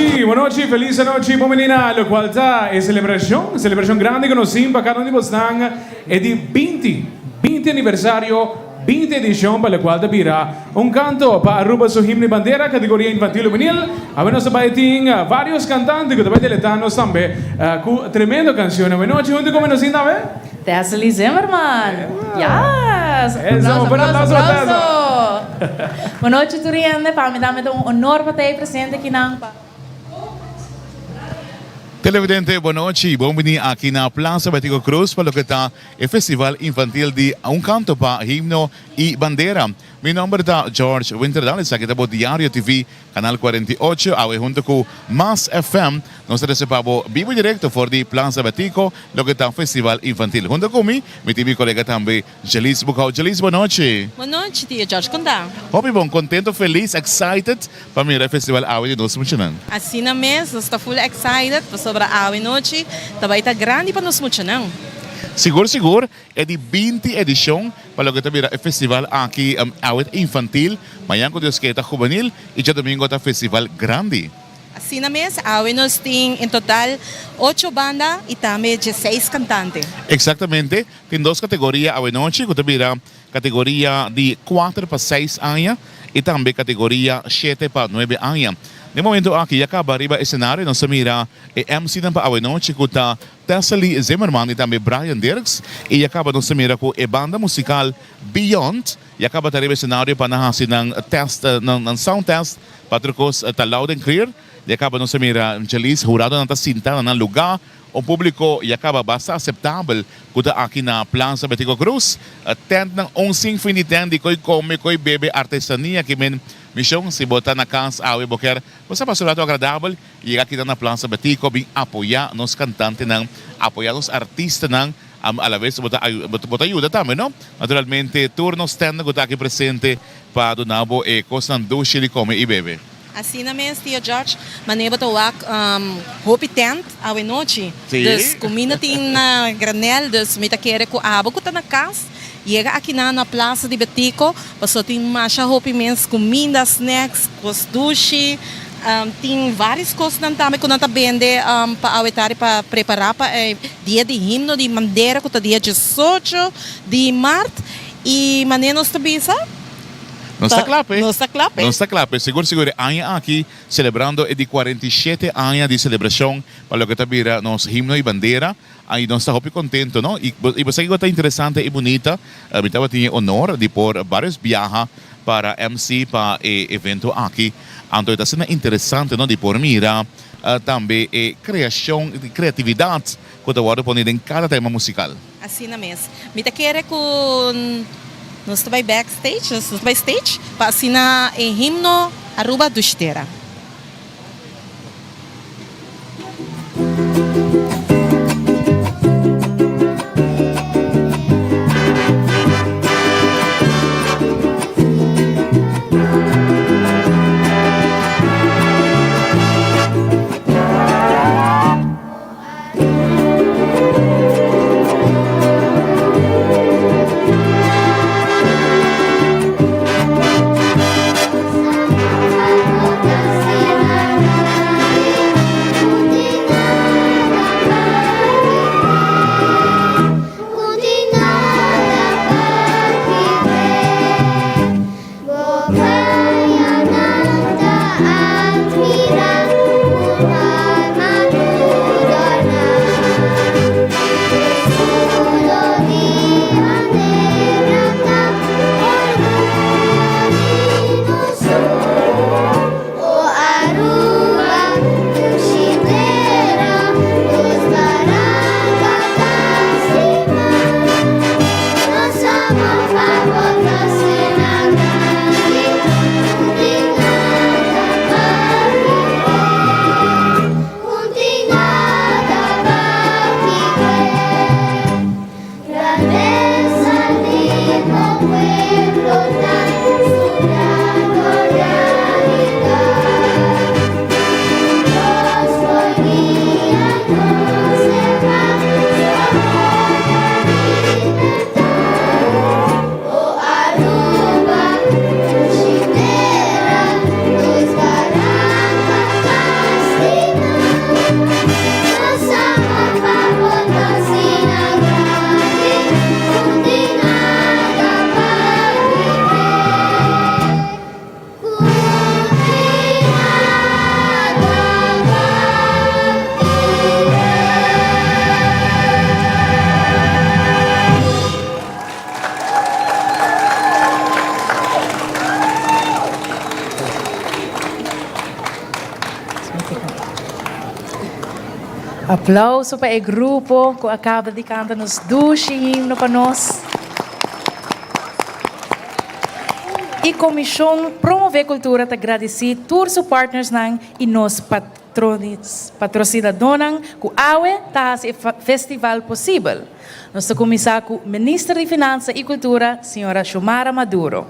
nochi, bon nochi, felis anochi, bon bini na locual ta e celebracion, celebracion grandi cu nos tin pa cada un di bosnan, e di 20, 20 aniversario, 20 edicion pa locual ta bira un canto pa Aruba su himno y bandera, categoria infantil hubenil. Awe nos ta bay tin varios cantante cu ta bay deleta nos tambe cu tremendo cancion. Awe nochi hunto cu mi nos tin tambe. Thessaly Zimmerman! Yes! Eso, Aplauso, un aplauso, aplauso pa Tessa. aplauso! Bon nochi tur hende, pa mi tambe ta un honor pa ta ei presente akinan pa. Televidente, bon nochi, bon bini aki na Plaza Betico Croes pa loke ta e festival infantil di Un Canto pa Himno y Bandera. Mi nomber ta George Winterdal, esaki ta bo Diario TV Canal 48, awe hunto cu Mas FM nos ta rece pa bo bibo y directo for di Plaza Betico, loke ta Festival Infantil. Hunto cu mi, mi tin mi colega tambe Jelice Bucau. Jelice, bon nochi. Bon nochi, tio George, con ta? Hopi bon, contento, feliz, excited pa mira e festival awe di nos muchanan. Asina mes, nos ta full excited pasobra awe nochi ta bay ta grandi pa nos muchanan. Sigur sigur, E di 20 edicion pa loke ta bira e festival aki awe ta infantil, mañan cu Dios ke ta hubenil y djadomingo ta festival grandi. Asina mes, awe nos tin en total ocho banda y tambe dieseis cantante. Exactamente, tin dos categoria awe nochi cu ta bira categoria di cuater pa seis aña y tambe categoria shete pa nuebe aña. Den momento aki ya caba riba escenario nos ta mira e MC nan pa awe nochi cu ta Thessaly Zimmerman y tambe Brian Dirks y ya caba nos ta mira cu e banda musical Beyond ya caba ta riba escenario pa nan haci nan test nan sound test pa tur cos ta loud and clear. Ya caba nos ta mira Jalice huradonan ta sinta na nan luga. Un publico ya caba basta aceptabel cu ta aki na Plaza Betico Croes. Tentnan un sin fin di tent di coy come, coy bebe, artesania ki men mision si bo ta na cas awe bo kier bo sa pasa un rato agradabel. Yega kita na Plaza Betico bin apoya nos cantantenan, apoya nos artistanan, alabes bo ta bo ta yuda tambe no. Naturalmente tur nos standnan cu ta aki presente pa duna bo e cosnan dushi di come y bebe. Asina mes tio George, mane bo ta wak hopi tent awe nochi, dus cuminda tin na granel, dus mi ta kere cu abo cu ta na cas yega akinan na Plaza di Betico paso tin masha hopi mes cuminda, snacks, cos dushi. Tin varios cosnan tambe cu nan ta bende pa awe tardi pa prepara pa e dia di himno di bandera cu ta dia diesocho di mart y mane nos ta bisa? Nos ta cla p'e. Nos ta cla p'e. Nos ta cla p'e. Sigur sigur e aña aki celebrando e di 47 aña di celebracion pa loke ta bira nos himno y bandera y nos ta hopi contento no y bo sa kico ta interesante y bunita mi tabatin e honor di por varios biaha para MC pa e evento aki. Anto e ta asina interesante no di por mira tambe e creacion y creatividad cu ta wordo poni den cada tema musical. Asina mes. Mi ta kere cu nos ta bay backstage, nos ta bay stage pa asina e himno Aruba Dushtera. Aplauso pa e grupo ku a kaba di kanta nos dushi himno pa nos. E Komishon Promove Kultura ta gradisí tur su partnersnan i nos patrosinadónan ku awe ta hasi e festival posibel. Nos ta kuminsá ku Minister di Finansa i Kultura, señora Xiomara Maduro.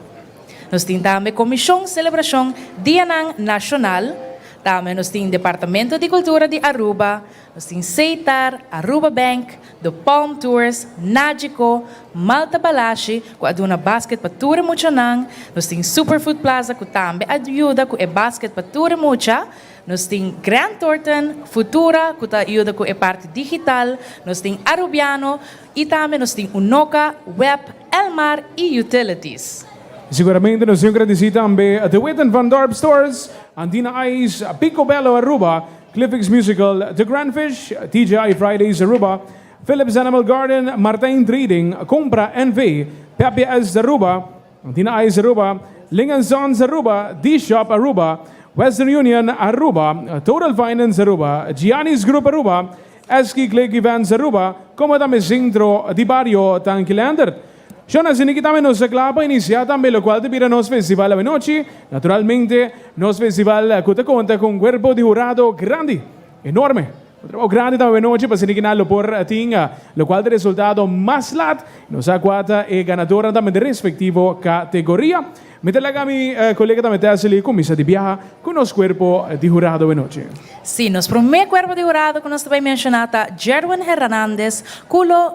Nos tin tambe Komishon Selebrashon Dianan Nashonal, tambe nos tin Departamento di Kultura di Aruba, nos tin Seitar, Aruba Bank, The Palm Tours, Nagico, Malta Balashi ku a duna basket pa tur e muchanan, nos tin Superfood Plaza ku tambe a yuda ku e basket pa tur e mucha, nos tin Grant Thornton, Futura ku ta yuda ku e parti digital, nos tin Arubiano, I tambe nos tin Unoca, web, Elmar i Utilities. Siguramente nos tin un gradisí tambe De Wit en Van Dorp Stores, Andina Ice, Pico Bello Aruba, Cliffix Musical, The Grand Fish, TGI Fridays Aruba, Philips Animal Garden, Martijn Trading, Compra NV, PPS Aruba, Andina Ice Aruba, Ling and Sons Aruba, D-Shop Aruba, Western Union Aruba, Total Finance Aruba, Gianni's Group Aruba, Eski Click Events Aruba, como tambe Centro di Bario Tanki Leendert. Shon asina ki tambe nos ta cla pa inicia tambe locual ta bira nos festival awenochi, naturalmente nos festival cu ta conta cu un cuerpo di hurado grandi, enorme. Un trabao grandi tambe awenochi pa asina ki nan lo por tin locual ta resultado mas lat. Nos sa cua ta e ganadornan tambe den respectivo categoria. Mi ta laga mi colega tambe Tessely cuminsa di biaha cu nos cuerpo di hurado awenochi. Sí, nos promé cuerpo di hurado cu nos ta bay menciona ta Jerwin Hernandez cu lo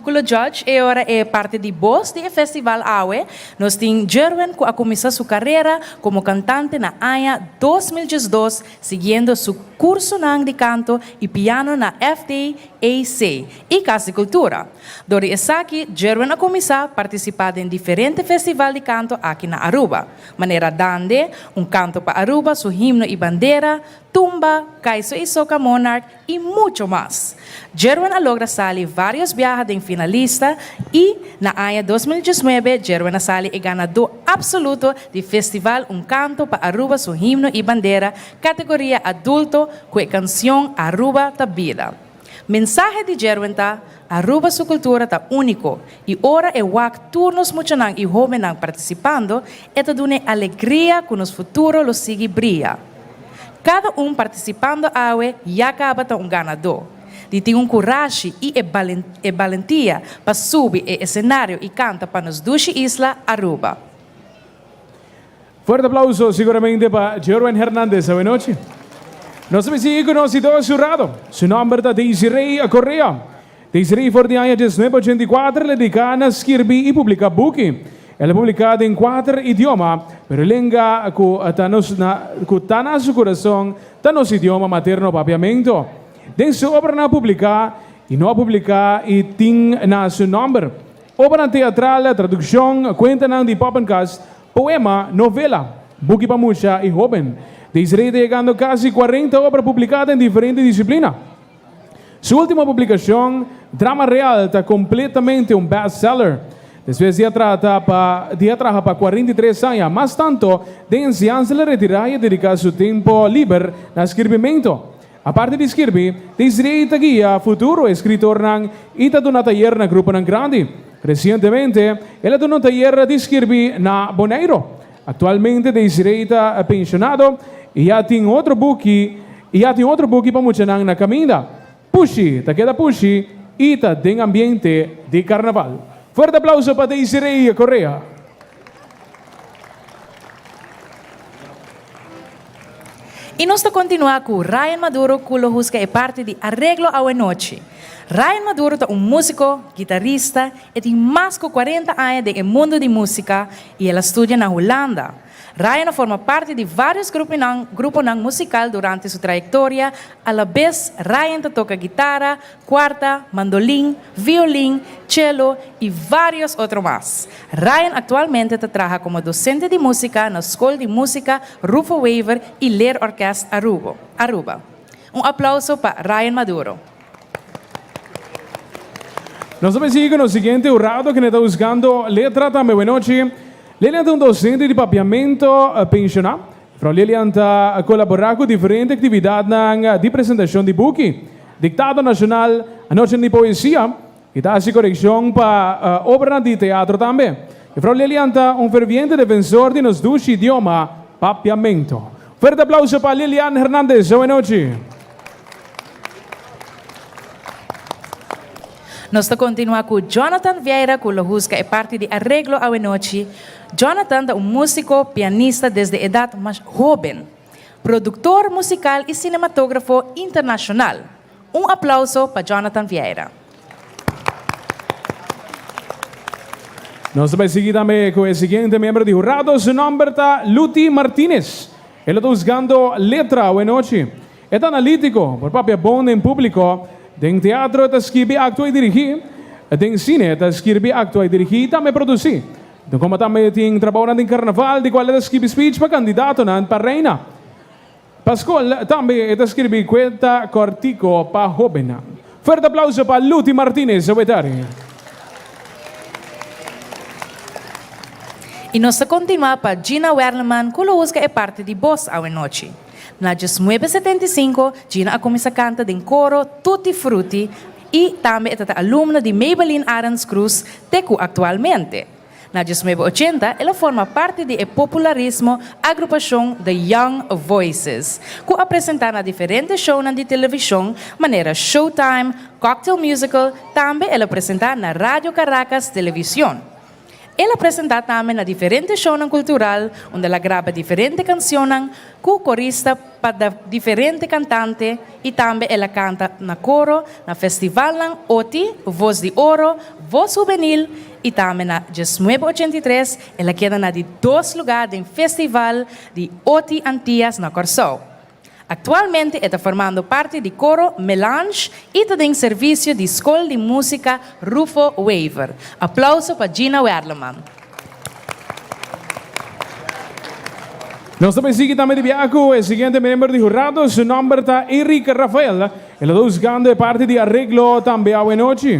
cu lo judge e ora e parti di bos di e festival awe. Nos tin Jerwin cu a cuminsa su carera como cantante na aña 2012 siguiendo su cursonan di canto y piano na FDAC y Cas di Cultura. Dor di esaki, Jerwin a kuminsá partisipá den diferente festival di kanto aki na Aruba, manera Dande, Un Kanto pa Aruba, Su Himno i Bandera, Tumba, Kaiso i Soca Monarch i mucho mas. Jerwin a logra sali vários biaha den finalista i na aña 2019 Jerwin a sali e ganadó apsoluto di Festival Un Kanto pa Aruba, Su Himno i Bandera, kategoria adulto ku e kansion Aruba ta Bida. Mensahe di Jerwin ta, Aruba su cultura ta unico y ora e wak tur nos muchanan y hobennan participando, e ta duna e alegria cu nos futuro lo sigui bria. Cada un participando awe ya caba ta un ganador. Di tin un curashi y e e balentia pa subi e escenario y canta pa nos dushi isla Aruba. Fuerte aplauso siguramente pa Jerwin Hernandez awenochi. Nos ta sigui cu nos di su rado. Su nomber ta Desiree Correa. Desiree for di aña 1984 el a dedica na skirbi y publica buki. El a publica den cuater idioma, pero e lenga cu ta nos na cu ta na su curason ta nos idioma materno Papiamento. Den su obranan a publica y no a publica y tin na su nomber obranan teatral, traduccion, cuentanan di poppenkast, Poema, novela, buki pa mucha i hóben. Desiree ta yegando kasi kuarenta obra publiká den diferente disiplina. Su último publikashon, Drama Real, ta kompletamente un bestseller. Despues di a trata pa di a traha pa 43 aña, mas tanto den enseñansa el a retirá i a dediká su tempo liber na skirbimentu. Aparte di skirbi, Desiree ta guia futuro eskritornan i ta duna tayer na gruponan grandi. Resientemente, el a duna un tayer di skirbi na Boneiru. Aktualmente Desiree ta penshonado i ya tin otro buki i ya tin otro buki pa muchanan na kaminda. Pushi ta keda pushi i ta den ambiente di karnaval. Fuerte aplauso pa Desiree Correa. I nos ta kontinuá ku Ryan Maduro ku lo husga e parti di areglo awenochi. Ryan Maduro ta un músiko, gitarista, e tin mas ku kuarenta aña den e mundu di músika i el a studia na Hulanda. Ryan a forma parti di vários grupinan gruponan musikal durante su trayektoria, alabes Ryan ta toka gitara, Cuarta, mandolin, violin, cello y varios otro mas. Ryan actualmente ta traha como docente di musica na School di Musica Rufo Wever y Leerorkest Arubo, Aruba. Un aplauso pa Ryan Maduro. Nos ta bay sigui cu nos siguiente hurado kende ta buscando letra tambe. Buenochi. Lilian ta un docente di papiamento pensiona. Frau Lilian ta colabora cu diferente actividadnan di presentacion di buki. Diktado Nashonal, Anochi di Poesia i ta hasi korekshon pa obranan di teatro tambe. Jefrou Lilian ta un ferviente defensor di nos dushi idioma Papiamento. Fuerte aplauso pa Lilian Hernandez awenochi. Nos ta kontinuá ku Jonathan Vieira ku lo husga e parti di areglo awenochi. Jonathan ta un músiko, pianista desde edat mas hóben, produktor musikal i sinematógrafo internashonal. Un aplauso pa Jonathan Vieira. Nos ta bai sigui tambe ku e siguiente miembro di hurado. Su nòmber ta Luti Martinez. E lo ta husgando letra awenochi. E ta analítiko, por papia bon den públiko. Den teatro e ta skibi, aktua i dirigí. Den sine e ta skirbi, aktua i dirigí i tambe produsí. Den koma tambe tin trabounan den karnaval di kual e ta skibi speech pa kandidatonan pa reina. Pa skol tambe e ta skirbi kuenta kòrtiko pa hóbennan. Fuerte aplauso pa Luti Martinez Awetari. I nos ta kontinuá pa Gina Werleman ku lo husga e parti di bos awenochi. Na diesnuebe 75, Gina a kuminsá kanta den koro Tutti Frutti i tambe e ta ta alumno di Maybelline Arends Cruz te ku aktualmente. Na diesnuebe 80, el a forma parti di e popularismo agrupashon The Young Voices, ku a presentá na diferente shownan di televishon manera Showtime, Cocktail Musical, tambe el a presentá na Radio Caracas Televisión. El a presentá tambe na diferente shownan kultural unda el a graba diferente kansionnan ku korista pa diferente kantante i tambe el a kanta na koro na festivalnan Oti, Voz di Oro, Voz Hubenil i tambe na diesnuebe 83 el a keda na di dos lugá den festival di Oti Antias na Kòrsou. Aktualmente e ta formando parti di koro Melange i ta den servisio di Skol di Músika Rufo Wever. Aplauso pa Gina Werleman. Nos ta bay sigui tambe di biaha cu e siguiente miembro di hurado. Su nomber ta Eric Rafael. El a ta husgando e parti di areglo tambe awe nochi.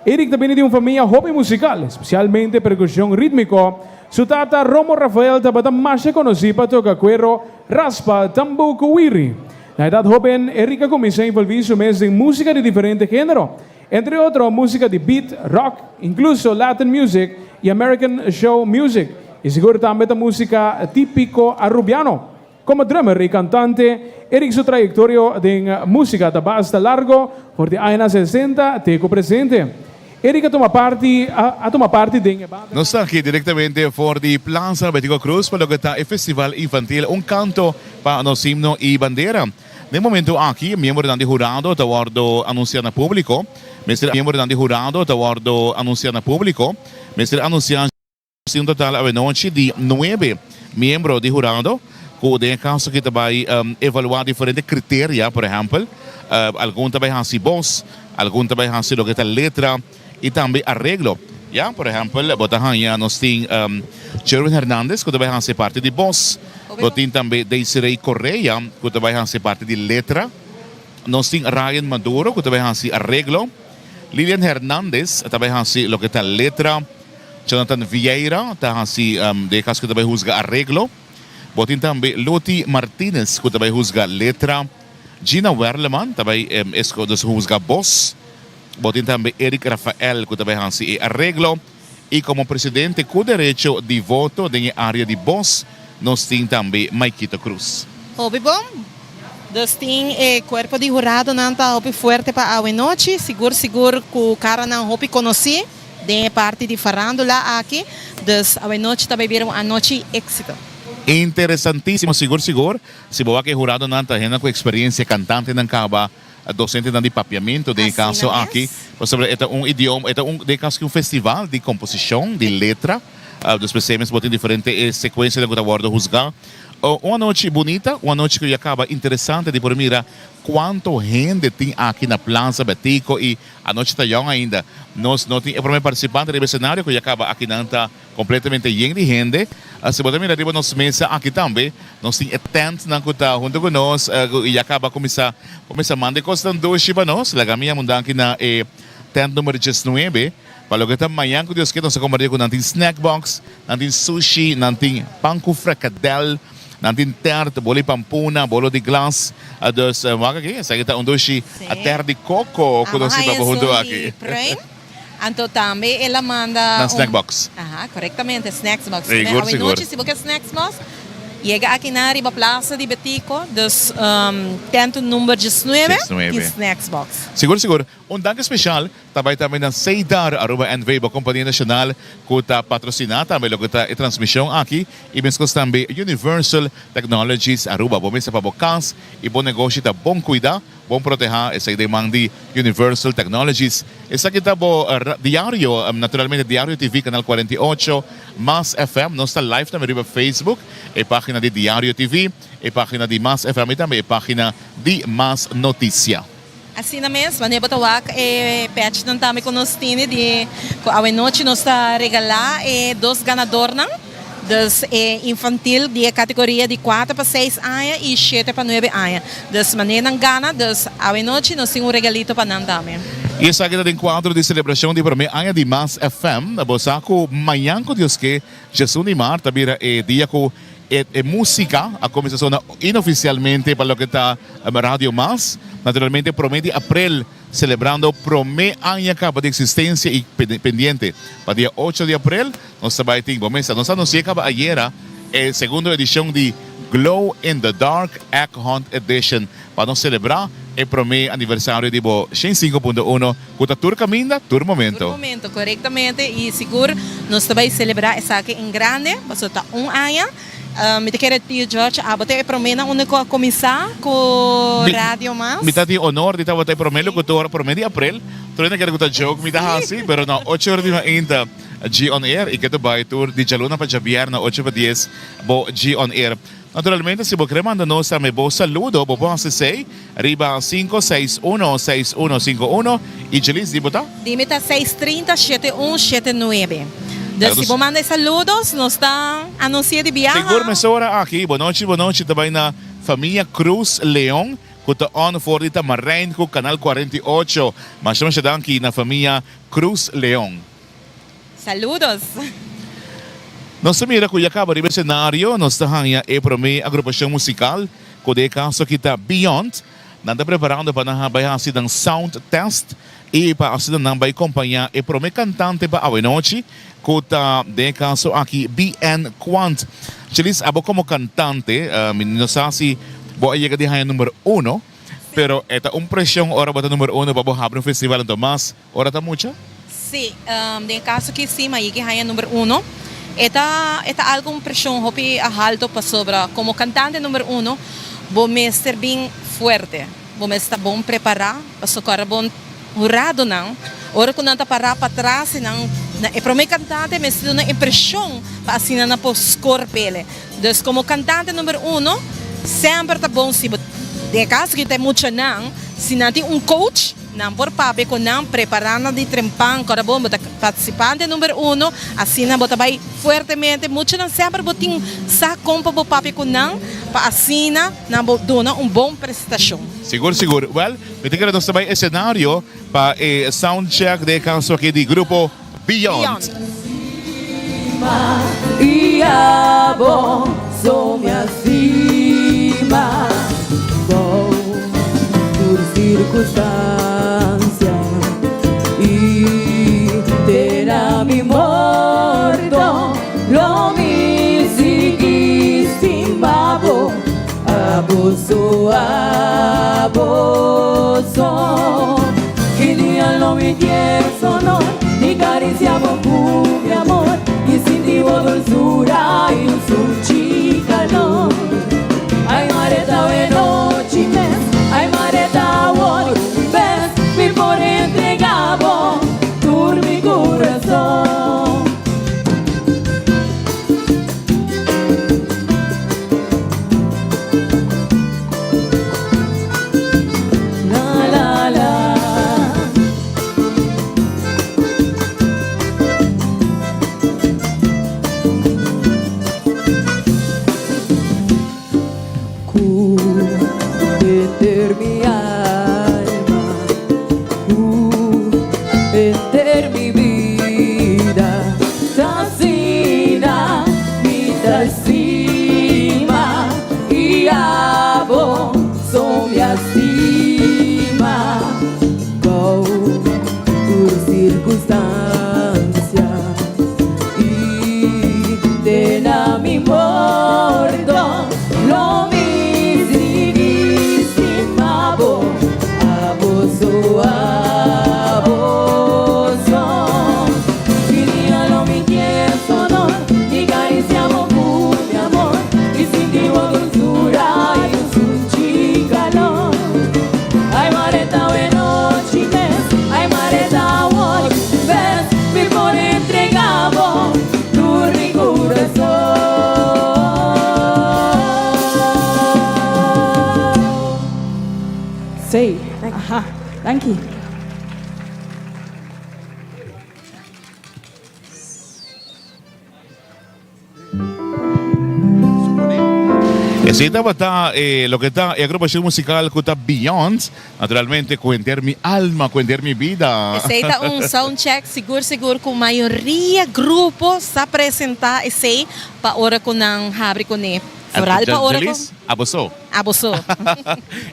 Eric ta bini di un famia hopi musical, especialmente percusion ritmico. Su tata Romo Rafael tabata masha conoci pa toca cuero, raspa, tambú cu wiri. Na edad hoben, Eric a cuminsa envolvi su mes den musica di diferente genero, entre otro musica di beat, rock, incluso Latin music y American show music, y sigur tambe ta musica tipico Arubiano. Como drummer y cantante, Eric su trayectorio den musica ta basta largo, for di añanan 60 te cu presente. Eric a tuma parti a tuma parti den e banda. Nos ta aki directamente for di Plaza Betico Croes pa loke ta e festival infantil Un Canto pa Nos Himno y Bandera. Den momento aki miembronan di hurado ta wordo anuncia na publico. Mester miembronan di hurado ta wordo anuncia na publico. Mester anuncia. Tin un total awenochi di nuebe miembro di hurado ku den e kaso aki ta bai evaluá diferente kriteria, por ehèmpel, algun ta bai hasi bos, algun ta bai hasi loke ta letra i tambe areglo. Ya, por ehèmpel, bo ta haña nos tin Sherwin Hernandez ku ta bai hasi parti di bos, bo tin tambe Desiree Correa ku ta bai hasi parti di letra, nos tin Ryan Maduro ku ta bai hasi areglo, Lilian Hernandez ta bai hasi loke ta letra. Jonathan Vieira ta hasi den e kas ku ta bai husga areglo. Bo tin tambe Loti Martinez ku ta bai husga letra. Gina Werleman ta bai dus husga bos. Bo tin tambe Eric Rafael ku ta bai hasi e areglo. I komo presidente ku derecho di voto den e area di bos nos tin tambe Maikito Cruz. Hopi bon. Dus tin e cuerpo di huradonan ta hopi fuerte pa awe nochi. Sigur sigur cu caranan hopi conoci. Den e parti di farandula aki, dus awenochi ta bay bira un anochi exito. Interesantisimo sigur sigur, si bo wak e huradonan ta hende ku eksperiencia, kantantenan kaba, dosentenan di papiamentu den e kaso aki, pasobra e ta un idioma, e ta un den e kaso aki un festival di komposishon, di letra, dus p'esei mes bo tin diferente sekuensianan ku ta wòrdu husgá. Un anochi bunita, un anochi ku ya kaba interesante di por mira kuantu hende tin aki na Plaza Betico i Anochi ta yòn ainda. Nos no tin e prome partisipante riba e senario ku ya kaba akinan ta kompletamente yen di hende. Si bo ta mira riba nos mesa aki tambe, nos tin e tèntnan ku ta huntu ku nos ku ya kaba kuminsá kuminsá manda e kosnan dushi pa nos. Laga mi yama un danki na e tènt numero diesnuebe pa loke ta mañan ku Dios ke nos ta kompartí ku nan tin snack box, nan tin sushi, nan tin pan ku frekadèl. Nan tin tert, bolo di pampuna, bolo di glas. Dus wak aki, esaki ta un dushi tert di koko ku nos tin pa bo huntu aki. Pruim. Anto tambe el a manda Nan snack box. Aha, korektamente, snacks box. Sigur, sigur. Awenochi si bo ke snacks box, yega aki nan riba Plaza di Betico, dus tent number diesnuebe tin snacks box. Sigur, sigur. Un danki special ta bai tambe na Seidar Aruba NV, bo compania nacional cu ta patrocina tambe loke ta e transmision aki y mescos tambe Universal Technologies Aruba. Bo mester pa bo cas y bo negoshi ta bon cuida, bon proteha, esaki den man di Universal Technologies. Esaki ta bo diario, naturalmente Diario TV canal 48, Mas FM, nos ta live tambe riba Facebook, e pagina di Diario TV, e pagina di Mas FM y tambe e pagina di Mas Noticia. Asina mes, wanneer bo ta wak e pèchnan tambe ku nos tene di ku awenochi nos ta regalá e dos ganadornan, dus e infantil di e kategoria di kuater pa seis aña i shete pa nuebe aña. Dus manera nan gana, dus awenochi nos tin un regalito pa nan tambe. I esaki ta den kuadro di selebrashon di promé aña di Mas FM. Bo sa ku mañan ku Dios ke, djesun di mart ta bira e dia ku E músika a kuminsá sona inofisialmente pa loke ta Radio Mas. Naturalmente promé di aprel selebrando promé aña kaba di eksistensia i pendiente pa dia ocho di aprel nos ta bai tin bo mesa. Nos a anunsi'é kaba ayera e segundo edishon di Glow in the Dark Egg Hunt Edition pa nos selebrá e promé aniversario di bo 105.1 ku ta tur kaminda, tur momento. Tur momento, korektamente. I sigur nos ta bai selebrá esaki en grande, pasobra ta un aña. Mi ta kere Tio George abo ta e proménan unda ku a kuminsá ku Radio Mas. Mi ta tin honor di tabata e promé lokutor promé di aprel. Tur hende kere ku ta joke mi ta hasi, pero no, ocho ora di mainta G on Air i ke ta bai tur di djaluna pa djabièrnè ocho pa dies bo G on Air. Naturalmente si bo kere manda nos tambe bo saludo bo por hasi esei riba sinku seis uno seis uno sinku uno y Jeliz di bo ta? Di mi ta seis trinta shete un shete nuebe. Dus si bo manda e saludos nos ta anuncia di biaha. Sigur mesora aki bo nochi bo nochi ta bai na famia Cruz Leon ku ta on for di Tamarijn ku kanal 48. Masha masha danki na famia Cruz Leon. Saludos. Nos ta mira ku ya kaba riba esenario nos ta haña e promé agrupashon musikal ku den e kaso aki ta Beyond. Nan ta preparando pa nan bai hasi nan sound test i pa asina nan bai kompañá e promé kantante pa awenochi ku ta den e kaso aki BN Quant. Chelis, abo komo kantante mi no sa si bo a yega di haña number uno pero e ta un preshon ora bo ta number uno pa bo habri un festival anto mas Ora ta mucha? Sí, den e kaso aki sí, ma yigi haña number uno. E ta e ta algo un preshon hopi halto pasobra komo kantante number uno bo mester bin fuerte, bo mester ta bon prepará pasobra ora bon huradonan ora ku nan ta pará patras i nan e promé kantante mester duna impreshon pa asina nan por skor p'e. Dus komo kantante number uno semper ta bon si bo den e kaso aki ta e muchanan si nan tin un coach. Nan por papia ku nan, prepará nan di trempan, kòrda bon, bo ta partisipante number uno, asina bo ta bai fuertemente. Muchanan semper bo tin sa kon pa bo papia ku nan, pa asina nan bo duna un bon prestashon. Sigur, sigur. Wèl, mi ta kere nos ta bai esenario pa e sound check den e kaso aki di grupo Beyond. abo so mi a stima bou tur sirkunstansia i te na mi morto lo mi sigui stima bo, abo so abo so. Filia lo mi kier sonor i cariciá bo cu mi amor i sinti bo dulzura i un sunchi calor. Ai mare ta awe nochi mes, ai mare ta awor bes mi por entrega bo tur mi curason. Sí, aha, danki. Esei tabata e loke ta e agrupacion musical cu ta Beyond, naturalmente cu henter mi alma, cu henter mi bida. Esei ta un soundcheck sigur sigur cu mayoria grupo sa presenta esei pa ora cu nan habri cune. Vooral pa ora cu. Abo so. Abo so.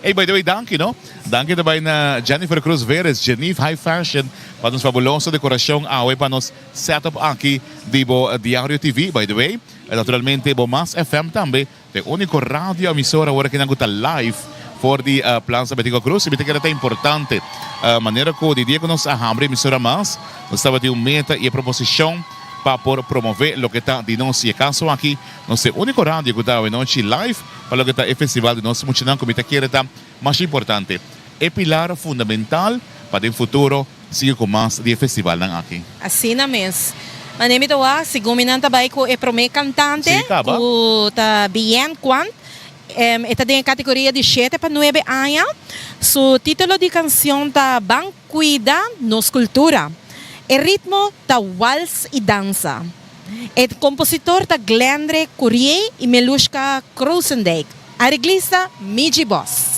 Ey by the way danki no. Danki ta bay na Jennifer Cruz Veres, Geneve High Fashion pa nos fabuloso decoracion awe pa nos setup aki di bo Diario TV. By the way, naturalmente bo Mas FM tambe ta e unico radio emisora awor akinan cu ta live for di Plaza Betico Cruz y mi ta kere ta importante manera cu di dia cu nos a habri emisora Mas nos tabatin un meta y e proposicion pa por promove loke ta di nos y e caso aki nos ta e unico radio cu ta awenochi live pa loke ta e festival di nos muchanan cu mi ta kere ta Mas importante, e pilar fundamental pa den futuro sigui ku mas di e festivalnan aki. Asina mes. Manera mi ta wak, segun mi nan ta bai ku e promé kantante, Sí, kaba. ku ta Bien Quant. E ta den e kategoria di shete pa nuebe aña. Su título di kanshon ta Ban Kuida Nos Kultura. E ritmo ta wals i dansa. E kompositor ta Glendre Curié i Melushka Krosendijk. Areglista Miji Bos.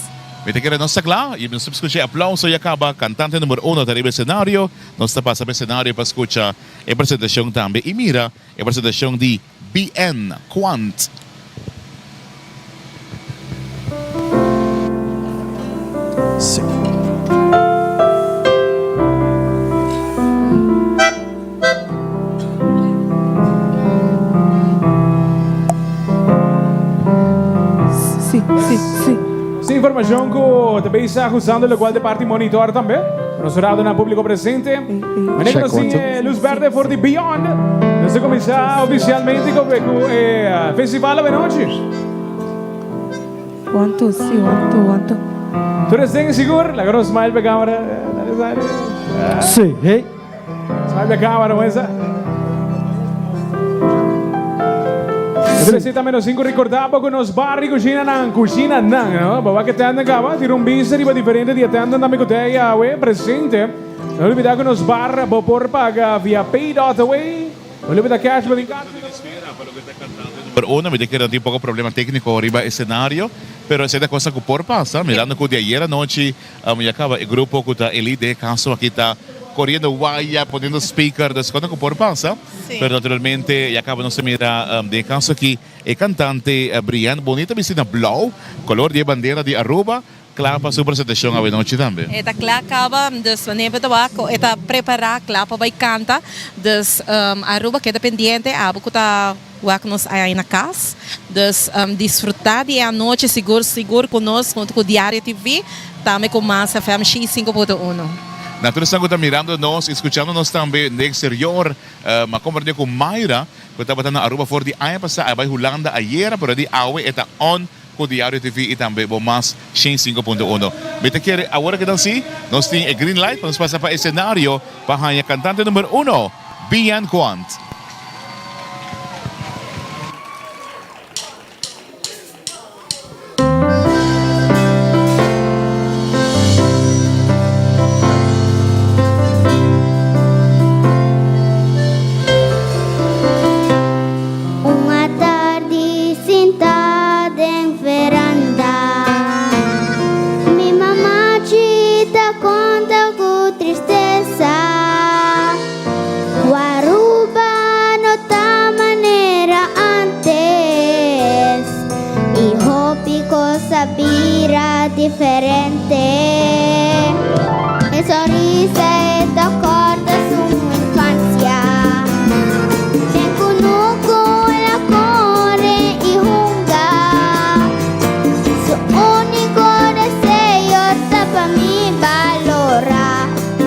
Mi ta kere nos ta kla y nos ta skucha e aplauso ya kaba kantante number uno ta riba escenario. Nos ta pasa pa escenario pa skucha e presentacion tambe y mira e presentacion di BN Quant. Sí. Sí, sí, sí. Sin informacion cu ta bay sa usando locual de parti monitor tambe. Nos rado na publico presente. Meneer Check nos one, tin two. eh, luz verde for di Beyond. Nos ta cuminsa oficialmente cu cu eh, festival avenochi. One, two, sí, one, two, one, two. Tur esden sigur? Laga nos smile pa camera. Eh, dale, dale. Sí, hey. Smile pa camera, muesa. Pero sí también nos cinco recordamos con nos barri cucina nan, cucina nan, no? Baba que te andan caba, tira un vista riba diferente dia te andan también con te ya, we, presente. No olvida con nos bar, bo por paga via pay.away. No olvida cash, bo tin carta. Number uno, mi ta kere tin poko problema tékniko riba escenario, pero esei ta cosa ku por pasa, mirando ku di ayer anochi ya kaba e grupo ku ta Elite den e kaso aki ta koriendo waya, poniendo speaker, dus kos ku por pasa, pero naturalmente ya kaba nos ta mira den e kaso aki e kantante Brianne Bonita bisti na blou, kolor di e bandera di Aruba, Kla pa su presentashon awenochi tambe. E ta kla kaba, dus wanneer bo ta wak ku e ta prepará kla pa bai kanta. Dus Aruba keda pendiente, abo ku ta wak nos ai na kas. Dus disfrutá di e anochi sigur sigur ku nos huntu ku Diario TV, tambe ku Mas FM shi sinku punto uno. Na tur esnan ku ta mirando nos i skuchando nos tambe den eksterior, m'a komprendé ku Mayra ku tabata na Aruba for di aña pasá a bai Hulanda ayera, pero di awe e ta on Cu Diario TV y tambe bo Mas 105.1. Mi ta kere awor aki dan si nos tin e green light pa nos pasa pa escenario pa haña cantante number uno, Bian Quant. Un atardi sintá den veranda Mi mamachi ta konta ku tristesa Ku Aruba. a bira diferente. E sonrisa e ta corda su infancia. Den cunucu el a core y hunga. Su unico deseo ta pa mi balora,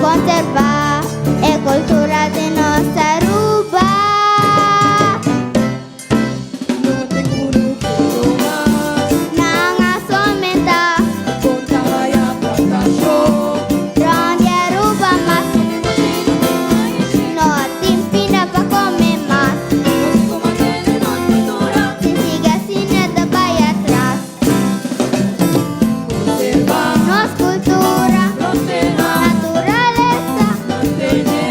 conserva e cultura di nos Aruba. Nan a somenta rond di Aruba mas. No tin pinda pa come mas. Si sigui asina ta bay atras. Nos cultura, naturalesa,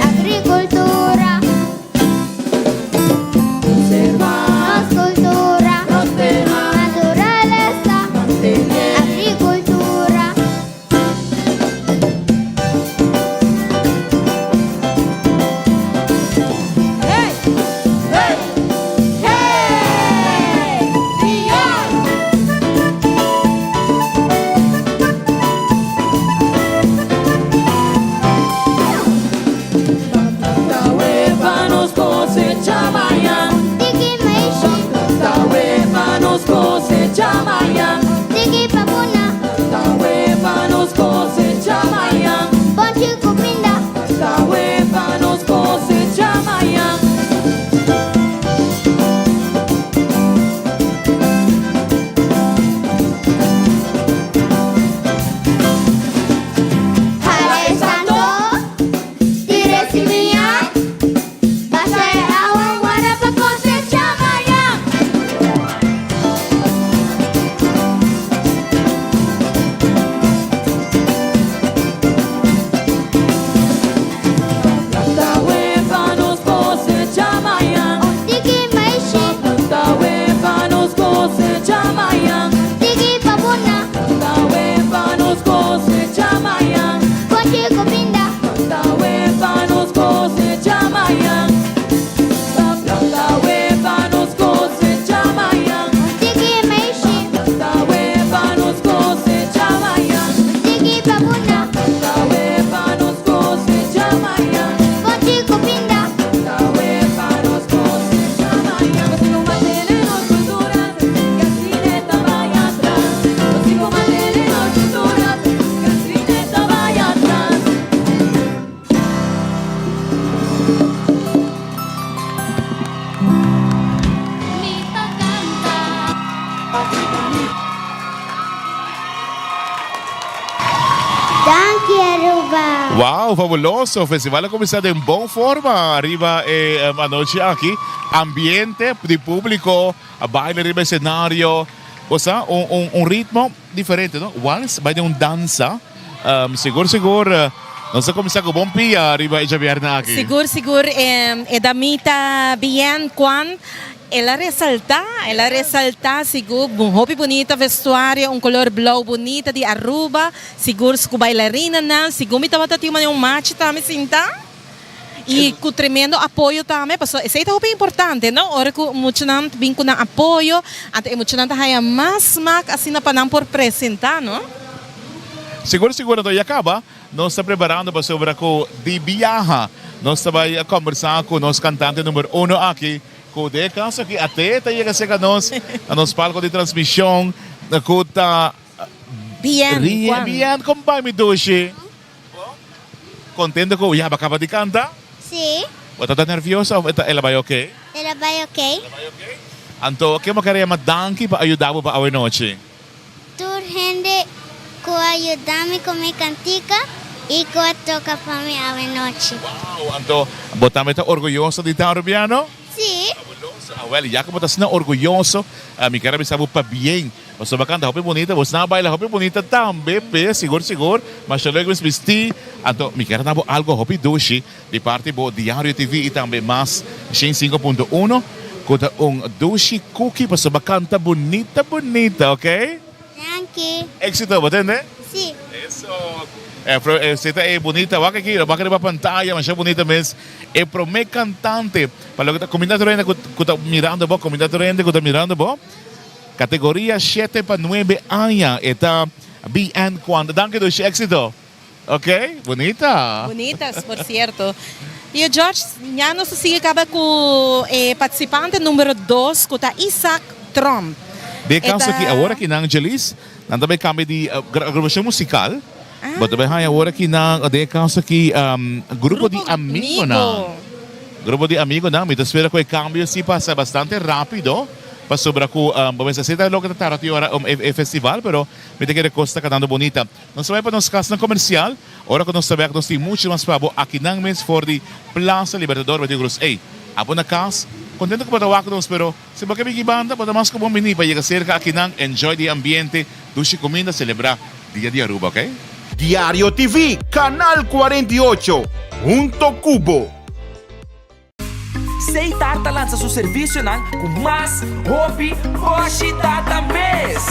agricultura. Nos cultura, naturalesa, agricultura. Tiki maishi, tiki papuna, bonchi cu pinda. Hala e santo, tira e simia, basha e awa, warda pa cosecha mañan. Un tiki maishi, tiki papuna, bonchi cu pinda. Un tiki maishi, tiki papuna, bonchi cu pinda. Danki Aruba! Wow, fabuloso! Festival a cuminsa den bon forma riba e anochi aki. Ambiente di publico a baila riba escenario. Bo sa, un, un, un ritmo diferente, no? Wals bai den un dansa. Sigur, sigur, nos a cuminsa cu bon pia riba e djabièrnè aki. Sigur, sigur, e damita bien Kwan El a resaltá, el a resaltá sigur un hopi bunita vestuario, un color blauw bunita di Aruba, sigur cu bailarinanan, sigur mi tabata tin manera un machi tambe sinta y cu tremendo apoyo tambe, pasobra esey ta hopi importante no, ora cu muchanan bin cu nan apoyo, anto e muchanan ta haya mas smak asina pa nan por presenta no. Sigur sigur anto ya caba Nos ta preparando pasobra cu di biaha nos ta bay combersa cu nos cantante number uno aki cu den e caso aki ate ta yega cerca nos na nos palco di transmision cu ta Bien, Rien Juan. Bien con bay mi dushi? Contento cu ya bo caba di canta? Si. Bo ta ta nervioso of el a bay ok? El a bay ok. El a bay ok. Anto ke bo kere yama danki pa ayuda bo pa awe nochi? Tur hende ku a yuda mi ku mi kantika i ku a toka pa mi awenochi. Wow! Anto, bo tambe ta orguyoso di ta Arubiano? Sí. Fabuloso! Awel, ya ku bo ta asina orguyoso, mi kier a bisa bo pabien. Pasobra bo a kanta hopi bunita, bo sna a baila hopi bunita tambe, pe sigur sigur. Masha leuk mes bisti. Anto, mi kier a da bo algo hopi dushi di parti bo Diario TV i tambe Mas 105.1 ku ta un dushi cookie pasobra bo a kanta bunita bunita, ok? Danki. Éxito, bo tende? Sí. Eso. E ta e bunita, wak aki, wak riba pantaya, masha bunita mes. E prome kantante, pa loke ta kuminda tur hende ku ta mirando bo, kuminda tur hende ku ta mirando bo. Kategoria shete pa nuebe aña e ta BN Kwanda. Danki Dushi, éxito. Ok, bunita. Bunitas, por cierto. Tio George, ya nos ta sigui caba cu e participante numero dos cu ta Isaac Tromp. Den e caso aki, awor aki nan Jelis, nan ta bay cambia di agrupacion musical, bo ta bay haya awor aki nan, den e caso aki, grupo di amigonan. Grupo di amigonan, mi ta spera cu e cambio si pasa bastante rapido, pasobra cu bo mester sa ta loke ta tarda tin ora e festival, pero mi ta kere cos ta canando bunita. Nos ta bai pa nos kasnan komersial, ora ku nos ta bek nos tin muchu mas pa bo akinan mes for di Plaza Libertador Betty Cruz. Ey, abo na kas, kontento ku bo ta wak nos, pero si bo ke bini banda bo ta mas ku bon bini pa yega serka akinan, enjoy di e ambiente, dushi kuminda, selebrá Dia di Aruba, ok? Diario TV, Canal 48, hunto cu bo. Seitar ta lansa su servisionan ku mas hopi boshi data mes.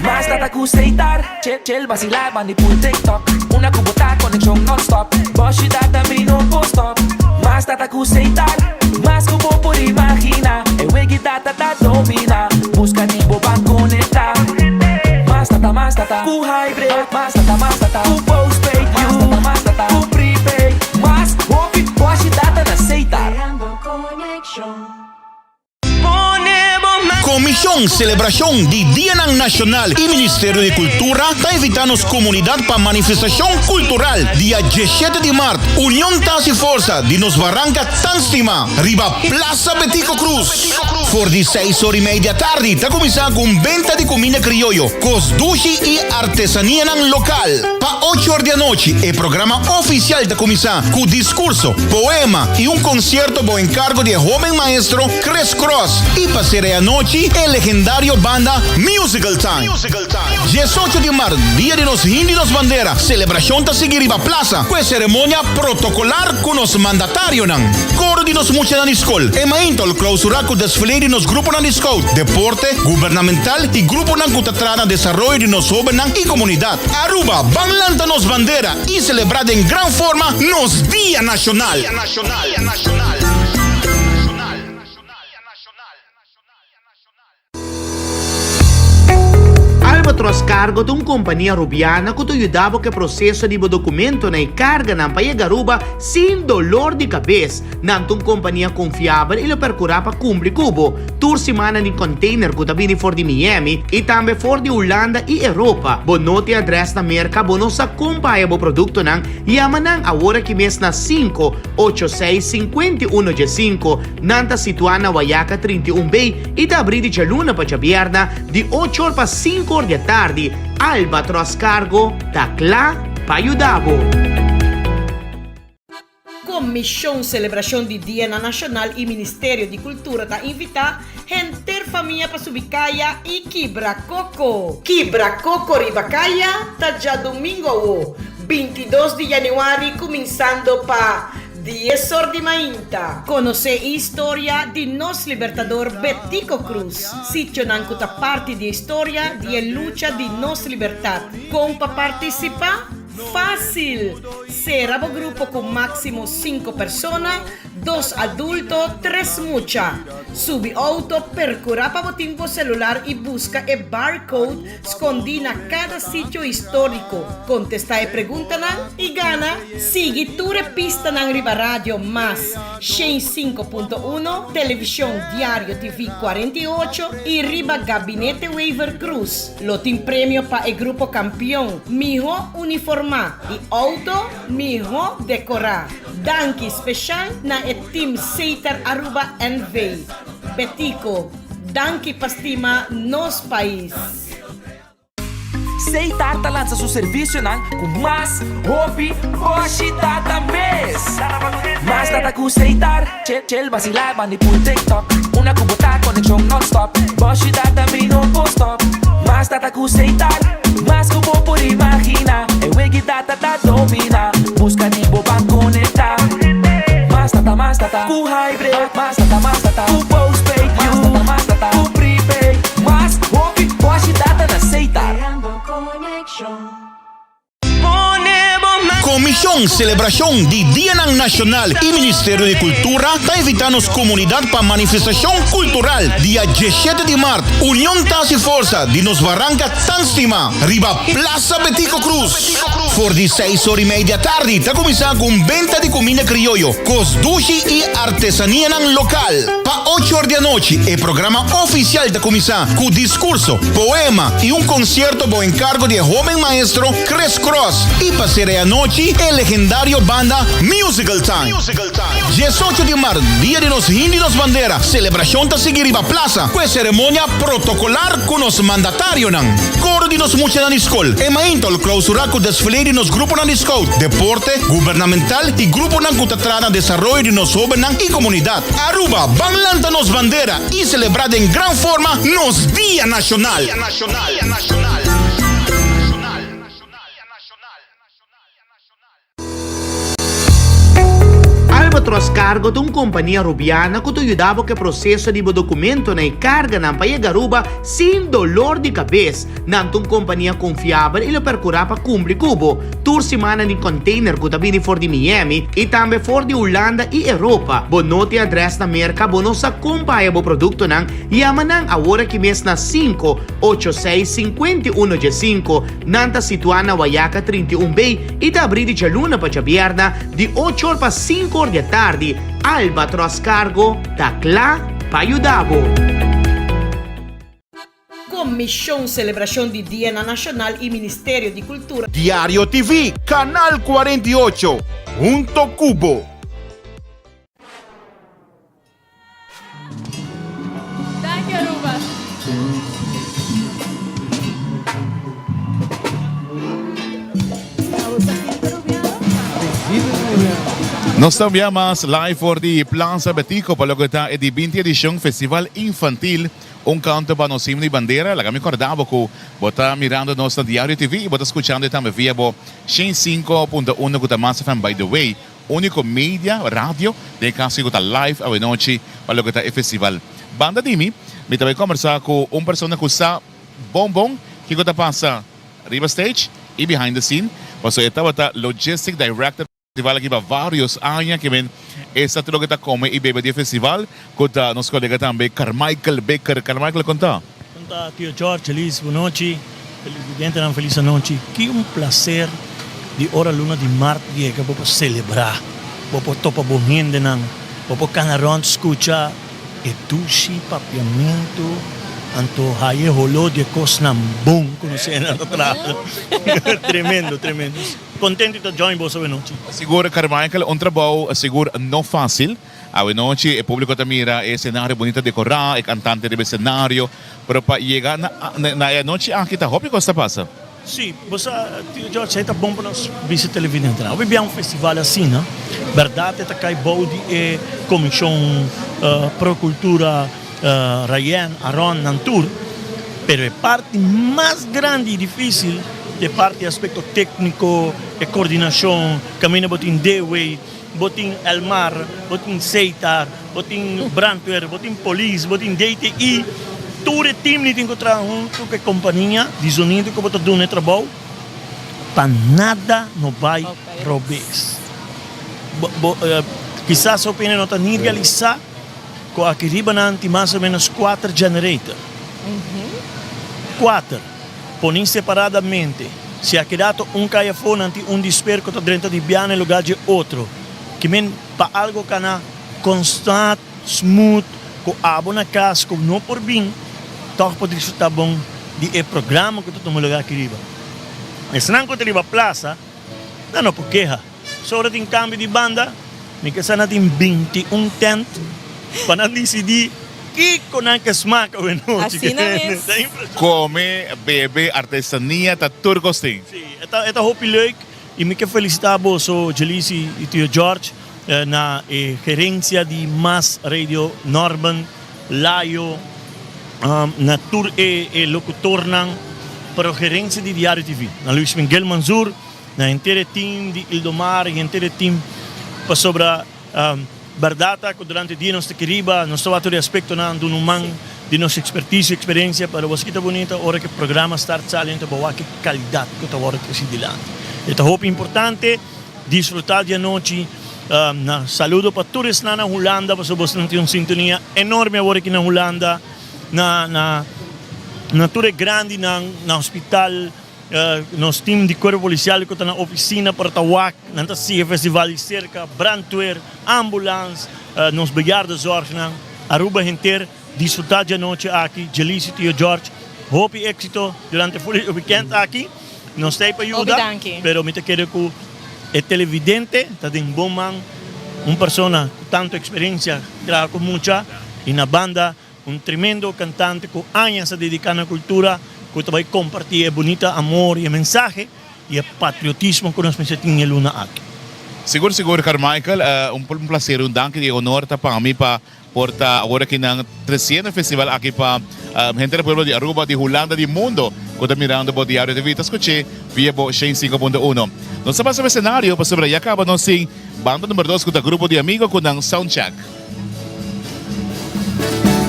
Mas data ku Seitar, chill chill basila bandi pul TikTok. Una ku bo ta konekshon non-stop, boshi data mi no por stop. Mas data ku Seitar, mas ku bo por imagina. E wegi data ta domina, buska di bo ban konekta. Mas data, mas data ku hybrid, mas data, mas data ku postpaid, mas data, mas data ku prepaid. Mas hopi boshi data na Seitar. Komishon Selebrashon di Dianan Nashonal i Ministerio di Kultura ta invitá nos komunidat pa manifestashon kultural dia diesshete di mart, Union ta hasi forsa di nos baranka tan stimá riba Plaza Betico Croes. For di seis or i mei di atardi ta kuminsá ku un benta di kuminda krioyo, kos dushi i artesanianan lokal. Pa ocho or di anochi e programa ofisial ta kuminsá ku diskurso, poema i un konsierto bou enkargo di e hoben maestro Chris Cross i pa sera e anochi e legendario banda Musical Time. Diesocho di mart, dia di nos himno i nos bandera, selebrashon ta sigui riba plasa ku e seremonia protokolar ku nos mandatarionan. Koro di nos muchanan di skol, e mainta lo klausurá ku desfile di nos gruponan di scout, deporte, gubernamental i gruponan ku ta traha na desaroyo di nos hóbennan i komunidat. Aruba, ban lanta nos bandera i selebrá den gran forma nos Dia Nashonal! Albatros Cargo ta un kompania Rubiana ku ta yuda bo ku e proseso di bo dokumentonan i karganan pa yega Aruba sin dolor di kabes. Nan ta un kompania konfiabel i lo perkurá pa kumpli ku bo. Tur siman nan tin container ku ta bini for di Miami i tambe for di Hulanda i Europa. Bo no tin adrès na Merka, bo no sa kon pa haya bo produktonan? Yama nan awor aki mes na 586 51 15. Nan ta situá na Wayaca 31 B i ta abrí di djaluna pa djabièrna di ocho or pa sinku or di atardi. Albatros Cargo ta kla pa yuda bo. Komishon Selebrashon di Dianan Nashonal i Ministerio di Kultura ta invitá henter famia pa subi kaya i kibra koko. Kibra koko riba kaya ta djadumingu awo, 22 di yanüari kuminsando pa Dies or di mainta. Konosé e historia di nos Libertador Betico Croes, sitionan ku ta parti di e historia di e lucha di nos libertat. Kon pa partisipá? Fásil! Sera bo grupo ku máksimo sinku persona, dos adulto, tres mucha. Subi outo, perkurá pa bo tin bo selular i buska e barcode skondí na kada sitio históriko. Kontestá e preguntanan i gana! Sigui tur e pistanan riba Radio Mas 105.1, Televishon Diario TV 48 i riba Gabinete Wever Croes. Lo tin premio pa e grupo kampion, mihó uniformá i outo mihó dekorá. Danki speshal na e Team Setar Aruba NV. Betico, danki pa stima nos pais. Setar ta lansa su servisionan ku mas hopi boshi data mes. Mas data ku Setar, chill chill basila bandi pul TikTok. Una ku bo ta konekshon non-stop, boshi data mi no por stop. Mas data ku Setar, mas ku bo por imagina. E wegi data ta domina, buska di bo ban konekta. Mas data, mas data ku hybrid, mas data, mas data ku postpaid, mas data, mas data ku prepaid. Mas hopi boshi data na Setar. Komishon. Komishon Selebrashon di Dianan Nashonal i Ministerio di Kultura ta invitá nos komunidat pa manifestashon kultural dia diesshete di mart, Union ta hasi forsa di nos baranka tan stimá riba Plaza Betico Croes. For di seis or i mei di atardi ta kuminsá ku un benta di kuminda krioyo, kos dushi i artesanianan lokal. Pa ocho or di anochi e programa ofisial ta kuminsá ku diskurso, poema i un konsierto bou enkargo di e hóben maestro Chris Cross i pa sera e anochi e legendario banda Musical Time. Diesocho di mart, dia di nos himno i nos bandera, selebrashon ta sigui riba plasa ku e seremonia protokolar ku nos mandatarionan. Koro di nos muchanan di skol, e mainta lo klausurá ku desfile di nos gruponan di scout, deporte, gubernamental i gruponan ku ta traha na desaroyo di nos hóbennan i komunidat. Aruba, ban lanta nos bandera i selebrá den gran forma nos Dia Nashonal! Albatros Cargo ta un kompania Rubiana ku ta yuda bo ku e proseso di bo dokumentonan i karganan pa yega Aruba sin dolor di kabes. Nan ta un kompania konfiabel i lo perkurá pa kumpli ku bo. Tur siman nan tin container ku ta bini for di Miami i tambe for di Hulanda i Europa. Bo no tin adrès na Merka, bo no sa kon pa haya bo produktonan? Yama nan awor aki mes na sinku, ocho seis, 51 diesinko. Nan ta situá na Wayaca 31 B i ta abrí di djaluna pa djabièrna di ocho or pa sinku or di atardi. Albatros Cargo ta kla pa yuda bo. Komishon Selebrashon di Dianan Nashonal i Ministerio di Kultura. Diario TV, Canal 48, hunto cu bo. Danki Aruba. Nos ta bia mas live for di Plaza Betico pa loke ta e di 20 edicion Festival Infantil Un Canto pa Nos Himno y Bandera. Laga mi corda bo cu bo ta mirando nos na Diario TV y bo ta scuchando e tambe via bo 105.1 cu ta Mas FM. By the way, Unico media, radio, den e caso cu ta live awenochi pa loke ta e festival. Banda di mi, mi ta bay combersa cu un persona cu sa bon bon kico ta pasa riba stage y behind the scene, pasobra e tabata logistic director festival aki pa varios aña, ke men e sa tur loke ta come y bebe di e festival, cu ta nos colega tambe Carmichael Bikker. Carmichael, con ta? Con ta Tio George, Liz, bonochi. Televidentenan felis anochi. Ki un placer di ora luna di mart yega bo por celebra, bo por topa bo hendenan, bo por cana rond scucha e dushi papiamento anto haya e holo di e cosnan bon cu nos hendenan ta traha. Tremendo, tremendo. Contento di ta join boso awenochi. Sigur Carmichael, un trabou sigur no facil. Awenochi e publico ta mira e escenario bunita decora, e cantante riba escenario, pero pa yega na na e anochi aki ta hopi cos ta pasa. Sí, bo sa, Tio George, esei ta bon pa nos bisa televidentenan. Hopi bia un festival asina, berdad e ta kai bou di e Comision Pro Cultura Rayen, Aron, nan tur, pero e parti mas grandi y dificil ta e parti aspecto tecnico, e coordinacion, caminda bo tin dewey, Bo tin Elmar, bo tin Seitar, bo tin brandweer, bo tin polis, bo tin DTI. Tur e team ni tin ku traha huntu ku e kompania di zonido ku bo ta duna e trabou pa nada no bai robes. Bo kisas hopi hende no ta ni realisá ku aki riba nan tin mas o menos kuater generator. Kuater. Poni separadamente. Si a keda to un kai afó, nan tin un disper ku ta drenta di bia na e lugá dje otro. Ki men pa algo kana konstant, smooth, ku abo na kas ku no por bin, tòg por disfrutá bon di e programa ku ta tuma lugá aki riba. Esnan ku ta riba plasa, nan no por keha. So ora tin kambio di banda, mi ke sa nan tin 21 tent pa nan disidí kiko nan ke smak awenochi. Asina mes. Ta impresionante. Kome, bebe, artesania, ta tur kos tin. Sí, e ta e ta hopi leuk i mi ke felisitá boso Jelise i Tio George na e gerensia di Mas Radio, Norman, Layo, na tur e e lokutornan, pero gerensia di Diario TV, na Luis Miguel Manzur, Na henter e team di Ildomar y henter e team pasobra berdad ta cu durante dia nos ta aki riba nos ta wak tur e aspectonan duna un man di nos experticio y experiencia pero boso kita bunita ora cu e programa start sali ta bo wak e calidad cu ta wordo treci dilanti. E ta hopi importante. Disfruta di anochi. Na saludo pa tur esnan na Hulanda pasobra bosnan tin un sintonia enorme awor aki na Hulanda. Na na na tur e grandinan na hospital, nos team di cuerpo policial cu ta na oficina por ta wak, nan ta sigui e festival di cerca, brandweer, ambulance, nos bejaardenzorgnan, Aruba henter. Disfruta dje anochi aki, Jelise Tio George, hopi exito durante full e weekend aki. Nos ta ei pa yuda, pero mi ta kere ku e televidente ta den bon man, un persona ku tantu eksperensia traha ku mucha i na banda un tremendo kantante ku añas a dediká na kultura ku ta bai kompartí e bunita amor i e mensahe i e patriotismo ku nos mester tin e luna aki. Sigur sigur Carmichael, un placer, un danki i honor ta pa mi pa Por ta awor aki nan treciendo e festival aki pa henter e pueblo di Aruba, di Hulanda, di mundo cu ta mirando bo Diario TV. Ta scuche via bo shen cinco punto uno. Nos ta pasa pa escenario pasobra ya caba nos tin banda number dos cu ta Grupo di Amigo cu nan soundcheck.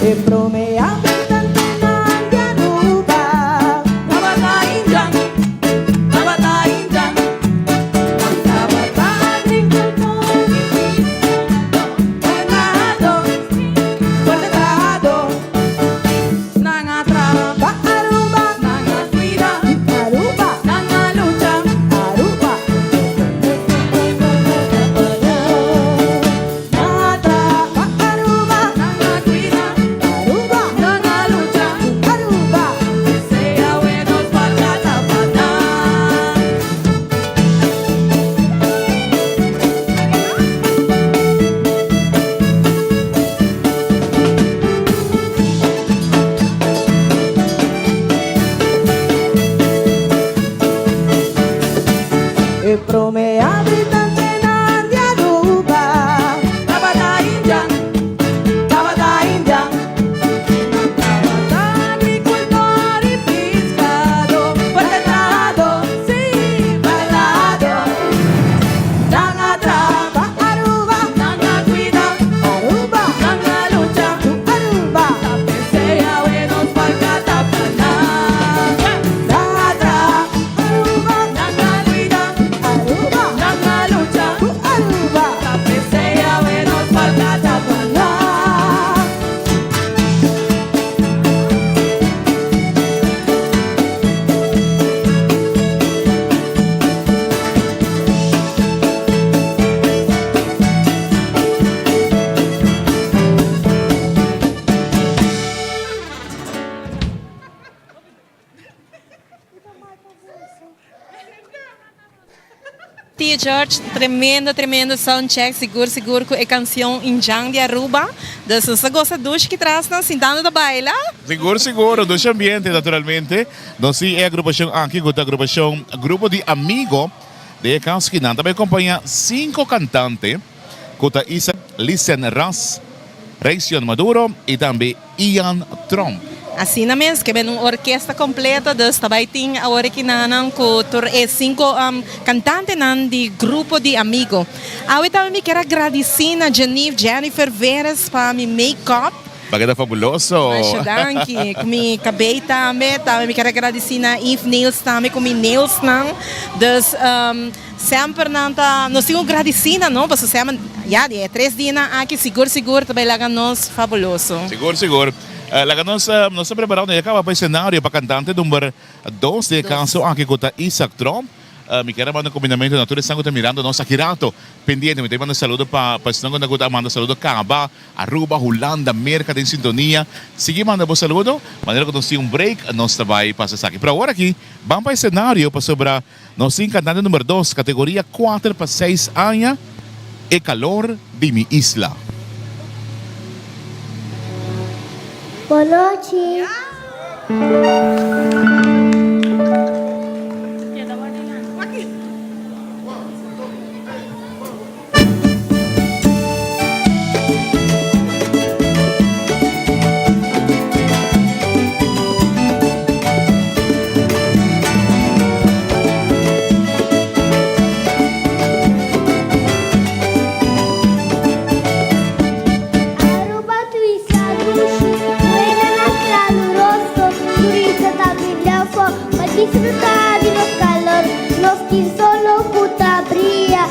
E prome habitantenan di Aruba tabata Indian, tabata Indian. Nan tabata agricultor y piscador. E prome habitantenan di Aruba tabata Indian, tabata Indian. Nan tabata agricultor y piscado, fuerte trahado, sí, fuerte trahado. Nan a traha pa Aruba, nan a cuida Aruba, nan a lucha cu Aruba. Ta p'esey awe nos barca ta plana. Nan a traha Aruba, nan a cuida Aruba, nan a lucha cu Aruba. Ta p'esey awe nos barca ta plana. Tio George, tremendo tremendo sound check, sigur sigur cu e cancion Injan di Aruba, dus nos ta goza dushi ki tras nan sintando ta baila. Sigur sigur, dushi ambiente naturalmente. Nos tin e agrupacion aki cu ta agrupacion Grupo di Amigo. Den e caso aki nan ta bay acompaña cinco cantante cu ta Isa Lisen Ras, Raycion Maduro y tambe Ian Tromp. Asina mes, ke ben un orkesta completo, dus ta bay tin awor aki nanan cu tur e cinco cantantenan di Grupo di Amigo. Awe tambe mi kier a gradici na Jenive Jennifer Veres pa mi make-up. Bo keda fabuloso. Masha danki. Ku mi kabei tambe. Tambe mi kier a gradisi na Eve Nails tambe ku mi nailsnan. Dus semper nan ta, nos tin ku gradisi nan no, pasobra semper, ya di e tres dianan aki sigur sigur ta bai laga nos fabuloso. Sigur sigur. Laga nos, nos ta prepará ya kaba pa e senario pa kantante number dos di e kaso aki ku ta Isaac Tromp. Mi kier a manda un kombinamentu na tur esnan ku ta mirando nos aki rato pendiente. Mi ta manda saludo pa esnan ku ta manda saludo kaba. Aruba, Hulanda, Merca den sintonia. Sigui manda bo saludo. Manera cu nos tin un break, nos ta bay pasa esaki. Pero awor aki, ban pa e scenario pasobra nos tin cantante number dos, categoria cuater pa seis aña, E calor di mi isla. Bonochi. Aruba tu isla dushi, buena na caluroso, turista ta bin di afo pa disfruta di nos calor, nos tin solo cu ta bria.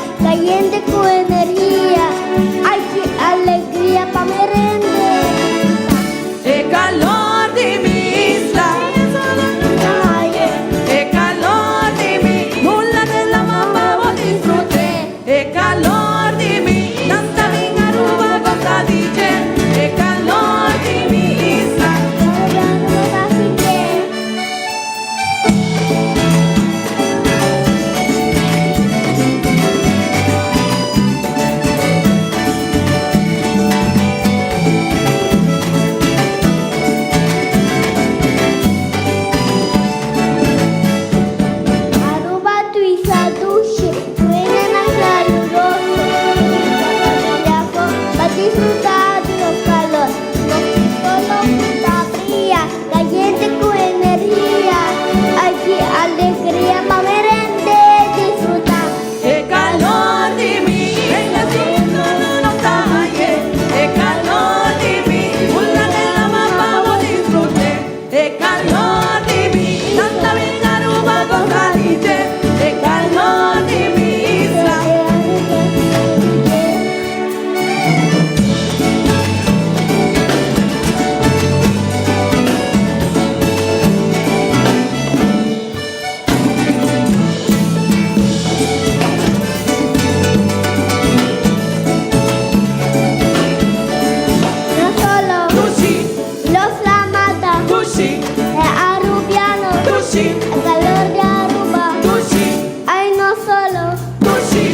Dushi. E Arubiano. Dushi. E calor di Aruba. Dushi. Ay no solo. Dushi.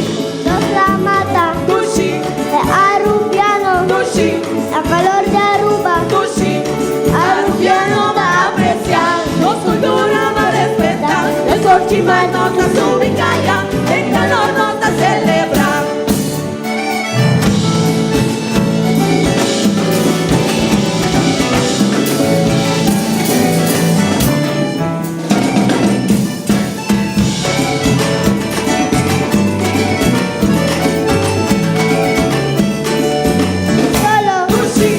Nos la mata. Dushi. E Arubiano. Dushi. E calor di Aruba. Dushi. Arubiano ta aprecia, nos cultura ta respeta. E sochima nos ta subi caya, den calor nos ta celebra. Solo. Dushi.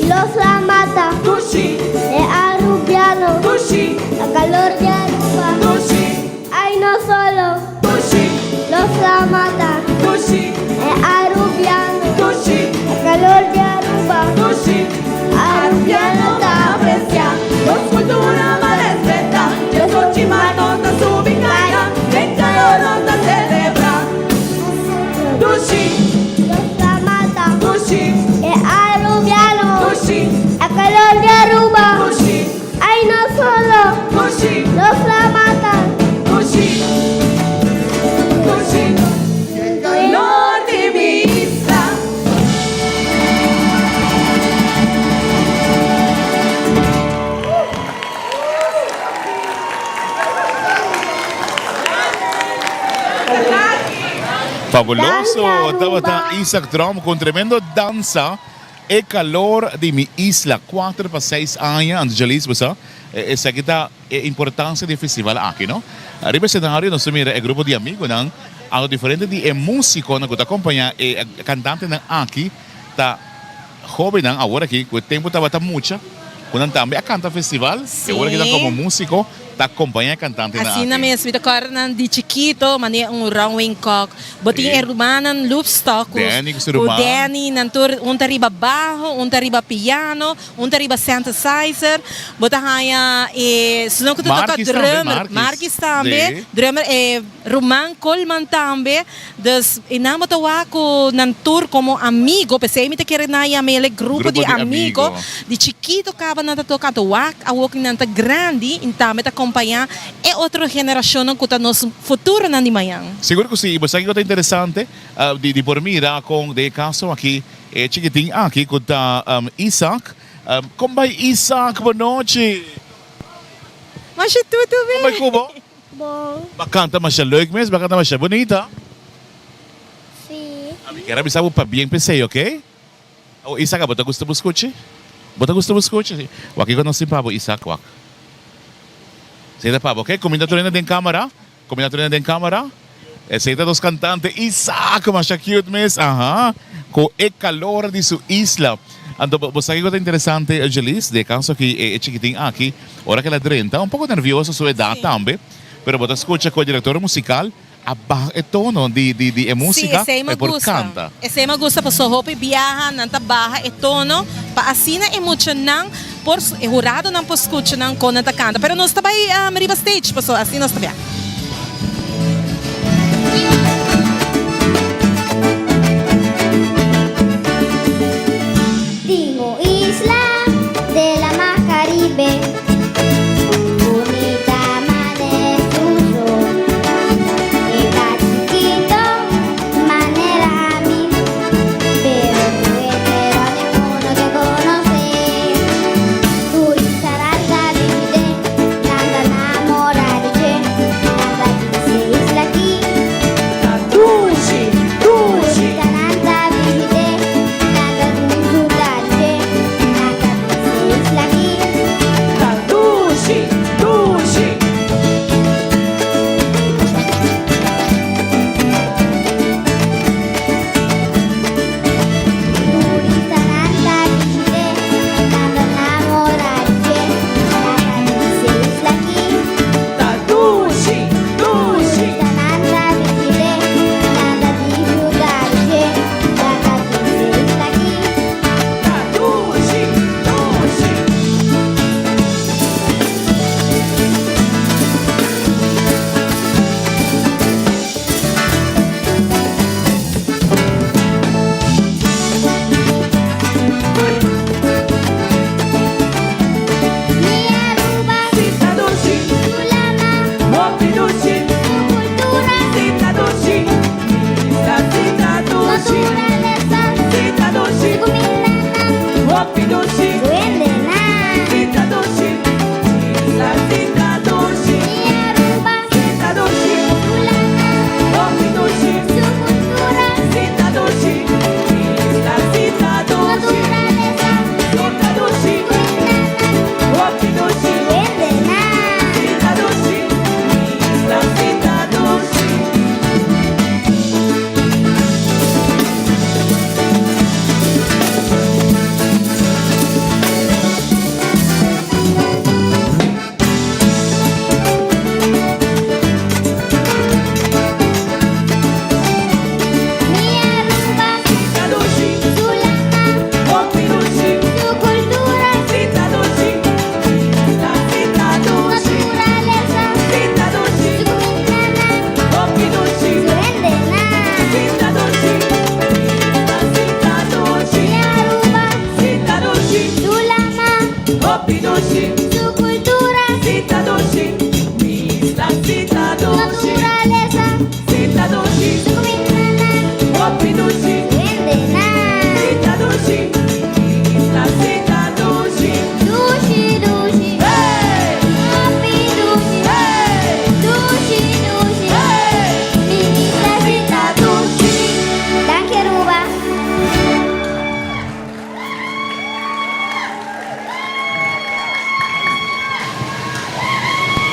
Y los la mata. Dushi. E Arubiano. Dushi. E calor di Aruba. Dushi. Ay no solo. Dushi. Los la mata. Dushi. E Arubiano. Dushi. E calor di Aruba. Dushi. Arubiano ta aprecia, nos cultura ta respeta. Diesoch'i mart nos ta subi caya, den calor nos ta celebra. Dushi. Los la mata. Dushi. E Arubiano. Dushi. E calor di Aruba. Dushi. Ay no solo. Dushi. Los la mata. Dushi. Dushi. Calor di mi isla. Fabuloso! Tabata Isaac Tromp cu un tremendo danza E calor di mi isla, cuater pa seis aña, anto Jalice bo sa, esaki ta e importancia di e festival aki no. Riba escenario nos ta mira e grupo di amigonan, anto diferente di e musiconan cu ta acompaña e cantantenan aki ta hobennan awor aki cu e tempo tabata mucha cu nan tambe a canta festival y awor aki nan como musico ta acompaña e cantantenan aki. Asina mes, mi ta corda nan di chikito manera un Ronwin Kok. Bo tin e rumannan Loopstok ku Danny ku su ruman. Danny, nan tur un ta riba baho, un ta riba piano, un ta riba synthesizer. Bo ta haña e esnan ku ta toka Markis tambe, drummer, Markis. Markis tambe, Sí. drummer e ruman Coleman tambe. Dus e nan bo ta wak ku nan tur komo amigo, p'esei mi ta kere nan yama el e grupo Grupo di di amigo. amigo. Di chikito kaba nan ta toka, anto wak awor ku nan ta grandi i tambe ta kompañá E otro generacionnan cu ta nos futuronan di mañan. Sigur cu si, y bo sa kico ta interesante di por mira con den e caso aki e chikitin aki cu ta Isaac. Con bay Isaac? Bo nochi. Masha tutu be. Con bay cu bo? Bon. Bo a canta masha leuk mes, bo a canta masha bunita. Si. Mi kier a bisa bo pabien p'esey, ok? Awo Isaac bo ta gusta bo scuchi? Bo ta gusta bo scuchi? Wak kiko nos tin pa bo Isaac wak. Esey ta pa bo ok. Cuminda tur hende den camera. Cuminda tur hende den camera. Esey ta nos cantante Isaac masha cute mes aha cu e calor di su isla. Anto bo sa kiko ta interesante Jeliz di e caso aki e chikitin aki ora ke el a drenta un poco nervioso su edad tambe pero bo ta scucha cu e director musical A baha e tono di di di e Sí, música esei pa mi e por gusta. canta. Esei mi gusta paso hopi biaha nan ta baha e tono pa asina e muchanan por e huradonan por scucha nan con nan ta canta. Pero nos ta bay riba stage paso asina nos ta bia. Di un isla de la mar Caribe. Bunita manera un sol. E ta chikito manera mi, pero puebero ninguno ke conoce. Turista ta bishit'e, nan ta namora di dje.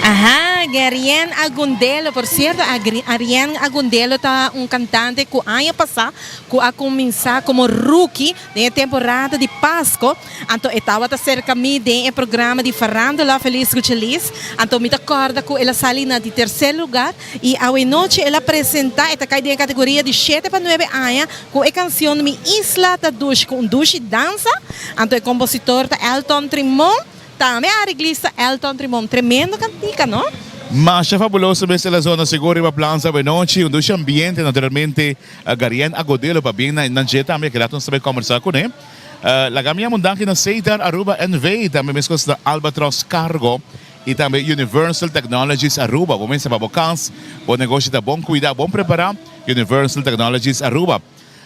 Aha, Gerien Agundelo. Por cierto, Arien Agundelo ta un cantante cu aña pasa cu a cuminsa como rookie den e temporada di Pasco. Anto e tabata cerca mi den e programa di Farándula Feliz cu Chelis. Anto mi ta corda cu el a sali na di tercer lugar y awe nochi el a presenta, e ta cay den e categoria di shete pa nuebe aña cu e cancion Mi Isla ta Dushi cu un dushi dansa. Anto e compositor ta Elton Trimon. Tambe areglista Elton Trimon. Tremendo cantica, no? Masha fabuloso mester la zona sigur riba Plaza Benochi, un dushi ambiente naturalmente Garien Agodelo pa bien na nan dje tambe keda nos ta bay combersa cune. Laga mi yama un danki na Setar Aruba NV tambe mescos na Albatros Cargo y tambe Universal Technologies Aruba. Bo mester pa bo cas, bo negoshi ta bon cuida, bon prepara, Universal Technologies Aruba.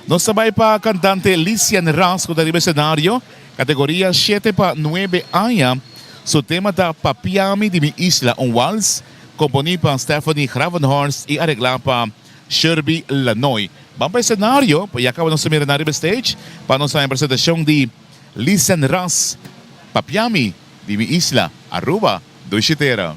Nos ta bai pa kantante Lician Ras ku ta riba esenario, kategoria shete pa nuebe aña. Su tema ta Papiami di mi isla, un wals komponí pa Stephanie Gravenhorst i areglá pa Sherby Lanoy. Ban pa esenario, ya kaba nos ta mira nan riba stage pa nos haña presentashon di Lician Ras, Papiami di mi isla, Aruba, dushi tera.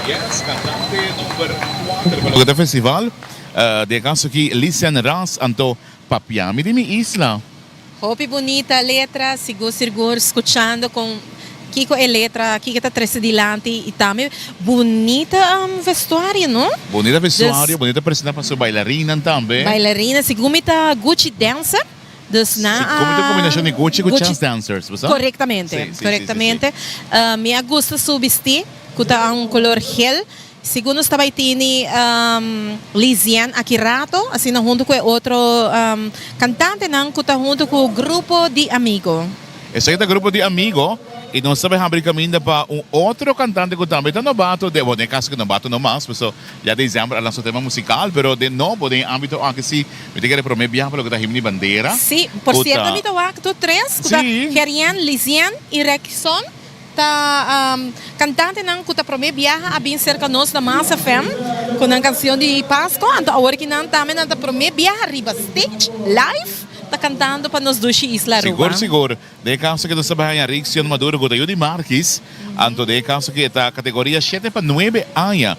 Yes, cantante number 4 pa loke ta festival. Den e caso aki Lisian Ras anto Papia mi di mi isla. Hopi bunita letra, sigur sigur scuchando con kico e letra, kico ta trece dilanti y tambe bunita vestuario no. Bunita vestuario, bunita presenta pa su bailarinnan tambe. Bailarina, segun mi ta Gucci dancer, dus nan a. Segun mi ta combinacion di Gucci cu Chance Dancers, bo sa? Corectamente, corectamente. Mi a gusta su bisti cu ta un color gel. Segun nos ta bai tini Lizienne aki rato, asina hunto cu e otro cantantenan cu ta hunto cu Grupo di Amigo. Esaki ta Grupo di Amigo y nos ta bai habri caminda pa un otro cantante cu tambe ta nobato, den, bueno den e caso cu nobato no mas, paso ya december a lansa un tema musical, pero den nobo den e ambito aki si mi ta kere prome biaha pa loke ta Himno y Bandera. Si, por cierto mi ta wak tur tres cu ta Gerienne, Lizienne y Rekison. Ta cantantenan cu ta prome biaha a bin cerca nos na Mas FM cu nan cancion di Pasco, anto awor ki nan tambe nan ta prome biaha riba stage live ta cantando pa nos dushi isla Aruba. Sigur sigur, den e caso ki nos ta bay haña Riccion Maduro cu ta yu di Marquis, anto den e caso ki e ta categoria shete pa nuebe aña.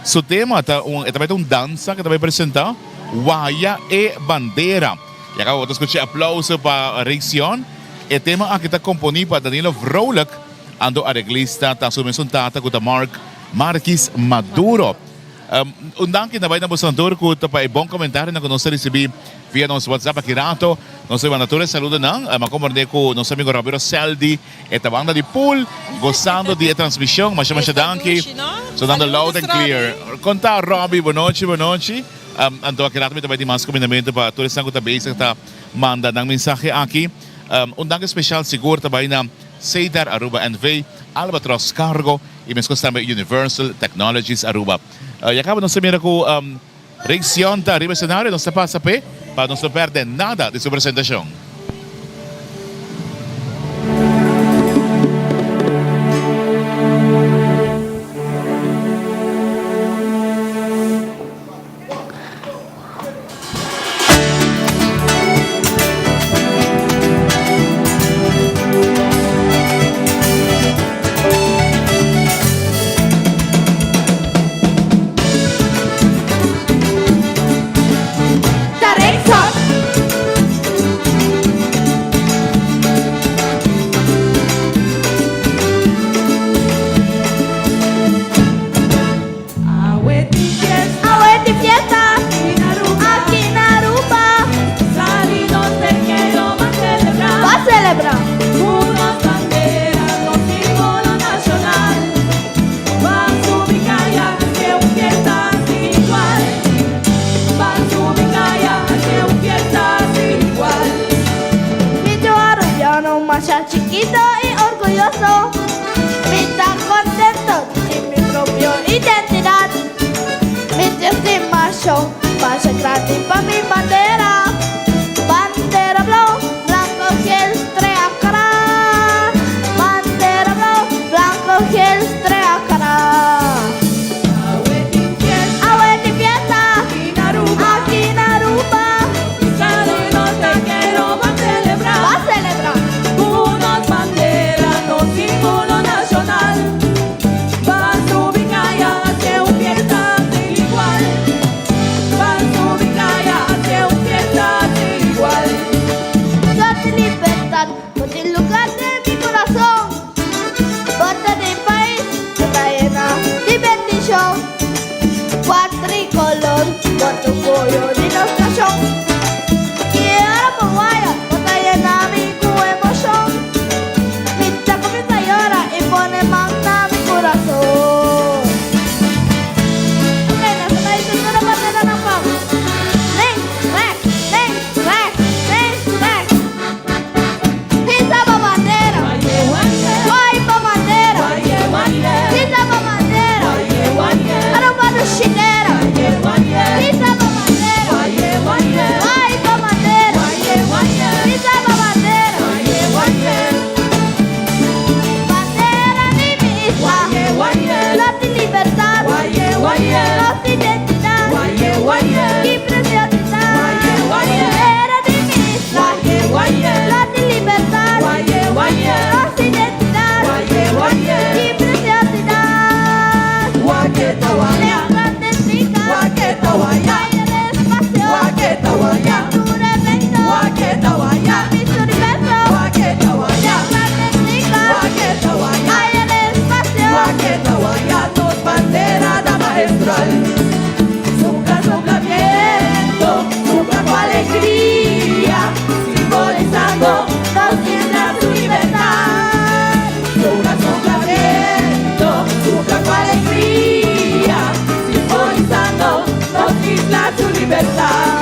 Su tema ta un e ta bay ta un dansa cu ta bay presenta Waya e Bandera. Ya caba bo ta scucha e aplauso pa Riccion. E tema aki ta komponí pa Danilo Vrolijk, anto areglista ta su mesun tata ku ta Mark Marquis Maduro. Un danki ta bai na boso tur ku ta pa e bon komentarionan ku nos a risibí via nos WhatsApp aki rato. Nos ta manda tur e saludonan. Mi a komprendé ku nos amigo Robbie Roseldi e ta banda di pool gosando di e transmishon. Masha masha danki. Sonando loud and clear. Konta Robbie, bonochi bonochi. Anto aki rato mi ta bai di mas komindamentu pa tur esnan ku ta bezig ta Manda nan mensahe aki. Un danki special sigur ta bai na Cedar Aruba NV, Albatross Cargo y meskos tambe Universal Technologies Aruba. Ya caba nos ta mira cu Rick Sion ta riba escenario, nos ta pasa p'e pa nos no perde nada di su presentacion. Awe tin fiesta. Awe tin fiesta. Aki na Aruba. Aki na Aruba. Sali nos te kero ban celebra. Ban celebra. Ku nos bandera, nos simbolo nacional. Ban subi caya, hace un fiesta sin igual. Ban subi caya, hace un fiesta sin igual. Mi yo arubiano masha chikito y orguyoso. Mi ta contento di mi propio identidad. Mi tin estimacion masha grandi pa mi bandera. Bandera blauw, blanco, geel, strea cra. Bandera blauw, blanco, geel, strea cra. Awe tin fiesta. Awe tin fiesta. Aki na Aruba. Aki na Aruba. Ban celebra. Ban celebra. Ku nos bandera, nos simbolo nacional. Ban subi caya, hace un fiesta sin igual. Ban subi caya, hace un fiesta sin igual. Flor di libertad, bo tin lugar den mi corazon. Bo ta di pais cu ta yena di bendicion. Cuatricolor, bo ta orguyo di nos nacion. Ki ora bo waya, bo ta yena mi cu emocion. Mi ta cuminsa yora y pone man na mi curason. Ok, nos ta bay tur e bandera nan pam. Links, rechts, links, rechts, links, rechts. Hisa bo bandera, Wai bo bandera, Hisa bo bandera, Aruba dushi tera, Hisa bo bandera. maestral. Supla, supla viento, supla cu alegria, simbolizando nos isla su libertad. Supla, supla viento, supla cu alegria, simbolizando nos isla su libertad.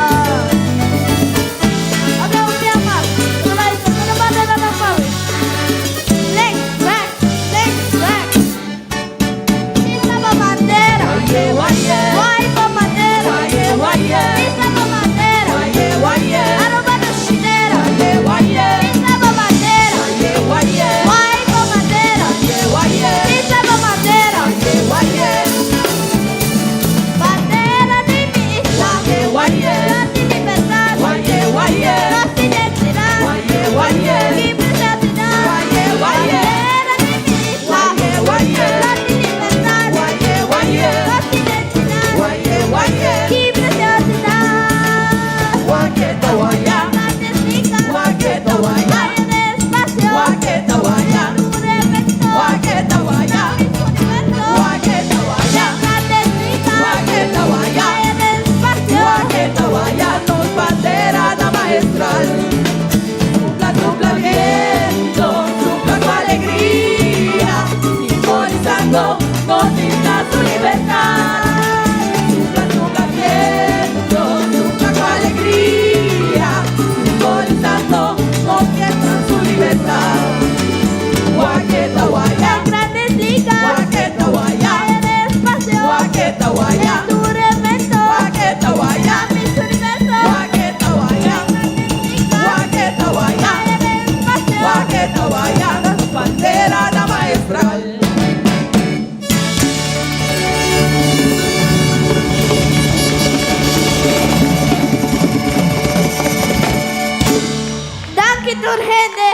Danki tur hende,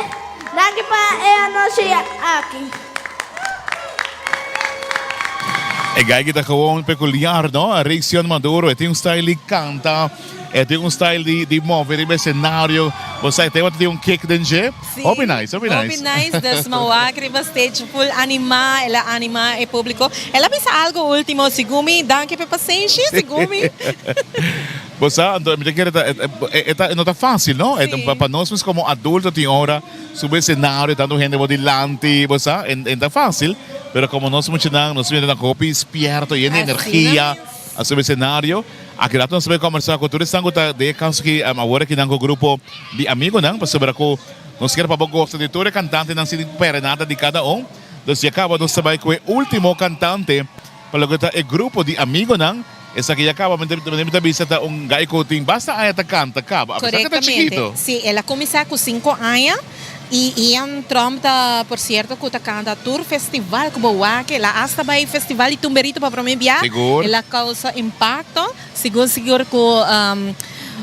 danki pa e anochi aki. E guy ki ta gewoon peculiar no, Raysion Maduro, e tin un style di canta, e tin un style di di move riba escenario, bo sa e tema ta tin un kick den dje, hopi nice, hopi nice. Hopi nice, dus mi wak riba stage full anima, el a anima e publico. El a bisa algo ultimo, segun mi, danki pa e pasenshi, segun mi. Bo sa, anto mi ta kere ta, e ta, no ta fácil, no? E ta, pa nos mes como adulto tin ora subi escenario, tanto hende bo dilanti, bo sa, e, e ta fácil, pero como nos muchanan, nos mira nan hopi spierto, yen di energia, a subi escenario. Aki rato nos ta bay combersa cu tur esnan cu ta den e caso aki, awor aki nan cu grupo di amigonan, pasobra cu nos kier pa bo gosta di tur e cantantenan sin perde nada di cada un. Dus ya caba nos ta bay cu e ultimo cantante. Pa loke ta e grupo di amigonan, esaki ya caba, mi ta bisa ta un guy cu tin basta aña ta canta caba, apesar cu ta chikito. Corectamente, si, el a cuminsa cu cinco aña y Ian Tromp ta, por cierto, cu ta canta tur festival cu bo wak, el a hasta bay festival di Tumberito pa prome bia, Sigur. el a causa impacto, sigur sigur cu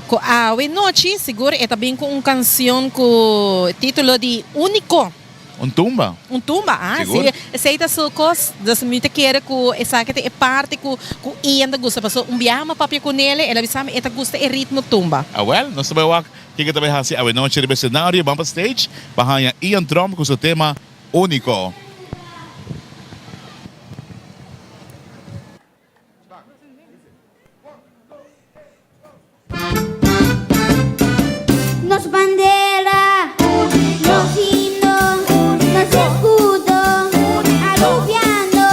cu awe nochi sigur e ta bin cu un cancion cu titulo di Unico. Un tumba. Un tumba, ah, Sigur. si. Esei ta su kos. Dus mi ta kere ku esaki ta e parti ku ku Ian ta gusta. Pasobra un biaha mi a papia ku nele, el a bisa mi e ta gusta e ritmo tumba. Awel, nos ta bai wak kiko ta bai hasi awenochi riba escenario. Ban pa stage pa haña Ian Tromp ku su tema Úniko. Nos bandera, nos himno, nos escudo, Arubiano.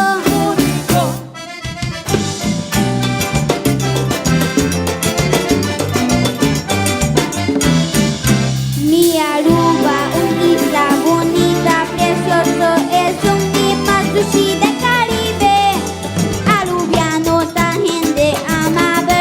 Mi Aruba, un isla bunita, precioso, esun di mas dushi den Caribe. Arubiano ta hende amabel.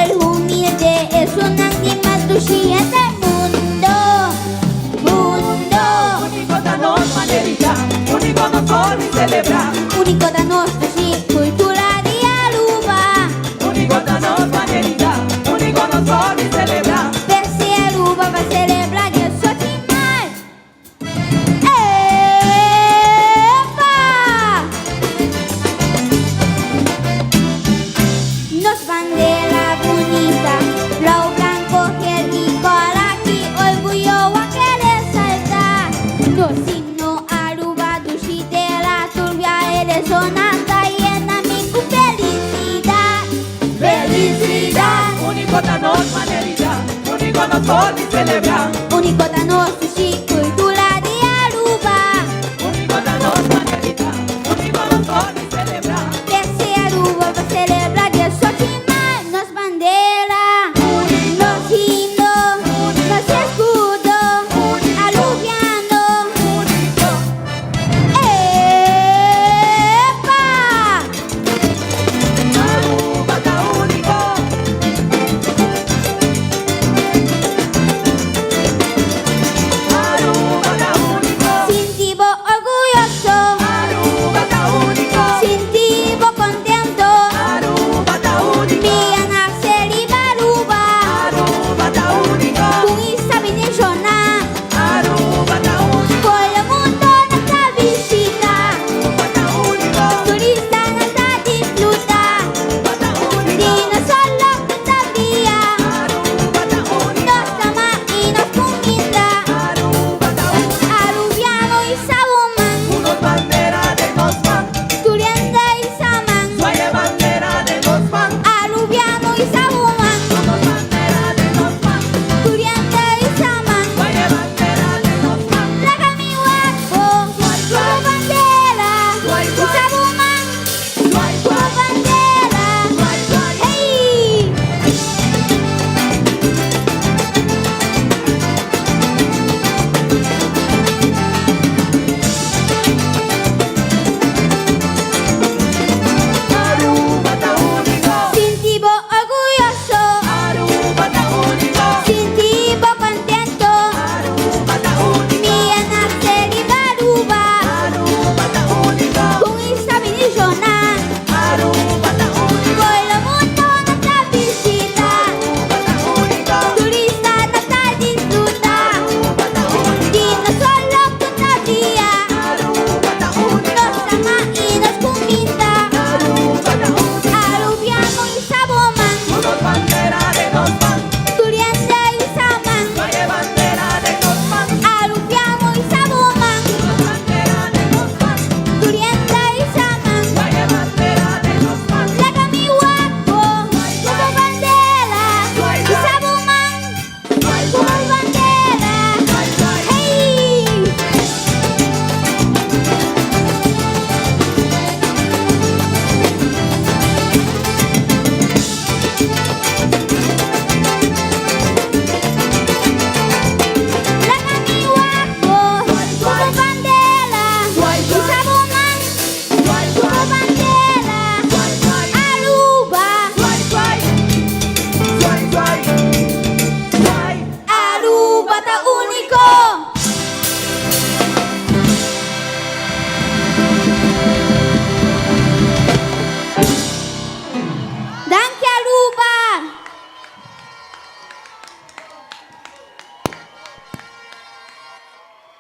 Úniko ta nos manerita, úniko nos for di selebrá. Úniko ta nos sushi, kultura di Aruba. Úniko ta nos manerita, úniko nos for di selebrá. Trese Aruba pa selebrá diesocho mai, nos bandera, nos himno, nos eskudo, Arubiano. Epa! Aruba ta úniko. Aruba ta úniko. Sinti bo orguyoso. Aruba ta úniko. Sinti bo kontento. Aruba ta úniko. Mi a nase riba Aruba. Aruba ta úniko. Ku isa bendishoná. Aruba ta úniko. Por mundo nan ta bishitá. Aruba ta úniko. Turistanan ta disfrutá. Aruba ta úniko. Di nos solo ku ta bria. Aruba ta úniko. Nos ama i nos kuminda. Aruba ta úniko. Arubiano hisa bo man. Ku nos bandera den nos man. Tur hende hisa man. Zwai e bandera den nos man. Arubiano hisa bo man. Ku nos bandera den nos man. Tur hende hisa man. Zwai e bandera den nos man. Laga mi wak bo. Ku bo bandera. Hisa bo man. Zwai Ku bo bandera. zwai zwai. Hey! Aruba ta úniko. Sinti bo orguyoso. Aruba ta úniko. Sinti bo kontento. Aruba ta úniko. Mi a nase riba Aruba. Aruba ta úniko. Ku isla bendishoná. Aruba ta úniko. Por mundo nan ta bishitá. Aruba ta úniko. Turistanan ta disfrutá. Aruba ta úniko. Di nos solo ku ta bria. Aruba ta úniko. Nos ama i nos kuminda. Aruba ta úniko. Arubiano hisa bo man. Ku nos bandera den nos man. Tur hende hisa man. Zwai e bandera den nos man. Arubiano hisa bo man. Ku nos bandera den nos man. Tur hende hisa man. Zwai e bandera den nos man. Laga mi wak bo. Ku bo bandera. Hisa bo man. Ku bo bandera. Hey! Laga mi wak bo. Ku bo bandera. Hisa bo man. Ku bo bandera. Aruba. Zwai zwai. Zwai zwai. Zwai. Aruba ta úniko. Danki Aruba.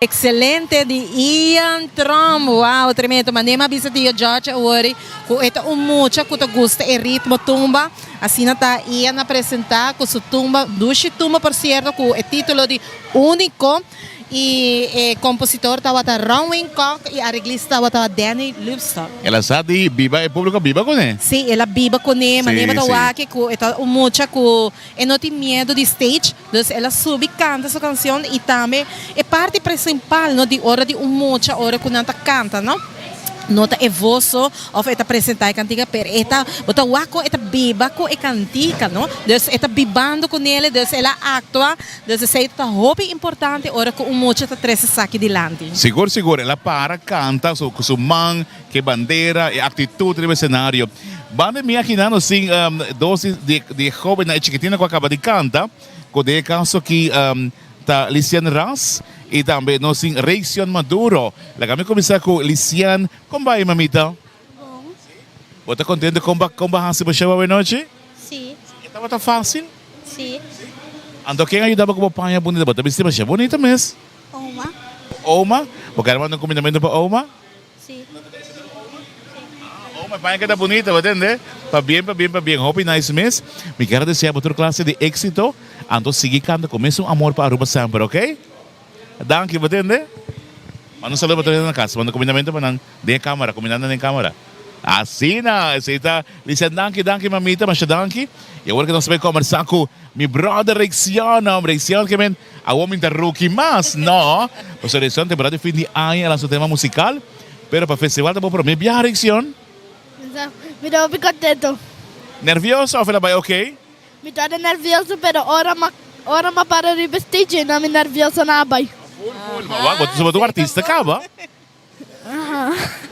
Excelente di Ian Tromp. Wow, tremendo. Manera mi a bisa Tio George awor cu e ta un mucha cu ta gusta e ritmo tumba. Asina ta Ian a presenta cu su tumba, dushi tumba por cierto, cu e titulo di Unico. Y e compositor tabata Ronwin Kock y areglista tabata Danny Lubstock. El a sa di biba e publico a biba cune. Sí, el a biba cune, manera bo ta Sí, sí. wak cu e ta un mucha cu e no tin miedo di stage. Dus el a subi canta su cancion y tambe e parti principal no di ora di un mucha ora cu nan ta canta no no ta e voz so of e ta presenta e cantica pero e ta bo ta wak con e ta biba cu e cantica no dus e ta bibando cu nele dus el a actua dus esey ta hopi importante ora cu un mucha ta trece esaki dilanti. Sigur sigur el a para canta su cu su man cu e bandera e actitud riba escenario. Banda mi aki nan nos tin dos di di e hobennan e chikitinnan cu a caba di canta cu den e caso aki ta Lisian Ras y tambe nos tin Raysion Maduro. Laga mi cuminsa cu Lisian. Con bay mamita? Bon. Bo ta contento con bo con bo a haci bo show awenochi? Si. E tabata facil? Si. Anto ken a yuda bo cu bo paña bunita? Bo ta bisti masha bunita mes. Oma. Oma? Bo kier manda un cumindamento pa oma? Si. Oh, mi paña keda bunita, bo tende? Pabien, pabien, pabien. Hopi nice mes. Mi kier a desea bo tur clase di exito. Anto sigui canta cu mesun amor pa Aruba semper, ok? Danki, bo tende? Manda un saludo pa tur hende na cas. Manda cumindamento pa nan den e camera. Cumindando den camera. Asina, esei ta Lisa danki danki mamita masha danki y awor ke nos ta bay combersa cu mi brother Rexion no Rexion ke men awor mi ta rookie mas no pasobra Rexion temporada di fin di aña a lansa un tema musical pero pa festival ta bo prome biaha Rexion. Mi ta hopi contento. Nervioso of el a bay ok? Mi ta nervioso pero ora ma ora ma para riba stage na mi nervioso na a bay. Full full ma wak bo ta un artista caba.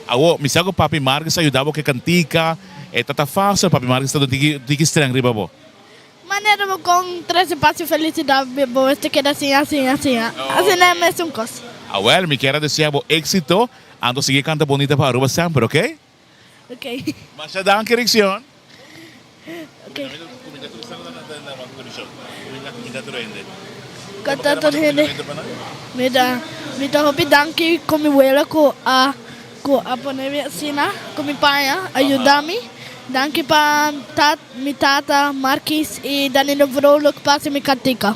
Awo, mi sa ku Papi Marcus a yuda bo ku e kantika. E ta ta fásil, Papi Marcus ta dun tiki tiki streng riba bo. Manera bo kon trese pas i felisidat bo mester keda siña, siña, siña. Asina e mesun kos. Awèl, mi kier a desea bo éksito. Anto sigui kanta bonita pa Aruba semper, oke? Oke. Masha danki, Riccion. Oke. Kanta tur hende. Mi ta mi ta hopi danki ku mi wela ku a ku a pone mi asina ku mi paña a yuda mi. Danki pa tat mi tata Markis i Danilo Vrolijk pa hasi mi kantika.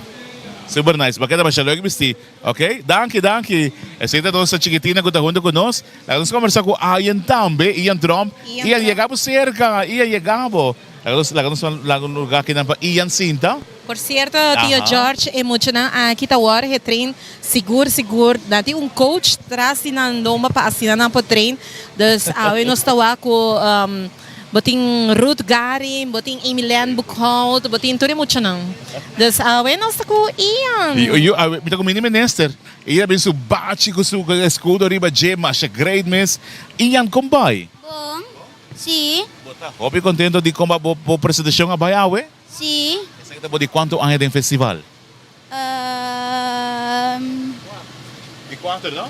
Super nice. Bo a keda masha leuk bisti. Ok, danki, danki. Esei ta nos chikitina ku ta huntu ku nos. Laga nos kombersá ku Ian tambe, Ian Tromp. Ian, yega bo serka, Ian, yega bo. Laga nos, laga nos laga un lugá akinan pa Ian sinta. Por sierto, tio George, e muchanan aki ta wòrdu getrain sigur, sigur. Nan tin un coach tras di nan lomba pa asina nan por train. Dus awe nos ta wak ku bo tin Ruth Garin, bo tin Amy-Len Boekhout, bo tin tur e muchanan. Dus awe nos ta ku Ian. Yo, awe mi ta ku mini minister. Ian bin su bachi ku su escudo riba dje, masha great mes. Ian, kon bai? Bon, si. Bo ta hopi contento di kon bo bo presentacion a bai awe? Si. Esaki ta bo di cuanto aña den festival? Ehm. Di cuater, no?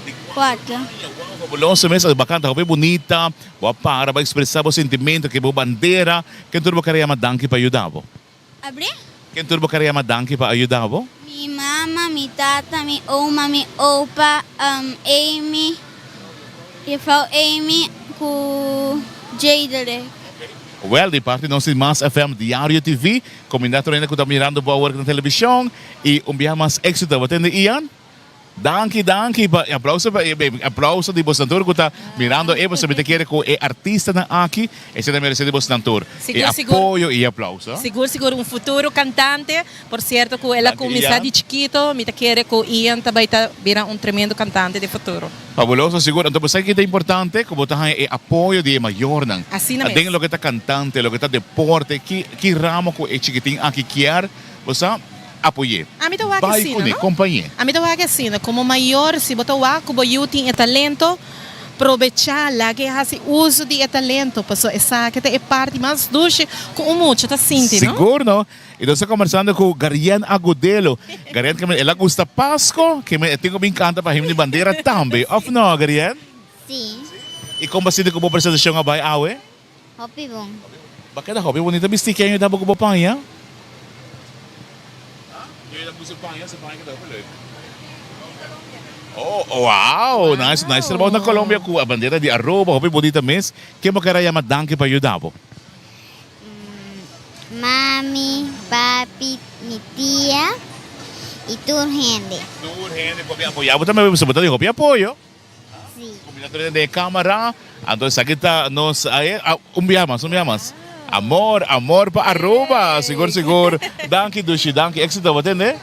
Di cuater. Wow, fabuloso mes. Bo a canta hopi bunita, bo a para, bo a expresa bo sentimento ke bo bandera. Ken tur bo kere yama danki pa yuda bo? Abri? Ken tur bo kere yama danki pa a yuda bo? Mi mama, mi tata, mi oma, mi opa, Amy, Juffrouw Amy ku Jaderick. Wel, di parti nos di Mas FM Diario TV, komunidad tur hende ku ta mirando bo awor na televishon i un biaha mas éxito. Bo tende Ian? Danki, danki pa e aplauso pa e aplauso di bosnan tur ku ta mirando e boso mi ta kere ku e artistanan aki esei ta merese di bosnan tur e apoyo i e aplauso. Sigur sigur un futuro kantante por sierto ku el a kuminsá di chikito mi ta kere ku Ian ta bai ta bira un tremendo kantante den futuro. Fabuloso sigur anto bo sa ki ta importante ku bo ta haña e apoyo di e mayornan Asina mes. den loke ta kantante loke ta deporte ki ki ramo ku e chikitin aki kier bo sa. Apoy'é. Ami ta wak Bai asina, kuné, no? kompañ'é. Ami ta wak asina, komo mayor, si bo ta wak ku bo yu tin e talento, probechá, laga e hasi uso di e talento, pasobra esaki ta e parti mas dushi ku un mucha ta sinti, no? Sigur, no? I nos ta kombersando ku Garien Agudelo. Garien ke men el a gusta Pasko, ke men e tin ku bin kanta pa himno di bandera tambe, òf no, Garien? Sí. I kon bo a sinti ku bo presentashon a bai awe? Hopi bon. Ba keda hopi bonita bisti ken yuda bo ku bo paña? Ken yuda ku su paña? Su paña keda hopi leuk. Oh, wow! Nice, nice trabou na Colombia ku a bandera di Aruba, hopi bonita mes. Ken bo kere a yama danki pa yuda bo? Mami, papi, mi tia i tur hende. Tur hende ku a bin apoya bo tambe, pasobra bo ta di hopi apoyo. Sí. Cuminda tur den e camara. Anto esaki ta nos ae un bia mas, un bia mas. Amor, amor pa Aruba. Sigur, sigur. Danki Dushi, danki. Exito, bo tende?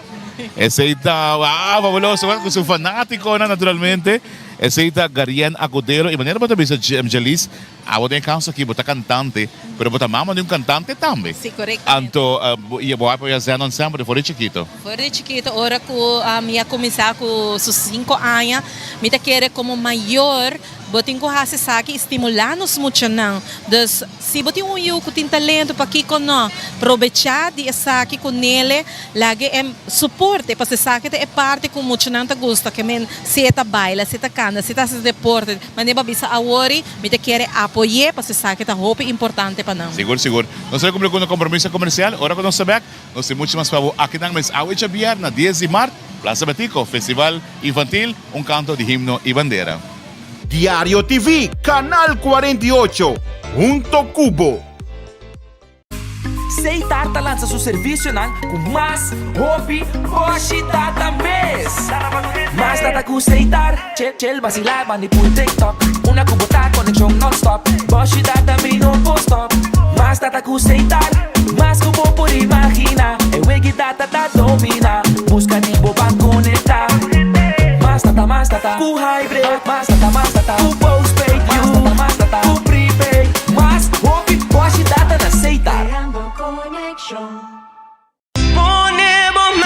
Esey ta, ah, fabuloso. Cu su fanaticonan naturalmente. Esey ta Garien Agudelo. Y manera bo ta bisa, Jalice, abo den e caso aki bo ta cantante, pero bo ta mama di un cantante tambe. Sí, correctamente. Anto, y bo a apoya Zenon semper for di chikito. For di chikito, ora ku mi a kuminsá ku su sinku aña, mi ta kere komo mayor bo tin ku hasi esaki i stimulá nos muchanan. Dus, si bo tin un yu ku tin talento, pakiko no probechá di esaki ku nele, laga e suporte, pasobra esaki ta e parti ku muchanan ta gusta, ke men si e ta baila, si e ta kanta, si e ta hasi deporte, manera bo a bisa awor, mi ta kere apoy'é, pasobra esaki ta hopi importante pa nan. Sigur, sigur. Nos ta kumpli ku un kompromiso komersial, ora ku nos ta bèk. Nos tin mucho mas pa bo akinan mes awe djabièrna dies di mart, Plaza Betico, Festival Infantil, un kanto di himno i bandera. Diario TV, Canal 48, hunto cu bo. Setar ta lansa su servicionan cu mas hopi boshi data mes. Mas data cu Setar, chill chill basila bandi pul TikTok. Una cu bo ta conexion non stop, boshi data mi no por stop. Mas data cu Setar, mas cu bo por imagina. E wegi data ta domina, busca di bo ban conecta. Mas data, mas data cu hybrid, mas data, mas data cu postpaid, mas data, mas data cu prepaid. Mas hopi boshi data na Setar.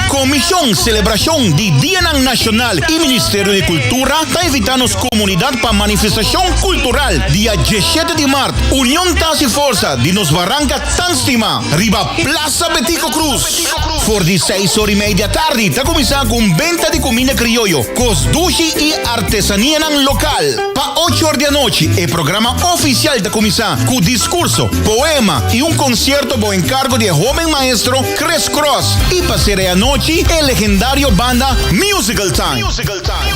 Komishon Selebrashon di Dianan Nashonal i Ministerio di Kultura ta invitá nos komunidat pa manifestashon kultural dia diesshete di mart. Union ta hasi forsa di nos baranka tan stimá riba Plaza Betico Croes. For di seis or i mei di atardi ta kuminsá ku un benta di kuminda krioyo, kos dushi i artesanianan lokal. Pa ocho or di anochi e programa ofisial ta kuminsá ku diskurso, poema i un konsierto bou enkargo di e hóben maestro Chris Cross i pa sera e anochi e legendario banda Musical Time.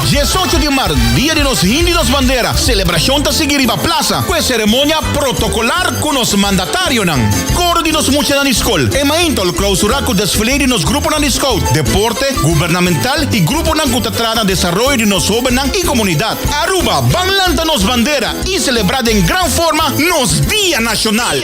Diesocho di mart, dia di nos himno i nos bandera, selebrashon ta sigui riba plasa ku e seremonia protokolar ku nos mandatarionan. Koro di nos muchanan di skol, e mainta lo klausurá ku desfile di nos gruponan di scout, deporte, gubernamental i gruponan ku ta traha na desaroyo di nos hóbennan i komunidat. Aruba, ban lanta nos bandera i selebrá den gran forma nos Dia Nashonal!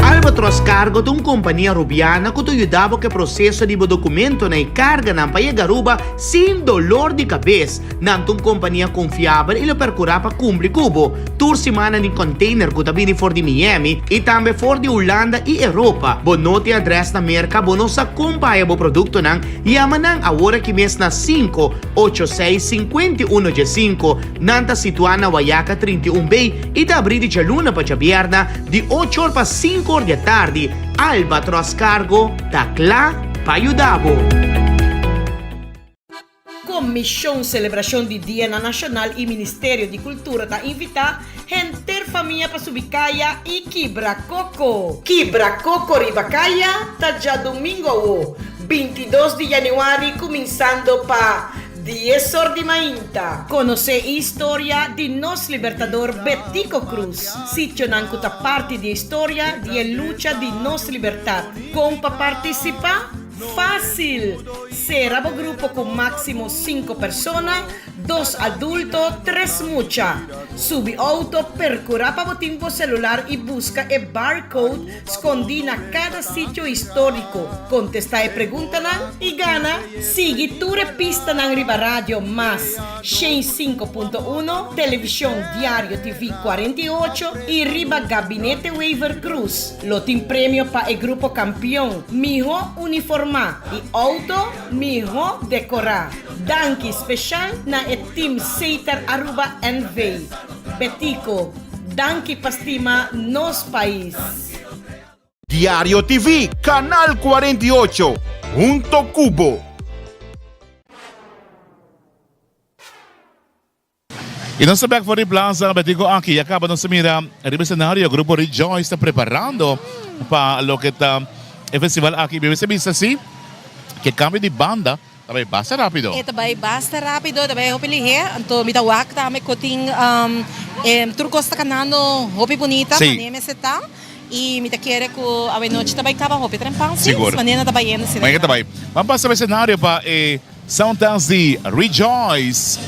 Albatros Cargo ta un kompania Rubiana ku ta yuda bo ku e proseso di bo dokumentonan i karganan pa yega Aruba sin dolor di kabes. Nan ta un kompania konfiabel i lo perkurá pa kumpli ku bo. Tur siman nan tin container ku ta bini for di Miami i tambe for di Hulanda i Europa. Bo no tin adrès na Merka, bo no sa kon pa haya bo produktonan? Yama nan awor aki mes na sinku, ocho seis, 51 diesinko. Nan ta situá na Wayaca 31 B i ta abrí di djaluna pa djabièrnè di ocho or pa sinku or di atardi. Albatros Cargo ta kla pa yuda bo. Komishon Selebrashon di Dianan Nashonal i Ministerio di Kultura ta invitá henter famia pa subi kaya i kibra koko. Kibra koko riba kaya ta djadumingu awo, 22 di yanüari kuminsando pa dies or di mainta. Konosé e historia di nos Libertador Betico Croes, sitionan ku ta parti di e historia di e lucha di nos libertat. Kon pa partisipá? Fácil! Sera bo grupo ku máksimo sinku persona, dos adulto, tres mucha. Subi outo, perkurá pa bo tin bo selular i buska e barcode skondí na kada sitio históriko. Kontestá e preguntanan i gana! Sigui tur e pistanan riba Radio Mas 105.1, Televishon Diario TV 48 i riba Gabinete Wever Croes. Lo tin premio pa e grupo kampion, mihó uniformá i outo mihó dekorá. Danki speshal na e team Setar Aruba NV. Betico, danki pa stima nos pais. Diario TV, Canal 48, hunto cu bo. Y nos ta bek for di plaza Betico aki ya caba nos ta mira riba escenario grupo Rejoice ta preparando pa loke ta e festival aki. Mi mester bisa si ke cambio di banda ta bay basta rapido. E ta bay basta rapido, e ta bay hopi lihe. Anto mi ta wak tambe cu tin tur cos ta canando hopi bunita manera mester ta. Y mi ta kere cu awenochi ta bay caba hopi trempan si, manera ta bayendo asina. Manera ta bay. Ban pasa pa escenario pa e Sound Test di Rejoice.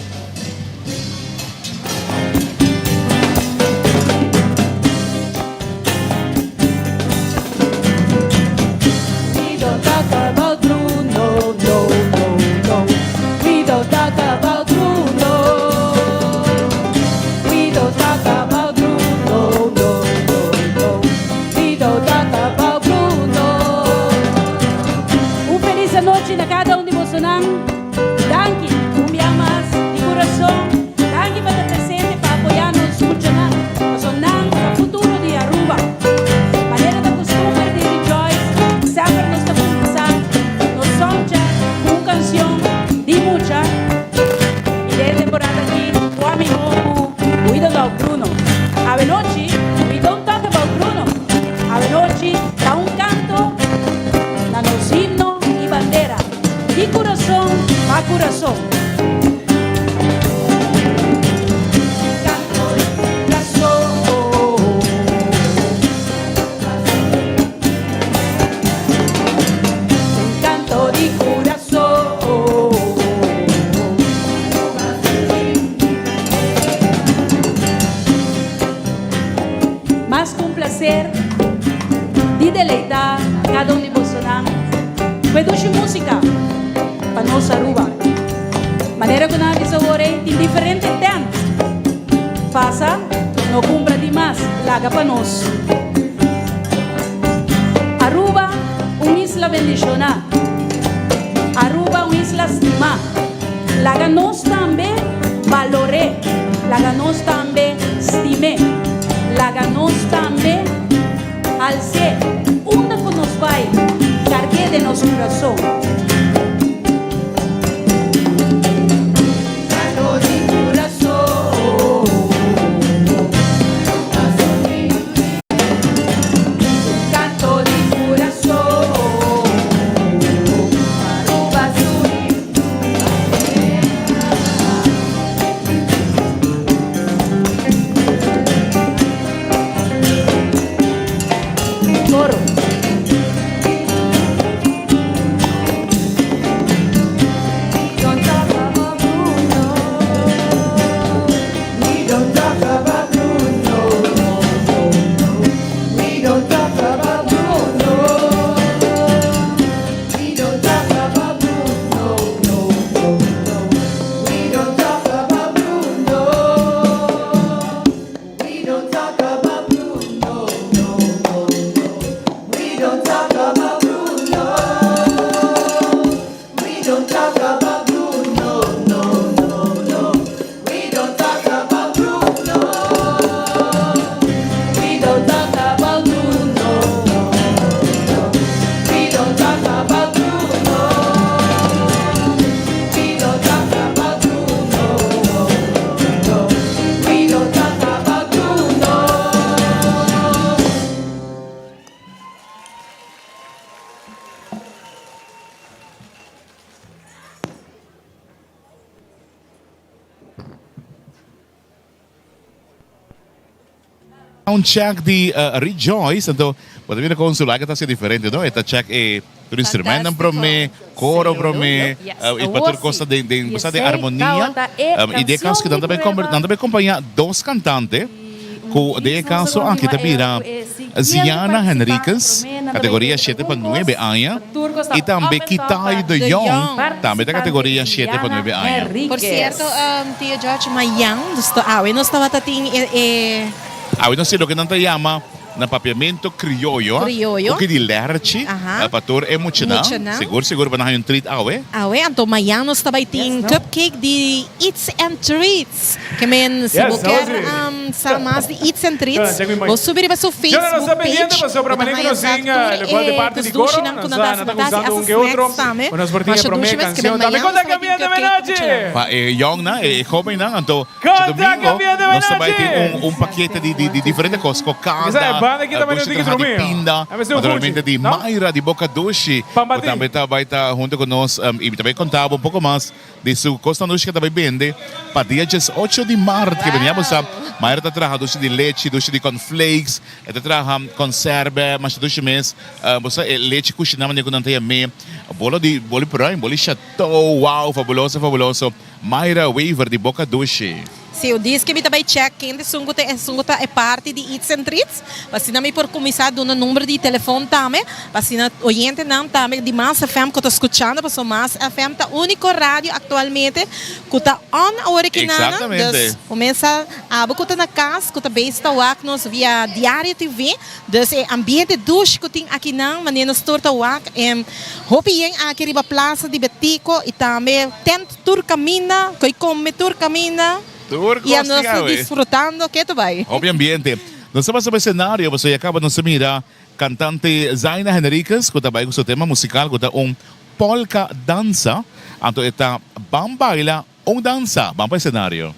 We don't talk about Bruno, no, no, no. We don't talk about Bruno. We don't talk about Bruno, no, no, no. We don't talk about Bruno. Un feliz anochi na cada un di bosonan. Danki, un bia mas di curason. placer di deleita cada un di bosonan cu e dushi musica pa nos Aruba. Manera cu nan a bisa awor ey tin diferente tent. Pasa, no cumpra di mas, laga pa nos. Aruba, un isla bendiciona. Aruba, un isla stima. Laga nos tambe balor'é. Laga nos tambe stim'é. Laga nos tambe hals'é. Unda ku nos bai, karg'é den nos kurason. Un check di Rejoice, anto bo ta mira con su laga ta haci diferente, no? E ta check e tur instrumentnan prome, coro prome, y pa tur cos ta den, den, bo sa, den armonia. Y den e caso nan ta bay, nan ta bay acompaña dos cantante. Ku den e kaso aki ta bira Ziana Henriquez, kategoria shete pa nuebe aña, i tambe Kitay de Jong, tambe ta kategoria shete pa nuebe aña. Por sierto, Tio George, mayan awe nos tabata tin e. Awe nos tin loke nan ta yama na papiamento krioyo, kuki di lerchi pa tur e muchanan. Sigur sigur bo nan haña un treat awe. Awe anto mayan nos ta bai tin cupcake di Eats and Treats. Ke men si bo kier sa mas di Eats and Treats, bo subi riba su Facebook page, bo ta haña sa tur e kusdushinan ku nan ta hasi. Nan ta hasi hasta snacks tambe. Masha dushi mes. Ke men mañana nos ta bai tin cupcake ku muchanan. Pa e yòngnan, e hóbennan, anto djadomingo nos ta bai tin un pakete di diferente kos, kokada, dushi traha di pinda, naturalmente di Mayra di Boca Dushi, ku tambe ta bai ta hunto ku nos i mi ta bai konta bo un poko mas Di su kosnan dushi ke ta bai bende pa dia diesocho di mart ke bini. Ya bo sa, Mayra ta traha dushi di lechi, dushi di cornflakes, e ta traha konserbe, masha dushi mes. Bo sa e lechi kushiná manera ku nan ta yam'é, bolo di bolo di pruim, bolo di chateau, wow, fabuloso, fabuloso. Mayra Wever di Boca Dushi. Si un dis ke mi ta bai check ken ta esun ku ta esun ku ta e parti di Eats and Treats, pa asina mi por kuminsá duna number di telefon tambe, pa asina oyentenan tambe di Mas FM ku ta skuchando, pasobra Mas FM ta úniko radio aktualmente ku ta on awor aki nan. Dus kuminsá abo ku ta na kas ku ta bezig ta wak nos via Diario TV, dus e ambiente dushi ku tin aki nan manera nos tur ta wak e hopi yen aki riba Plaza di Betico i tambe tent. Tur caminda, koe come tur caminda. Tur Y a cos nos tin awe. disfrutando ketu bai. Hopi ambiente. Nos ta pasa pa escenario pasobra ya caba nos ta mira cantante Zaina Henriquez cu ta bai cu su tema musical cu ta un polka danza. Anto e ta ban baila un danza. Ban pa escenario.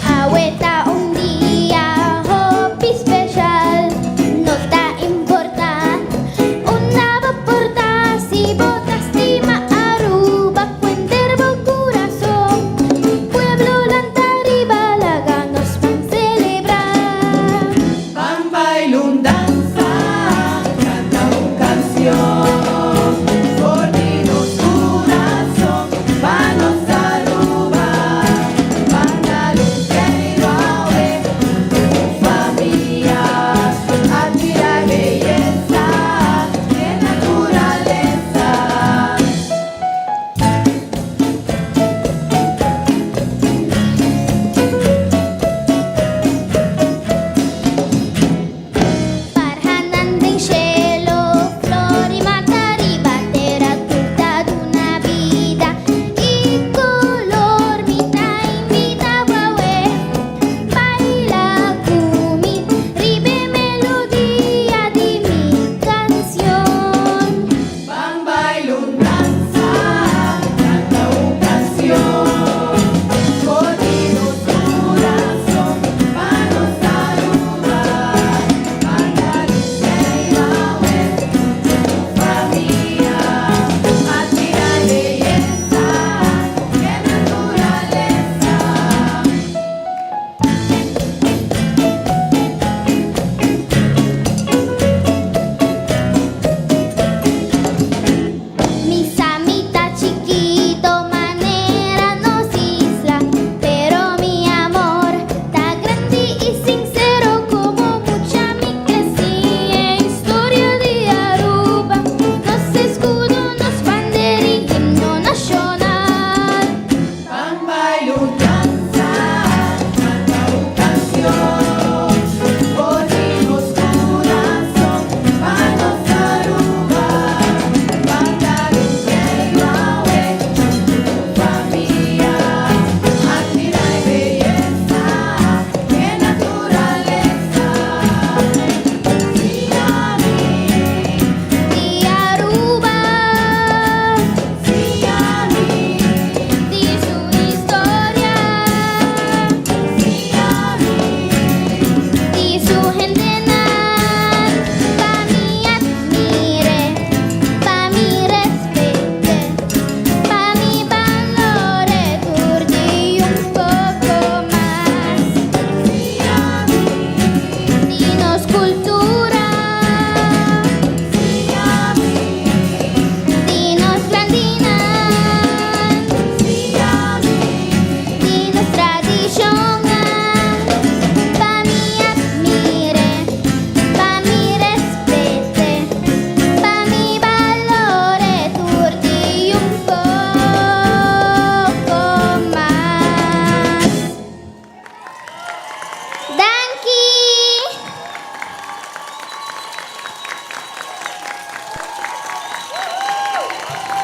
Awe ta un dia hopi special, no ta importa unda bo por ta si bo ta stima Aruba.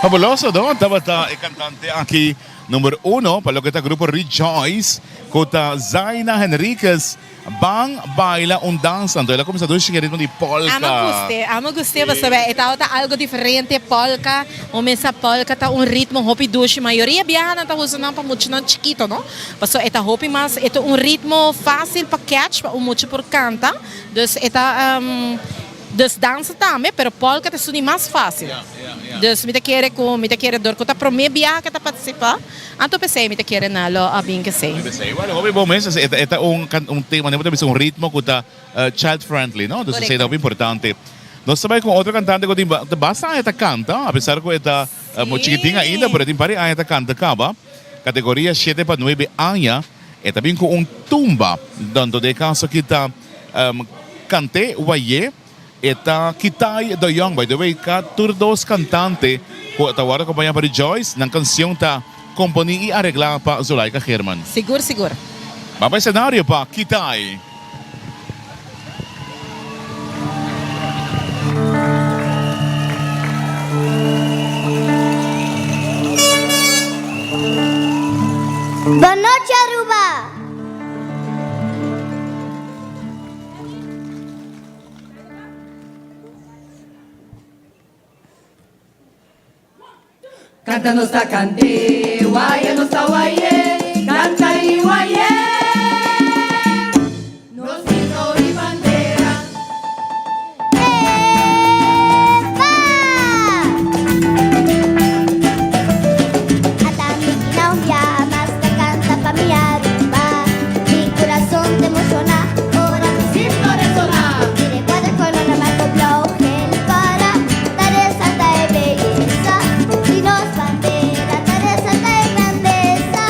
Fabuloso, no? Tabata e cantante aki number uno pa loke ta grupo Rejoice cu ta Zaina Henriquez. Ban baila un dansa. Anto el a cuminsa dushi cu e ritmo di polka. Amo guste, amo guste pasobra e tabata algo diferente, polka, un mesa polka ta un ritmo hopi dushi. Mayoria biaha nan ta usa nan pa muchanan chikito, no? Pasobra e ta hopi mas, e ta un ritmo facil pa catch, pa un mucha por canta. Dus e ta. Dus dansa tambe, pero polka ta esun di mas fácil. Dus mi ta kere ku mi ta kere dor ku ta promé biaha ku e ta partisipá, anto p'esei mi ta kere nan lo a bin k'esei. P'esei, bueno, hopi bon mes, e ta e ta un un tema, bo ta bisa un ritmo ku ta child friendly, no? Dus esei ta hopi importante. Nos ta bai ku otro kantante ku tin ta basta aña ta kanta, apesar ku e ta chikitin ainda, pero e tin par di aña ta kanta kaba, kategoria shete pa nuebe aña. E ta bin ku un tumba. Tanto den e kaso aki ta Kanté Wayé, e ta Kitai de Jong. By the way, ka tur dos kantante ku ta wòrdu akompañá pa Rejoice, nan kansion ta komponí i areglá pa Zulaika Geerman. Sigur sigur. Ban pa e senario pa Kitai. Bon nochi Aruba! Canta nos ta cant'e, waya nos ta way'e, canta y way'e. Nos himno y bandera. Epa! Ata mi kina un biaha mas ta canta pa mi Aruba. Mi curason ta emociona ora nos himno resona. Mi recuerda color blanco, blauw, geel y cora. Ta resalta e beyesa di nos bandera, ta resalta e grandesa.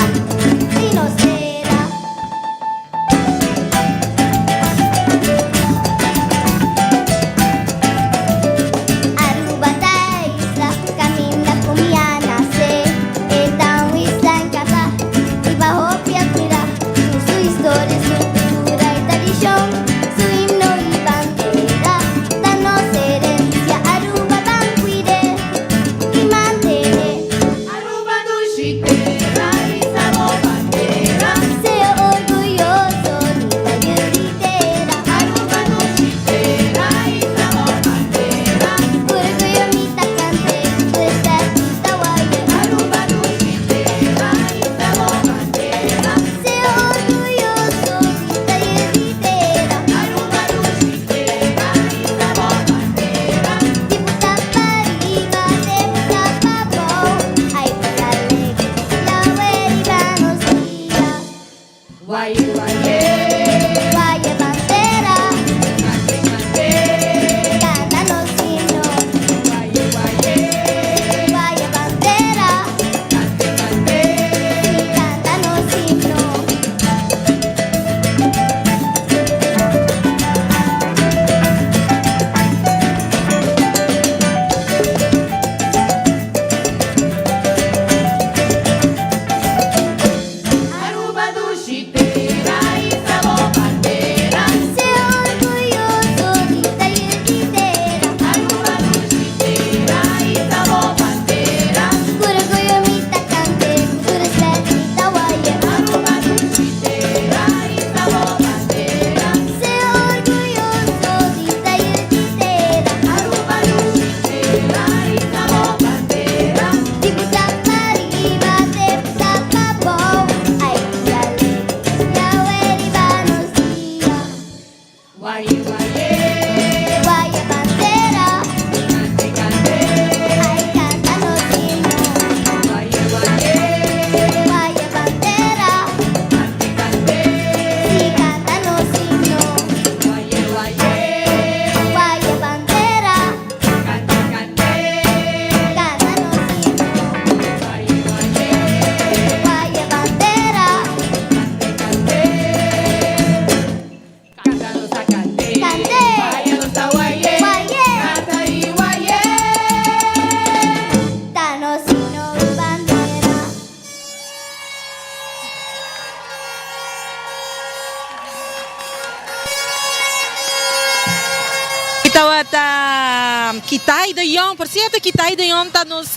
Kitay de Jong, por cierto Kitay de Jong ta nos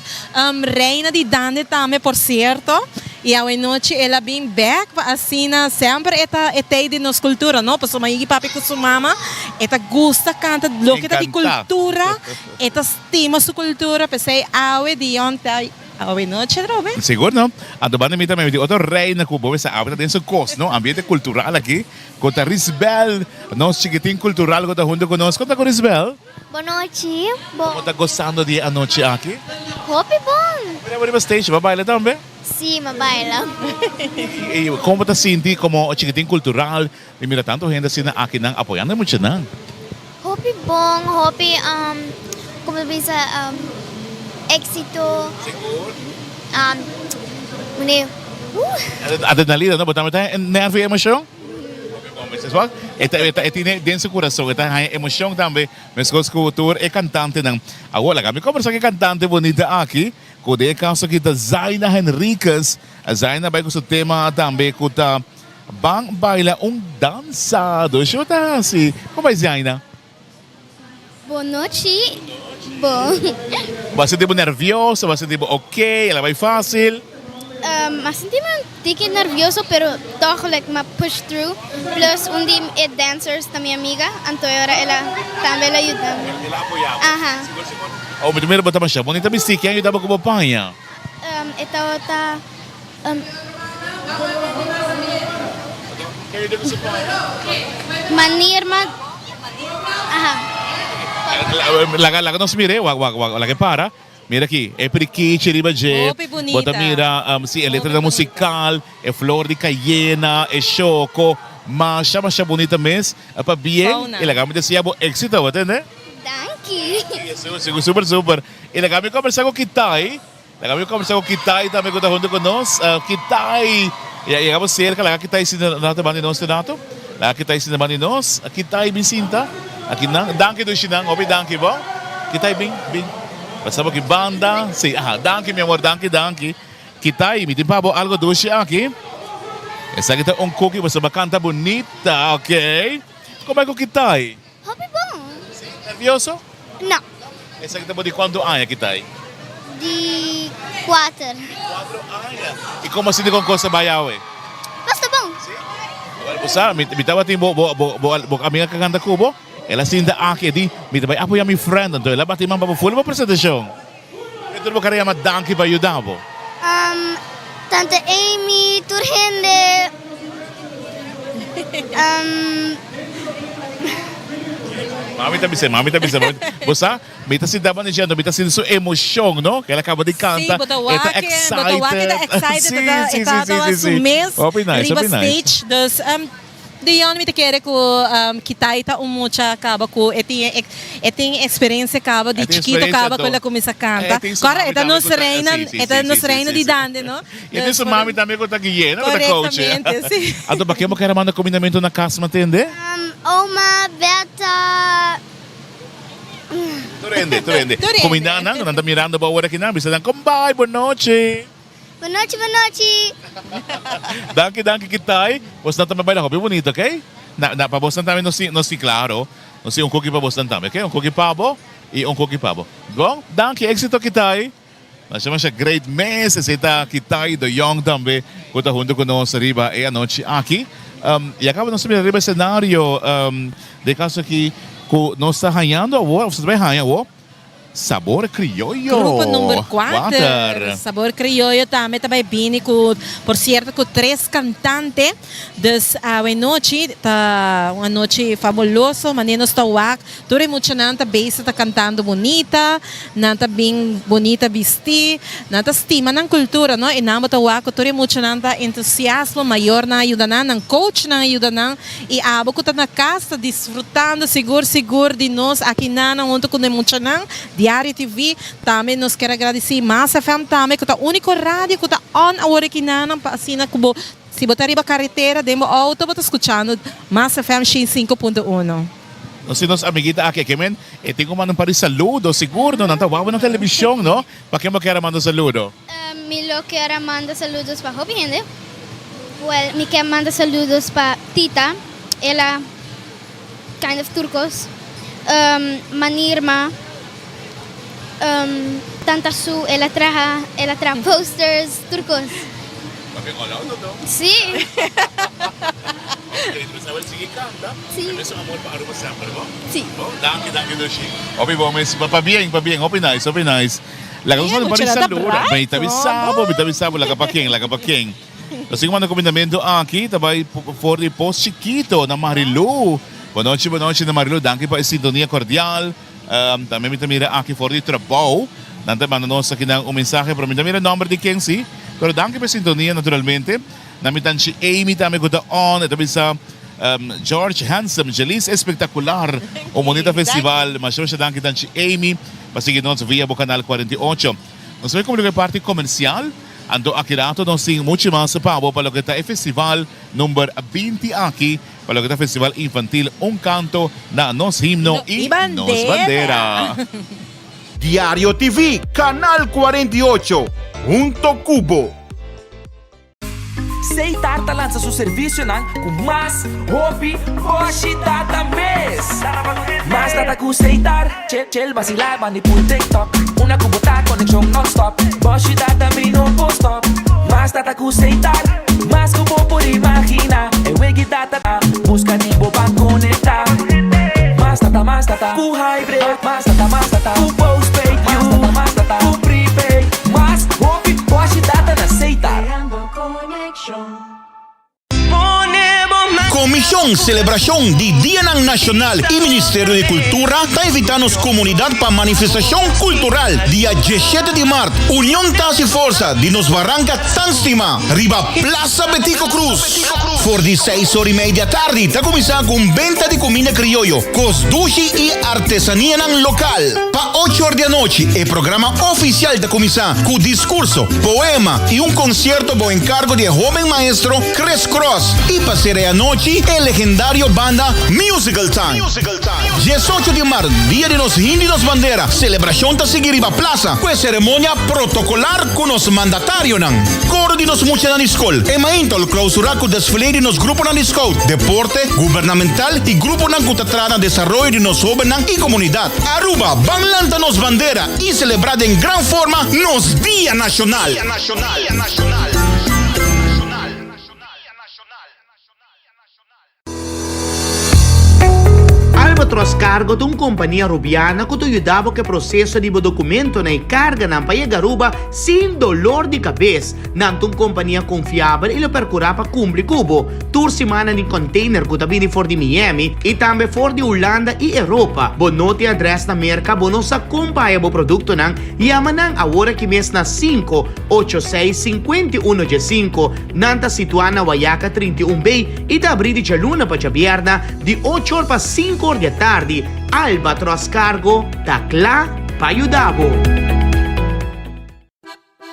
reina di dande tambe por cierto y awe nochi el a bin bek pa asina semper e ta e tey di nos cultura no pasobra Iggy papia cu su mama e ta gusta canta loke ta di cultura e ta stima su cultura pesey awe Dion ta awe nochi atrobe. Sigur no, anto banda mi tambe mi tin otro reina cu bo mester awe ta den su cos no, ambiente cultural aki cu ta Risbel nos chikitin cultural cu ta hunto cu nos, con ta cu Risbel? Bonochi, bo. Como ta gozando di e anochi aki? Hopi bon! Mira bo riba stage, bo a baila tambe? Si, mi a baila. Y como bo ta sinti como chikitin cultural di mira tanto hende asina aki nan apoyando e muchanan? Hopi bon, hopi, como ta bisa, exito. Sigur. Mane, Adrenalina, no? Bo tambe ta nervio y emocion? E ta e tine den su kurason, e ta haña emoshon tambe meskos ku tur e kantantenan. Awor laga mi kombersá ku e kantante bunita aki, ku den e kaso aki ta Zaina Henriquez. Zaina bai ku su tema tambe ku ta Ban baila un dansa. Doshi bo ta hasi? Kon bai Zaina? Bon nochi, bon. Bo a sinti bo nervioso, bo a sinti bo ok, el a bai fácil? Um, a sinti mi un tiki nervioso, pero toch like m'a push through. Plus un di e dancers ta mi amiga, anto e ora el a tambe el a yuda mi. El a apoya bo? Aha. Sigur sigur. Oh, mi ta mira bo ta masha bonita bisti, ken a yuda bo ku bo paña? Um, e tabata um. Ken a yuda ku su paña? Manirma. Aha. Laga laga nos mira e wak wak wak laga e para mira aki e prikichi riba dje Hopi bo bunita. ta mira si e letra ta musical e flor di cayena e shoko masha masha bunita mes pabien Fauna. y laga mi deseá bo exito bo tende. Danki. Sigur super super y laga mi combersa cu Kitay. Laga mi combersa cu Kitay tambe cu ta hunto cu nos. Kitay, ya yega bo cerca, laga Kitay sinta na banda di nos te rato. Laga Kitay sinta banda di nos. Kitay bin sinta aki nan. Danki dushi nan, hopi danki bo. Kitay bin, bin. Pasa bo aki banda. Si, aha, danki mi amor, danki, danki. Kitay, mi tin pa bo algo dushi aki. Esaki ta un cookie, pasobra bo a canta bunita, ok. Con bai cu Kitay? Hopi bon. Si, nervioso? No. Esaki ta bo di cuanto aña ki ta ei? Di cuater. Di cuatro aña. Y como a sinti con cos ta bay awe? Basta bon. Si? Awor bo sa, mi mi tabatin bo bo bo bo bo amiga cu a canta cu bo, el a sinta aki, e di, mi ta bay apoya mi friend, anto el a bati man pa bo full bo presentacion. Ke tur bo kere yama danki pa yuda bo? Um, tante Amy, tur hende. Um. Mami ta bisa, mami ta bisa, mami. Bo sa, mi ta sinta banda diciendo, mi ta sinti su emocion, no? Ke el a kaba di Sí, kanta, bo ta e ta wak, bo ta wak e ta excited. excited, Sí, e ta, sí, e ta sí, sí, tawa sí, su sí. mes Hopi nice, riba hopi nice. stage. Dus, um, Dion mi ta kere ku Kitay ta un mucha kaba ku e tin e tin eksperensia kaba di E tin chikito eksperensia kaba ku anto. el a kuminsá E kanta. tin su Kòrda mami e ta tambe nos ku ta reina si si e ta si nos si reina si di si. dande no. E tin Dus su por mami tambe ku ta gui'é no ku ta coach e. Korektamente si. Anto pa ke bo kere manda kumindamentu na kas matende? Oma, Bertha. Tur hende tur hende. Tur hende. Kumindá nan ku nan ta mirando bo awor aki nan bisa nan kom bai bo nochi. Bonochi bonochi. Danki danki Kitay. Bosnan tambe baila hopi bunito ok. Na na pa bosnan tambe nos tin nos tin claro nos tin un cookie pa bosnan tambe ok un cookie pa bo y un cookie pa bo. Bon danki exito Kitay. Masha masha great mes esey ta Kitay de Jong tambe cu ta hunto cu nos riba e anochi aki. Y acaba nos ta mira riba escenario den caso aki cu nos ta hañando awor of nos ta bay haña awor. Sabor Crioyo. Grupo number kuater, Sabor Crioyo tambe ta bai bini ku, por sierto ku tres kantante. Dus awe nochi ta un anochi fabuloso, manera nos ta wak tur e muchanan ta bezig ta kantando bunita, nan ta bin bunita bisti, nan ta stima nan kultura no, i nan bo ta wak ku tur e muchanan ta entusiasmo, mayornan a yuda nan, nan coachnan a yuda nan. I abo ku ta na kas ta disfrutando sigur sigur di nos aki nanan huntu ku e muchanan, Diario TV. Tambe nos kier a gradisí Mas FM tambe ku ta úniko radio ku ta on awor aki nanan pa asina ku bo si bo ta riba karetera den bo outo bo ta skuchando Mas FM shin sinku punto uno. Nos tin nos amiguita aki ke men e tin ku manda un par di saludo sigur no nan ta wou na televishon no pa ken bo kier a manda saludo? Mi lo kier a manda saludos pa hopi hende. Well, mi kier manda saludos pa Tita, el a kind of tur cos. Manirma. Tanta Su el a traha el a traha posters tur kos. Papia all out of do? Sí. Ok, dus awel sigui canta. Sí. E mesun amor pa Aruba semper, bo? Sí. Bo, danki, danki Dushi. Hopi bon mes, pa bien, pa bien, hopi nice, hopi nice. Laga nos manda un par di saludo. Mi ta bisa bo, mi ta bisa bo, laga pa ken, laga pa ken. Nos tin ku manda kumindamentu aki, ta bai for di Pos Chikito na Marilou. Bonochi, bonochi na Marilou, danki pa e sintonia kordial. Tambe mi ta mira aki for di trabou, nan ta manda nos akinan un mensahe, pero mi ta mira nomber di ken si. Pero danki pa e sintonia naturalmente. Na mi tanchi Amy tambe ku ta on, e ta bisa George Handsome, Jeliz Espectacular, un bonita festival. Masha masha danki tanchi Amy pa sigui nos via bo canal 48. Nos ta bai cumpli cu e parti comercial, anto aki rato nos tin mucho mas pa bo pa loke ta e festival number 20 aki, pa loke ta festival infantil Un Canto na Nos Himno y Nos Bandera. Diario TV, Canal 48, hunto cu bo. Seitar ta lansa su servisionan ku mas hopi boshi data mes. Mas data ku Seitar, chel basilá bandi pul TikTok. Una ku bo ta konekshon nònstòp, boshi data mi no por stòp. Mas data ku Seitar, mas ku bo por imaginá. E wegi data ta buska di bo pa konektá. Mas data, mas data ku hybrid, mas data, mas data ku postpaid, mas data, mas data ku prepaid. Mas hopi boshi data na Seitar. Komishon Selebrashon di Dianan Nashonal i Ministerio di Kultura ta invitá nos komunidat pa manifestashon kultural dia diesshete di mart. Union ta hasi forsa di nos baranka tan stimá riba Plaza Betico Croes. For di seis or i mei di atardi ta kuminsá ku un benta di kuminda krioyo, kos dushi i artesanianan lokal. Pa ocho or di anochi e programa ofisial ta kuminsá ku diskurso, poema i un konsierto bou enkargo di e hoben maestro Chris Cross i pa sera e anochi e legendario banda Musical Time. Diesocho di mart, dia di nos himno i nos bandera, selebrashon ta sigui riba plasa ku e seremonia protokolar ku nos mandatarionan. Koro di nos muchanan di skol, e mainta lo klausurá ku desfile di nos gruponan di scout, deporte, gubernamental i gruponan ku ta traha na desaroyo di nos hóbennan i komunidat. Aruba, ban lanta nos bandera i selebrá den gran forma nos Dia Nashonal! Albatros Cargo ta un kompania Rubiana ku ta yuda bo ku e proseso di bo dokumentonan i karganan pa yega Aruba sin dolor di kabes. Nan ta un kompania konfiabel i lo perkurá pa kumpli ku bo. Tur siman nan tin container ku ta bini for di Miami i tambe for di Hulanda i Europa. Bo no tin adrès na Merka, bo no sa kon pa haya bo produktonan? Yama nan awor aki mes na 586 51 15. Nan ta situá na Wayaca 31 B i ta abrí di djaluna pa djabièrna di ocho or pa sinku or di atardi. Albatros Cargo ta kla pa yuda bo.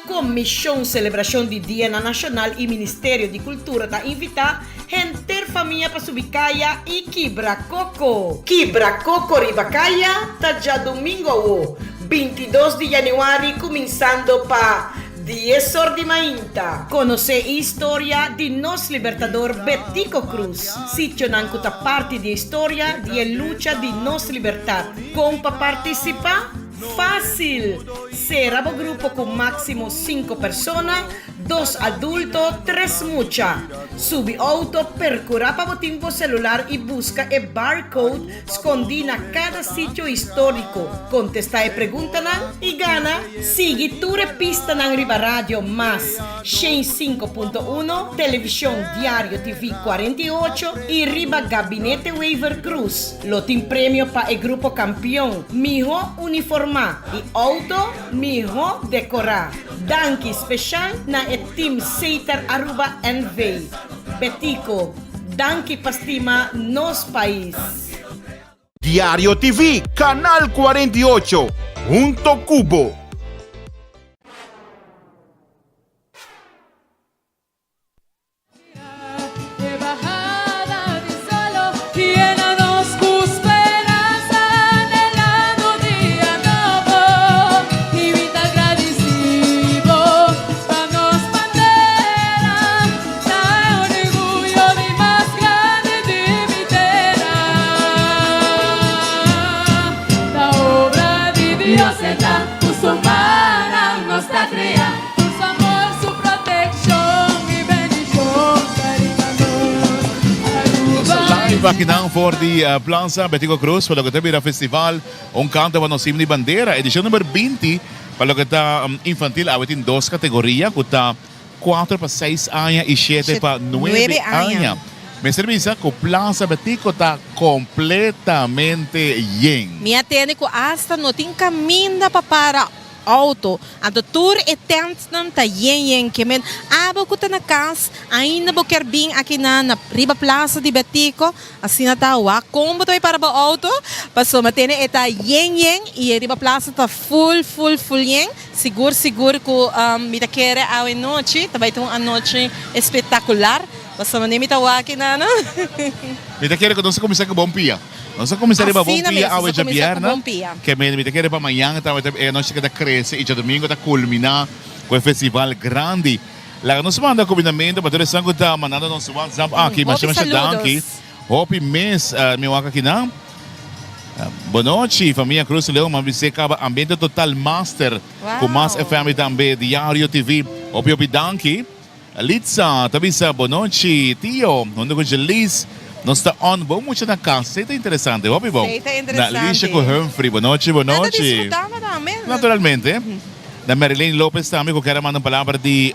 Komishon Selebrashon di Dianan Nashonal i Ministerio di Kultura ta invitá henter famia pa subi kaya i kibra koko. Kibra koko riba kaya ta djadumingu awo, 22 di yanüari kuminsando pa Dies or di mainta. Konosé e historia di nos libertador Betico Croes, sitionan ku ta parti di e historia di e lucha di nos libertat. Kon pa partisipá? Fásil! Sera bo grupo ku máksimo sinku persona, dos adulto, tres mucha. Subi outo, perkurá pa bo tin bo selular i buska e barcode Skondí na kada sitio históriko, kontestá e preguntanan i gana! Sigui tur e pistanan riba Radio Mas 105.1, Televishon Diario TV 48 i riba Gabinete Wever Croes. Lo tin premio pa e grupo kampion, mihó uniformá i outo mihó dekorá. Danki speshal na e Team Setar Aruba NV. Betico. Danki pa stima nos pais. Diario TV, Canal 48, hunto cu bo. Orguyo di mas grandi di mi tera. Ta obra di Dios e ta. Live akinan for di Plaza Betico Croes pa loke ta bira festival Un Canto pa Nos Himno y Bandera edicion number 20 pa loke ta infantil awe tin dos categoria cu ta cuatro pa seis aña y shete pa nuebe aña. Mester bisa cu Plaza Betico ta completamente yen. Mi a tende cu hasta no tin caminda pa para auto. Anto tur e tentnan ta yen yen ke men abo ku ta na kas ainda bo kier bin aki na na riba plaza di Betico asina ta wak kon bo ta bay para bo auto pasobra tene e ta yen yen y e riba plaza ta full full full yen sigur sigur ku mi ta kere awe nochi ta bay ta un anochi espectacular pasobra mi ta wak aki na. Mi ta kere ku nos a kuminsá ku bon pia. Nos a kuminsá riba bon Asina pia mes, awe nos a kuminsá ku djabièrnè, bon pia. ke mende mi ta kere pa mañan tambe ta e anochi ta krese i djadumingu ta kulminá ku e festival grandi. Laga nos manda kuminamentu pa tur esnan ku ta mandando nos WhatsApp aki. Masha Hopi masha danki. saludos. Hopi mes mi wak akinan. Bonochi famia Cruz Leon, m'a bis'é kaba ambiente total master ku Mas Wow. FM i tambe Diario TV. Hopi hopi danki. Litza ta bisa bonochi tio hunto cu Jeliz nos ta on bon mucha na cas esey ta interesante hopi bon Esey ta na interesante. Lisha cu Humphrey bonochi Nan ta bonochi disfruta tambe. naturalmente na Marilyn Lopez tambe cu kier a manda un palabra di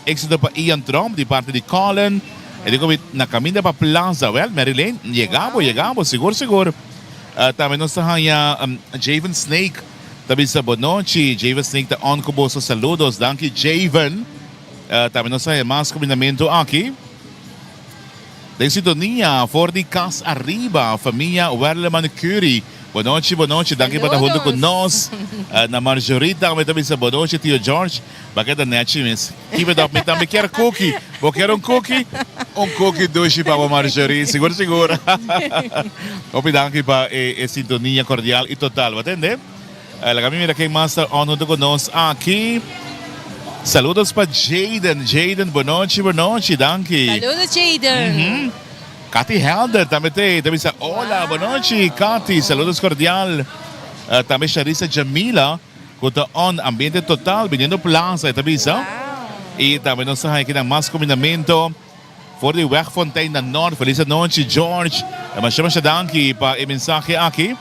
exito pa Ian Tromp di parti di Colin e di cu na caminda pa Plaza well Marilyn yega bo yega bo sigur sigur tambe nos ta haya Javen Snake ta bisa bonochi Javen Snake ta on cu boso saludos danki Javen. Tambe nos ta haya mas kumindamentu aki. Den sintonia for di Cas Ariba, famia Werleman Curie. Bonochi, bonochi. Danki pa ta huntu ku nos. Na Marjorie tambe ta bisa bonochi, tio George. Ba keda nechi mes. Keep it up. Mi tambe kier cookie. Bo kier un cookie? Un cookie dushi pa bo Marjorie. Sigur, sigur. Hopi danki pa e sintonia kordial i total. Bo tende? Laga mi mira ken mas ta on hunto cu nos aki. Saludos pa Jaden. Jaden, bonochi, bonochi, danki. Saludos Jaden. Cathy Helder tambe te ta bisa hola, bonochi Cathy, saludos cordial. Tambe Sharissa Jamila cu ta on ambiente total biniendo plaza e ta bisa. Y tambe nos ta haña kinan mas cuminamento. For di Wegfontein na Noord, felis anochi George. Masha masha danki pa e mensahe aki.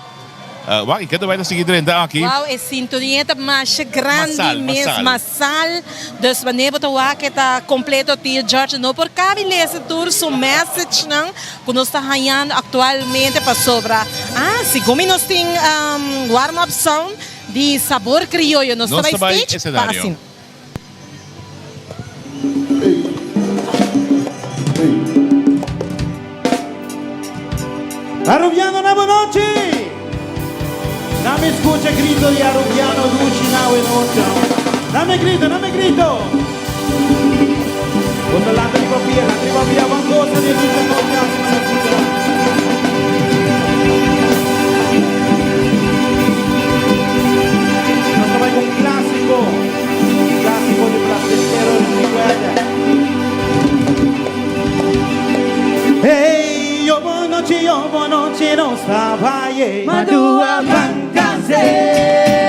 Wak, i ke ta bai ta sigui drenta aki? Wow, e sintonia ta masha grandi Masal, mes, masal. masal. Dus wanneer bo ta wak e ta completo tio George no por cabi lesa tur su messagenan cu nos ta hañando actualmente pasobra ah, segun mi nos tin warm up sound di Sabor Crioyo nos ta Nos bai ta bai stage pa escenario. asina. Arubiano na bonochi! Na mi scucha grito di Arubiano dushi na awe nochi. Na mi grito, na mi grito! Boso lanta riba pia, lanta riba pia, ban goza di e dushi anochi aki na nos isla. Nos ta bai cu un clasico. Clásico di Placentero Recuerda. Hey, yo bonochi, yo bonochi nos ta bai. Madua bancase,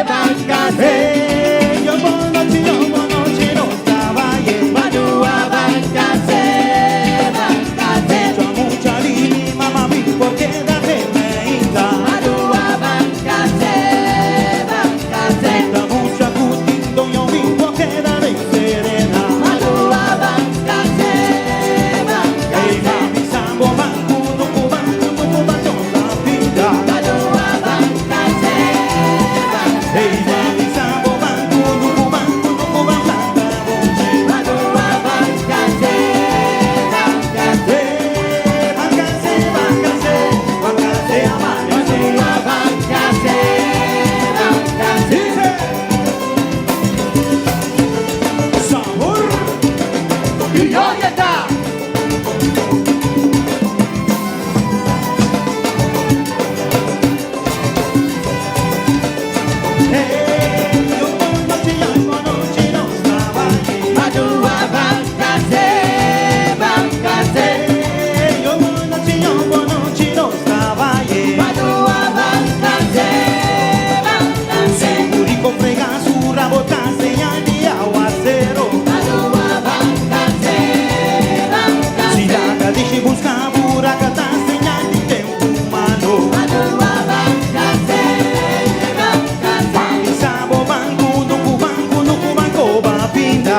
bancase. Hey, yo bonochi, yo bonochi nos ta bai. Madua bancase, bancase. Mucha, mucha lima, mami, porque date meita. Madua bancase, bancase.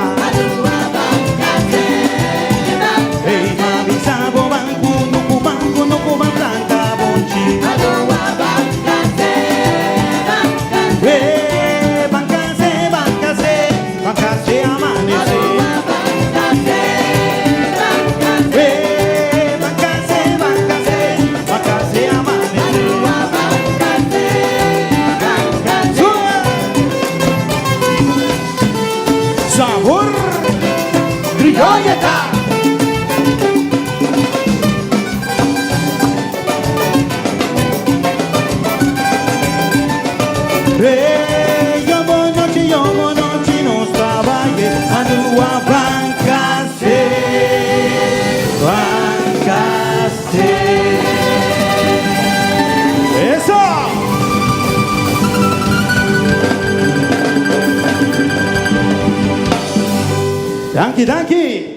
ta. Ei, ma bisa bo ban kunuku, ban kunuku, ban planta bonchi. Eh, ban kase, ban kase, ban kase amanece. Eh, ban kase, ban kase, ban kase amanece. Sube. Sabor criolla ta. Hey, yo bonochi, yo bonochi, nos trabaje, Aruba ban kase, ban kase. Eso! Danki, danki.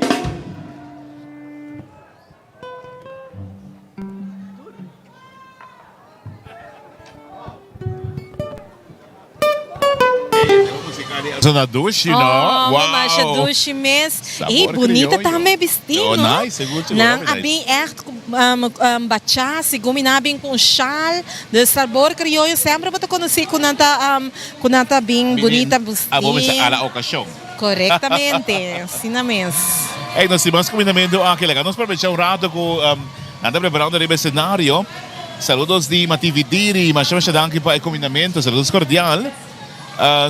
Zona dushi, no? Oh, Wow. masha dushi mes. Sabor E bunita criollo. tambe bisti, Oh, no? nice, sigur, sigur, Nan hopi a nice. bin echt bacha, segun mi nan a bin cu un shaal. De sabor criollo semper bo ta conoci cu nan ta, cu nan ta bin bunita bisti. Abo mester a la ocasion. Correctamente, asina mes. Ey, nos tin mas cuminamento aki. Laga nos probecha un rato cu nan ta preparando riba e scenario. Saludos di Mati Vidiri, masha masha danki pa e cuminamento. Saludos cordial.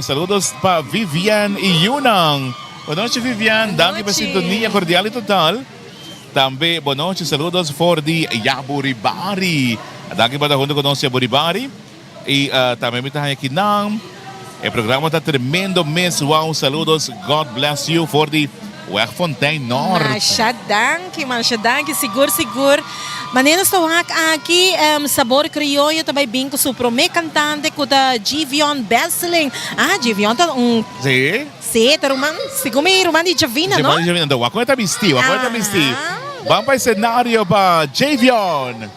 Saludos pa Vivian y Yunan. Bonochi Vivian, danki pa e sintonia cordial y total. Tambe bonochi saludos for di Yaburibari. Danki pa ta hunto cu nos Yaburibari. Y tambe mi ta haña kinan. E programa ta tremendo mes wow saludos God bless you for di Wegfontein Noord. Masha danki, masha danki, sigur sigur. Manera nos ta wak aki, Sabor Crioyo ta bai bin ku su prome kantante ku ta Givion Besseling. Ah, Givion ta un. Sí. Sí, ta ruman, segun mi ruman di Javina, no? Ruman di Javina, wak kon e ta bisti, wak kon e ta bisti. Ban pa escenario pa Givion.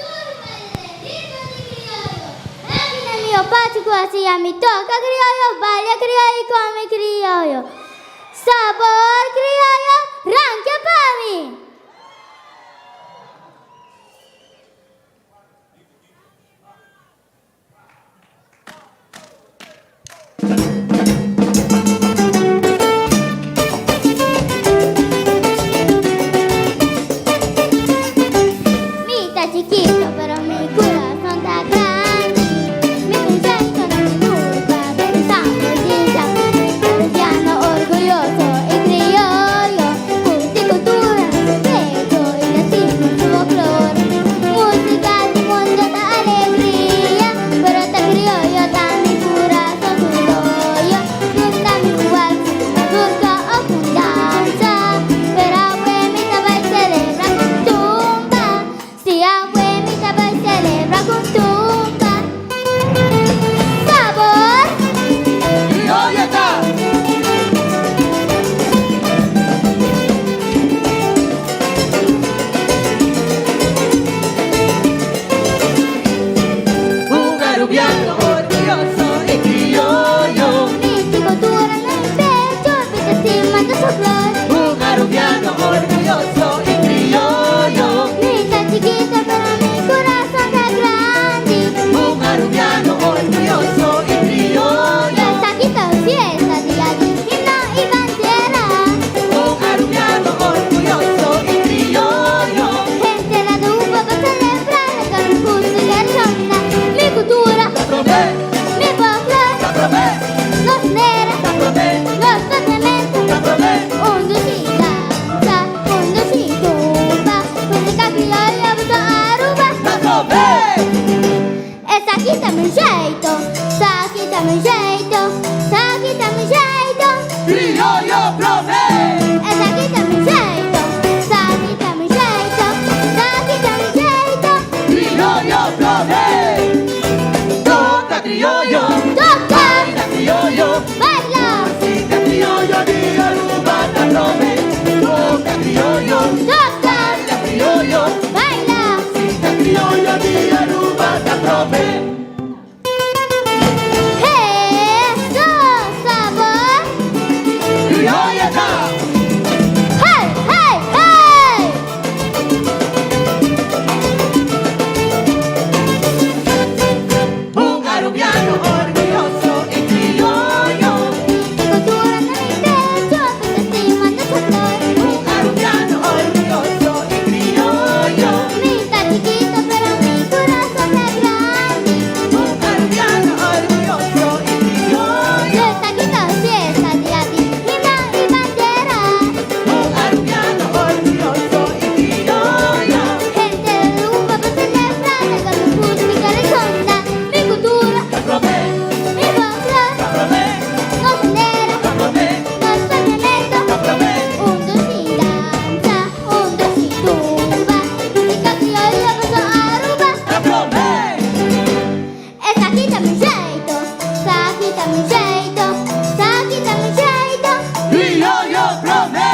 Sabor crioyo, ranca pa mi! Mi ta chikito pero mi kurason ta grandi Mi pensento na mi kurpa pensando dicha Arubiano orguyoso y crioyo Multicultura na su pecho y latino su folklor Musica di mundo ta alegria Pero ta crioyo ta mi kurason su doyo Gusta mi waltz, mazurka of un danza Pero awe mi ta bai celebra cu tumba Si awe mi ta bai celebra cu tumba Sabor! Crioyo ta! Un arubiano orguyoso y crioyo. Mi cultura na mi pecho, mi ta stima ta su flor. Un arubiano orguyoso y crioyo. Mi ta chikito pero mi corazón ta grandi. Un arubiano orguyoso y crioyo. Esaki ta fiesta, dia di himno y bandera. Un arubiano orguyoso y crioyo. Henter Aruba pa celebra laga mi musica sona. Mi cultura, mi folklor, nos nera, nos papiamento. Un dushi danza, un dushi tumba, musica crioyo pa Aruba. Esaki ta mi jeito, esaki ta mi jeito, esaki ta mi jeito. Crioyo prome! Esaki ta mi jeito, esaki ta mi jeito, esaki ta mi jeito. Crioyo prome! Toca crioyo! Toca! Baila crioyo! Baila! Música crioyo di Aruba ta prome! Toca crioyo! Toca! Baila crioyo! Baila! Música crioyo di Aruba ta prome! Eso, sabor! Crioyo! Keda! Hey, hey, hey! Un Arubiano orguyoso y crioyo. Mi cultura ta mi pecho, mi ta stima nos flor. Un Arubiano orguyoso y crioyo. Mi ta chikito, pero mi corazón ta grandi. Un Arubiano orguyoso y crioyo. Esaki ta fiesta dia di himno y bandera. Un Arubiano orguyoso y crioyo. Henter Aruba pa celebra, laga mi musica resona. Mi cultura, Ta prome, mi folklor, ta prome, nos bandera, ta prome, nos papiamento. ta prome. Un dos y danza, un dos y tumba. Musica crioyo paso Aruba. Ta prome. Esaki ta mi jeito, esaki ta mi jeito, esaki ta mi jeito. Crioyo prome.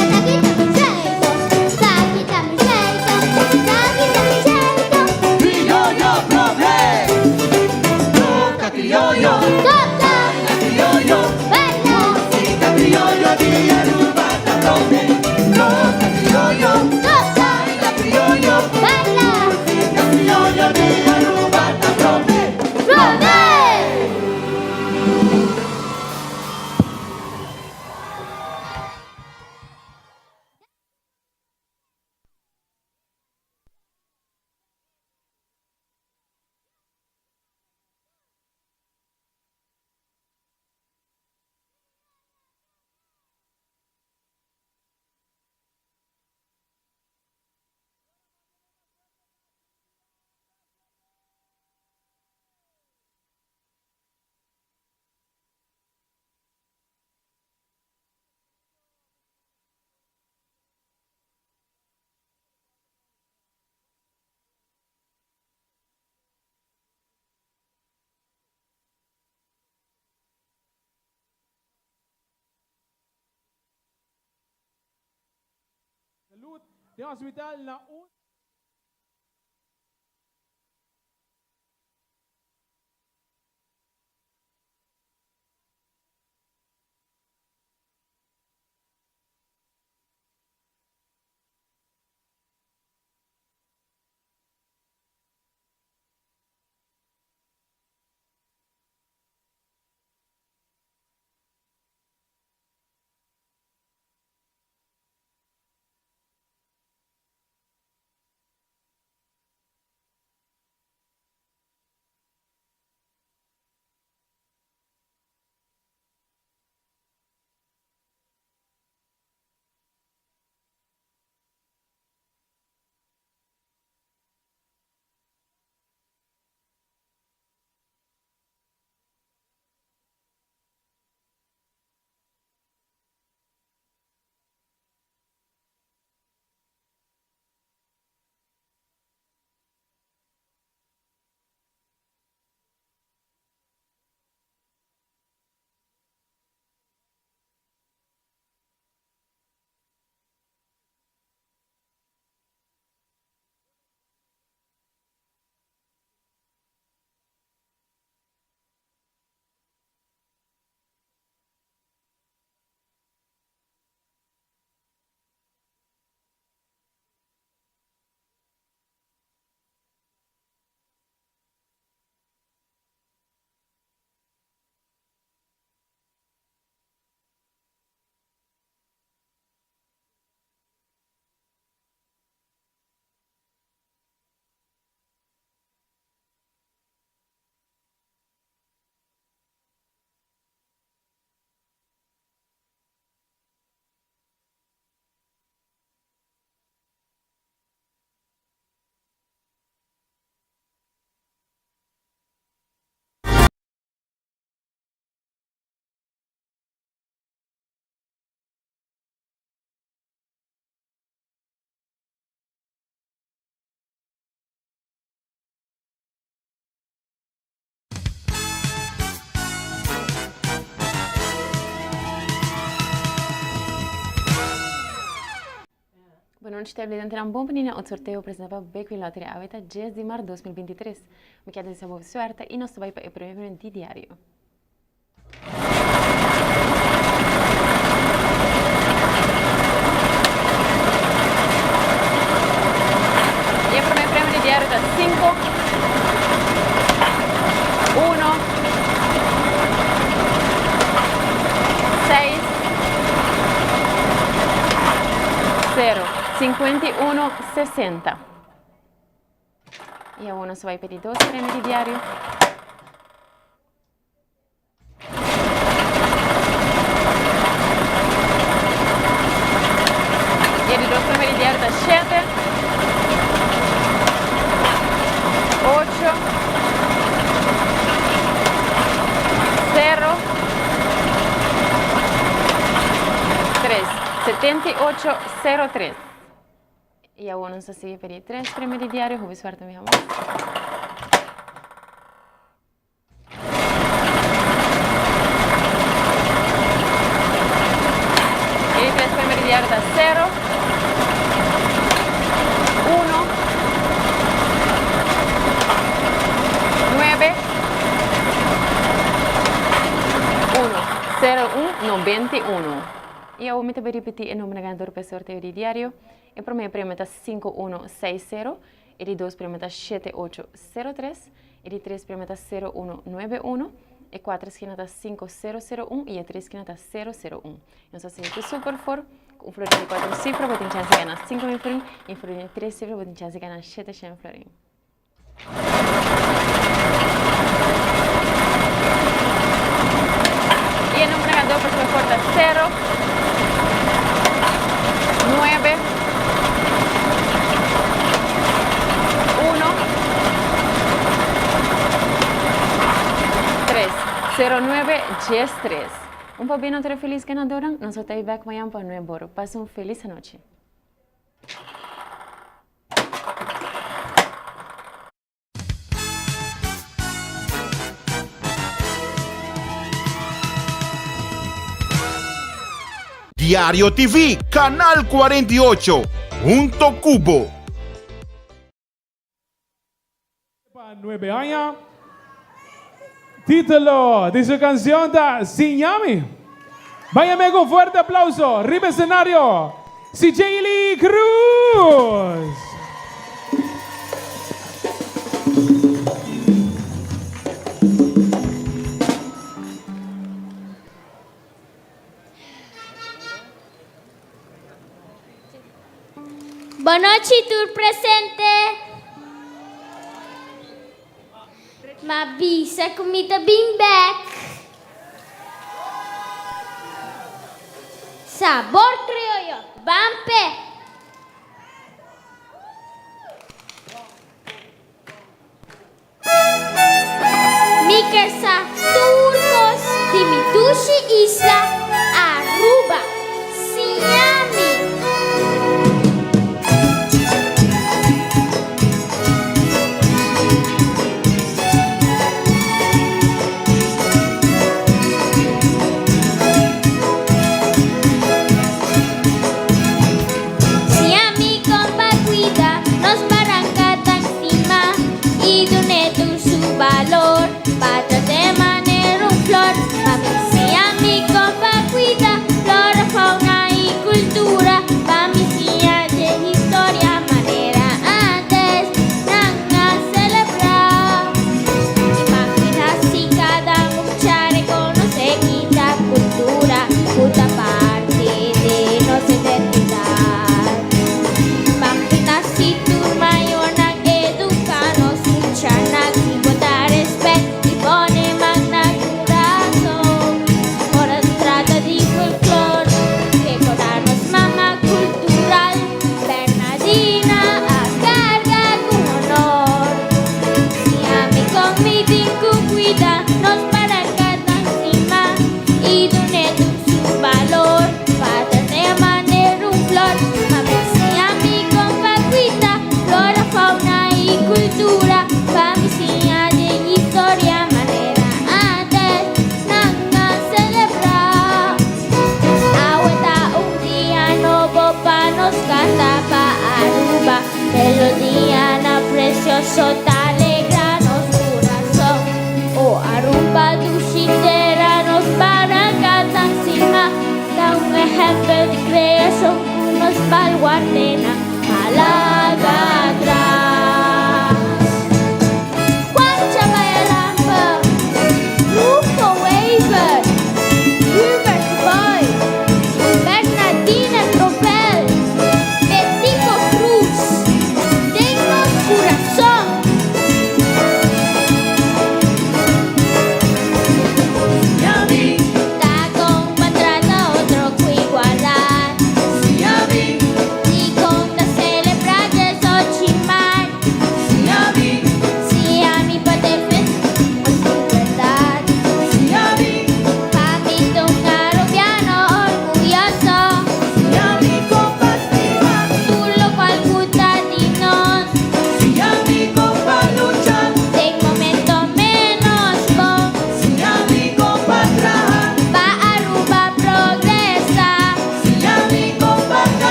Esaki ta mi jeito, esaki ta mi jeito, esaki ta mi jeito. Crioyo prome. Toca crioyo. Toca, Baila crioyo. baila, Música crioyo di Aruba ta prome. Toca crioyo. toca, Baila crioyo. baila. Música crioyo di Aruba ta prome. Prome! Salud den hospital na un. Bon nochi televidentenan, bon bini na ot sorteo presenta pa Bekwin Lottery. Awe ta dies di mart 2023. Mi kier desea bo suerte y nos ta bay pa e premio di diario. 51 60. I awor nos bai pedi dos premio di diario. E di dos premio di diario ta 7, 8, 0, 3, 78, 0, 3. I awor nos ta sigui pedi tres premio di diario. Hopi suerte mi amor. E tres premio di diario ta 0, 1, 9, 1, 0, 1, 91. I awor mi ta bay ripiti e nomber ganador pa e sorteo di diario. E prome premio ta sinku uno seis sero, e di dos premio ta shete ocho sero tres, e di tres premio ta sero uno nuebe uno, e kuater skina ta sinku sero sero un i e tres skina ta sero sero un. Nos ta sigui ku Super For, ku un florin di kuater sifra bo tin chans di gana 5000 florin i un florin di tres sifra bo tin chans di gana 700 florin. Y e numero ganador pa Super For ta 0, 9, 1, 3, 0, 9, 10, 3. Un pabien otro feliz ganadornan. Nos lo ta bek mañan pa nuebe oro. Pasa un feliz anochi. Diario TV, Canal 48, hunto cu bo. Pa nuebe aña. Título di su canción ta Siñami. Báyame con fuerte aplauso riba escenario CJ Lee Cruz. Bonochi tur presente. M'a bisa ku mi ta bin bek. Sabor krioyo, ban p'e! Mi ker sa tur kos di mi dushi isla Aruba. Siña mi! Siña mi kon pa kuida nos baranka tan stima i dun'é tur su balor pa trat'é manera un flor. Pa mi siña mi kon pa kuida flora, fauna i kultura, pa mi siña dje historia manera antes nan a selebrá. Imagina si kada mucha rekonosé kita kultura ku ta parti di nos identidat. Imagina si tur mayornan eduká nos muchanan i bota respèt i pone man na kurason ora ta trata di folklor. Rekordá nos mama kultural Bernadina a karga ku honor. Siña mi kon mi tin ku kuida nos baranka tan stima i dun'é tur su balor pa trat'é manera un flor. Ma mi siña mi kon pa kuida flora, fauna i kultura, pa mi siña den historia manera antes nan a selebrá. Awe ta un dia nobo pa nos canta pa Aruba, Melodianan precioso ta alegra nos curason. O Aruba dushi tera nos baranca tan sima, ta un ehempel di creacion cu nos baluartenan a laga atras. Juancha Bayalampe, Rufo Wever, Hubert Boy, Bernadina Tropel, Betico.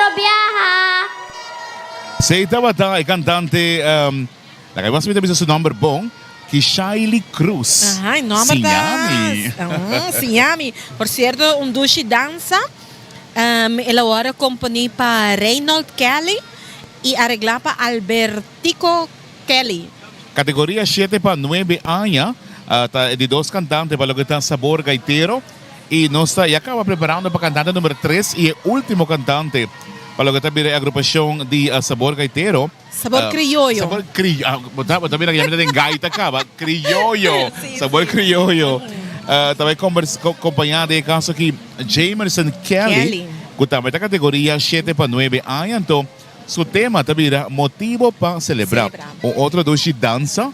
otro biaha! Esei tabata e kantante, laga mi wak si mi ta bisa su nòmber bon, Kishaily Cruz. Aha, e nòmber ta. Siñami. Siñami. Por sierto, un dushi dansa. El a wòrdu komponí pa Reynold Kelly i areglá pa Albertico Kelly. Kategoria shete pa nuebe aña ta e di dos kantante pa loke ta Sabor Gaitero i nos ta ya kaba preparando pa kantante number tres i e ultimo kantante pa loke ta bira e agrupashon di Sabor Gaitero. Sabor Krioyo. Sabor Krioyo. Bo ta mira ku ya mi ta den gaita kaba. Krioyo. Sabor Krioyo. Ta bai kompañá den e kaso aki Jamerson Kelly ku tambe ta kategoria shete pa nuebe aña. Anto Su tema ta bira Motibo pa Celebra. Un otro dushi dansa,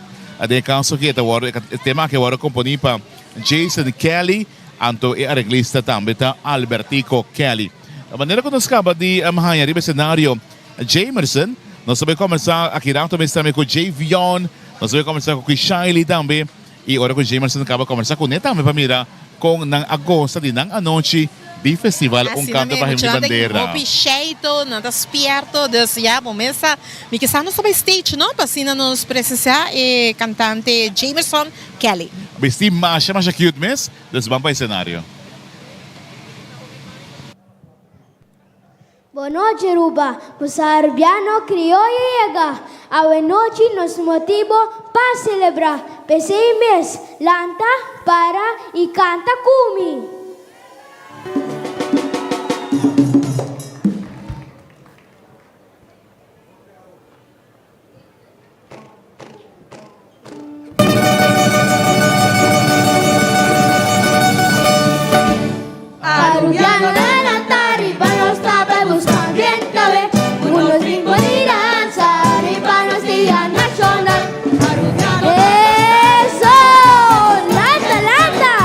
den e caso aki e ta wòrdu, e tema aki a wòrdu komponi pa Jason Kelly, anto e areglista tambe ta Albertico Kelly. Manera ku nos kaba di haña riba escenario Jamerson, nos ta bai kòmbersá aki rato mes tambe ku Jayvion, nos ta bai kòmbersá ku Kishaily tambe, I ora ku Jamerson kaba kombersá kuné tambe pa mira kon nan a gosa di nan anochi di festival Un Kanto pa Himno di Bandera. Hopi sheito, nan ta spierto, dus ya bo mes sa mi kisas nos ta bai stage no pa asina nos presencia e cantante Jamerson Kelly. Bisti masha masha cute mes, dus ban pa escenario. Bon nochi Aruba, cu sa Arubiano Crioyo yega. Awe nochi nos motibo pa celebra. P'esey mes, lanta, para y canta cu mi! Arubiano lanta riba nos ta bai busca bien tawe cu nos ritmo di danza riba nos dia nacional. Arubiano Eso! Lanta, lanta!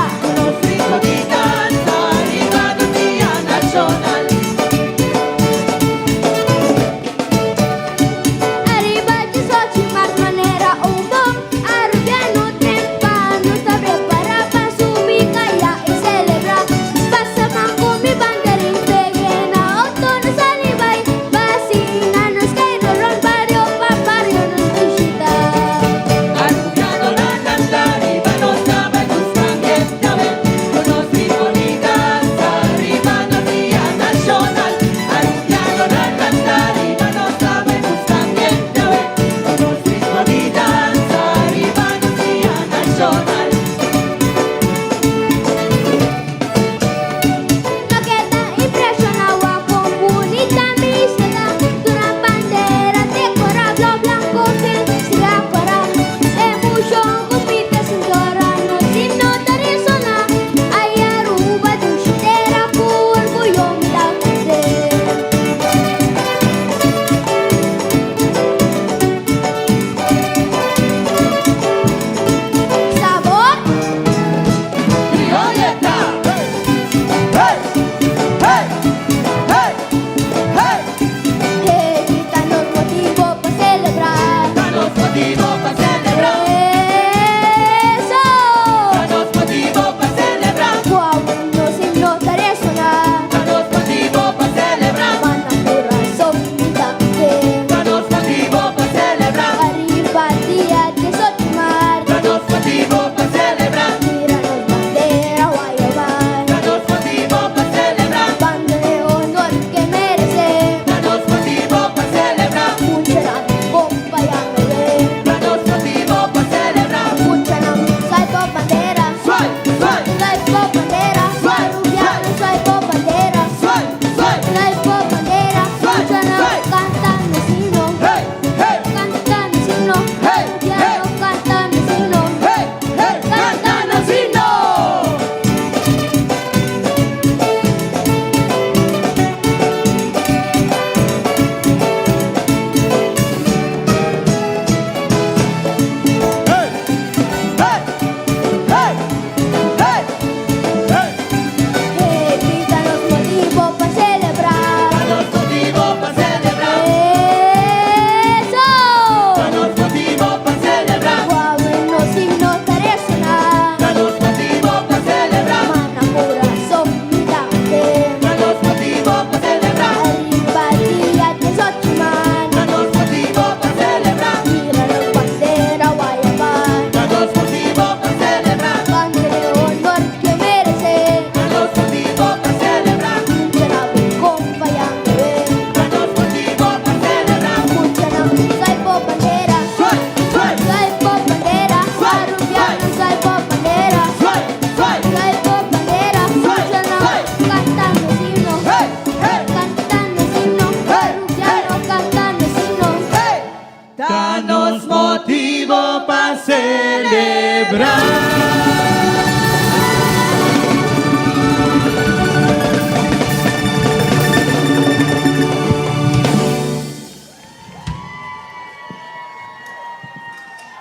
selebrá.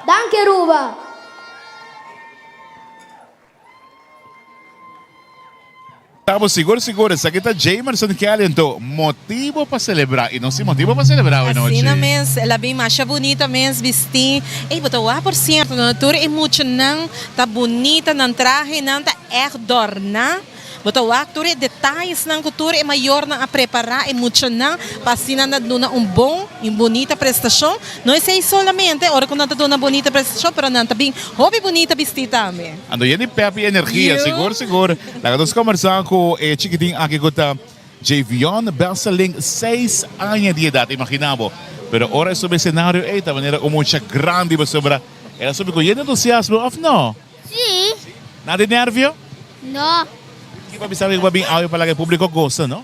Danki Aruba! Tabo sigur sigur esaki ta Jamerson Kelly anto motibo pa celebra y nos tin motibo pa celebra awe nochi. Asina mes, el a bin masha bunita mes bisti. Ey bo ta wak por cierto no tur e muchanan ta bunita nan trahenan ta echt dorna. Bo ta wak tur e detayesnan ku tur e mayornan a prepará e muchanan pa asina nan duna un bon i un bunita prestashon. No esei solamente ora ku nan ta duna bunita prestashon, pero nan ta bin hopi bunita bistí tambe. Anto yen di pep i energia, sigur sigur. Laga nos kombersá ku e chikitin aki ku ta Jayvion Besseling, seis aña di edat, imaginá bo. Pero ora e subi esenario ei ta manera un mucha grandi pasobra el a subi ku yen di entusiasmo, òf no? Sí. Nada di nervio? No. Ki bo a bisa mi ku bo a bin awe pa laga e públiko gosa, no?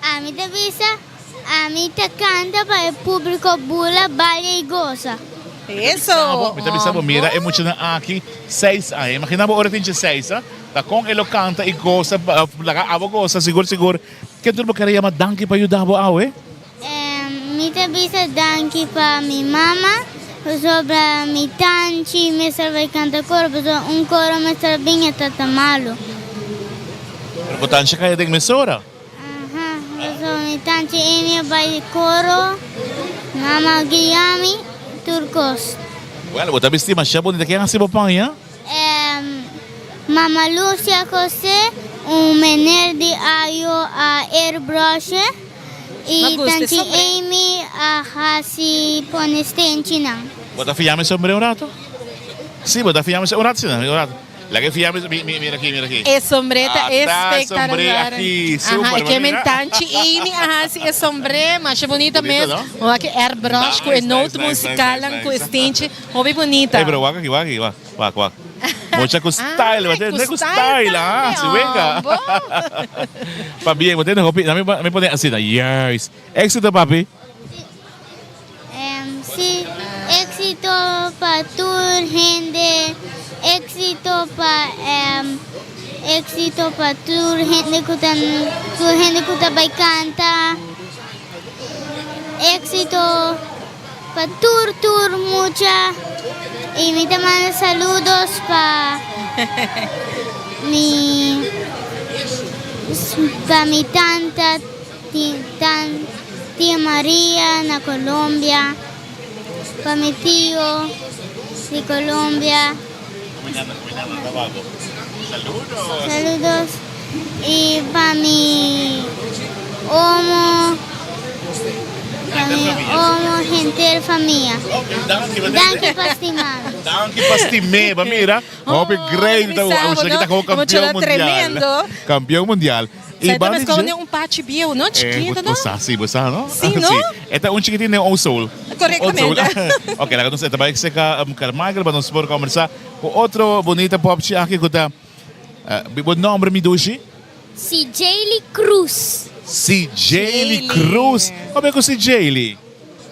Ami ta bisa, Ami ta kanta pa e públiko bula, balia i gosa. Eso! Mi ta bisa bo, mira e muchanan aki, seis aña. Imagina bo ora tin dje seis, ha? Ta kon e lo kanta i gosa, laga abo gosa, sigur sigur. Ken tur bo kere yama danki pa yuda bo awe? Mi ta bisa danki pa mi mama pasobra mi tanchi mester bai kanta koro pasobra un koro mester bin e ta ta malu. Pero bo tanchi a kaya den mesora? Aha, pasobra mi tanchi Amy a bai koro, mama a guia mi tur kos. Well, bo ta bisti masha bunita, ken hasi bo paña? Mama Lucia a kose, un meneer di ayo a airbrush'e. I tanchi Amy a hasi pone stenchinan. Bo ta fiami sombré un rato? Sí, bo ta fiami un rato, sí, un rato. Laga e fiami, mi, mi, mira aki, mira aki. E sombré ta Ah, ta e sombré espectacular. aki, Aha, super, e ke men mira. tanchi Amy a hasi e sombré, masha bunita Bunita, mes. no? Wak e airbrush ku e Nice, nice, noot nice, nice, musikalnan nice, ku e nice. stenchi, hopi bunita. Ey, pero wak aki, wak aki, wak, wak, wak. Mucha ku style, Ah, bo ku te ku style style, ah, tambe, si wenga. hombo. Pabien, bo tene hopi, mi mi pone asina, juist. Éxito, papi. Si, éxito pa tur hende, éxito pa éxito pa tur hende ku ta tur hende ku ta bai kanta, éxito. Pa tur tur mucha y mi ta manda saludos pa mi pa mi tanta tia Maria na Colombia pa mi tio di Colombia saludos y pa mi omo. Pa mi omo henter famia. Danki pa stima mi. Danki pa stim'é. Ba mira, hopi great ta usted ki ta como campeon mundial. Campeon mundial. Y ba mi dje. Un pachi bieu, no? Chiquito, no? Bo sa, si, bo sa, no? Si, no? E ta un chiquitin den old soul. Correctamente. Ok, laga nos e ta bai cerca Carmichael pa nos por conversa cu otro bonita popchi aki cu ta Bo nomber mi dushi? Sijayli Cruz. Sijayli Cruz. Pabia ku Sijayli?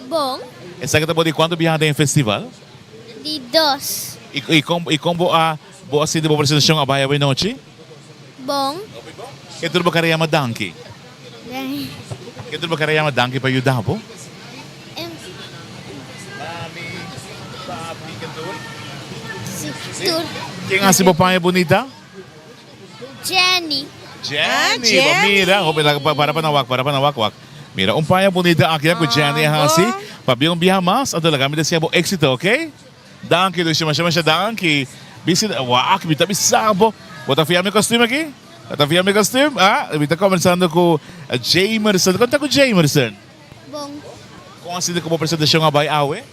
Bon. Esaki ta bo di kuantu biaha den e festival? Di dos. I kon i kon bo a bo a sinti bo presentashon a bai awenochi? Bon. Ke tur bo kere yama danki? Ke tur bo kere yama danki pa yuda bo? Mami, papi, ke tur? Si, tur. Ken hasi bo paña bunita? Jenny. Jenny, bo mira, hopi laga para pa na wak, para pa na wak, wak. Mira un paña bunita aki ya ku Jenny a hasi. Pabia un biaha mas, anto laga mi desea bo éxito, ok? Danki Lucia, masha masha danki. Bisi, wak, mi ta bisa bo. Bo ta fia mi kostuum aki? Bo ta fia mi kostuum? Ah, mi ta kombersando ku Jamerson. Kon ta ku Jamerson? Bon. Kon a sinti ku bo presentashon a bai awe?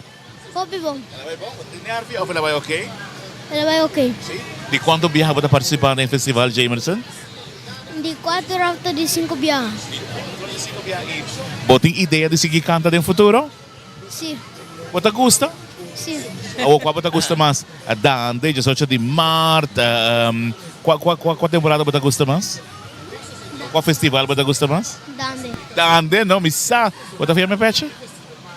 Hopi bon. El a bai bon? Bo tin nervio of el a bai oké? El a bai oké. Sí? Di kuantu biaha bo ta partisipá den festival, Jamerson? Di kuater òf ta di sinku biaha. Di kuater òf di sinku biaha. I bo tin idea di sigui kanta den futuro? Sí. Bo ta gusta? Sí. Awor kua bo ta gusta mas? Dande, diesocho di mart, kua kua kua kua temporada bo ta gusta mas? Kua festival bo ta gusta mas? Dande. Dande, no, mi sa. Bo ta fia mi pechi?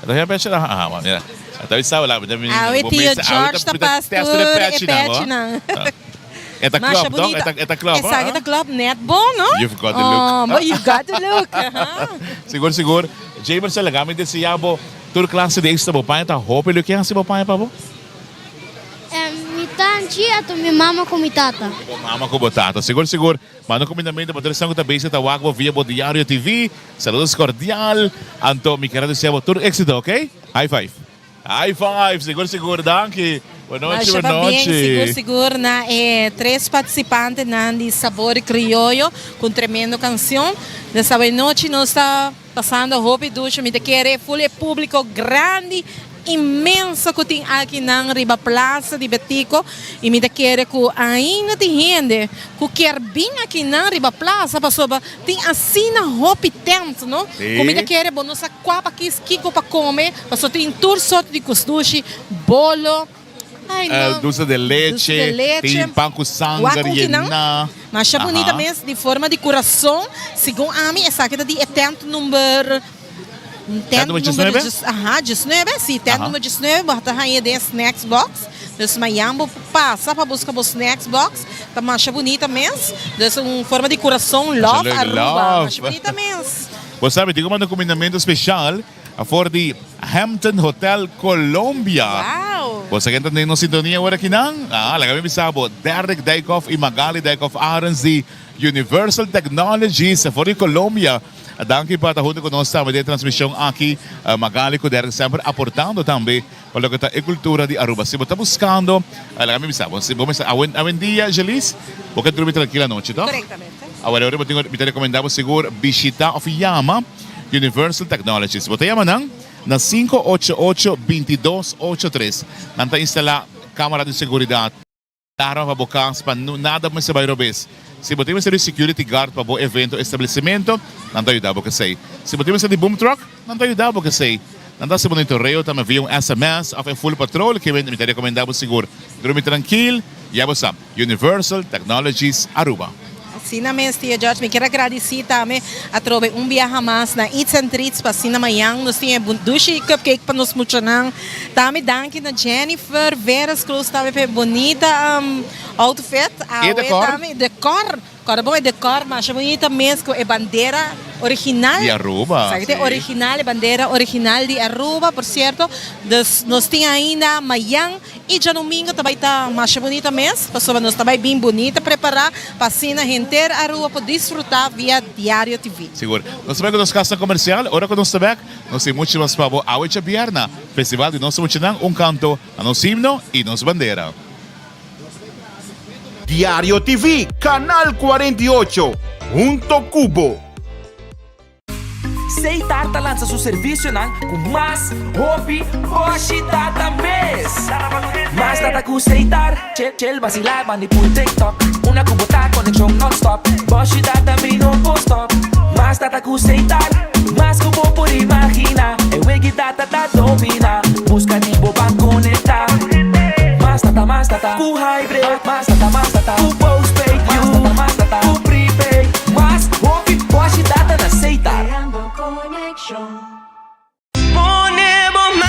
Ta haya pechi nan? Aha, mira. Ta bisa wala, mi ta mi Awe bo tio mester awe George ta ta mi ta pas test tur e tur e pechinan, bo. pechinan. E ta Masha klop, toch? E bunita. ta e ta klop, Esaki ah. ta klop net bon, no? You've got the look. Oh, but you got the look, aha. Sigur, sigur. Jamerson, laga mi desea bo tur clase di exito. Bo paña ta hopi leuk. Ken hasi bo paña pa bo? Mi tanchi ato mi mama ku mi tata. Bo mama ku bo tata. Sigur, sigur. Manda un kumindamentu pa tur esnan ku ta bezig ta wak bo via bo Diario TV. Saludos cordial. Anto mi kier a desea bo tur exito, ok? High five. High five. Sigur, sigur. Danki. Buenochi, Masha pabien, buenochi. sigur sigur na e tres participantenan di Sabor Crioyo cu un tremendo cancion. Des awenochi nos ta pasando hopi dushi. Mi ta kere full e publico grandi, inmenso cu tin akinan riba Plaza di Betico y mi ta kere cu ainda tin hende cu kier bin akinan riba plaza pasobra tin asina hopi tent no cu mi ta kere bo no sa cua pa kies kico pa come pasobra tin tur sorto di cosdushi, bolo, ay no, Dulce de dulce leche, de leche, tin pan cu sanger wak un kinan yena. masha bunita Aha. mes di forma di curason, segun ami esaki ta di e tent number. Tent number diesnuebe? Aha, diesnuebe, si, tent number diesnuebe bo ta haña den snacks box. Dus mañan bo pasa pa buska bo snacks box. Ta masha bunita mes. Dus un forma di kurason, love Aruba. Masha bunita mes. Bo sa mi tin ku manda un kumindamentu speshal afor di Hampton Hotel Colombia. Wow! Bo sa ken ta den nos sintonia ora akinan? Ah, laga mi bisa bo, Derrick Dijkhoff i Magali Dijkhoff Arends di Universal Technologies afor di Colombia. Danki pa ta hunto ku nos tambe den e transmishon aki. Magali ku Derek semper aportando tambe pa loke ta e kultura di Aruba. Si bo ta buskando, laga mi bisa bo, si bo mester awendia, Jeliz, bo ke drumi trankil anochi, toh? Korektamente. Awor ora bo tin, mi ta rekomendá bo sigur bishita òf yama Universal Technologies. Bo ta yama nan na 588 2283. Nan ta instalá kamera di seguridat. Alarma pa bo cas pa nada mester bay robes. Si bo tin mester di security guard pa bo evento o establecimento, nan ta yuda bo kesey. Si bo tin mester di boom truck, nan ta yuda bo kesey. Nan ta haci monitoreo tambe via un sms of e full patrol ke mi ta recomenda bo sigur. Drumi trankil, ya bo sa, Universal Technologies Aruba. Asina mes, Tia George, mi kier a gradisí tambe atrobe un biaha mas na Eats and Treats pa asina mañan nos tin e dushi cupcake pa nos muchanan. Tambe danki na Jennifer Veras Cruz tambe pa e bunita outfit. E decor. Awe tambe decor, kòrda bon e decor masha bunita mes ku e bandera original. Di Aruba, Esaki ta e si. original, e bandera original di Aruba, por cierto. Dus nos tin ainda mañan. I djadomingo ta bai ta masha bunita mes, pasobra nos ta bai bin bunita prepará pa asina henter Aruba por disfrutá via Diario TV. Sigur. Nos ta bai ku nos kasnan komersial. Ora ku nos ta bèk, nos tin muchu mas pa bo. Awe djabièrna, Festival di Nos Muchanan, un kanto na nos himno i nos bandera. Diario TV, Canal 48, hunto ku bo. Seitar ta lansa su servisionan ku mas hopi boshi data mes. Mas data ku Seitar, chel chel basilá bandi pul TikTok. Una ku bo ta konekshon nònstòp, boshi data mi no por stòp. Mas data ku Seitar, mas ku bo por imaginá. E wegi data ta dominá, buska di bo ban konektá. Mas data, mas data ku hybrid, mas data, mas data ku postpaid, mas data, mas data ku prepaid. Mas hopi boshi data na Seitar.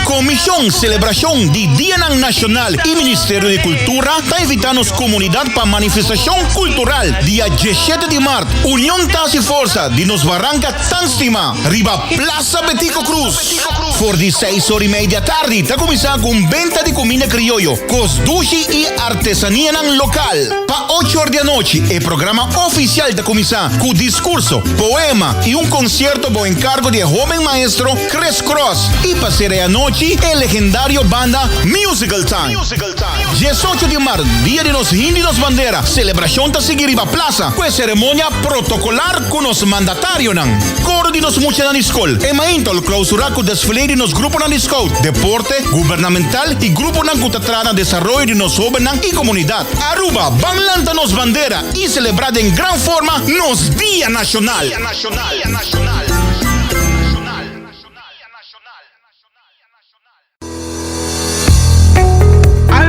Komishon Selebrashon di Dianan Nashonal i Ministerio di Kultura ta invitá nos komunidat pa manifestashon kultural dia diesshete di mart. Union ta hasi forsa di nos baranka tan stimá riba Plaza Betico Croes. For di seis or i mei di atardi ta kuminsá ku un benta di kuminda krioyo, kos dushi i artesanianan lokal. Pa ocho or di anochi e programa ofisial ta kuminsá ku diskurso, poema i un konsierto bou enkargo di e hóben maestro Chris Cross i pa sera e anochi e legendario banda Musical Time. Diesocho di mart, dia di nos himno i nos bandera, selebrashon ta sigui riba plasa ku e seremonia protokolar ku nos mandatarionan. Koro di nos muchanan di skol, e mainta lo klausurá ku desfile di nos gruponan di scout, deporte, gubernamental i gruponan ku ta traha na desaroyo di nos hóbennan i komunidat. Aruba, ban lanta nos bandera i selebrá den gran forma nos Dia Nashonal!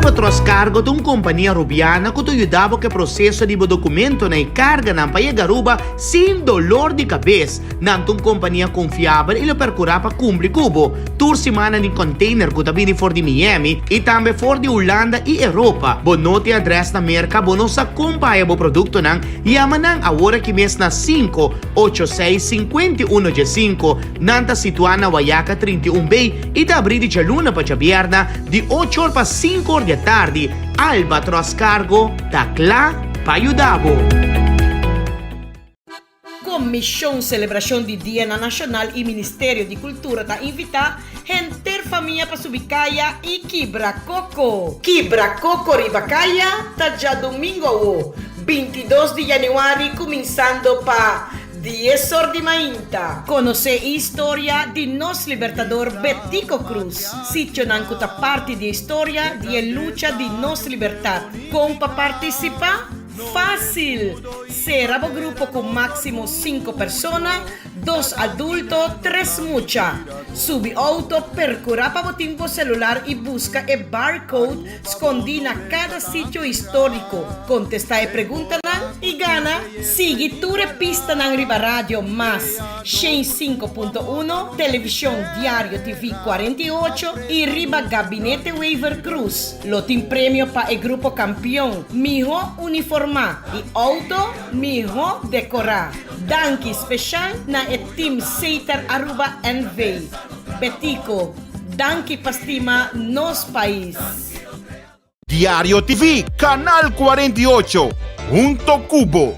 Albatros Cargo ta un kompania Rubiana ku ta yuda bo ku e proseso di bo dokumentonan i karganan pa yega Aruba sin dolor di kabes. Nan ta un kompania konfiabel i lo perkurá pa kumpli ku bo. Tur siman nan tin container ku ta bini for di Miami i tambe for di Hulanda i Europa. Bo no tin adrès na Merka, bo no sa kon pa haya bo produktonan? Yama nan awor aki mes na 586 51 15. Nan ta situá na Wayaca 31 B i ta abrí di djaluna pa djabierna di ocho or pa sinku or di atardi. Albatros Cargo ta kla pa yuda bo. Komishon Selebrashon di Dianan Nashonal i Ministerio di Kultura ta invitá henter famia pa subi kaya i kibra koko. Kibra koko riba kaya ta djadumingu awo, 22 di yanüari kuminsando pa dies or di mainta. Konosé e historia di nos Libertador Betico Croes, sitionan ku ta parti di e historia di e lucha di nos libertat. Kon pa partisipá? Fásil! Sera bo grupo ku máksimo sinku persona, dos adulto, tres mucha. Subi outo, perkurá pa bo tin bo selular i buska e barcode skondí na kada sitio históriko. Kontestá e preguntanan i gana! Sigui tur e pistanan riba Radio Mas 105.1, Televishon Diario TV 48 i riba Gabinete Wever Croes. Lo tin premio pa e grupo kampion, mihó uniformá i outo mihó dekorá. Danki speshal na e team Setar Aruba NV. Betico, danki pa stima nos pais. Diario TV, Canal 48, hunto cu bo.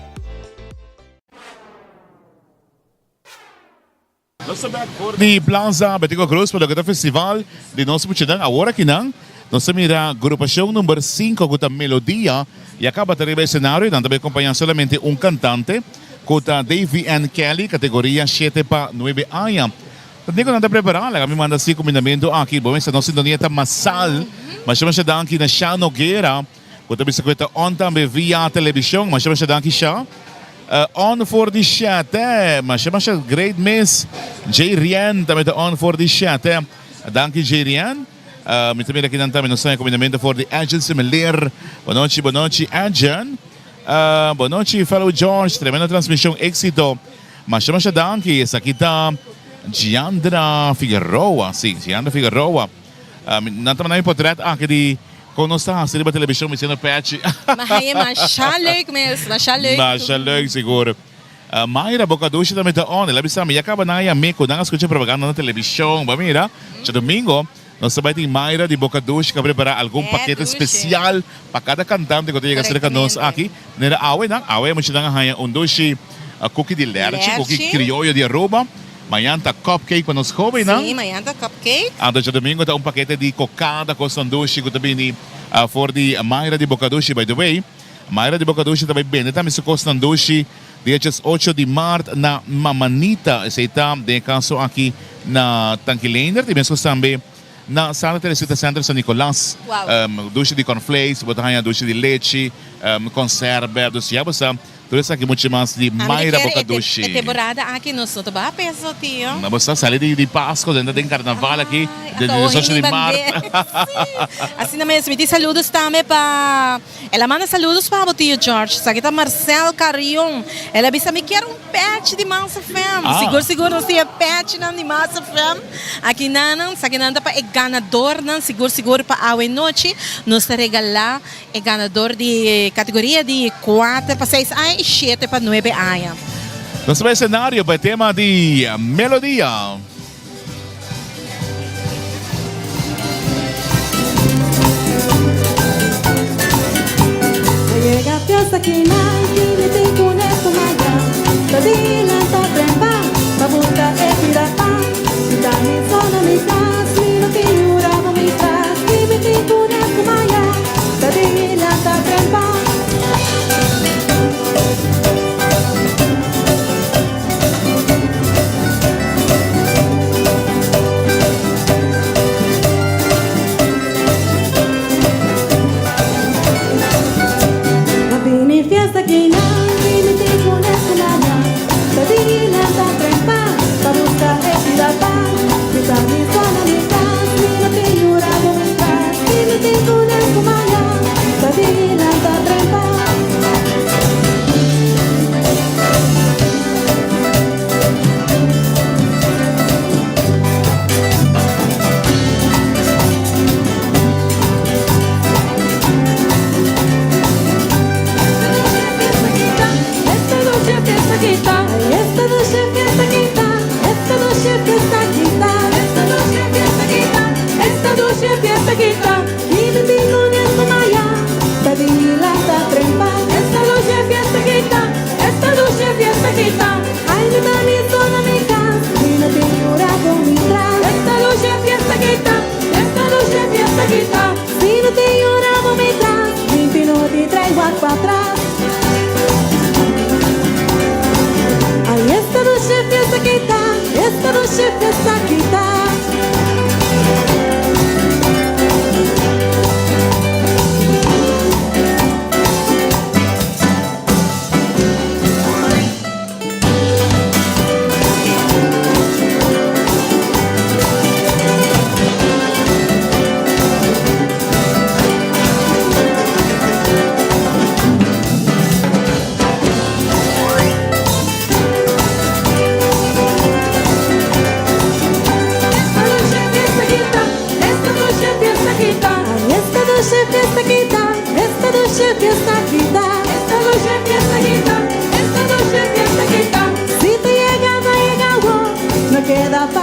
Nos ta bek for di Plaza Betico Cruz pa loke ta festival di nos muchanan. Awor akinan nos ta mira grupacion number cinco cu ta Melodia y a caba ta riba escenario y nan ta bay acompaña solamente un cantante cu ta Davy N. Kelly categoria shete pa nuebe aña. Ta tin cu nan ta prepara laga mi manda si cumindamento aki. Bo mester nos sintonia ta masal. Masha masha danki na Sha Noguera. Bo ta bisa ku e ta on tambe via televishon. Masha masha danki Sha. On for di shete. Masha masha great mes. Jay Rien tambe ta on for di shete. Danki Jay Rien. Mi ta mira kinan tambe nos ta komindamento for di Edjean Semeleer. Bonochi bonochi Edjean. Bonochi fellow George. Tremendo transmishon éxito. Masha masha danki. Esaki ta Giandra Figueroa. Si, Giandra Figueroa. Nan ta manda mi potret aki di kon nos ta hasi riba televishon mi siendo pechi. Ma haña masha leuk mes, masha leuk. Masha leuk sigur. Mayra Bocadushi tambe ta on. El a bisa mi ya kaba nan a yam'é ku nan a skucha propaganda na televishon. Bo a mira, djadumingo nos ta bai tin Mayra di Bocadushi ku a prepará algun pakete spesial pa kada kantante ku ta yega serka nos aki. Manera awe nan, awe muchanan a haña un dushi kuki di lerchi, kuki krioyo di Aruba. Mañan ta cupcake pa nos hobennan. Sí, mañan ta cupcake. Anto djadomingo ta un pakete di cocada cu sandushi cu ta bini for di Mayra di Bocadushi. By the way, Mayra di Bocadushi ta bay bende tambe su cosnan dushi dia 18 di maart na Mamanita. Esey ta den e caso aki na Tanki Leendert y mescos tambe na Santa Teresita Center San Nicolas. Dushi di cornflakes, bo ta haya dushi di lechi, conserve, dus ya bo sa. Tur esaki mucho mas di Mayra boca dushi. E temporada aki nos no ta baha peso, tio. No, bo sa sali di Pasco, den ta den carnaval aki, den 18 di maart. Asina mes, mi tin saludos tambe pa, el a manda saludos pa bo, tio George. Esaki ta Marcel Carrion. El a bisa mi kier un pèchi di Mas FM. Sigur sigur nos tin e pèchinan di Mas FM aki nanan. Esakinan ta pa e ganadornan, sigur sigur pa awe nochi nos ta regala. E ganador di categoria di kuater pa seis aña y shete pa nuebe aña. Nos ta bai escenario pa e tema di Melodia. Yega fiesta kinan kini tin kune kumaya Ta dilanta trempa pa busca e pida pan Si ta mi so na mi cas mi no tin yura bo mi tras Kimi tin kune kumaya Ta dilanta trempa. Ma bini fiesta ki.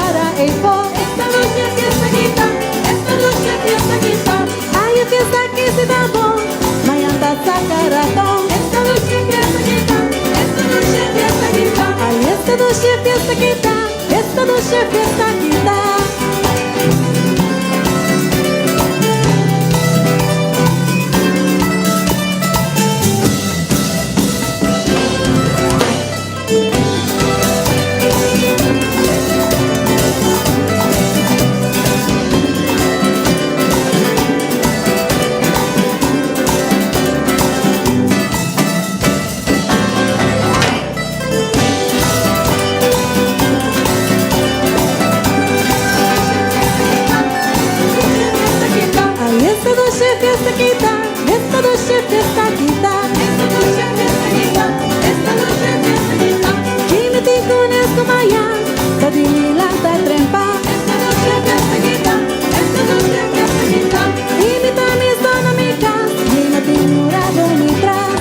para eyfo. Esta dushi fiesta kita, esta dushi fiesta kita. Ay e fiesta aki si ta bon, mañan ta saca raton. Esta dushi fiesta kita, esta dushi fiesta kita. Ay esta dushi fiesta kita, esta dushi fiesta kita. Ay esta dushi fiesta kita, esta dushi fiesta kita. Ki mi tin ku nes ku maya, ta di mi lanta trempa. I mi ta mi so na mi kas, mi no tin murado mi tras.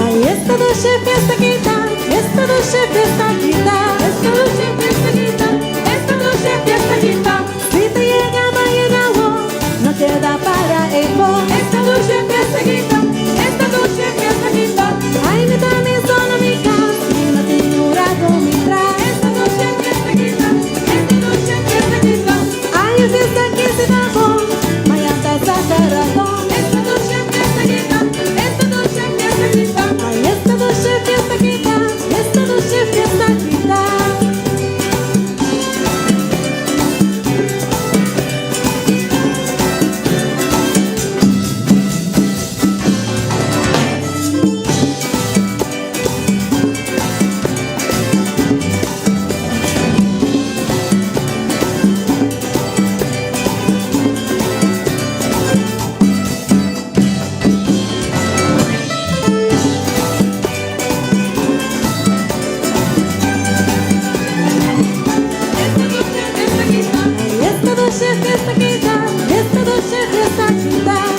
Ay esta dushi fiesta kita, esta dushi fiesta kita, esta dushi fiesta kita, esta dushi fiesta kita. Si ta yega mañana awo, no keda para eyfo. Esta dushi fiesta kita, esta dushi fiesta kita. Ay mi ta mi so na mi cas, mi no tin un rato mi tras. Esta dushi fiesta kita, esta dushi fiesta kita. Ay e fiesta aki si ta bon, mañan ta saca raton. Esta dushi fiesta kita, esta dushi fiesta kita. Ay esta dushi fiesta kita, esta dushi fiesta kita.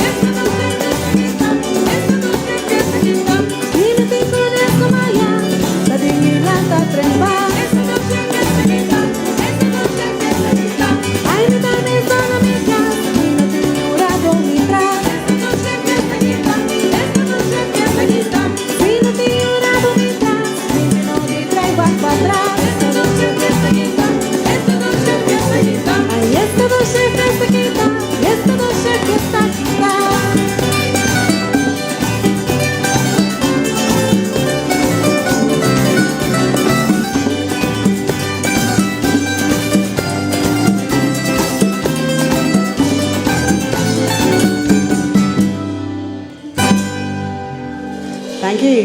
Esta dushi fiesta kita, esta dushi fiesta kita. Si mi tin ku nes ku maya, ta di mi lanta trempa. Ay mi ta mi so na mi kas, mi no tin un rabo mi tras. Si no tin un rabo mi tras, mi no di trai wak patras. Ay esta dushi fiesta kita, esta dushi fiesta kita. Danki.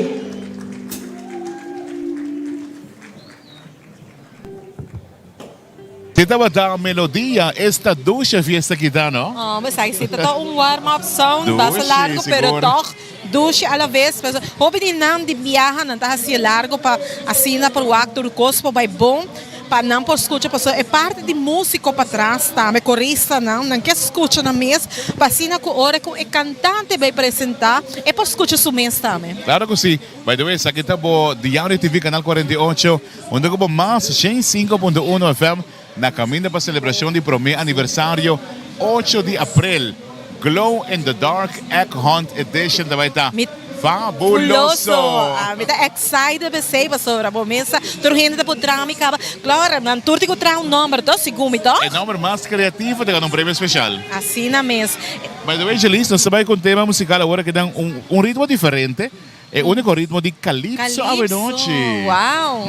Te tabata melodia esta dusha fiesta kita no? Oh, esaki si ta un warm up sound, basta largo pero toch dushi a la vez. Hopi di nan di biaha nan ta hacié largo pa asina por wak tur cos por bay bon pa nan por scucha pasobra e parti di musico patras tambe coristanan nan ke scucha nan mes pa asina cu ora cu e cantante bay presenta e por scucha su mes tambe. Claro cu si. By the way esaki ta bo Diario TV Canal 48. Unda ku bo mas 105.1 FM na kaminda pa selebrashon di promé aniversario ocho di aprel. Glow in the Dark Egg Hunt Edition ta bai ta fabuloso! Mi ta excited p'esei pasobra bo mesa tur hende ta por traha mi kaba. Klaro, nan tur tin ku traha un nòmber to, segun mi to. E nòmber mas kreativo ta gana un premio spesial. Asina mes. By the way Jelice, nos ta bai ku un tema musikal awor ke dan un ritmo diferente. E úniko ritmo di Calypso awenochi. Calypso, wow.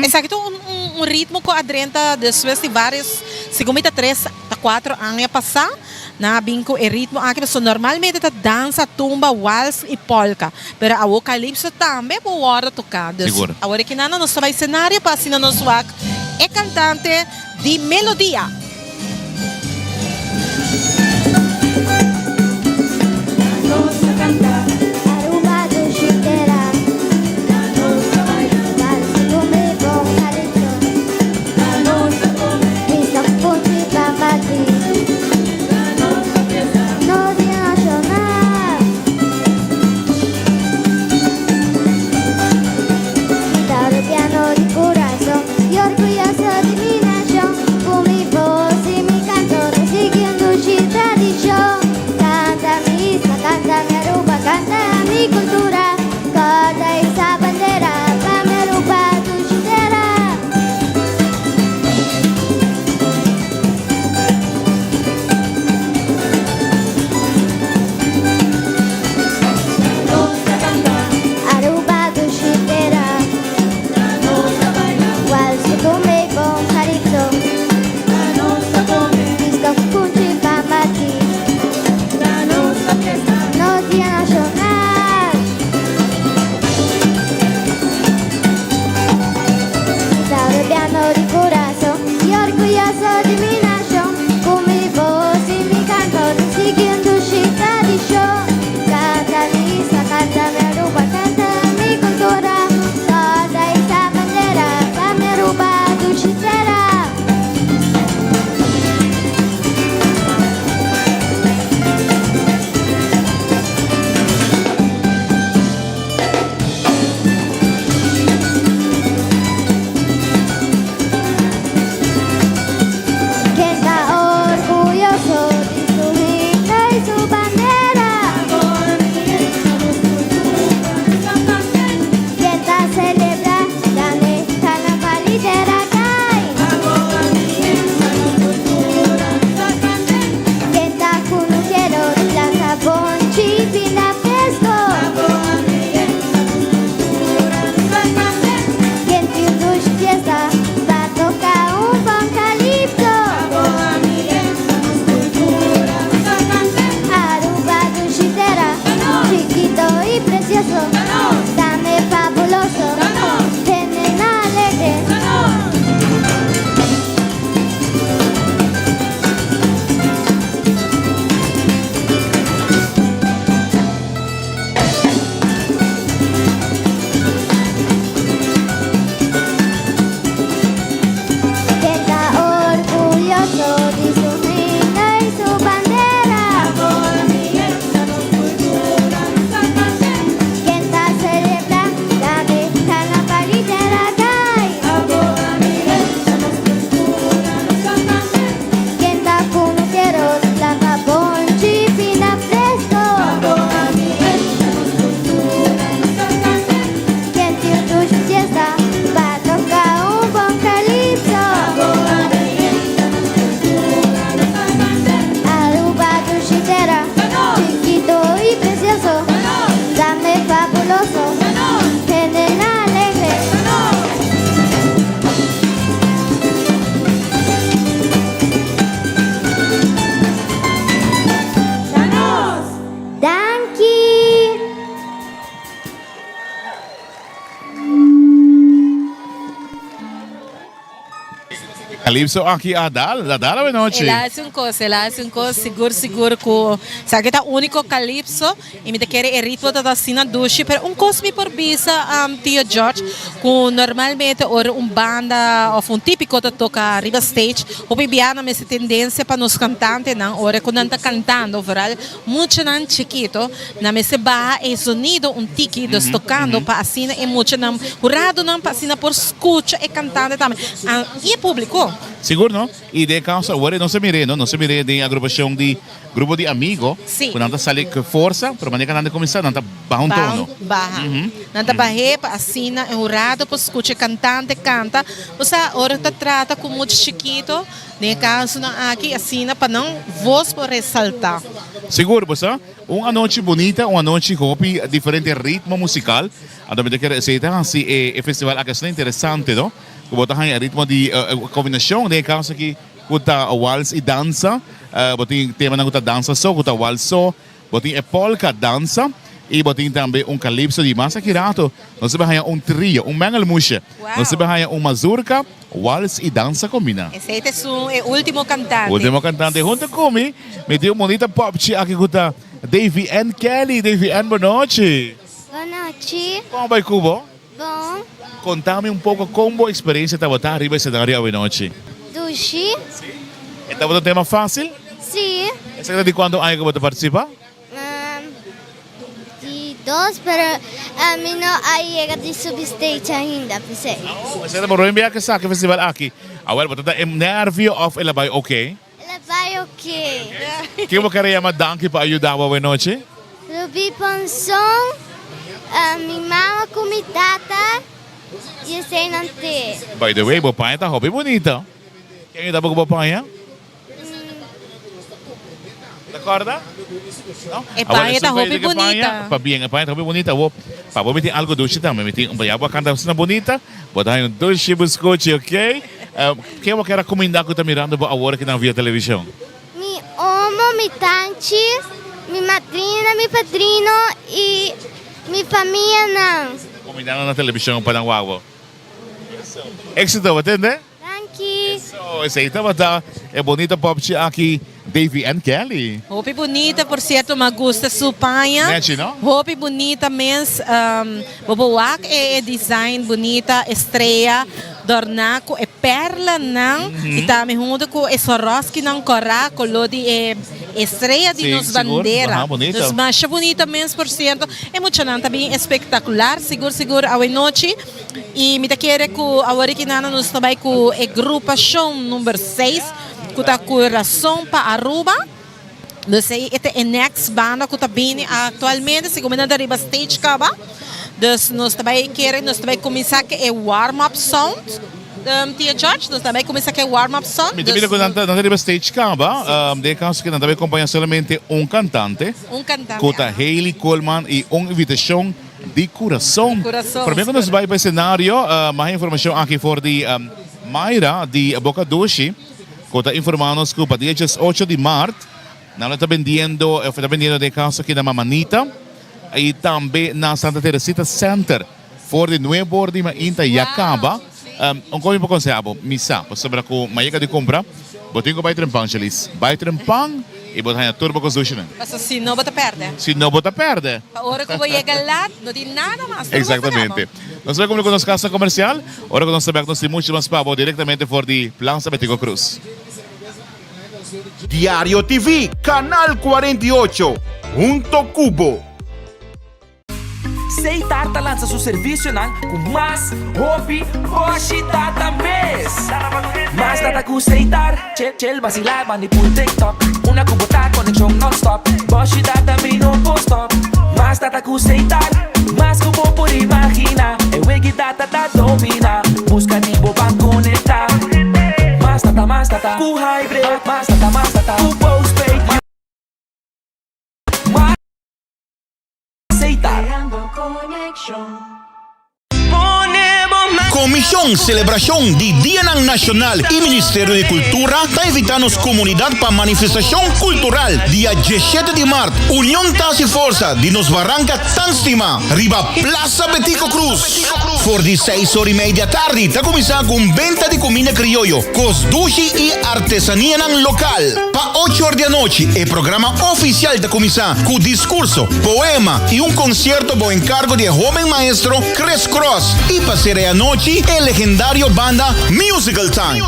Esaki ta un ritmo ku a drenta despues di vários, segun mi ta tres ta kuatro aña pasá. Nan a bin ku e ritmo aki pasobra normalmente ta dansa, tumba, wals i polka. Pero awor kalipso tambe por wòrdu toká. Dus Sigur. awor aki nan nos ta bai senario pa asina nos wak e kantante di melodia. Nos ta canta Aruba dushi tera Nos ta baila Vals come bon calypso Nos ta come Pista punchi pa parti Nos ta fiesta Nos dia nacional Mi ta Arubiano di corazon Y orguyoso di mi nacion Cu mi voz y mi canto Ta sigui un dushi tradicion Canta mi isla, canta mi Aruba Canta mi cultura Corda esa bandera Pa mi Aruba dushi tera. Aruba dushi tera. Wals cu come bon carito. Pisca cu punchi pa bati. Nos dia nacional. Mi ta Arubiano di curason y orguyoso di mi nacion. Cu mi voz y mi canto ta sigui un dushi tradicion. Canta mi isla, canta mi Aruba, canta mi cultura. Corda esa bandera pa mi Aruba dushi tera. Ken ta orguyoso di su himno y su bandera? Ken ta celebra gane carnaval y tera cay? Ken ta cunukero di planta bonchi y pinda fresco? Ken tin dushi fiesta pa toca un bon calipso? Aruba dushi tera, chiquito y precioso, dame fabuloso, hende alegre. Ken ta orguyoso di su himno y su bandera? Ken ta celebra dame carnaval y tera cay? Ken ta cunukero di planta bonchi y pinda fresco? Ken tin dushi fiesta pa toca un bon calipso? Aruba dushi tera, chiquito y precioso, dame fabuloso, hende alegre. Danki! Calypso aki a dal, a dal awenochi. El a haci un cos, el a haci un cos sigur sigur cu sa ke ta unico Calypso y mi ta kere e ritmo ta asina dushi pero un cos mi por bisa Tio George cu normalmente ora un banda of un tipico ta toca riba stage hopi bia nan mester tendencia pa nos cantantenan ora cu nan ta cantando vooral Muchanan chikito nan mester baha e zonido un tiki dus tocando pa asina e muchanan huradonan pa asina por scucha e cantante tambe y e publico. Sigur no, y den caso awor e no sa mir'é no, nos a mir'é den agrupacion di grupo di amigo cu nan ta sali cu forsa pero manera cu nan ta cuminsa nan ta baha un tono. Baha, nan ta bah'é pa asina e hurado por scucha e cantante canta, osea ora ta trata cu mucha chikito. Den e casonan aki asina pa nan voz por resalta. Sigur, bo sa, un anochi bunita, un anochi cu hopi diferente ritmo musical. Anto mi ta kere esey ta haci e festival aki asina interesante, no? Cu bo ta haña ritmo di combinacion, den e caso aki. ku ta wals i dansa, bo tin temanan ku ta dansa so, ku ta wals so, bo tin e polka dansa i bo tin tambe un kalipso di mas aki rato nos ta bai haña un trio, un mengelmoesje. Nos ta bai haña un mazurka, wals i dansa kombiná. Esei ta esun e ultimo kantante. Ultimo kantante. Hunto ku mi, mi tin un bunita popchi aki ku ta Davy N. Kelly. Davy N. Bonochi. Bonochi. Kon bai ku bo? Bon. Konta mi un poko kon bo eksperensia tabata riba esenario awenochi. Dushi. Si. E tabata un tema fásil? Si. Esaki ta di kuantu aña ku bo ta partisipá? Di dos, pero mi no a yega di subi stage ainda, p'esei. Oh, esei ta bo promé bia ku esaki festival aki. Awel, bo ta ta e nervio òf el a bai oké? El a bai oké. Ken bo kere yama danki pa a yuda bo awenochi? Ruby Ponson, mi mama ku mi tata i eseinan te. By the way, bo paña ta hopi bunita. Ken a yuda bo ku bo paña? Ta kòrda? No? E paña ta hopi bunita. Pabien, e paña ta hopi bunita. Awor, pa bo mi tin algu dushi tambe. Mi tin, ya bo a kanta asina bunita, bo ta haña un dushi buskochi, oké? Ken bo kier a kumindá ku ta mirando bo awor akinan via televishon? Mi omo, mi tanchi, mi madrina, mi padrino i mi famianan. Kumindá nan na televishon pa nan wak bo. Éxito, bo tende? Danki. Eso, esei tabata e bonita popchi aki, Davy and Kelly. Hopi bunita, por cierto m'a gusta su paña. Nechi, no? Hopi bunita mes. Bo por wak e design bunita, e strea dorna cu e perlanan y tambe hunto cu e Swarovskinan cora color di e strea di nos bandera. Aha, bunita. Dus masha bunita mes, por cierto. E muchanan ta bien espectacular, sigur sigur awe nochi. Y mi ta kere cu awor aki nana nos ta bay cu e grupacion number seis cu ta Curason pa Aruba. Dus ey e ta e next banda cu ta bini actualmente, segun mi nan ta riba stage caba. Dus nos ta bay kere nos ta bay cuminsa cu e warm up sound, Tia George, nos ta bay cuminsa cu e warm up sound. Mi ta mira cu nan ta riba stage caba, den e caso cu nan ta bay acompaña solamente un cantante, Un cantante, cu ta Hailey Coleman y un invitacion Di kurason. Promé ku nos bai pa e senario, mas informashon aki for di Mayra di Boca Dushi, ku ta informá nos ku pa dia diesocho di mart nan lo ta bendiendo, òf ta bendiendo den e kaso aki na Mamanita i tambe na Santa Teresita Center for di nuebe or di mainta ya kaba. Un kos mi por konsehá bo, mi sa, pasobra ku mi a yega di kumpra, bo tin ku bai trempan, Shelise. Bai trempan i bo ta haña tur bo kos dushinan. Pasobra si no bo ta pèrdè. Si no bo ta pèrdè. Pa ora ku bo yega lat, no tin nada mas. Tur bo ta Exactamente. Nos ta bai kumpli ku nos kasa komersial. Ora ku nos ta bèk nos tin muchu mas pa bo direktamente for di Plaza Betico Croes. Diario TV, Canal 48, hunto cu bo. Seitar ta lansa su servisionan ku mas hopi boshi data mes. Mas data ku Seitar, chel basilá bandi pul TikTok. Una ku bo ta konekshon nònstòp, boshi data mi no por stòp. Mas data ku Seitar, mas ku bo por imaginá. E wegi data ta dominá, buska di bo ban konektá. Mas data, mas data ku hybrid, mas data, mas data ku postpaid. Mas. Komishon Selebrashon di Dianan Nashonal i Ministerio di Kultura ta invitá nos komunidat pa manifestashon kultural dia diesshete di mart. Union ta hasi forsa di nos baranka tan stimá riba Plaza Betico Croes. For di seis or i mei di atardi ta kuminsá ku un benta di kuminda krioyo, kos dushi i artesanianan lokal. Pa ocho or di anochi e programa ofisial ta kuminsá ku diskurso, poema i un konsierto bou enkargo di e hóben maestro Chris Cross i pa sera e anochi e legendario banda Musical Time.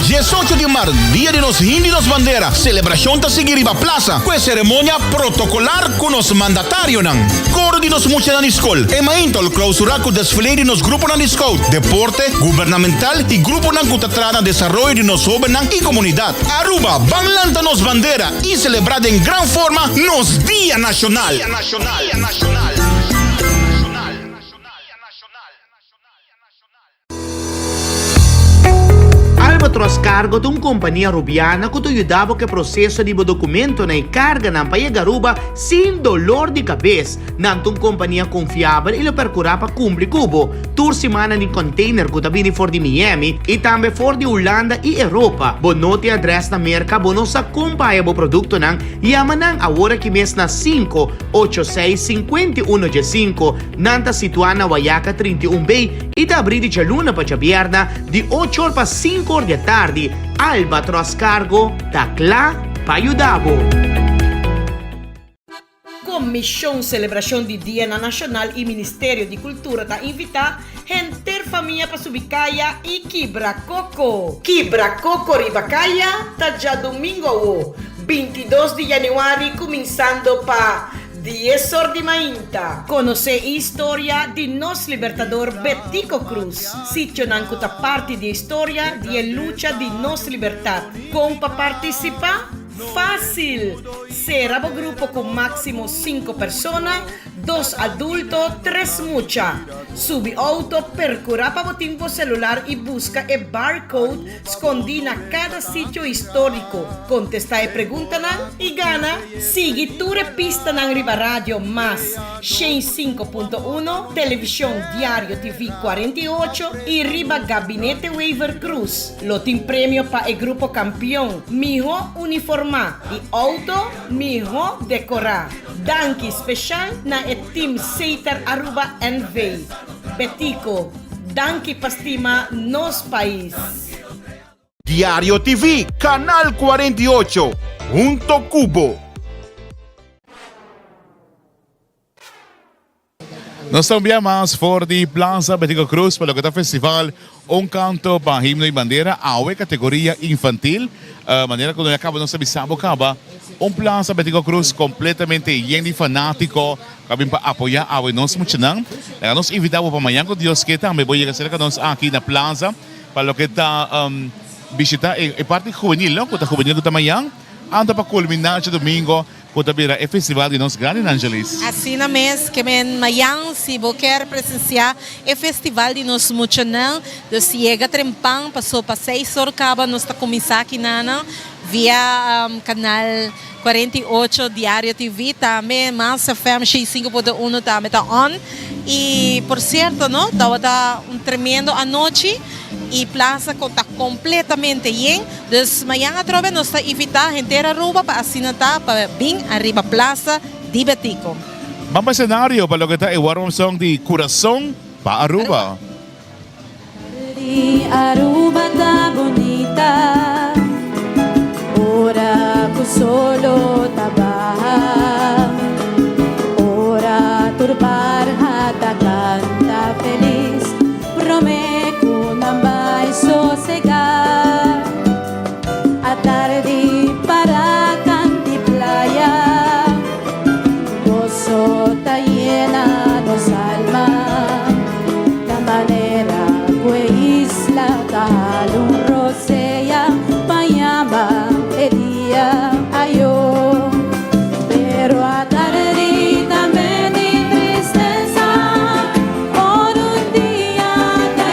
Diesocho di mart, dia di nos himno i nos bandera, selebrashon ta sigui riba plasa ku e seremonia protokolar ku nos mandatarionan. Koro di nos muchanan di skol, e mainta lo klausurá ku desfile di nos gruponan di scout, deporte, gubernamental i gruponan ku ta traha na desaroyo di nos hóbennan i komunidat. Aruba, ban lanta nos bandera i selebrá den gran forma nos Dia Nashonal! Alba. Albatros Cargo ta un kompania Rubiana ku ta yuda bo ku e proseso di bo dokumentonan i karganan pa yega Aruba sin dolor di kabes. Nan ta un kompania konfiabel i lo perkurá pa kumpli ku bo. Tur siman nan tin container ku ta bini for di Miami i tambe for di Hulanda i Europa. Bo no tin adrès na Merka, bo no sa kon pa haya bo produktonan? Yama nan awor aki mes na 586 51 15. Nan ta situá na Wayaca 31 B i ta abrí di djaluna pa djabièrna di ocho or pa sinku or di atardi. Albatros Cargo ta kla pa yuda bo. Komishon Selebrashon di Dianan Nashonal i Ministerio di Kultura ta invitá henter famia pa subi kaya i kibra koko. Kibra koko riba kaya ta djadumingu awo, 22 di yanüari kuminsando pa Dies or di mainta. Konosé e historia di nos Libertador Betico Croes, sitionan ku ta parti di e historia di e lucha di nos libertat. Kon pa partisipá? Fásil! Sera bo grupo ku máksimo sinku persona, dos adulto, tres mucha. Subi outo, perkurá pa bo tin bo selular i buska e barcode Skondí na kada sitio históriko, kontestá e preguntanan i gana! Sigui tur e pistanan riba Radio Mas 105.1, Televishon Diario TV 48 i riba Gabinete Wever Croes. Lo tin premio pa e grupo kampion, mihó uniformá i outo mihó dekorá. Danki speshal na e Team Setar Aruba NV. Betico. Danki pa stima nos pais. Diario TV, Canal 48, hunto cu bo. Nos ta un bia mas for di Plaza Betico Croes pa loke ta festival Un Canto pa Himno y Bandera, awe categoria infantil. Manera cu nos ya caba nos ta bisa bo caba un Plaza Betico Croes completamente yen di fanatico. Ka bin pa apoyá awe nos muchanan. Laga nos invitá bo pa mañan ku Dios ke tambe bo yega serka nos aki na plaza pa loke ta bishitá e parti hubenil no ku ta hubenil ku ta mañan anto pa kulminá djadumingo ku ta bira e festival di nos grandinan Angelis. Asina mes ke men mañan si bo kier presensiá e festival di nos muchanan dus yega trempan paso pa seis or kaba nos ta kuminsá kinanan via kanal 48 Diario TV tambe Mas FM 65.1 tambe ta on y por cierto no tabata un tremendo anochi y plaza cu ta completamente yen dus mañan atrobe nos ta invita henter Aruba pa asina ta pa bin ariba plaza di Betico. Ban pa escenario pa loke ta e warm up song di Curason pa Aruba. Di Aruba ta bunita ora cu solo ta baha ora tur parha ta canta feliz prome cu nan bay sosega atardi para canti playa gozo ta yena nos alma. Ta manera ku e isla ta hala un rosea pa yama e dia ayo. Pero atardi tambe tin tristesa ora un dia ta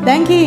Danki.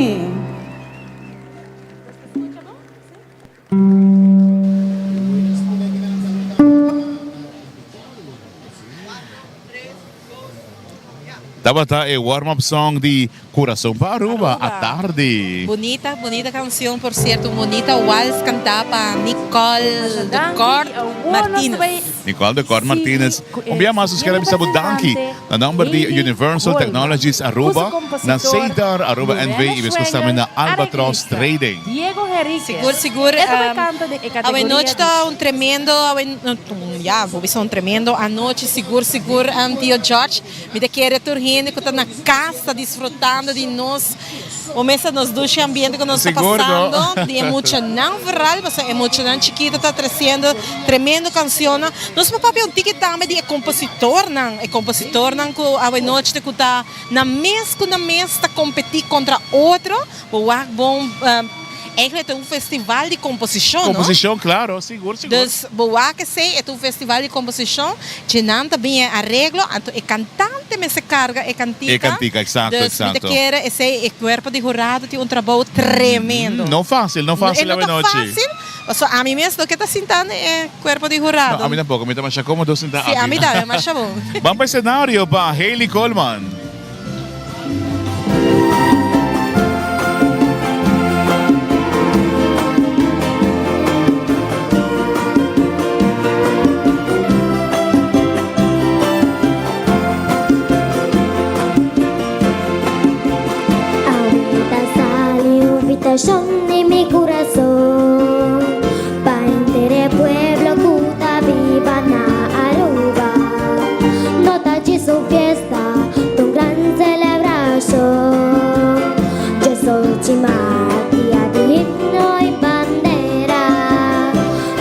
Tabata e warm up song di Curason pa Aruba atardi. Bunita, bunita cancion por cierto, un bunita wals canta pa Nicole de Kort Martinez. Nicole de Kort Martinez, un bia mas nos kier a bisa bo danki na nomber di Universal Technologies Aruba, na Cedar Aruba NV y mescos tambe na Albatros Trading. Diego Henriquez. Sigur, sigur. E ta bay canta den e categoria Awenochi ta un tremendo, awe, ya, bo bisa un tremendo anochi, sigur, sigur, Tio George. Mi ta kere tur hende ku ta na kas ta disfrutando di nos, bo mester nos dushi ambiente ku nos ta Sigur, no? pasando, di e muchanan vooral, pasobra e muchanan chikito ta tresiendo tremendo kanshonnan. Nos por papia un tiki tambe di e kompositornan, e kompositornan ku awenochi ta ku ta na mes ku nan mes ta kompetí kontra otro. Bo wak bon, eigenlijk e ta un festival di komposishon, no? Komposishon, klaro, sigur, sigur. Dus bo wak esei, e ta un festival di komposishon, dje nan ta bin e areglo, anto e kantante mester karga e kantika. E kantika, eksakto, Dus mi ta eksakto. kere esei, e kuerpo di hurado tin un trabou tremendo. No fásil, no fásil E no ta awenochi. fásil, pasobra ami mes no ke ta sinta na e kuerpo di hurado. No, ami tampoko, mi ta masha kómodo sinta Si, aki. ami tambe masha bon. Ban pa e senario pa Hailey Coleman. Ahorita sale invitación de mi corazón Pa entere pueblo cu ta biba na Aruba No ta djis un fiesta Ta un gran celebracion Dje sochi mar dia di himno y bandera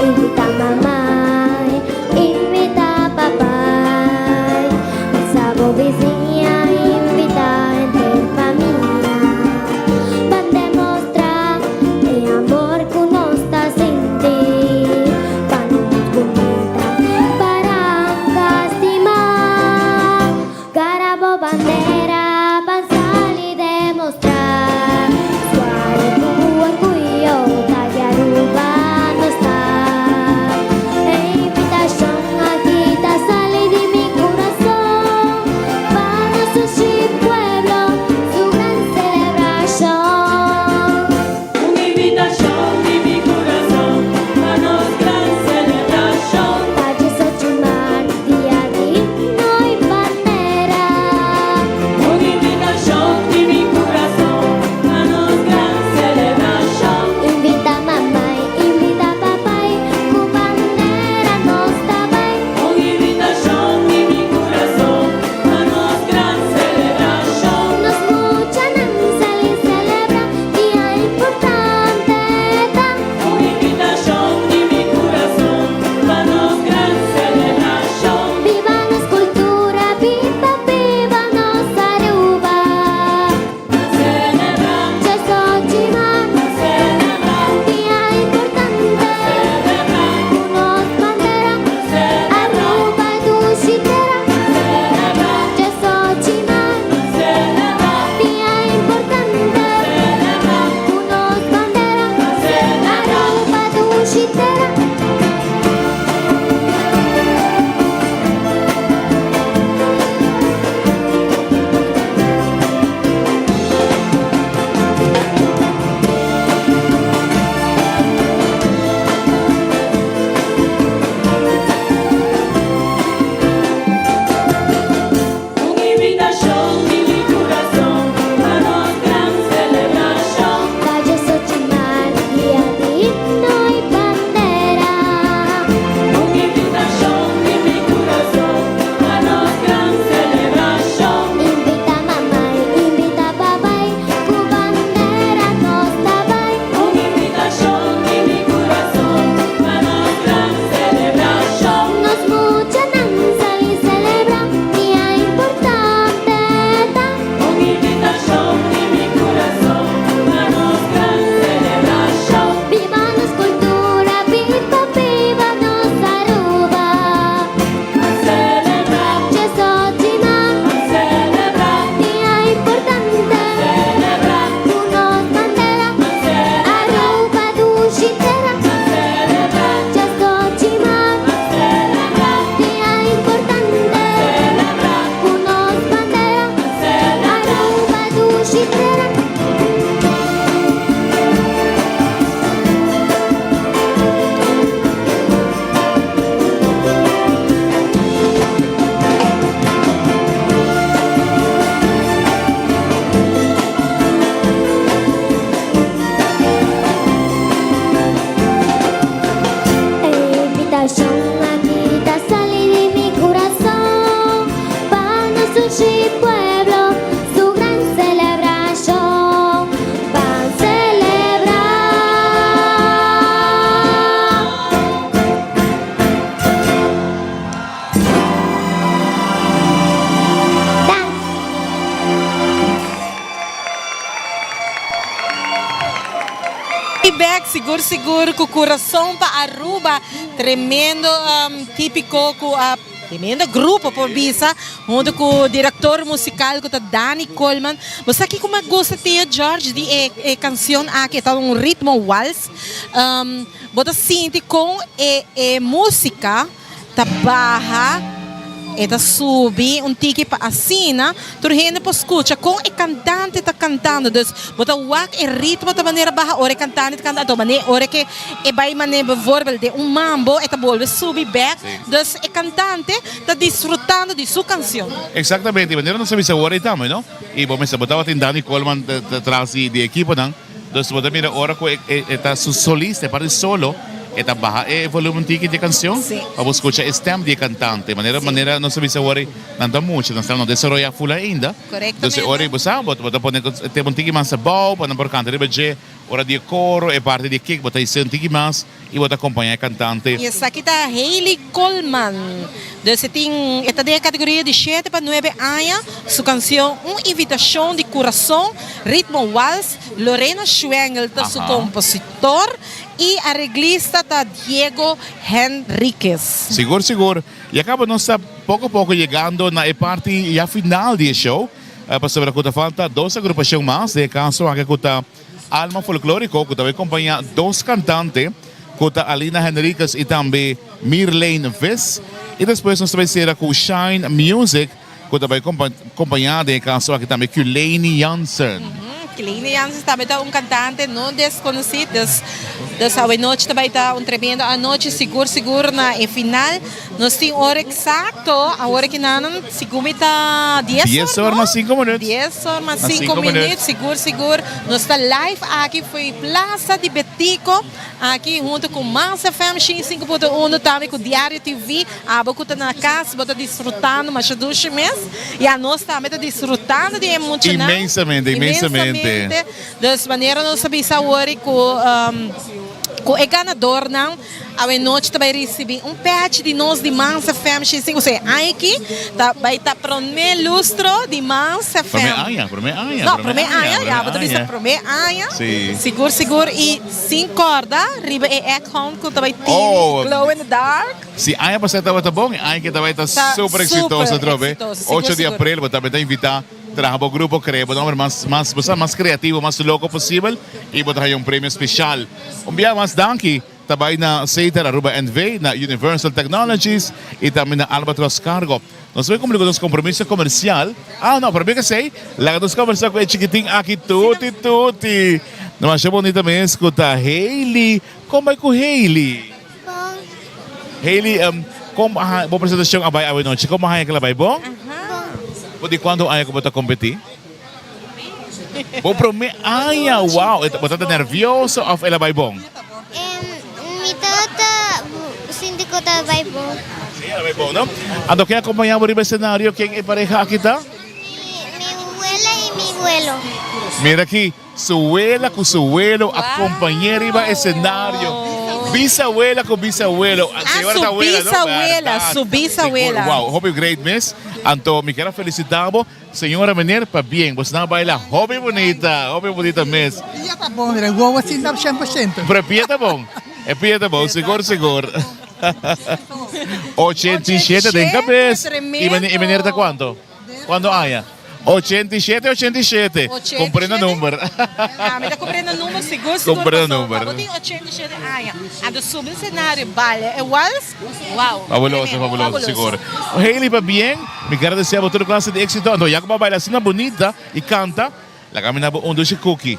Invita mamai, invita papai Bisa bo bisiña, invita henter famia Ban demostra e amor cu nos ta sinti Pa nos bunita Baranca stima. Gara bo bandera pa sali demostra Suare cu orguyo ta di Aruba nos ta E invitacion aki ta sali di mi curason Pa nos sushi pueblo su gran celebracion. Un invitacion di mi curason pa nos gran celebracion. Ta diesocho maart, dia di himno y bandera. Un invitacion di mi curason pa nos. Bek sigur sigur cu curason pa Aruba tremendo tipico cu a tremendo grupo por bisa hunto cu director musical cu ta Dani Coleman. Bo sa kico mi a gusta Tio George di e e cancion aki e ta un ritmo wals bo ta sinti con e e musica ta baha, e ta subi un tiki pa asina tur hende por skucha kon e kantante ta kantando. Dus bo ta wak e ritmo ta manera baha ora e kantante ta kanta, anto manera ora ke e bai manera bijvoorbeeld den un mambo e ta bolbe subi bek. Dus e kantante ta disfrutando di su kansion. Exactamente, y manera nos a bisa awor ei tambe, no? Y bo mester bo tabatin Dani Coleman tras di e ekiponan. Dus bo ta mira ora ku e ta su solista, e parti solo, e ta baha e volumen tiki di e kanshon pa bo skucha e stem di e kantante. Manera manera nos a bisa awor nan ta mucha, nan stem no desaroyá ful ainda. Dus e ora ei bo sa bo ta pone e tema un tiki mas abou pa nan por kanta riba dje. Ora di e koro, e parti di e kick bo ta hisa un tiki mas. I bo ta kompañá e kantante. I esaki ta Hailey Coleman. Dus e tin e ta den e kategoria di shete pa nuebe aña. Su kansion Un invitashon di kurason, ritmo wals, Lorena Schwengel ta su kompositor i areglista ta Diego Henriquez. Sigur sigur. Ya kaba nos ta poko poko yegando na e parti ya final di e show, pasobra ku ta falta dos agrupashon mas, den e kaso aki ku ta. Alma Folklorico cu ta bay compaña dos cantante cu ta Alina Henriquez y tambe Mirlene Vis y despues nos ta bay cera cu Shine Music cu ta bay compaña den e caso aki tambe Culeini Jansen. Culeini Jansen tambe ta un cantante no desconoci dus dus awe nochi ta bay ta un tremendo anochi sigur sigur na e final. Nos tin ora exacto, awor ki nan sigur mi ta dies or, Dies or mas cinco minuut. Dies or mas cinco minuut, sigur sigur. Nos ta live aki fo'i Plaza di Betico, aki hunto cu Mas FM 105.1, tambe cu Diario TV. Abo cu ta na cas, bo ta disfrutando masha dushi mes. Y anos tambe ta disfrutando di e muchanan. Inmensamente, inmensamente. Inmensamente. Dus manera nos a bisa awor cu cu e ganadornan. Awe nochi ta bai ricibi un pechi di nos di Mans FM 105. Osea, aña aki ta bai ta prome lustro di Mans FM. Prome aña, prome aña. No, prome aña, ya bo ta bisa prome aña. Si. Sigur, sigur. Y sin corda riba e ekhorn cu ta bai tin glow in the dark. Si aña pasa tabata bon, e aña aki ta bai ta super exitoso atrobe. Ocho di april bo ta invita. Traha bo grupo, crea bo nomber mas mas bo sa mas creativo, mas loco posibel y bo ta haya un premio special. Un bia mas danki ta bay na Setar Aruba NV, na Universal Technologies y tambe na Albatros Cargo. Nos bay cumpli cu nos compromiso comercial. Ah no, prome esey laga nos conversa cu e chikitin aki tuti tuti. Masha bonita mes cu ta Hailey. Con bay cu Hailey? Bon. Hailey, kon bo a bo presentashon a bai awe nochi? Kon bo a haña kila bai bon? Bon. Bo di kuantu aña ku bo ta kompetí? Bo promé aña! Wow! Bo tabata nervioso òf el a bai bon? Mi tabata sinti ku ta bai bon. Sí, el a bai bon, no? Anto ken a kompañá bo riba e senario? Ken e pareha aki ta? Mi wela i mi welo. Mira aki. Su wela ku su welo a kompañ'é riba esenario. Bisawela ku bisawelo. Ah, su bisawela, su bisawela. Sigur, wow, hopi great mes. Anto mi kier a felisitá bo, señora, meneer, pabien. Bosnan a baila hopi bunita, hopi bunita mes. Pia ta bon, mira, wowo sin ta 100%. Pero e pia ta bon, e pia ta bon, sigur, sigur. 87 den kabes. I meneer ta kuanto? Cuando aña? 87, 87. Comprenda number. Ah, mi ta comprenda number sigur sigur. Comprenda number. Paso, tin 87 aña. Anto subi escenario, baile e wals. Wow. Fabuloso, fabuloso, sigur. Hailey, pabien. Mi kier a desea bo tur clase di exito. Anto ya cu bo a baila asina bunita y canta, laga mi na bo un dushi cookie.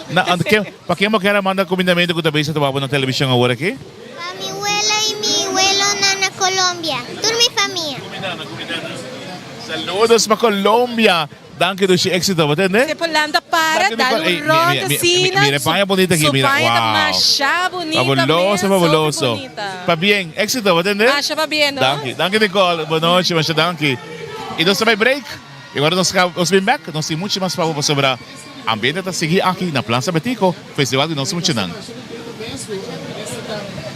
Na, anto ken, pa ken bo kier a manda cumindamento cu ta bezig ta wak bo na television awor aki? Pa mi wela y mi welonan na Colombia. Tur mi famia. Cumindana, cumindana. Saludos pa Colombia. Danki dushi exito, bo tende? Se por lanta para, dal un rond asina. Mira e paña bonita aki, mira. Su paña ta Wow. masha bonita mes, Fabuloso, fabuloso. hopi bonita. Pabien, exito, bo tende? Masha pabien, no? Danki, danki Nicole. Bonochi, masha danki. Y nos ta bay break. Y ora nos caba, nos bin bek, nos tin mucho mas pa bo pasobra ambiente ta sigui aki na Plaza Betico, Festival di Nos Muchanan.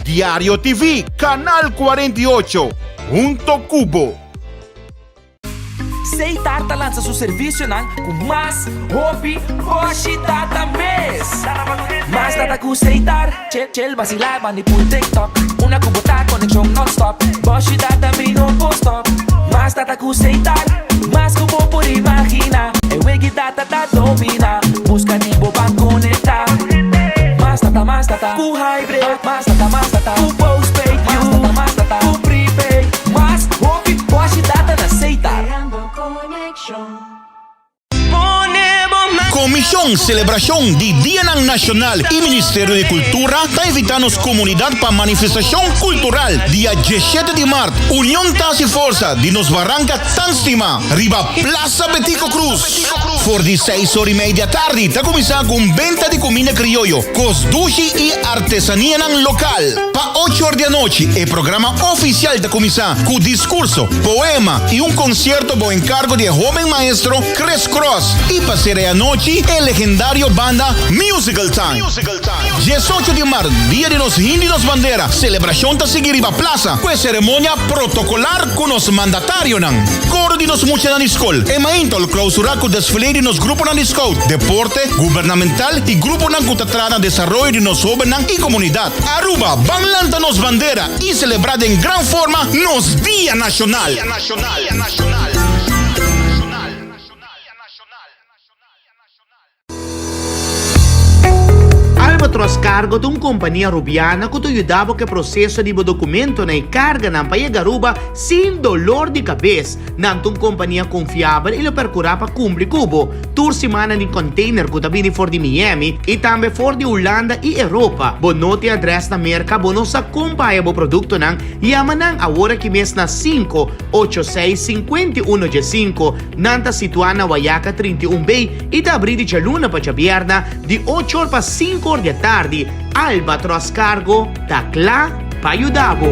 Diario TV, Canal 48, hunto cu bo. Setar ta lansa su servicionan cu mas hopi boshi data mes. Mas data cu Setar, chill chill vacila bandi pul TikTok. Una cu bo ta conexion non stop, boshi data mi no por stop. Mas data cu Setar, mas cu bo por imagina. E wegi data ta domina, busca di bo ban conecta. Mas data, mas data cu hybrid, mas data, mas data cu postpaid, mas data, mas data cu prepaid. Mas hopi boshi data na Setar. Komishon Selebrashon di Dianan Nashonal i Ministerio di Kultura ta invitá nos komunidat pa manifestashon kultural dia diesshete di mart, Union ta hasi forsa di nos baranka tan stimá riba Plaza Betico Croes. For di seis or i mei di atardi ta kuminsá ku un benta di kuminda krioyo, kos dushi i artesanianan lokal. Pa ocho or di anochi e programa ofisial ta kuminsá ku diskurso, poema i un konsierto bou enkargo di e hoben maestro Chris Cross i pa sera e anochi e legendario banda Musical Time. Diesocho di mart, dia di nos himno i nos bandera, selebrashon ta sigui riba plasa ku e seremonia protokolar ku nos mandatarionan. Koro di nos muchanan di skol, e mainta lo klausurá ku desfile di nos gruponan di scout, deporte, gubernamental i gruponan ku ta traha na desaroyo di nos hóbennan i komunidat. Aruba, ban lanta nos bandera i selebrá den gran forma nos Dia Nashonal! Albatros Cargo ta un kompania Rubiana ku ta yuda bo ku e proseso di bo dokumentonan i karganan pa yega Aruba sin dolor di kabes. Nan ta un kompania konfiabel i lo perkurá pa kumpli ku bo. Tur siman nan tin container ku ta bini for di Miami i tambe for di Hulanda i Europa. Bo no tin adrès na Merka, bo no sa kon pa haya bo produktonan? Yama nan awor aki mes na sinku, ocho seis, 51 diesinko. Nan ta situá na Wayaca 31 B i ta abrí di djaluna pa djabièrna di ocho or pa sinku or di atardi. Albatros Cargo ta kla pa yuda bo.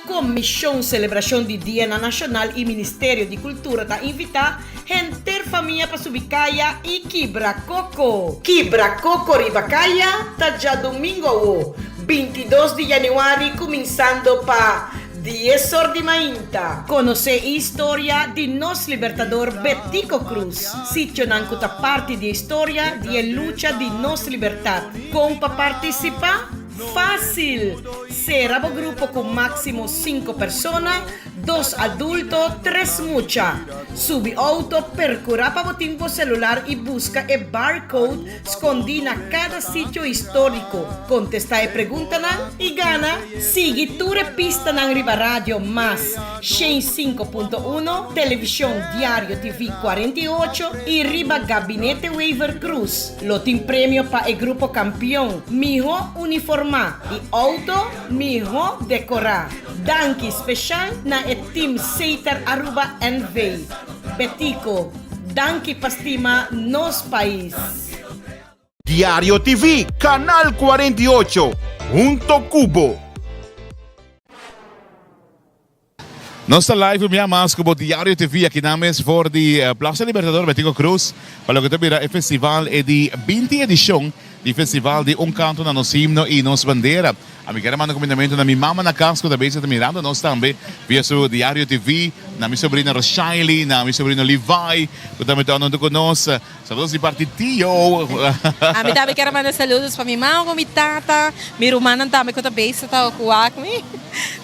Komishon Selebrashon di Dianan Nashonal i Ministerio di Kultura ta invitá henter famia pa subi kaya i kibra koko. Kibra koko riba kaya ta djadumingu awo, 22 di yanüari kuminsando pa Dies or di mainta. Konosé e historia di nos libertador Betico Croes, sitionan ku ta parti di e historia di e lucha di nos libertat. Kon pa partisipá? Fásil! Sera bo grupo ku máksimo sinku persona, dos adulto, tres mucha. Subi outo, perkurá pa bo tin bo selular i buska e barcode Skondí na kada sitio históriko, kontestá e preguntanan i gana! Sigui tur e pistanan riba Radio Mas 105.1, Televishon Diario TV 48 i riba Gabinete Wever Croes. Lo tin premio pa e grupo kampion, mihó uniformá i outo mihó dekorá. Danki speshal na e Team Setar Aruba NV. Betico. Danki pa stima nos pais. Diario TV, Canal 48, hunto cu bo. Nos ta live un bia mas cu bo Diario TV aki nan mes for di Plaza Libertador Betico Croes pa loke ta bira e festival e di binti edicion di festival di Un Canto na Nos Himno y Nos Bandera. Ami kier a manda kumindamentu na mi mama na kas ku ta bezig ta mirando nos tambe via su Diario TV, na mi sobrina Roshaily, na mi sobrino Levi ku tambe ta huntu ku nos. Saludos di parti tio. Ami tambe kier a manda saludos pa mi mama ku mi tata, mi rumannan tambe ku ta bezig ta ku wak mi.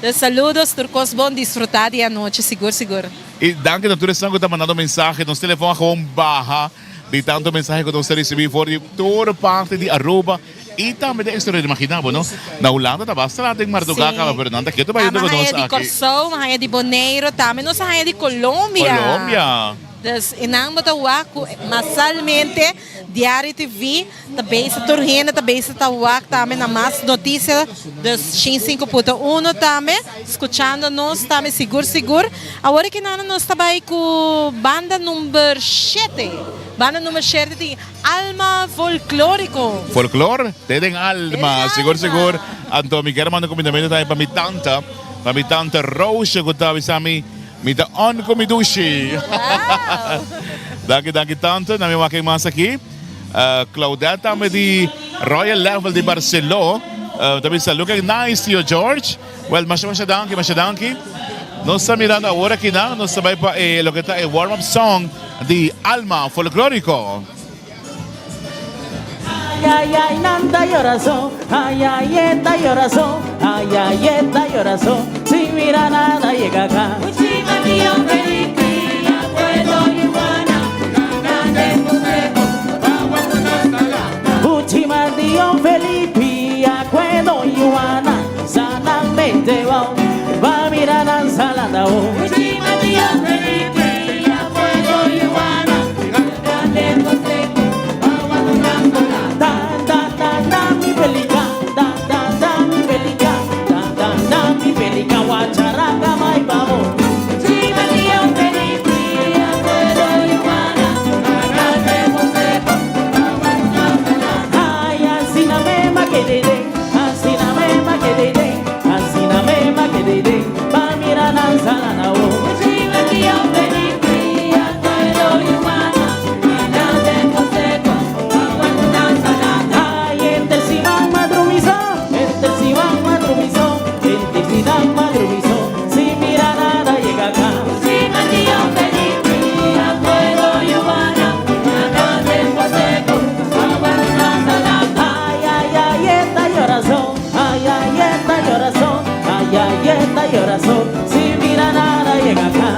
Dus saludos, tur kos bon, disfruta di e anochi sigur sigur. I danki na tur esnan ku ta mandando mensahe, nos telefon a gewoon baha di tantu mensahe ku nos ta risibi for di tur parti di Aruba. I tambe den exterior, imagina bo no, na Hulanda ta basta laat den mardugá kaba, pero nan ta ketu bai huntu ku nos aki. Di Kòrsou, mi haña di Boneiru, tambe nos a haña di Colombia. Colombia. Dus e nan bo ta wak ku masalmente Diario TV ta bezig, tur hende ta bezig ta wak tambe na mas notisia, dus shin sinku punto uno tambe, skuchando nos tambe sigur sigur. Awor aki nan nos ta bai ku banda number shete, banda number shete tin. Alma folklóriko. Folklor te den alma, sigur sigur. Anto mi kier manda kumindamentu tambe pa mi tanta, pa mi tanta Roosje ku ta bisa mi, mi ta on ku mi dushi. Danki danki tanta, na mi wak mas aki. Claudette tambe di Royal Level di Barceló ta bisa looking nice tio George. Well masha masha danki, masha danki. Nos ta mirando awor aki nan, nos ta bai pa e loke ta e warm up song di Alma Folklorico. Ay ay ay nan ta yora so, ay ay e ta yora so, ay ay e ta yora so, sin mira nada yega acá. Uchi Mardion Felipe, Acuedo y Juana, sanamente va, va a mirar a Salada. Da, da, da, da, mi pelica, da, da, da, mi pelica, da, da, da, mi pelica, guacharaca, mai pavo. Ay, así na me ma que de de, así na me ma que de de, así na me ma que de de, va mira danza la na o. Ay, entre si van madrumizo, entre si van madrumizo, entre si dan madrumizo, si mira nada llega acá. Ay, ay, ay, esta llorazón, ay, ay, esta llorazón, ay, ay, esta llorazón, si mira nada llega acá.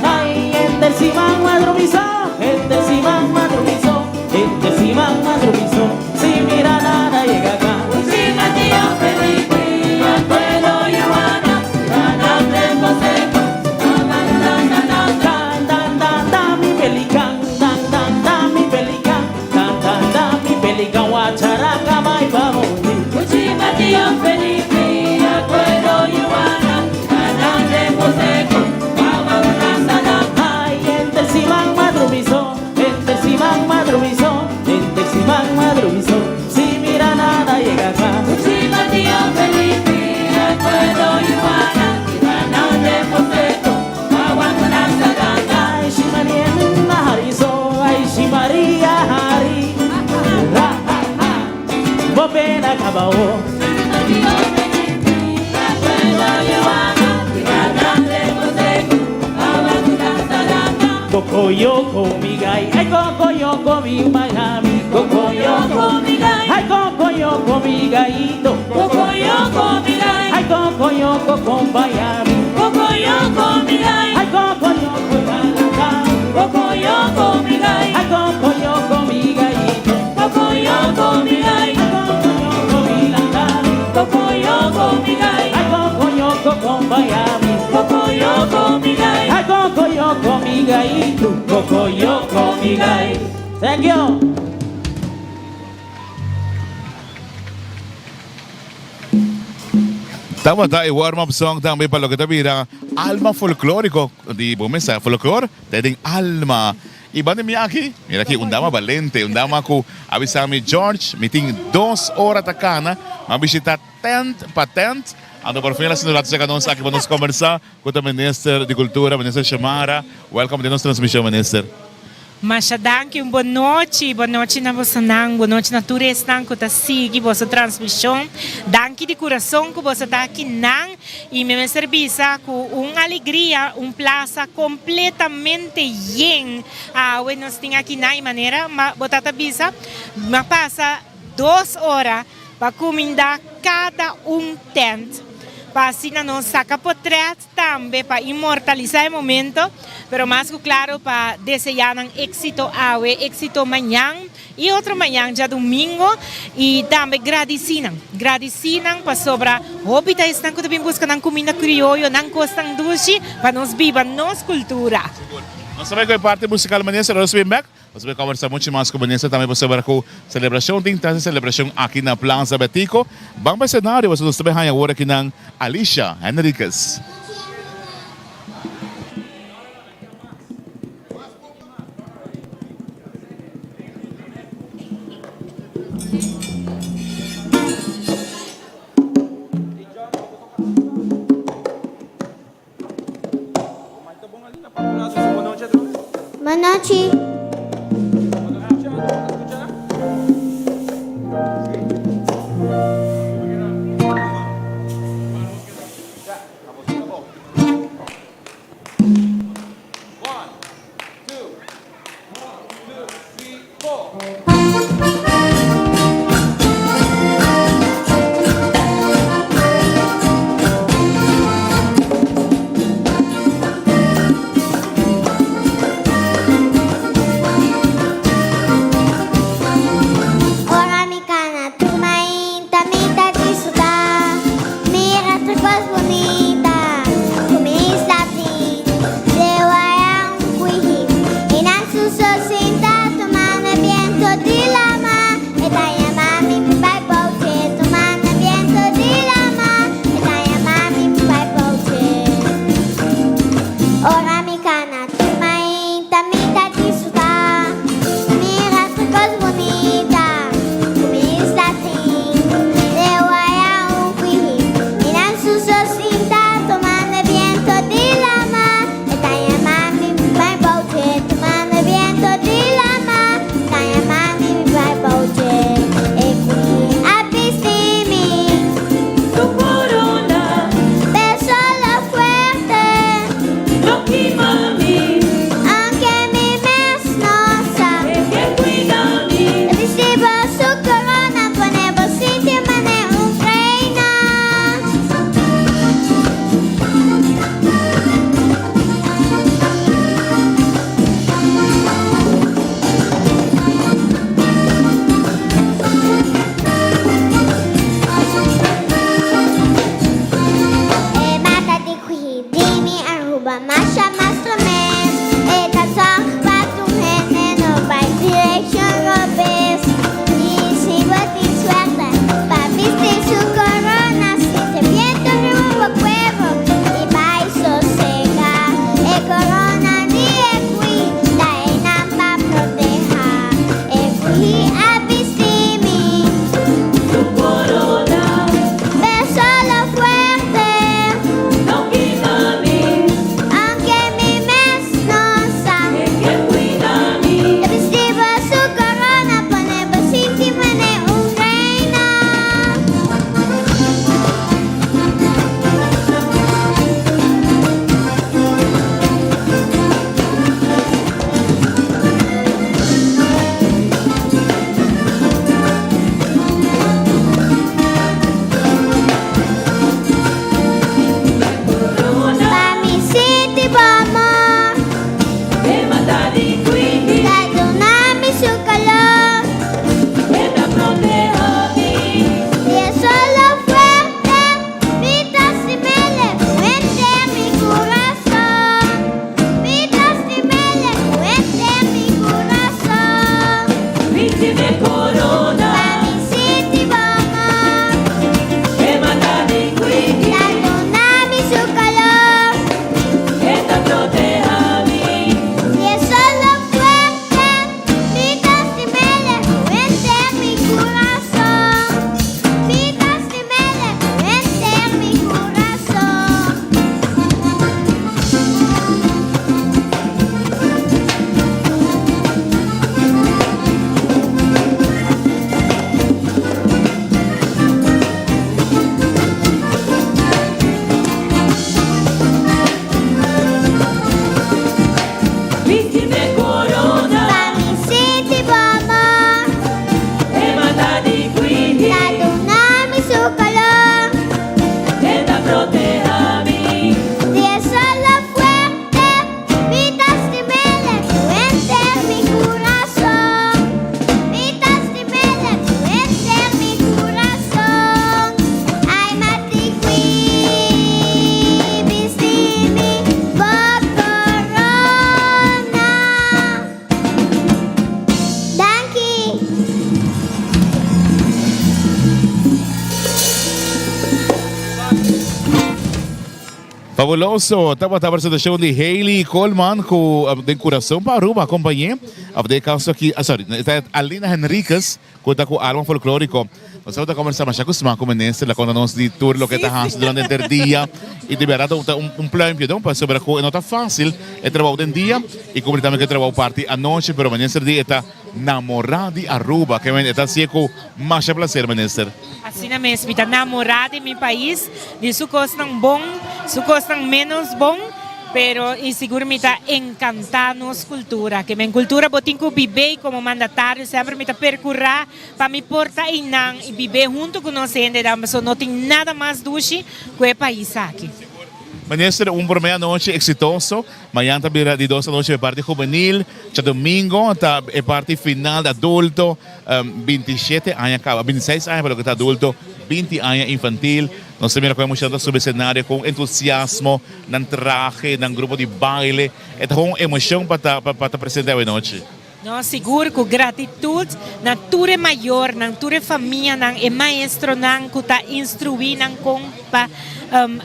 Ay, entre si van madrumizo, entre si van madrumizo, entre si van madrumizo, si mira nada llega acá. Dan, dan, dan, dan, mi pelican, dan, dan, dan, mi pelican, dan, dan, dan, mi pelican, guacharaca, mai vamos. Ay, entre si van madrumizo, entre si van madrumizo, entre si van madrumizo, si mira nada llega acá. Ay, si María Harizo, ay, si María Hari, ra, ra, ra, bobena acabó. Cocoyoco mi gai, ay cocoyoco mi Miami, cocoyoco mi gai, ay cocoyoco mi gaito, Cocoyoco mi gai, ay cocoyoco con Miami, Cocoyoco mi gai, ay cocoyoco galata, Cocoyoco mi gai, ay cocoyoco mi gaito, Cocoyoco mi gai, ay cocoyoco mi lata, Cocoyoco mi gai, ay cocoyoco con Miami, Cocoyoco mi gai, ay cocoyoco mi gaito, cocoyoco mi gai. Thank you. Tabata e warm up song tambe pa loke ta bira Alma Folklorico di bo mesa folklor ta den alma. Y banda mi aki, mira aki un dama balente, un dama cu a bisa mi George, mi tin dos ora ta cana, mi a bishita tent pa tent, anto por fin el a sinti un rato cerca nos aki pa nos combersa cu ta Minister di Cultura, Minister Xiomara. Welcome den nos transmision Minister. Masha danki, un bon nochi, bon nochi na bosonan, bon nochi na tur esnan ku ta sigui boso transmishon. Danki di kurason ku boso ta akinan i mi mester bisa ku un alegria, un plasa kompletamente yen awe nos tin akinan i manera bo tata bisa, mi a pasa dos ora pa kuminda kada un tent pa asina nos saka potret. Tambe pa inmortalisa e momento, pero mas ku klaro pa deseá nan éksito awe, éksito mañan i otro mañan djadumingo i tambe gradisí nan, gradisí nan pasobra hopi ta esnan ku ta bin buska nan kuminda krioyo, nan kosnan dushi pa nos biba nos kultura. Nos ta bai ku e parti musikal manera nos bin bèk. Nos a conversa mucho mas cu Vanessa tambe pasobra cu celebracion tin tras e celebracion aki na Plaza Betico. Ban pa escenario pasobra nos ta bay haya awor akinan Alicia Henriquez. Manochi. Ora mi cana tur mainta mi ta disfruta Mira tur cos bunita cu mi isla tin Leu aya un cuihin y nan su so sinta Tumando e biento di lama E ta yama mi pa bai boutje Tumando e biento di lama E ta yama mi pa bai boutje Ora mi cana tur mainta mi ta disfruta Mira tur cos bunita cu mi isla tin Leu aya un cuihin y nan su so sinta Tumando e biento di lama E ta yama mi pa bai boutje Tumando e biento di lama E ta yama mi pa bai boutje E cuihin a bisti mi Su corona Besolo fuerte No kima mi Aunke mi mes no sa E ke cuida mi E bisti bo su corona Pone bo sinti mane un reina. E mata di cuhi di mi Aruba masha mas tremens E ta zorg pa tur hende no bai direccion robes Y si bo tin suerte pa bisti su corona Sinti biento riba bo cuerpo y bai sosega E corona di e cuhi ta einan pa proteha E cuhi a bisti mi Su corona Besolo fuerte No kima mi Aunke mi mes no sa E ke cuida mi E bisti bo su corona Pone bo sinti mane un reina. Pa mi sinti bo amor. E mata di cuihi. Ta duna mi su calor. E ta proteha mi. Di e solo fuerte mi ta stimele cu henter mi curason. Mi ta stimele cu henter mi curason. Bisti mi corona. Pa mi sinti bo amor. E mata di cuihi. Ta duna mi su calor. E ta proteha mi. Di e solo fuerte mi ta stimele cu henter mi curason. Mi ta stimele cu henter mi curason. Bisti mi corona. Pa mi sinti bo amor. E mata di cuihi. Ta duna mi su calor. E ta proteha mi. Di e solo fuerte mi ta stimele cu henter mi curason. Mi ta stimele cu henter mi curason. Ay mati cuihi bisti mi bo corona. Danki. Fabuloso! Tabata presentacion di Hailey Coleman cu den Curason pa Aruba acompañe of den e caso aki, ah sorry, ta Alina Henriquez cu ta cu Alma Folklorico. Nos tabata conversa masha cu sma cu minister la conta nos di tur loke ta haci durante henter dia y di berdad ta un pluimpje no pasobra cu e no ta facil e trabao den dia y cumpli tambe cu e trabao parti anochi pero minister di e ta. Namorá di Aruba, ke men e ta hasié ku masha plaser, Minister. Asina mes, mi ta namorá di mi pais, di su kosnan bon, su kosnan ménos bon, pero i sigur mi ta enkantá nos kultura. Ke men kultura bo tin ku bib'é i komo mandatario semper mi ta perkurá pa mi por ta einan i bib'é huntu ku nos hendenan, pasobra no tin nada mas dushi ku e pais aki. Minister, un promé anochi eksitoso. Mañan ta bira di dos anochi e parti hubenil, djadomingo ta e parti final di adulto, 27 aña caba, 26 aña pa loke ta adulto, 20 aña infantil. Nos ta mira con e muchanan ta subi escenario con entusiasmo, nan trahe, nan grupo di baile, e ta un emocion pa ta pa ta presente awe nochi. Nos sigur cu gratitud na tur e mayornan, tur e famianan, e maestronan cu ta instrui nan con pa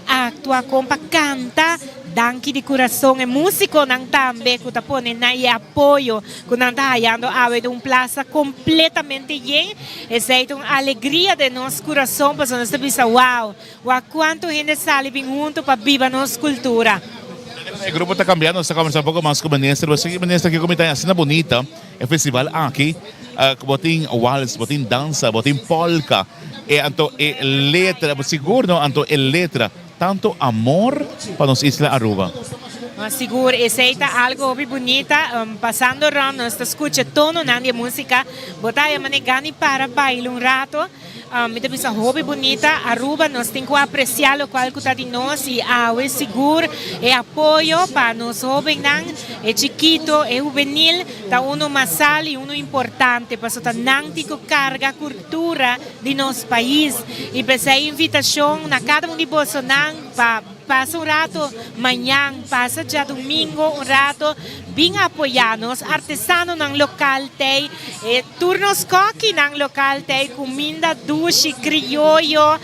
actua, con pa canta. Danki di curason e musiconan tambe cu ta pone nan e apoyo cu nan ta hayando awe den un plaza completamente yen. Esey ta un alegria den nos curason pasobra nos ta bisa wow, Wak cuanto hende sali bin hunto pa biba nos cultura. E grupo ta cambiando, nos ta conversa un poco mas cu minister. Bo sigui minister kico mi ta asina bunita e festival aki. Bo tin wals, bo tin dansa, bo tin polka. E anto e letra, sigur no, anto e letra, tanto amor pa nos isla Aruba. No, sigur, esey ta algo hopi bunita. Pasando rond nos ta scucha tononan di e musica. Bo ta haya mane gana di para baila un rato. Mi ta bisa hopi bunita Aruba, nos tin cu aprecia locual cu ta di nos y awe sigur e apoyo pa nos hobennan, e chikito, e hubenil ta uno masal y uno importante pasobra ta nan tin cu carga cultura di nos pais y p'esey invitacion na cada un di bosonan pa Pasa un rato mañan, pasa djadumingo un rato, bin apoyá nos artesanonan lokal tei, e tur nos kòkinan lokal tei, kuminda dushi, krioyo,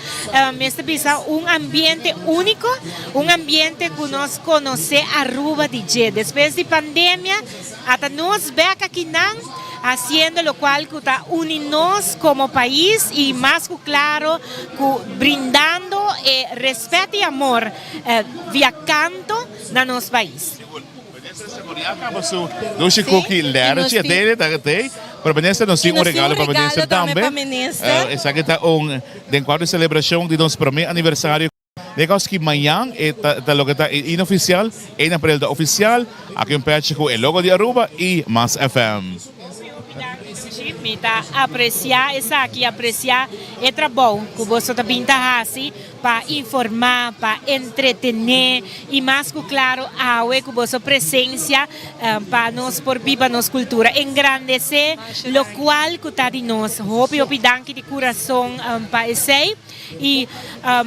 mester bisa un ambiente úniko, un ambiente ku nos konosé Aruba di dje. Despues di pandemia, Ata nos bek akinan haciendo locual cu ta uni nos como pais y mas cu claro cu brindando e respet y amor via canto na nos pais. Dushi Cookie Lerchi a tene ta tey pero minister nos tin un regalo pa minister tambe esaki ta un den cuadro di celebracion di nos prome aniversario. Den caso ki mañan e ta loke ta e inofisial, e na prel ta oficial. Aki un pechi cu e logo di Aruba y Mas FM. Mi ta aprecia esaki, aprecia e trabou cu boso ta bin ta haci pa informa, pa entretene y mas cu claro awe cu boso presencia pa nos por biba nos cultura, engrandece locual cu ta di nos. Hopi hopi danki di curason pa esey. Y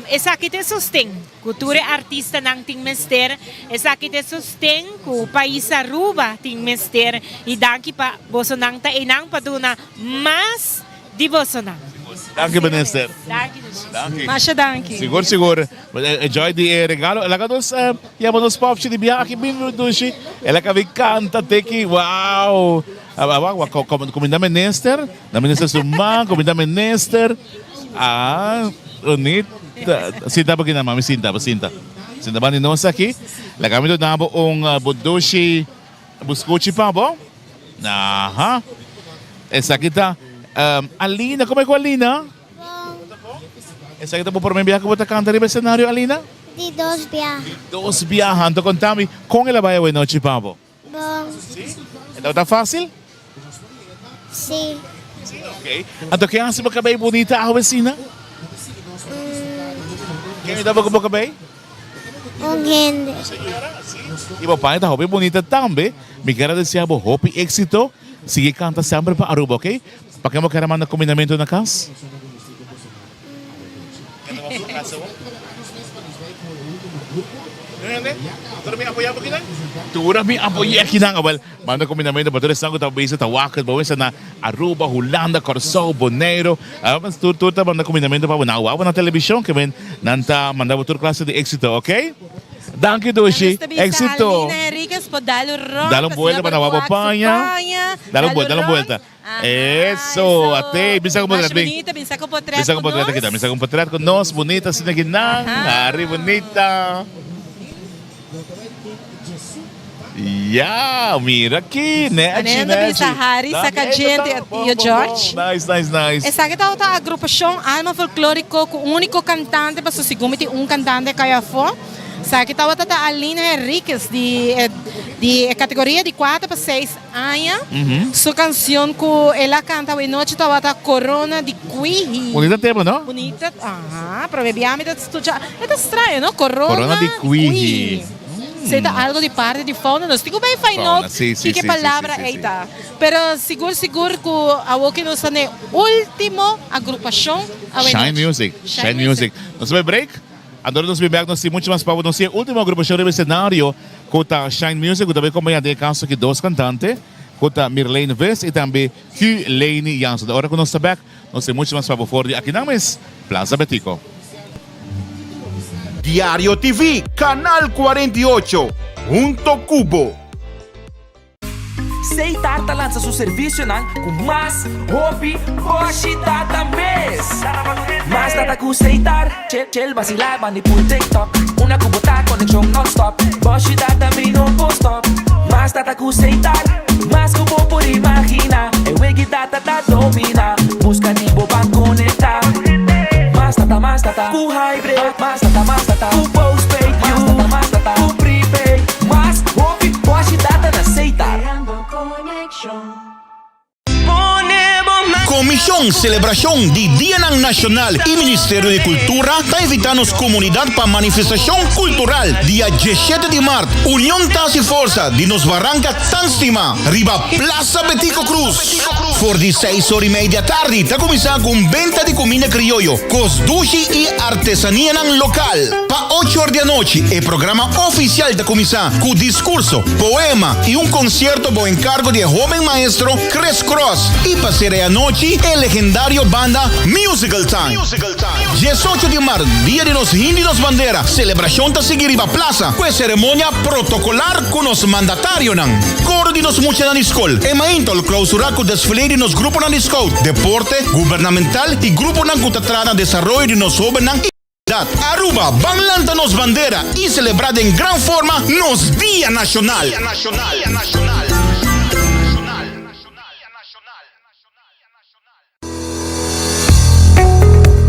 esaki ta e sosten cu tur e artistanan tin mester, esaki ta e sosten cu pais Aruba tin mester y danki pa bosonan ta eynan pa duna mas di bosonan. Danki minister. Danki Dushi. Danki. Masha danki. Sigur sigur. Enjoy di e regalo. Laga nos yama nos popchi di biaha aki bin Dushi. El a kabi canta teki. Wow. Wak wak cuminda minister. Na minister su man cuminda minister. Ah, bonita. Sinta bo kina, mami, sinta bo, sinta. Sinta banda di nos aki. Laga mi duna bo un budushi buskuchi pa bo. Aha. Esaki ta Alina. Como e ku Alina? Bon. Esaki ta bo prome biaha ku bo ta kanta riba escenario, Alina? Di dos biaha. Di dos biaha. Anto konta mi, kon el a bai awenochi pa bo? Bon. Si? E tabata fácil? Si. Si, ok. Anto ke hasi bo kabei bunita awe asina? Ken yuda bo ku bo kabei? Un hende. Un señora, si. I bo paña ta hopi bunita tambe. Mi kier a desea bo hopi éxito. Sigui kanta semper pa Aruba, ok? Paken bo kier a manda kumindamentu na kas? Tur a bin apoyá akinan. Awel, manda kombinamentu pa tur esnan ku ta bisa ta wak bo mester na Aruba, Hulanda, Kòrsou, Boneiru. Tur tur ta manda kombinamentu pa bo. Nan wak bo na televishon ke men nan ta manda bo tur klase di éksito, oke? Danki Dushi. Nan mester bisa Éksito. Alina Henriquez por dal un rònt Dal un pa buelta asina pa por nan wak bo wak su paña. paña. Dal un Dal buelta, un dal un rònt. buelta. Eso, ate, bisa con potret, bin. Bonita, bisa con potret Bisa con cu potret nos. aki ta, bisa con potret cu nos, bonita asina aki nan, ari bonita. Ya, mira aki, nechi, Anendo nechi. bisa Harry Danki. saca Ey, djente ta a bon, bon, tio bon. George. Nice, nice, nice. Esaki tabata agrupashon Alma Folklorico cu unico cantante paso segun mi tin un cantante cay afo. Esaki tabata ta Aline Henriquez di e di e categoria di cuater pa seis aña. Su cancion cu el a canta awenochi tabata Corona di Kwihi. Bunita tema, no? Bunita, aha, pero mi bia mi ta stucha, e ta straño, no? Corona, Corona di Kwihi. Esei ta algo di parti di fauna. Nos tin ku bai find out kiko e palabra ei ta. Pero sigur sigur ku awor ku nos ta na e ultimo agrupashon awe Shine nochi. Music, Shine Music. Nos ta bai break, anto nos bin bek nos tin mucho mas pa bo. Nos tin e ultimo agrupashon riba e senario ku ta Shine Music ku ta bai kompaña den e kaso aki dos kantante ku ta Mirlene Vis i tambe Q-Leni Jansen. Ora ku nos ta bek Nos tin mucho mas pa bo for di akinan mes, Plaza Betico. Diario TV, Canal 48, hunto cu bo. Seitar ta lansa su servicionan cu mas hopi boshi data mes. Mas data cu Seitar, chel chel basila bandi pul TikTok. Una cu bo ta conexion non-stop, boshi data mi no por stop. Mas data cu Seitar, mas cu bo por imagina. E wegi data ta domina, busca di bo ban conecta. Mas data, mas data, cu hybrid. Mas data, mas data, cu postpaid. Mas data, mas data, cu prepaid. Mas hopi boshi data na Setar. Komishon Selebrashon di Dianan Nashonal i Ministerio di Kultura ta invitá nos komunidat pa manifestashon kultural dia diesshete di mart, Union ta hasi forsa di nos baranka tan stimá riba Plaza Betico Croes. For di seis or i mei di atardi ta kuminsá ku un benta di kuminda krioyo, kos dushi i artesanianan lokal. Pa ocho or di anochi e programa ofisial ta kuminsá ku diskurso, poema i un konsierto bou enkargo di e hóben maestro Chris Cross i pa sera e anochi e legendario banda Musical Time. Diesocho di mart, dia di nos himno i nos bandera, selebrashon ta sigui riba plasa ku e seremonia protokolar ku nos mandatarionan. Koro di nos muchanan di skol, e mainta lo klausurá ku desfile di nos gruponan di scout, deporte, gubernamental i gruponan ku ta traha na desaroyo di nos hóbennan i komunidat. Aruba, ban lanta nos bandera i selebrá den gran forma nos Dia Nashonal!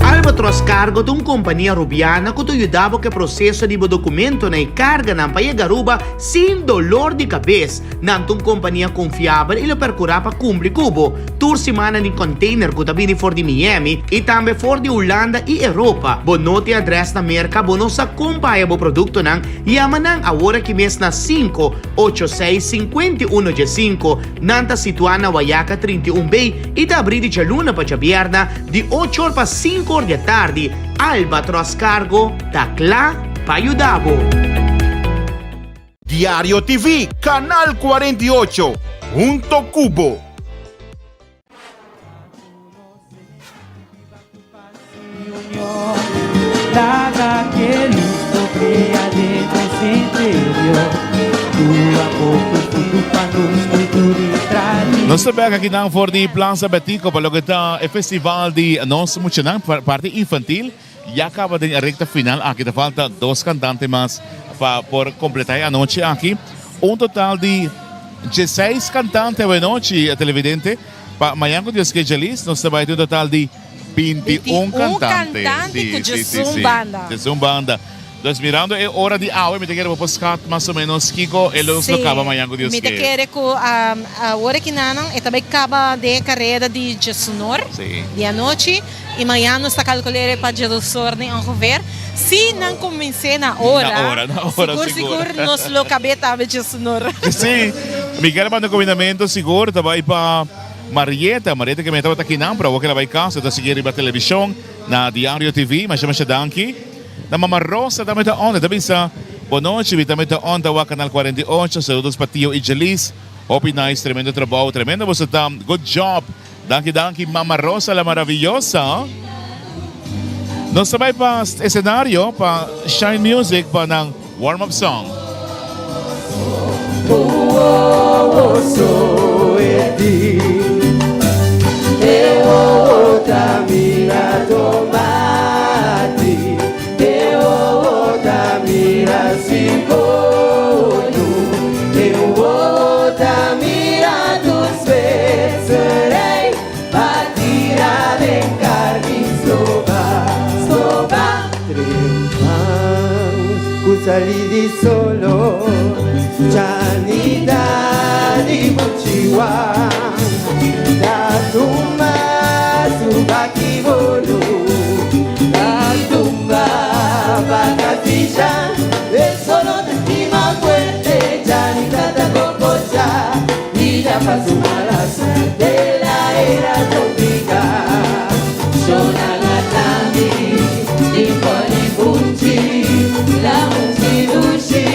Albatros Cargo ta un kompania Rubiana ku ta yuda bo ku e proseso di bo dokumentonan i karganan pa yega Aruba sin dolor di kabes. Nan ta un kompania konfiabel i lo perkurá pa kumpli ku bo. Tur siman nan tin container ku ta bini for di Miami i tambe for di Hulanda i Europa. Bo no tin adrès na Merka, bo no sa kon pa haya bo produktonan? Yama nan awor aki mes na sinku, ocho seis, 51 diesinko. Nan ta situá na Wayaca 31 B i ta abrí di djaluna pa djabierna di ocho or pa sinku or di atardi. Albatros Cargo ta kla pa yuda bo. Diario TV, Canal 48, hunto cu bo. Nos ta bek akinan for di Plaza Betico pa loke ta e festival di nos muchanan, parti infantil. Ya caba den e recta final aki, ta falta dos cantante mas pa por completa e anochi aki. Un total di dieseis cantante awenochi, televidente. Pa mañan cu Dios ke djalis nos ta bai tin un total di 21 cantante. cantante cu djesun banda. Djesun banda. Dus mirando e ora di awe mi ta kere bo por skat mas o menos kiko e los lo kaba mañan cu Dios Mi ta ke. kere cu awor aki nanan e ta bai kaba den e careda di djesunor di anochi. I mañan nos ta kalkulera pa djedosor den ongeveer. Si nan kumins'é na ora, Na ora, na ora, sigur sigur. sigur nos lo kab'é tambe djesunor. Sí, mi kier manda un kumindamentu sigur ta bai pa Marieta. Marieta ke mi tabata kinan, pero awor ke el a bai kas, e ta sigui riba televishon na Diario TV. Masha masha danki. Na Mama Rosa tambe ta on, e ta bisa, Bonochi, mi tambe ta on ta wak Kanal 48. Saludos pa Tio i Jelis. Hopi nice, tremendo trabou, tremendo boso ta. Good job. Danki danki Mama Rosa la maravillosa. Nos ta bai pa escenario pa Shine Music pa nan warm up song. Sali di solo Chanita di Buchiwa Ta tumba su baki bolo Ta tumba pa Casilla E solo te estima fuerte Chanita ta cococha Y ya pa su mala suerte La era tropical Shona Gatami Tiponi Bunchi La Munchi Dushi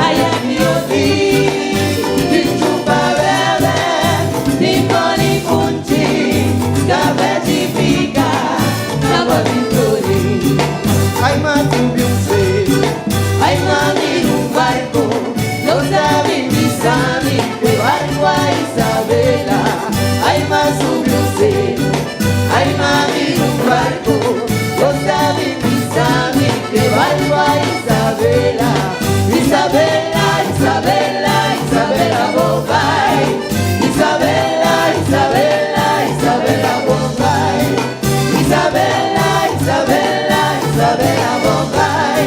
Ayakiobi Chupa bebe Tiponi Bunchi Scabeti pica Agua Victory Ay matubiuse Ay mami un barco No sabe mi sami Que barco a Isabela Ay masubiuse Ay mami un barco No sabe mi sami Que barco a Isabela Isabela, Isabela, Isabela Bombay Isabela, Isabela, Isabela Bombay Isabela, Isabela, Isabela Bombay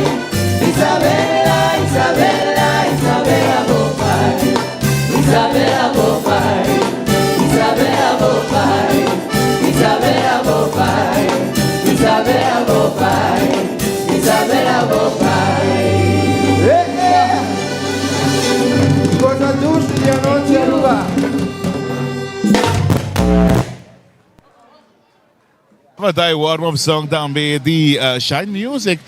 Isabela, Isabela, Isabela Bombay Isabela Bombay Isabela Bombay Isabela Bombay Isabela Bombay Isabela Bombay Eh, eh. Cosa dulce di anoche Aruba. Tabata e warm up song tambe di Shine Music.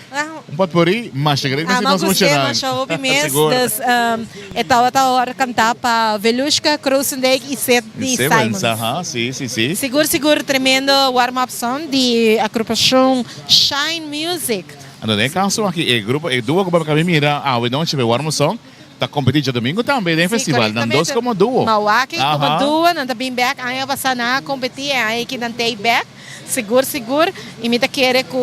Un potpourri masha great Ah, mester m'a nos gust'é emocioná. masha hopi mes. Sigur. Dus e tabata ora kantá pa Velushka Krosendijk i Sidney Simmons, Simons. aha, si, si, si. Sigur sigur tremendo warm up song di agrupashon Shine Music. Anto den e kaso aki e grupo, e duo ku bo a mira awe nochi pa e warm up song ta kompetí djadumingu tambe den e Sí, festival. Nan dos korektamente. komo duo. Mawaki komo Aha. duo, nan ta bin bèk. Aña pasá nan a kompetí e aña aki nan ta bèk. Sigur sigur y mi ta kere cu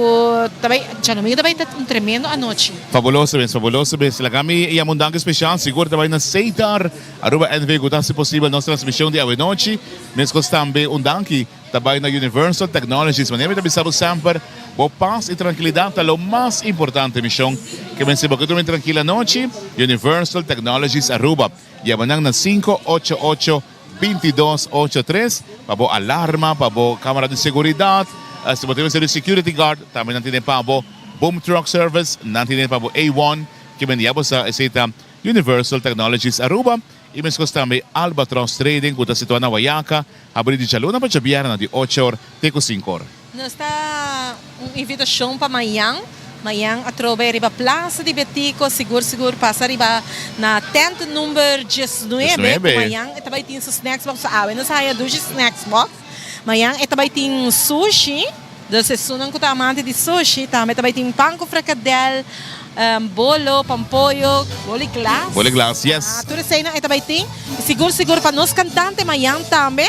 ta bay djadomingo ta bay ta un tremendo anochi. Fabuloso mes, fabuloso mes. Laga mi yama un danki special sigur ta bay na Seitar Aruba NV cu ta haci posibel nos transmision di awenochi. Mescos tambe un danki ta bay na Universal Technologies. Manera mi ta bisa bo semper, bo pas y trankilidad ta lo mas importante. Mision ke mester bo ke drumi trankil anochi, Universal Technologies Aruba. Yama nan na 588. 22 ocho tres pa bo alarma, pa bo camera di seguridad, si bo tin mester di security guard tambe nan tine pa bo, boom truck service nan tine pa bo A-one ke men ya bo sa esey ta Universal Technologies Aruba y mescos tambe Albatros Trading cu ta situa na Wayaca habri di djaluna pa djabierna di ocho or te cu cinco or. Nos ta un invitacion pa mañan. Mañan atrobe riba Plaza di Betico, sigur sigur pasa riba na tent number 19 cu mañan e ta bay tin su snacks box. Awe nos a haya dushi snacks box. Mañan e ta bay tin sushi, dus esunnan cu ta amante di sushi tambe ta bay tin pan cu frikadel, bolo, pampoyo, boli glas. Boli glas, yes. Tur eseynan e ta bay tin. Y sigur sigur pa nos cantante mañan tambe.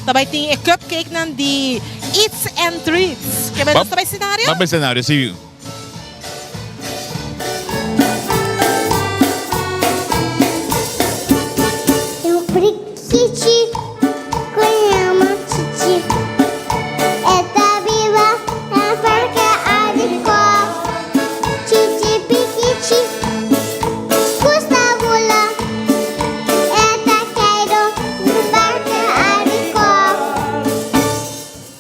Ta bai tin e cupcakenan di Eats and Treats. Ke bai nos ta bai scenario? Ban bai scenario, si. Un prikichi ku yama Chichi. E ta biba na Parke Arikó. Chichi pikichi gusta bula. E ta keiru barca Arikó.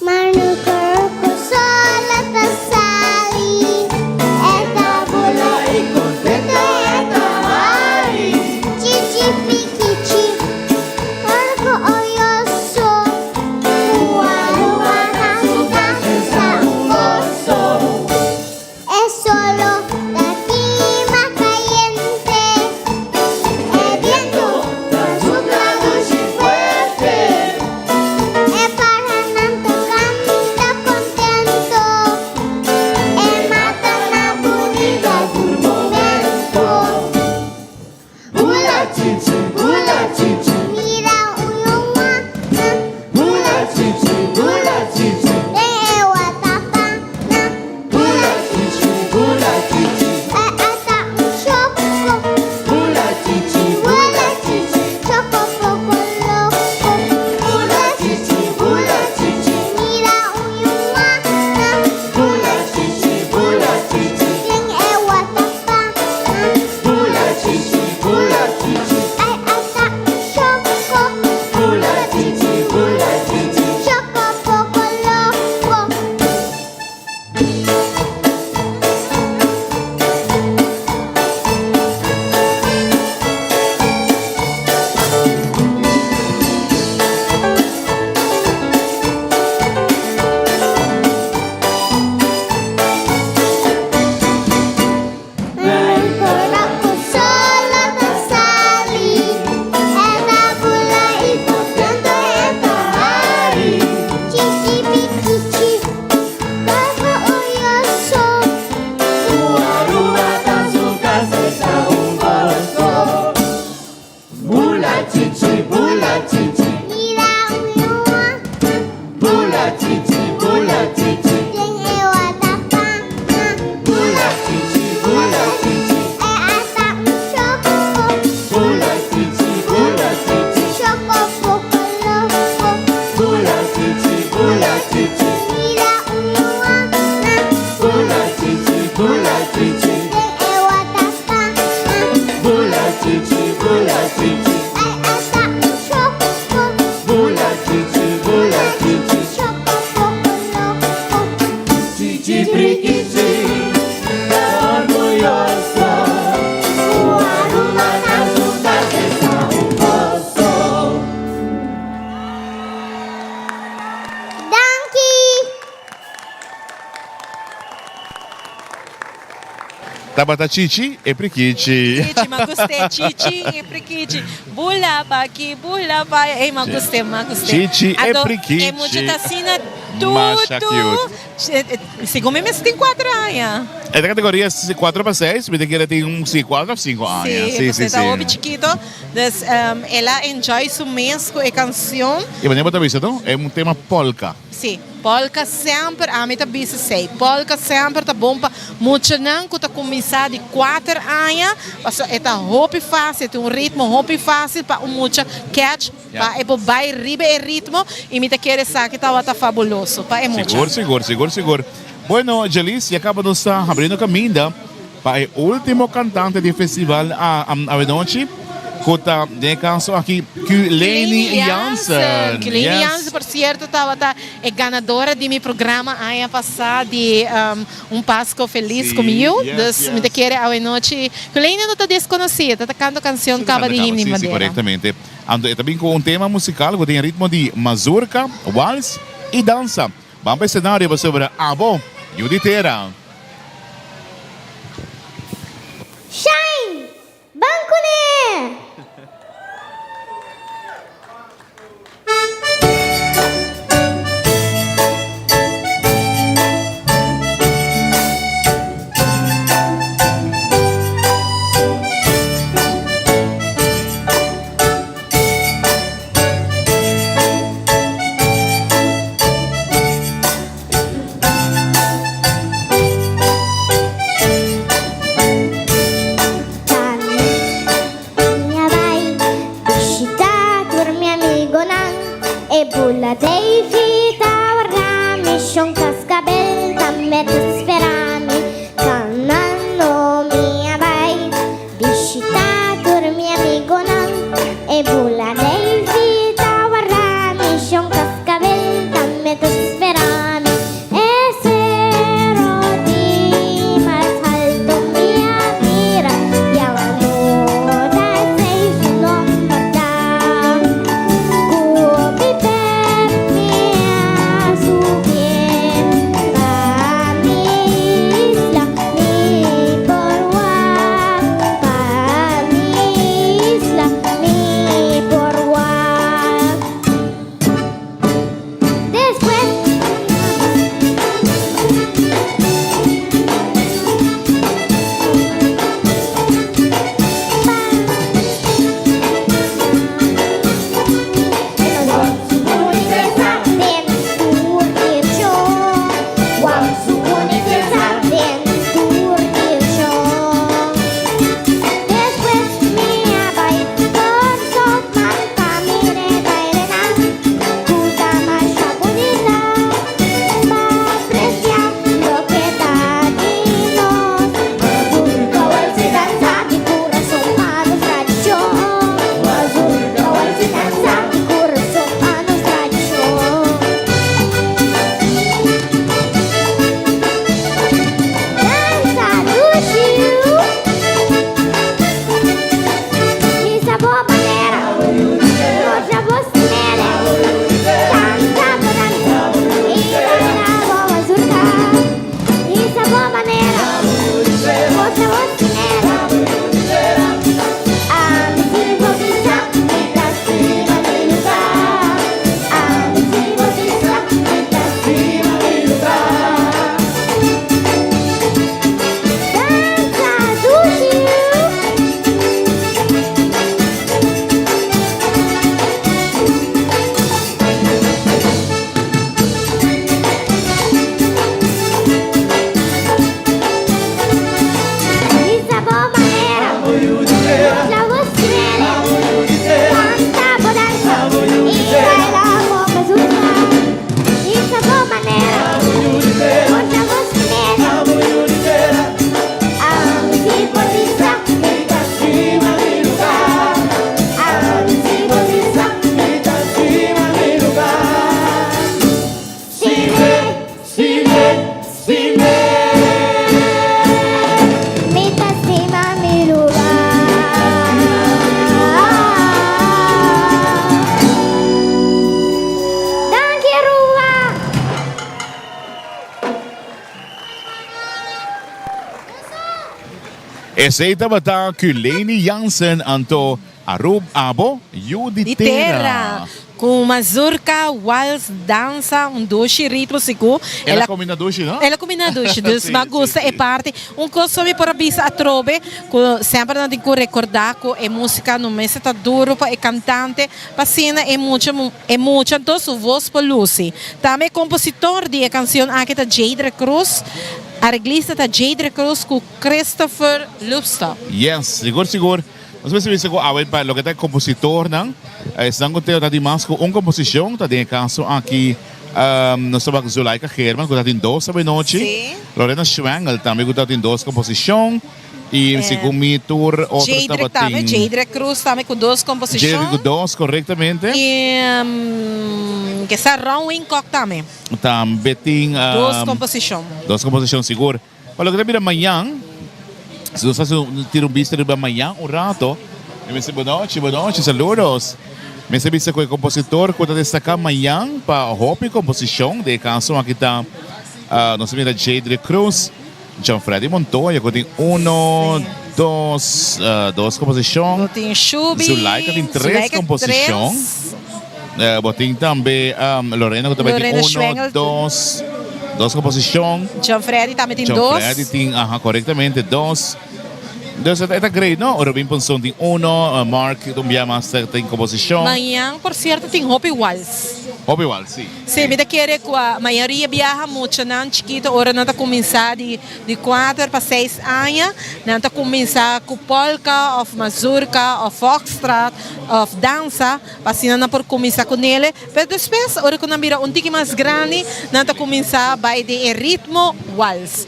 Ma nu ku solo ta sali. chichi, bula chichi. Bula chichi, bula chichi. Chichi prikichi, ta orguyoso. Cu Aruba ta su cas, e sa un goso. Danki! Tabata Chichi e Prikichi. Chichi, m'a gust'é. Chichi e Prikichi. Bula pa aki, bula pa aya. Ey, m'a gust'é, m'a gust'é. Chichi e Anto, Prikichi. e mucha ta asina Masha tutu. cute. Segun mi mester tin kuater aña. E ta kategoria kuater pa seis, mi ta kere tin un si kuater of sinku aña. Sí, Sí, sí, pasobra e ta sí. hopi chikito. Dus el a enjoy su mes ku e kanshon. I wanneer bo ta bisa to? E un tema polka. Sí, polka semper, ami ta bisa esei, polka semper ta bon pa muchanan ku ta kuminsá di kuater aña, pasobra e ta hopi fásil, e tin un ritmo hopi fásil pa un mucha catch, pa e por bai riba e ritmo, i mi ta kere esaki tabata fabuloso pa e mucha. Sigur, sigur, sigur, sigur. Bueno, Jelis, ya kaba nos ta habriendo kaminda Pa e ultimo cantante di e festival awenochi cu ta den e caso aki Culeini Jansen. Culeini Yes. Jansen por cierto tabata e ganadora di mi programa aña pasa di Un Pasco Feliz Sí, cu mi yu. yes, Dus mi ta yes. kere awenochi Culeini no ta desconoci, e ta ta canta cancion Sí, ta caba canta di caba, Himno sí, sí, Bandera. correctamente. Anto e ta bin cu un tema musical cu tin ritmo di mazurka, wals y dansa. Ban pa e scenario pasobra abo yu di tera. Shine! Ban kuné! Mi a bai bishita tur mi amigonan. E bula Davy ta warda mi, Shon Cascabel tambe ta spera mi. Canando mi a bai bishita tur mi amigonan. E bula Davy ta warda mi, Shon Cascabel tambe ta spera mi. E sero di mas halto mi a mira, Yawa no ta esei su nomber ta. Ku hopi pep mi a subié pa mi isla mi por wak, pa mi isla mi por wak. Esei tabata Culeini Jansen anto Arub abo yu di Di tera. tera. Ku mazurka, wals, dansa, un dushi ritmo sigur. El a combina dushi, no? El a combina dushi, dus Sí, m'a sí, gusta e sí. parti. Un cos so mi por a bisa atrobe, cu semper nan tin cu recorda cu e musica no mester ta duro pa e cantante, pa asina e mucha e mucha anto su voz por luci. Tambe e compositor di e cancion aki ta Jadre Cruz, areglista ta Jadre Cruz cu Christopher Loopstok. Yes, sigur sigur. Nos mester bisa ku awe pa loke ta e kompositornan, esnan ku ta tin mas ku un komposishon, ta den e kaso aki nos ta wak Zulaika Geerman ku ta tin dos awenochi, Lorena Schwengel tambe ku ta tin dos komposishon i segun mi tur otro Jadrick tambe, tabatin. Jadrick Cruz tambe ku dos komposishon. Jadrick ku dos, korektamente. I kesa Ron Winkok tambe. Tambe tin. Dos komposishon. Dos komposishon sigur. Pa loke ta bira mañan, si nos haci un tira un bista riba mañan un rato, mi mester bonochi, bonochi, saludos. Mester bisa cu e compositor cu ta destaca mañan pa hopi composicion, den e caso aki ta nos ta mira Jadre Cruz, John Freddy Montoya cu tin uno, dos, dos composicion. Bo tin Shubi, Zulaika tin tres Zulaika composicion. tres. Bo tin tambe Lorena cu ta bay tin Lorena uno, Schwengel. dos, dos composicion. John Freddy tambe tin John dos. Freddy tin, aha, correctamente dos. Dus e ta great, no? Robin Ponson tin uno, Mark un bia mas ta tin composicion. Mañan, por cierto, tin hopi wals. Hopi wals, si. Si, mi ta kere cu a mayoria biaha muchanan chikito ora nan ta cuminsa di di cuater pa seis aña, nan ta cuminsa cu polka of mazurka of foxtrot of dansa, pa asina nan por cuminsa cu nele. Pero despues, ora cu nan bira un tiki mas grandi, nan ta cuminsa bay den e ritmo wals.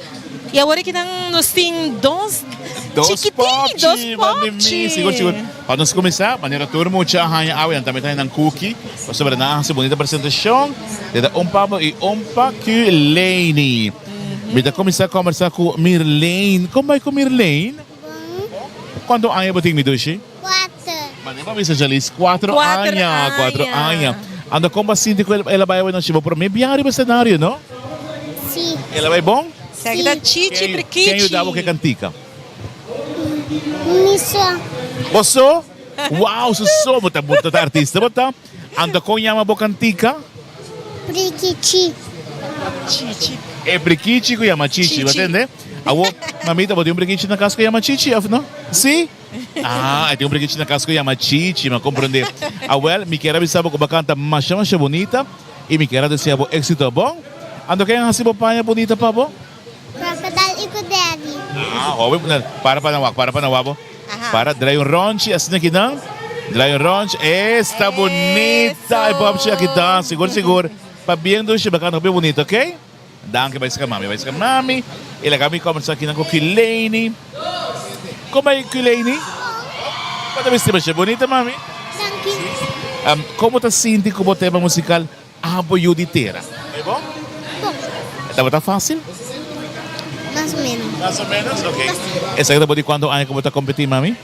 Y awor aki nan nos tin dos Dos chikitin, popchi, dos mandi mi. popchi. Sigur, sigur. Pa nos cuminsa, manera tur mucha a haña awe, nan tambe ta haña nan cookie, pasobra nan a haci bunita presentacion. Te ta un pa bo y un pa Culeini. Mi ta cuminsa combersa cu Mirlene. Con bay cu Mirlene? Cuanto aña bo tin, mi dushi? Cuater. Manera bo a bisa Jalice, cuatro Cuater aña, cuatro aña. aña. Ando con bo a sinti cu el a bay awe nochi? Bo prome biaha riba escenario, no? Si. El a bay bon? Sa ki ta chichi prikichi. Ken yuda bo ku e kantika? Mi so. Bo so? Wow, su so! Bo ta bo ta artista bo ta? Anto kon yama bo kantika? Prikichi. Chichi. E prikichi ku yama chichi, bo tende? Awor, mamita, bo tin un prikichi na kas ku yama chichi òf no? Si? Ah, e tin un prikichi na kas ku yama chichi, mi a komprendé. Awèl, mi kier a bisa bo ku bo a kanta masha masha bunita. I mi kier a desea bo éxito bon. Anto ken a hasi bo paña bunita pa bo? Crocodile i ku Daddy. Ah, hopi bunita. Para pa nan wak, para pa nan wak bo. Para, draai un rondje asina aki nan. Draai un rondje. Esta bunita e popchi aki ta. Sigur, sigur. Pabien dushi, bo a kanta hopi bunita, ok? Danki, bai saka mami, bai saka mami. I laga mi kòmbersá aki nan ku Kileini. Kon bai Kileini? Bo ta bisti masha bunita, mami. Danki. Kon bo ta sinti ku bo tema musikal Abo Yu di Tera? Bai bon? Bon. E tabata fásil? Mas o ménos. Mas o ménos? Ok. Esaki ta bo di kuantu aña ku bo ta kompetí, mami?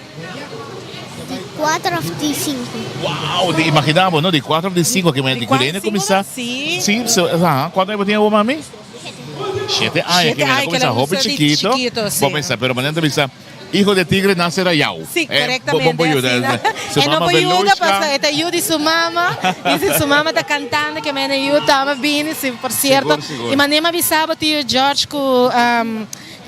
Di kuater òf di sinku. Wow! Di imaginá bo, no? Di kuater òf di sinku. Aki di Kileini a kuminsá. Si. Si, so, aha. Kuantu aña bo tin awor, mami? Shete aña. Shete Kileini a aña, kuminsá hopi chikito. Chikito, si. Bo pensa, pero manera ta bisa, hijo de tigre nace rayao. Si, Eh, korektamente. bo por yuda. Asina. Su E no mama por yuda, Belushka. pasobra e ta yu di su mama. I si su mama ta kantando, ke mene yu tama bini, si, por sierto. Sigur, sigur. I manera mi a bisa bo, tio George, ku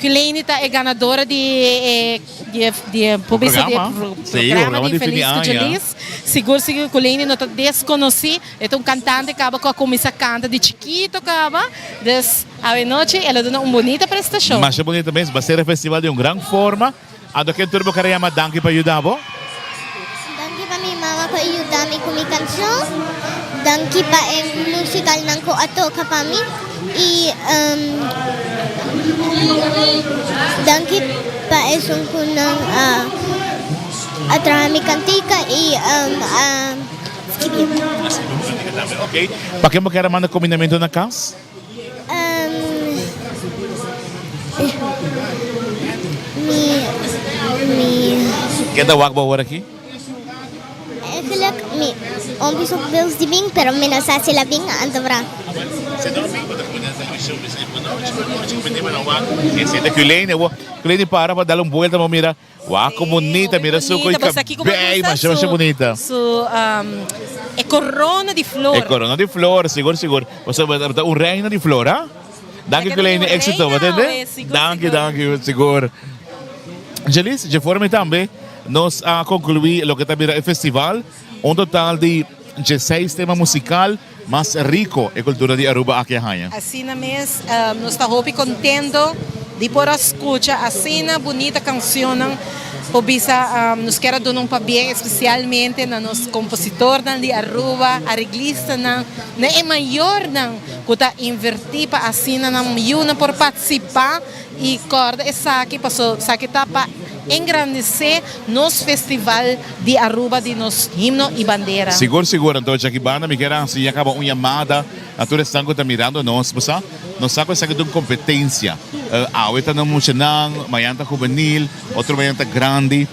Kileini ta e ganadora di e Di e di e por bisa di e Programa. Sí, programa programa di di fin di Feliz ku aña. Jaliz. Sigur sigur ku Leni no ta deskonosí. E ta un kantante kaba ku a kuminsá kanta di chikito kaba. Dus awenochi el a duna un bunita prestashon. Masha bunita mes. Ba ser e festival di un gran forma. Anto ken tur bo kere yama danki pa yuda bo? Danki pa mi mama ku a yuda mi ku mi kanshon. Danki pa e musikalnan ku a toka pa mi. I danki pa esun ku nan a traha mi kantika i a skibi. Ok. Pa ken bo kier a manda komindamentu na kas? Mi, mi. Ken ta wak bo awor aki? Eigenlijk mi ompie su bills di bin, pero mi no sa si el a bin, anto bra. Si no a bin, bo ta kumindá na televishon. Esei ta Kulene bo. Kulene para pa dal un buelta pa mira. Wak con bunita, mira su coi cabey, masha masha bunita. Su e corona di flor. E corona di flor, sigur sigur. Pasobra ta un reina di flor, ha? Danki Kulene, éxito, bo tende? Danki, danki, sigur. Jelis, dje forma tambe nos a conclui loke ta bira e festival. Un total di djeseis tema musical mas rico e cultura di Aruba aki a haña. Asina mes, nos ta hopi contento di por a scucha asina bunita cancionnan. Por bisa nos kier a duna un pabien especialmente na nos compositornan di Aruba, areglistanan, na e mayornan cu ta inverti pa asina nan yunan por participa y corda esaki paso esaki ta pa engrandece nos festival di Aruba di nos himno y bandera. Sigur sigur anto djaki banda mi kier a haci ya caba un yamada na tur esnan cu ta mirando nos bo sa nos sa cu esaki ta un competencia awe ta na muchanan mañan ta juvenil otro mañan ta grandi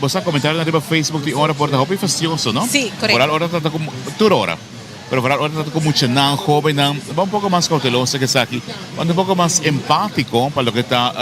bo sa comentarionan riba Facebook tin ora por ta hopi fastioso no Si correcto. Vooral ora ta ta cu tur ora pero vooral ora ta ta cu muchanan hobennan ba un poco mas cauteloso cu esaki ba un poco mas empatico pa loke ta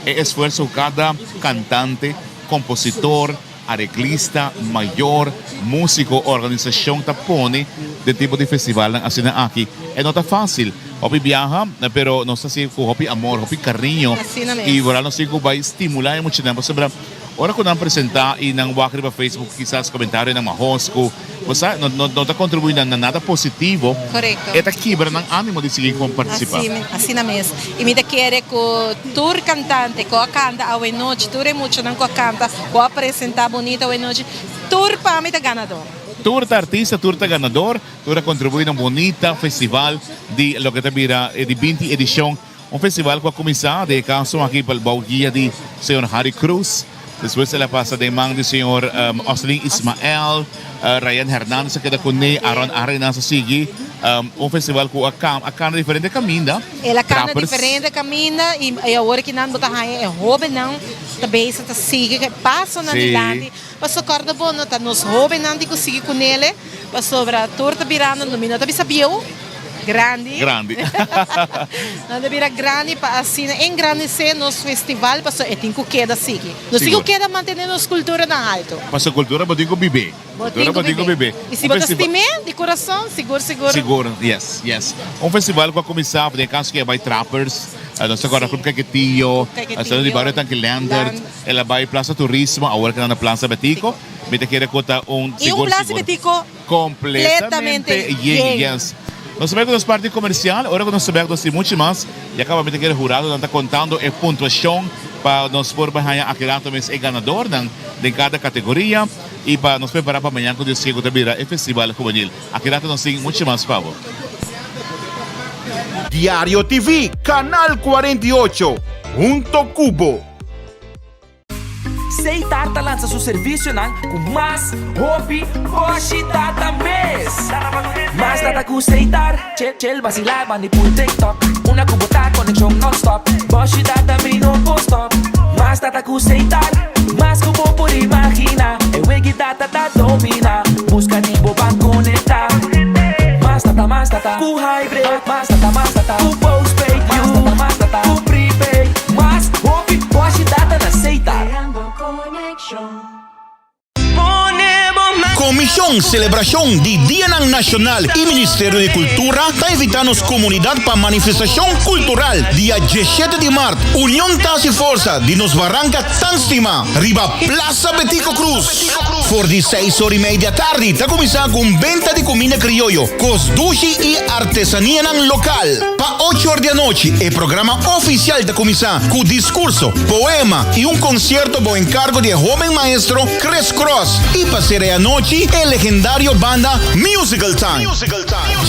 e esfuerzo cu cada cantante Kompositor, areglista, mayor, músiko, organisashon ta pone den tipo di festivalnan asina aki. E no ta fásil. Hopi biaha, pero nos ta hasi ku hopi amor, hopi kariño i vooral nos tin ku bai stimulá e muchanan pasobra ora ku nan presentá i nan wak riba Facebook kisas komentarionan mahos ku bo sa no no ta kontribuí na nada positivo, e ta kibra nan ánimo di sigui kon partisipá. Asina mes. I mi ta kere ku tur kantante ku a kanta awenochi, tur e muchanan ku a kanta, ku a presentá bunita awenochi, tur pa mi ta ganador. Tur ta artista, tur ta ganador, tur a kontribuí na un bunita festival di loke ta bira e di binti edishon. Un festival ku a kuminsá den e kaso aki pa bou guia di señor Harry Cruz, despues el a pasa den man di señor Oslin Ismael, Ryan Hernandez a keda kuné, Aaron Arenas a sigui. Un festival ku a a kana diferente kaminda. El a kana diferente kaminda i awor ki nan bo ta haña e hóbennan ta bezig ta sigui ku e pasonan dilanti. Pasobra kòrda bo no ta nos hóbennan tin ku sigui kunele pasobra tur ta birando, mi no ta bisa bieu. Grandi. Grandi. Nan ta bira grandi pa asina engrandesé nos festival pasobra e tin ku keda sigui. Nos tin ku keda mantené nos kultura na haltu. Pasobra kultura bo tin ku bib'é. Bo tin ku bib'é. I si bo ta stim'é di kurason, sigur sigur. Sigur, yes, yes. Un festival ku a kuminsá den e kaso ku e bai Trappers, nos ta kòrda Club Caiquetio, Centro di Bario Tanki Leendert, el a bai Plaza Turismo, awor ke nan na Plaza Betico. Mi ta kere ku ta un I un sigur Plaza sigur. Betico Completamente yen, yes. Nos ta bai cu nos parti comercial, ora cu nos ta bek nos tin mucho mas, ya caba mi ta kere huradonan ta contando e puntuacion pa nos por bai haya aki rato mes e ganadornan den cada categoria y pa nos prepara pa mañan cu Dios kier cu ta bira e festival juvenil. Aki rato nos tin mucho mas pa bo. Diario TV, Canal 48, hunto cu bo. Seitar ta lansa su servisionan ku mas hopi boshi data mes. Mas data ku Seitar, chel chel basilá bandi pul TikTok. Una ku bo ta konekshon nònstòp, boshi data mi no por stòp. Mas data ku Seitar, mas ku bo por imaginá. E wegi data ta dominá, buska di bo ban konektá. Mas data, mas data ku Hybrid, mas data, mas data ku postpaid, mas data, mas data ku prepaid, mas hopi boshi data na Seitar. Komishon Selebrashon di Dianan Nashonal i Ministerio di Kultura ta invitá nos komunidat pa manifestashon kultural dia diesshete di mart. Union ta hasi forsa di nos baranka tan stimá riba Plaza Betico Croes. For di seis or i mei di atardi ta kuminsá ku un benta di kuminda krioyo, kos dushi i artesanianan lokal. Pa ocho or di anochi e programa ofisial ta kuminsá ku diskurso, poema i un konsierto bou enkargo di e hoben maestro Chris Cross i pa sera e anochi e legendario banda Musical Time.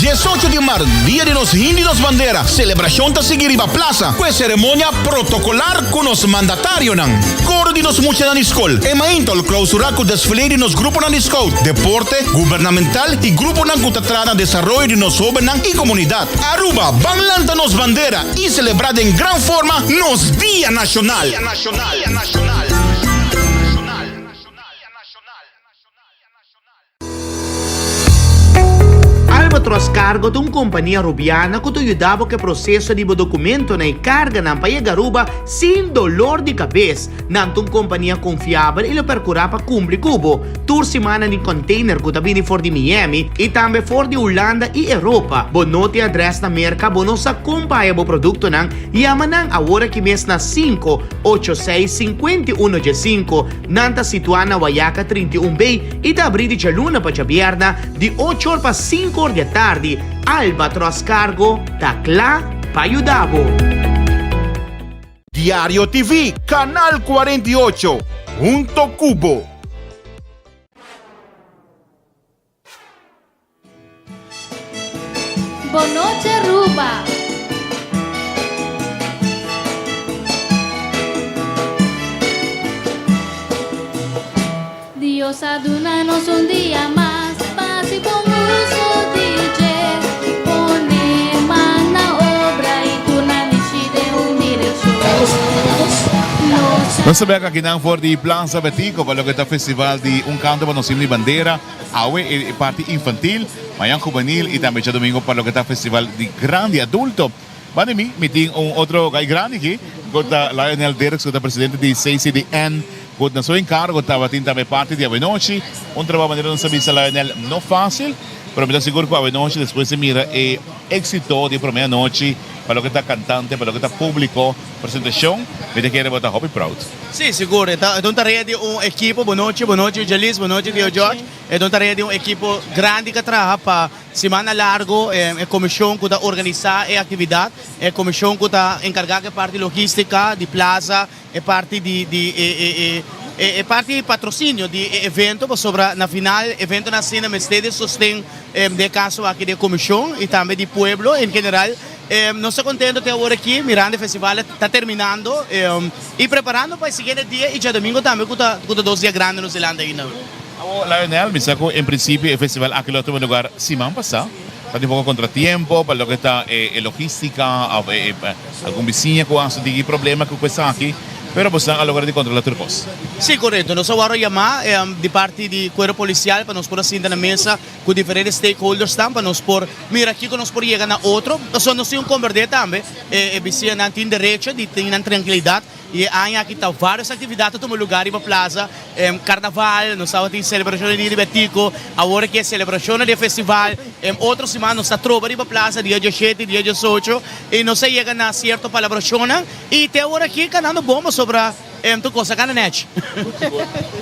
Diesocho di mart, dia di nos himno i nos bandera, selebrashon ta sigui riba plasa ku e seremonia protokolar ku nos mandatarionan, koro di nos muchanan di skol, e mainta lo klausurá ku desfile di nos gruponan di scout, deporte, gubernamental i gruponan ku ta traha na desaroyo di nos hobennan i komunidat. Aruba, ban lanta nos bandera i selebrá den gran forma nos Dia Nashonal! Albatros Cargo ta un kompania Rubiana ku ta yuda bo ku e proseso di bo dokumentonan i karganan pa yega Aruba sin dolor di kabes. Nan ta un kompania konfiabel i lo perkurá pa kumpli ku bo. Tur siman nan tin kònteiner ku ta bini for di Miami i tambe for di Hulanda i Europa. Bo no tin adrès na Merka, bo no sa kon pa haya bo produktonan? Yama nan awor aki mes na sinku, ocho seis, 51 diesinku. Nan ta situá na Wayaca 31 B i ta abrí di djaluna pa djabièrna di ocho or pa sinku or di atardi. Albatros Cargo ta kla pa yuda bo. Diario TV, Canal 48, hunto cu bo. Bon nochi Aruba. Dios a duna nos un dia mas pa haci bon uso di dje. Pone man na obra y turna mishi den un direccion. Nos Nos ta bek akinan for di Plaza Betico pa loke ta festival di Un Canto pa Nos Himno y Bandera. Awe e parti infantil, mañan hubenil y tambe djadomingo pa loke ta festival di grandi adulto. Banda di mi, mi tin un otro guy grandi aki, cu ta Lionel Dirks, cu ta presidente di CCDN, cu na su encargo tabatin tambe parti di awenochi. Un trabao manera nos a bisa Lionel, no facil, pero mi ta sigur cu awenochi despues di mira e exito di e prome anochi pa loke ta cantante, pa loke ta publico, presentacion, mi ta kere bo ta hopi proud. Si, sigur. E ta un tarea di un ekipo. Bo nochi, bo nochi Jalis, bo nochi Tio George. E ta un tarea di un ekipo grandi ku a traha pa simana largu. E komishon ku ta organisá e aktividat, e komishon ku ta enkargá ku e parti logístika di plaza, e parti di di e e parti di patrosinio di e evento, pasobra na final eventonan asina mester di sosten den e kaso aki di e komishon i tambe di pueblo en general. Nos ta contento te awor aki mirando e festival ta terminando y preparando pa e siguiente dia y djadomingo tambe cu ta cu ta dos dia grandi nos delante ainda. Awo Lionel, mi sa cu en principio e festival aki lo a tuma lugar siman pasa, ta tin un poco contratiempo pa loke ta e logistica of e algun bisiña cu a haci digi problema cu esaki, pero bosnan a logra di controla tur cos. Si, corecto. Nos a worde yama di parti di cuerpo policial pa nos por a sinta na mesa ku diferente stakeholders tan pa nos por mira kiko nos por yega na otro. Pasobra nos tin un komberdé tambe, e bisiñanan tin derecho di tin nan trankilidat i e aña aki ta vários aktividat ta tuma lugá riba plaza, karnaval, nos tabatin selebrashon di Dia di Betico, awor aki e selebrashonnan di e festival, otro siman nos ta troba riba plaza dia diashete, dia diesocho i nos a yega na sierto palabrashonnan i te awor aki kanando bon pasobra tur kos a kana nèchi.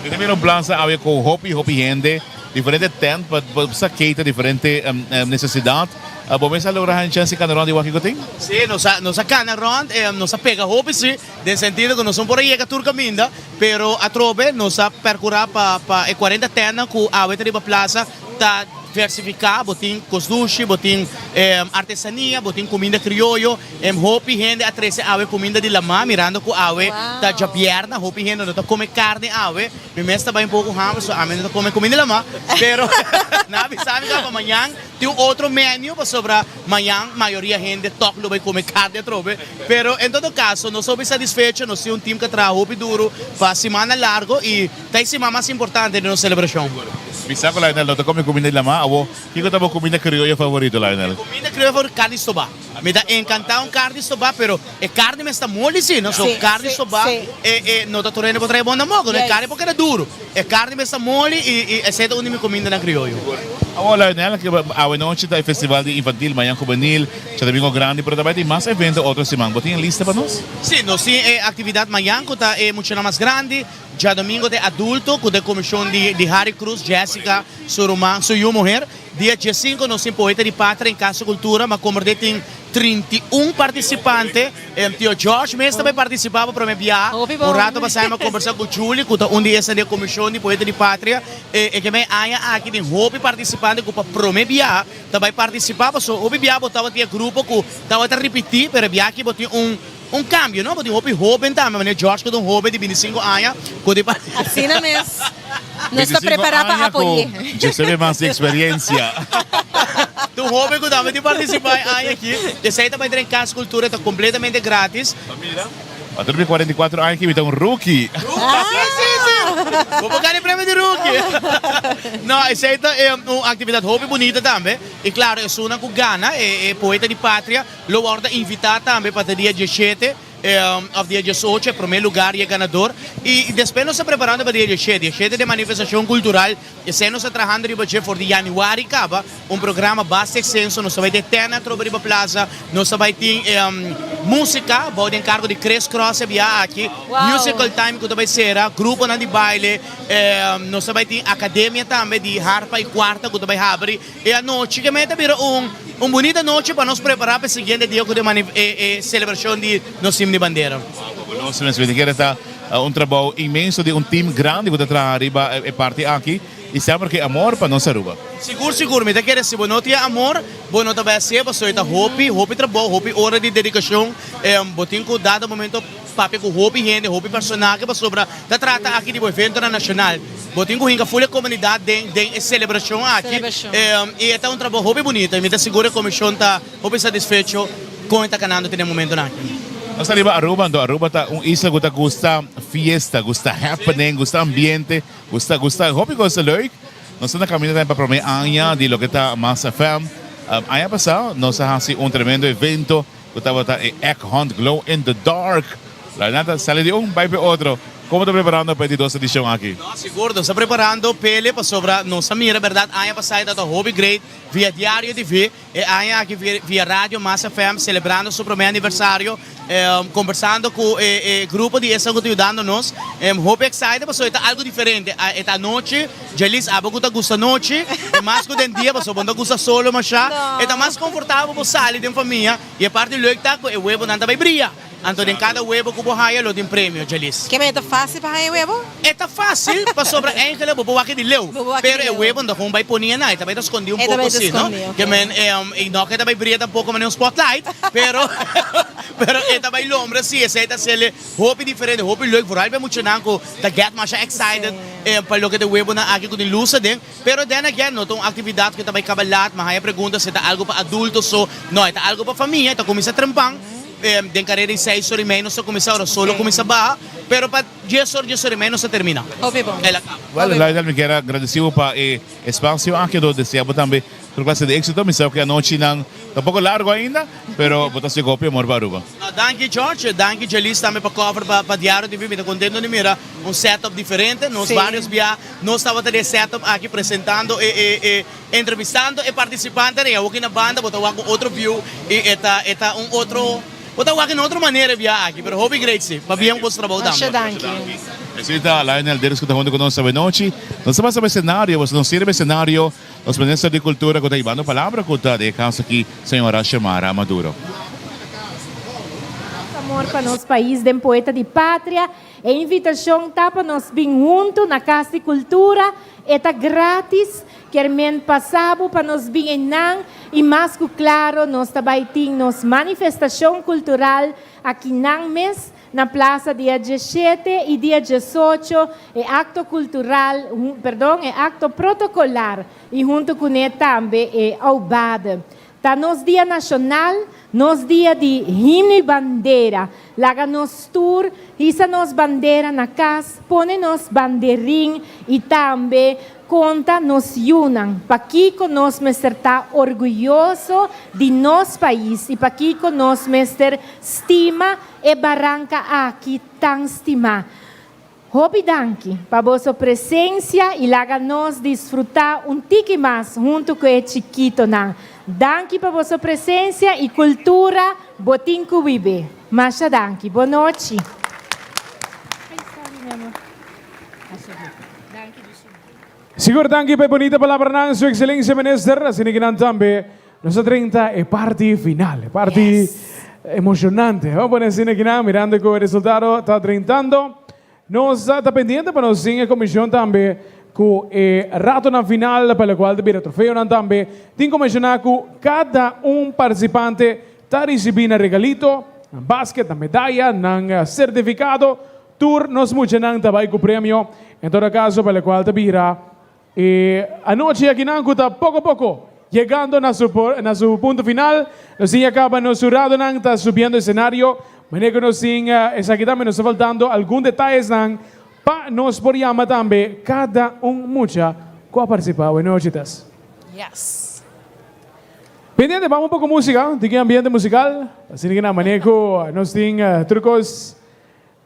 Mi ta mira un plaza awe ku hopi hopi hende. Diferente tent pa sa cater diferente necesidad. Bo mes a logra haña chance di cana rond di wak kico tin? Sí, nos a nos a cana rond, nos a pega hopi sí, den sentido cu nos no por a yega tur caminda, pero atrobe nos a percura pa pa e cuarenta tentnan cu awe ta riba plaza ta diversifica, bo tin cos dushi, bo tin artesania, bo tin cuminda crioyo, hopi hende a trece awe cuminda di lama, mirando cu awe ta djabierna, hopi hende no ta come carni awe. Mi mes ta bai un poco hamber so ami no ta come comida lama pero nan a bisa mi pa mañan tin un otro menu pasobra mañan mayoria hende tok lo bai come carne atrobe pero en todo caso nos hopi satisfecho nos tin un team cu a traha hopi duro pa simana largo y ta e siman mas importante di nos celebracion. Mi sa cu Lionel no ta come comida di lama awo kico ta bo comida crioyo favorito Lionel? Mi comida crioyo favorito carne stoba mi ta encanta un carne stoba pero E carni mester ta moli si, no? So carni soba e e no ta tur hende por trae bon tampoco, no? E carni por keda duro. E carni mester ta moli y y esey ta un di mi comindanan crioyo. Awor Lionel, awe nochi ta e festival di infantil, mañan juvenil, djadomingo grandi, pero ta bai tin mas evento otro siman. Bo tin e lista pa nos? Si, nos tin e actividad mañan cu ta e muchanan mas grandi, djadomingo ta e adulto cu ta e comision di di Harry Cruz, Jessica, su ruman, su yu muher. Dia diesinco nos tin Poeta di Patria en Casa Cultura, ma como de tin 31 participante, Tio George mes ta bay participa pa prome bia. Un rato pasá mi a combersa cu Julie cu ta un di esnan di e comision di Poeta di Patria, e ke men aña aki tin hopi participante cu pa prome bia ta bay participa, pasobra hopi bia bo tabatin e grupo cu tabata ripiti, pero e bia aki bo tin un Un cambio no, bo tin hopi hoben tambe, manera George cu ta un hoben di binticinco aña cu di Asina mes, nos ta prepara pa apoy'é. Giuseppe mas di experiencia. Ta un hoben cu tambe tin participa e aña aki. Esey ta bay den Cas Cultura, ta completamente gratis. Pa mira, pa tur mi 44 aña aki mi ta un rookie. Si, si, si. Bo por gana e premio di rookie. No, esei ta un actividad hopi bunita tambe. Y claro, esunnan cu gana e Poeta di Patria lo wordo invita tambe pa ta dia diesshete of dia diesocho, e prome lugar y e ganador. Y despues nos ta preparando pa dia diesshete. Diesshete ta e manifestacion cultural. Esei nos ta trahando riba dje for di januari caba. Un programa basta extenso. Nos ta bay tin tena atrobe riba plaza. Nos ta bay tin musica bou di encargo di Chris Cross e bia aki. Musical time cu ta bay cera. Gruponan di baile. Nos ta bay tin academia tambe di harpa y cuarta cu ta bay habri e anochi. Ke mey ta bira un un bunita nochi pa nos prepara pa e siguiente dia cu ta e celebracion di nos Himno di Bandera. Fabuloso mes. Mi ta kere ta un trabou inmenso di un team grandi cu ta traha riba e parti aki y semper cu e amor pa nos Aruba. Sigur sigur mi ta kere si bo no tin amor bo no ta bay hacié pasobra ta hopi hopi trabou hopi ora di dedicacion bo tin cu dado momento papia cu hopi hende hopi personahe pasobra ta trata aki di bo eventonan nacional bo tin cu hinca ful e comunidad den den e celebracion aki y e ta un trabou hopi bunita y mi ta sigur e comision ta Hopi satisfecho con e ta canando te den momentonan aki. Nos ta riba Aruba, anto Aruba ta un isla cu ta gusta fiesta, gusta happening, gusta ambiente, gusta gusta hopi cos leuk. Nos ta na caminda tambe pa prome aña di loke ta Mas FM. Aña pasa nos a haci un tremendo evento cu tabata e Egg Hunt Glow in the Dark. La verdad ta sali di un bai p'e otro. Como ta preparando pa e di dos edicion aki? No, sigur nos ta preparando p'ele pasobra nos a mira berdad aña pasa e tabata hopi great via Diario TV. E aña aki via Radio Mas FM celebrando su prome aniversario, conversando cu e grupo di esnan cu ta yudando nos. Hopi excited pasobra e ta algo diferente. E ta anochi, Jalice abo cu ta gusta anochi, e mas cu den dia pasobra bo no ta gusta solo masha. E ta mas confortabel pa bo sali den famia y e parti leuk ta cu e webonan ta bay bria. Anto den kada webo ku bo haya lo tin premio, Djalis. Keme e ta fásil pa haya e webo? E ta fásil pasobra eigenlijk bo por wak di leu. Pero e webo no ta kon bai poni e na, e ta bai ta skondí un poko si, no? Ke men e no ke ta bai bria tampoko manera un spotlight, pero pero e ta bai lombra si, esei ta hasel'e hopi diferente, hopi leuk, vooral pa e muchanan ku ta get masha excited pa loke ta e webonan aki ku tin lus aden. Pero then again no ta un aktividat ku ta bai kaba lat, mi haya pregunta si e ta algu pa adulto so, no e ta algu pa famia, e ta kuminsá trempan. Den karera di seis or i mei nos ta kuminsá, ora sol a kuminsá baha, pero pa dies or, dies or i mei nos ta terminá. Hopi bon. El a kaba. Well, Lionel, mi kier a gradisí bo pa e espasio aki, anto desea bo tambe tur klase di éksito. Mi sa ku e anochinan ta un poko largu ainda, pero bo ta hasi hopi amor pa Aruba. No, danki George, danki Jalice tambe pa cover pa Diario TV. Mi ta kontento di mira un setup diferente. Nos varios bia nos tabata den e setup aki presentando e e. Entrevistando e participantenan y awoki na banda bo ta wak un otro view y e ta e ta un otro bo ta wak in otro manera e bia aki pero hopi great si pabia cu boso trabou tambe. Masha danki. Esey ta Lionel Deris cu ta hunto cu nos awenochi. Nos ta pasa pa escenario, pasobra nos sirbi escenario nos Minister di Cultura cu ta hibando palabra cu ta den e caso aki Señora Xiomara Maduro. Amor pa nos pais den Poeta di Patria. E invitacion ta pa nos bin hunto na Cas di Cultura. E ta gratis. Kier men pasa bo pa nos bin einan y mas cu claro nos ta bay tin nos manifestacion cultural akinan mes na plaza dia diesshete y dia diesocho e acto cultural perdon e acto protocolar y hunto cune tambe e aubade. Ta nos dia nacional, nos dia di himno y bandera. Laga nos tur hisa nos bandera na cas, pone nos banderin y tambe konta nos yunan pakiko nos mester ta orguyoso di nos pais y pakiko nos mester stima e baranka aki tan stimá. Hopi danki pa boso presencia y laga nos disfruta un tiki mas hunto cu e chikitonan. Danki pa boso presencia y cultura bo tin cu bibe. Masha danki. Bon nochi. Sigur danki pa e bonita palabranan Su Excelencia Minister, asina ki nan tambe nos a drenta e parti final, e parti emocionante. Vamos pone asina ki nan mirando ku e resultado ta drentando. Nos ta pendiente pa nos tin e comision tambe ku e ratonan final pa lokual ta bira trofeonan tambe. Tin ku menciona ku kada un participante ta ricibi nan regalito, nan basket, nan medaya, nan certificado. Tur nos muchanan ta bai ku premio, en todo caso pa lokual ta bira e anochi akinan ku ta poko poko yegando na su na su punto final. Nos tin ya kaba nos huradonan ta subiendo escenario, manera ku nos tin esaki tambe nos ta faltando algun detayesnan. Pa nos por yama tambe kada un mucha ku a partisipá awe nochi tas. Yes. Pendiente bam un poko músika, tin ki ambiente musikal, asina ki na manera ku nos tin tur kos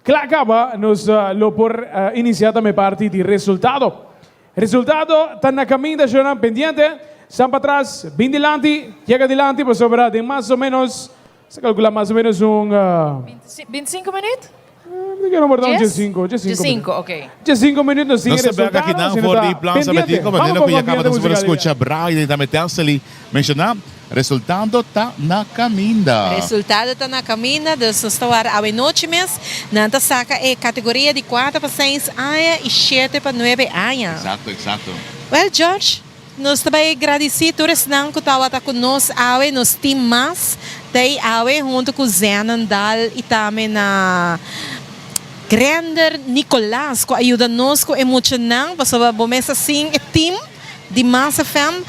kla kaba nos lo por inisiá tambe parti di resultado. Resultado ta na kaminda shownan pendiente, san patras, bin dilanti, yega dilanti pasobra den mas o menos Sa calcula mas o menos un. 25 minuut? Mi kero por ta un Djes? 15, 15 Djes minuut. ok. 15 minuut nos tin e Nos ta bek resultado, akinan asina for ta di Plaza pendiente. Betico, Vamos manera poco ku ya kaba ambiente nos por a musical skucha Brian i tambe Tessely menshoná, resultado ta na kaminda. Resultado ta na kaminda, dus nos ta wara awenochi mes. Nan ta saka e kategoria di kuater pa seis aña i shete pa nuebe aña. Eksakto, eksakto. Wèl George, Nos ta bai gradisí tur esnan ku tabata ku nos awe. Nos tin mas tei awe huntu ku Zenon Daal i tambe na Grender Nicolaas ku a yuda nos ku e muchanan pasobra bo mes a sin e team di Mas FM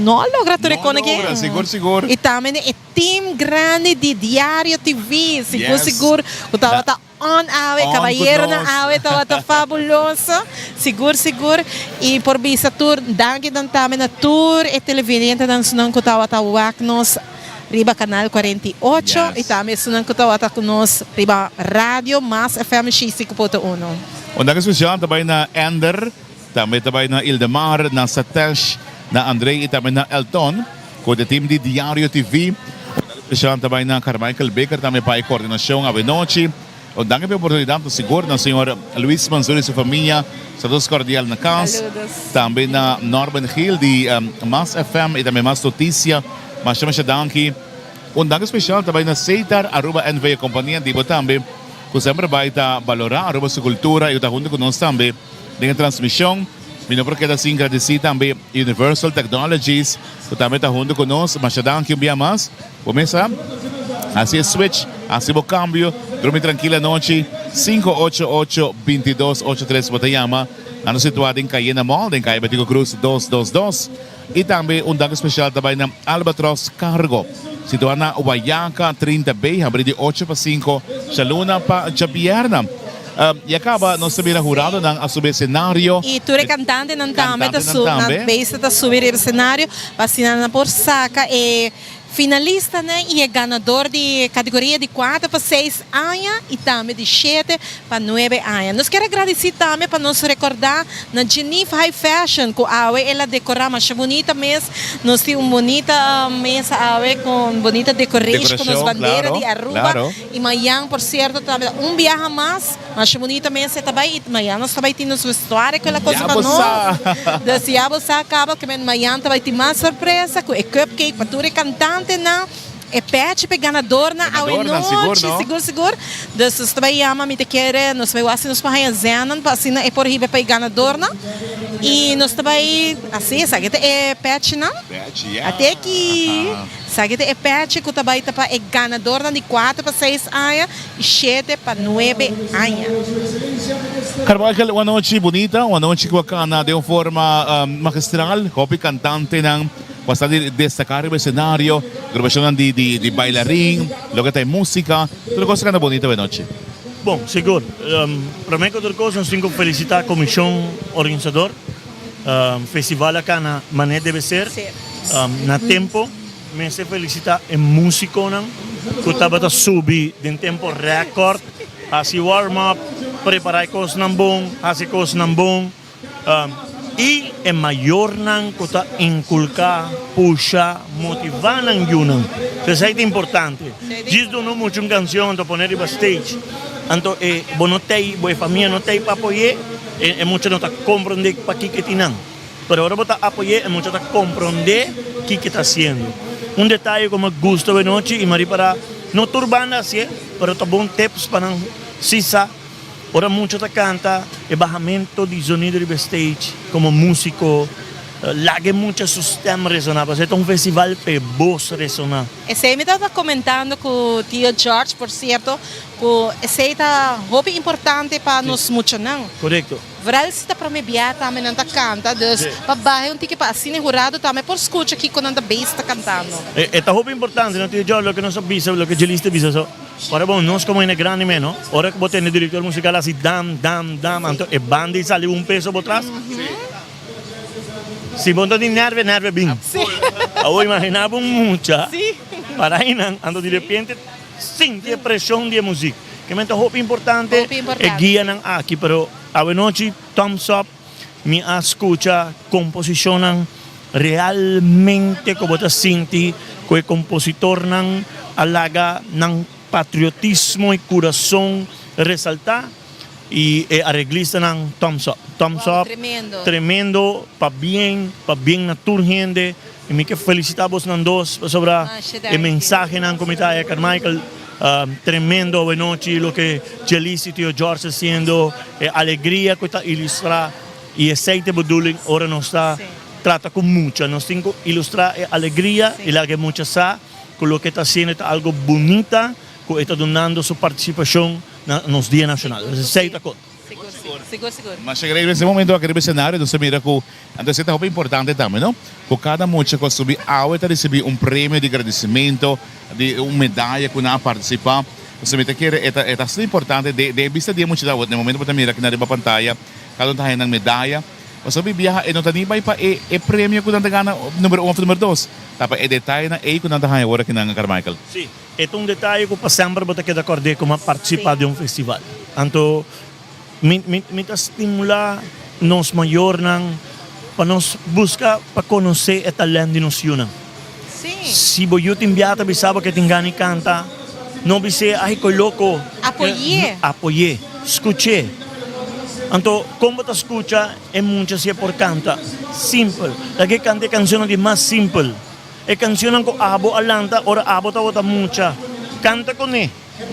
no a logra tur e No kona logra, aki. sigur sigur. I tambe na e team grandi di Diario TV, sigur Yes. sigur ku tabata On awe, On ku caballeronan nos. awe tabata fabuloso, sigur sigur, y por bisa tur danki dan tambe na tur e televidentenan esunnan cu tabata wak nos riba canal 48 y Yes. tambe esunnan cu tabata cu nos riba radio Mas FM 65.1. Un danki special ta bay na Ender, tambe ta bay na Ildemar, na Satesh, na Andrey y tambe na Elton cu ta team di Diario TV. Un danki special ta bay na Carmichael Baker tambe pa e coordinacion awenochi. Un danki pa e oportunidad ta sigur na señor Luis Mansur y su famia. Saludos cordial na cas. Saludos. Tambe na Norman Gil di Mas FM y tambe Mas Noticia. Masha masha danki. Un danki special ta bay na Seitar Aruba NV e compania di bo tambe cu semper bay ta balora Aruba su cultura y cu ta hunto cu nos tambe den e transmision. Mi no por keda sin gradisí tambe Universal Technologies ku tambe ta huntu ku nos. Masha danki un bia mas. Bo mesa hasi e switch, hasi bo kambio, drumi trankil anochi. 588 2283 bo ta yama. Nan ta situá den Cayena Mall, den Kaya Betico Cruz 222. I tambe un danki spesial ta bai na Albatros Cargo, situá na Wayaca 30 B, habrí di ocho pa sinku djaluna pa djabièrnè. Ya kaba nos ta mira huradonan a subi esenario. I tur e kantantenan tambe ta Kantantenan su, nan tambe. bes ta subi riba esenario pa asina nan por saka e finalistanan i e ganador di kategoria di kuater pa seis aña i tambe di shete pa nuebe aña. Nos kier a gradisí tambe pa nos rekordá na Geneve High Fashion ku awe el a dekorá masha bunita mes. Nos tin un bunita mesa awe ku bunita decoration ku nos Dekorashon, bandera klaro, di Aruba. klaro. I mayan por sierto ta un biaha mas, masha bunita mesa e ta bai i mayan nos ta bai tin nos vestuario ku el a kosa Ya pa bo nos. sa. Dus ya bo sa kaba ku men mayan ta bai tin mas sorpresa ku e cupcake pa tur e kantantenan, e pèchi pa e ganadornan awe Ganadornan, sigur nochi, no? sigur sigur. Dus nos ta bai yama mi ta kere nos ta bai wak si nos por haña zènan pa asina e por hiba pa e ganadornan i nos ta bai asi esaki ta e pèchinan. Pèchi, ya. Ate aki. Esaki ta e pechi ku ta bai ta pa e ganadornan di kuater pa seis aña i shete pa nuebe aña. Carmichael, un anochi bunita, un anochi ku a kana den un forma magistral. Hopi kantantenan ku a sa di destaká riba esenario, agrupashonnan di di bailarin, loke ta e músika, tur kos a kana bunita awe nochi. Bon, sigur. Promé ku tur kos nos tin ku felisitá komishon organisador. Festival a kana manera debe ser. Na tempo mester felicita e musiconan cu tabata subi den tempo record, haci warm up, prepara e cosnan bon, haci cosnan bon y e mayornan cu ta inculca, pusha, motiva nan yunan. Esey ta importante. Djis duna un mucha un cancion anto pone riba stage anto e bo no tey, bo e famia no tey pa apoye, e mucha no ta comprende pakico e tin nan. Pero ora bo ta apoy'é, e mucha ta komprondé kiko e ta hasiendo. Un detaye ku mi a gusta awe nochi i mi a ripará, no tur banda hasié, pero ta bon tips pa nan si sa, ora mucha ta kanta, e bahamento di zonido riba e stage komo músiko. Laga e mucha su stem resona pasobra e ta un festival pa e bos resona. Esei mi tabata comentando cu Tio George por cierto cu esei ta hopi importante pa nos muchanan. Corecto. Vooral si ta prome bia tambe nan ta canta dus pa baha un tiki pa asina e hurado tambe por scucha kico nan ta bezig ta cantando. E ta hopi importante no Tio George loke nos a bisa loke Jelise ta bisa so ora bon nos como hende grandi meno ora cu bo tende director musical haci dam dam dam anto e banda y sali un peso bo tras. Si bo no tin nervio, nervio bin. Awor imagina bo un mucha para einan, anto di repente sinti e presion di e muziek. Ke men ta hopi importante e guianan aki, pero awenochi thumbs up, mi a scucha composicionnan realmente cu bo ta sinti cu e compositornan a laga nan patriotismo y curason resalta. Y e areglistanan thumbs up thumbs up tremendo pabien pabien na tur hende y mi ke felicita bosnan dos pasobra e mensahenan cu mi ta haya Carmichael tremendo awenochi loke Jelice y Tio George haciendo e alegria cu ta ilustra y esey ta e bedoeling ora nos ta trata cu mucha nos tin cu ilustra e alegria y laga e mucha sa cu loke ta haciendo ta algo bunita cu e ta dunando su participacion na nos Dia Nacional. Esey ta cot. Sigur, sigur. Sigur, sigur. Masha great. Den e momento aki riba escenario nos ta mira cu, anto esey ta hopi importante tambe, no? Cu cada mucha cu a subi awe ta ricibi un premio di gradicimento, di un medaya cu nan a participa. Pasobra mi ta kere e ta e ta asina importante den den e bista di e muchanan awor, den e momento bo ta mira aki nan riba pantaya, cada un ta haya nan medaya. Pasobra mi biaha e no ta ni bay pa e e premio cu nan ta gana numero un of numero dos, ta pa e detayenan ey cu nan ta haya awor aki nan, Carmichael. Sí. E ta un detaye ku pa semper bo ta keda kòrd'é komo a partisipá den un festival. Anto mi mi mi ta stimulá nos mayornan pa nos buska pa konosé e talènt di nos yunan. Si bo yu tin bia ta bisa bo ke tin gana di kanta, no bis'é, Ai koe loko. Apoy'é. Apoy'é. Skuch'é. Anto kon bo ta skucha e mucha si e por kanta? Simpel. Laga e kanta e kanshonnan di mas simpel. E cancionnan cu abo a lanta ora abo tabata mucha, canta cune.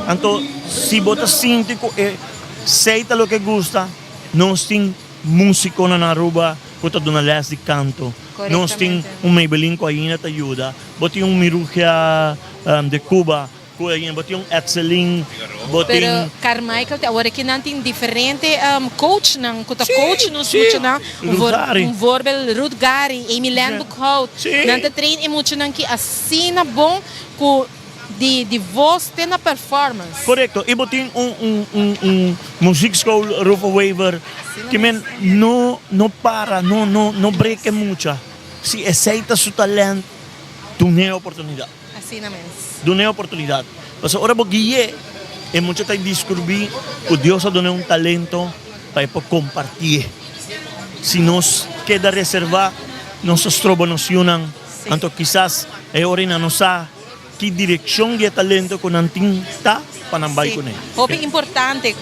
Anto si bo ta sinti cu e sey ta loke gusta, nos tin musiconan na Aruba cu ta duna les di canto. Nos tin un Maybelline cu ainda ta yuda. Bo tin un Mirugia de Cuba. Ku e bo tin un Etzelin, bo tin. Pero Carmichael te awor aki nan tin diferente coachnan ku ta coach nos muchanan. Un un voorbeeld Ruth Gary, Amy Len Boekhout. Nan ta train e muchanan ki asina bon ku di di voz te na performance. Korekto, i bo tin un un un un muziekschool Rufo Wever ki men no no para no no no break e mucha. Si esei ta su talent dun'e oportunidat. Asina mes. Dun'é oportunidat. Pasobra ora bo gui'é, e mucha ta diskurbí ku Dios a dun'é un talento pa e por kompartié. Si nos keda reservá, nos ta stroba nos yunan. Anto kisas e ora ei nan no sa ki direkshon di e talento ku nan tin ta pa nan bai kuné. Hopi importante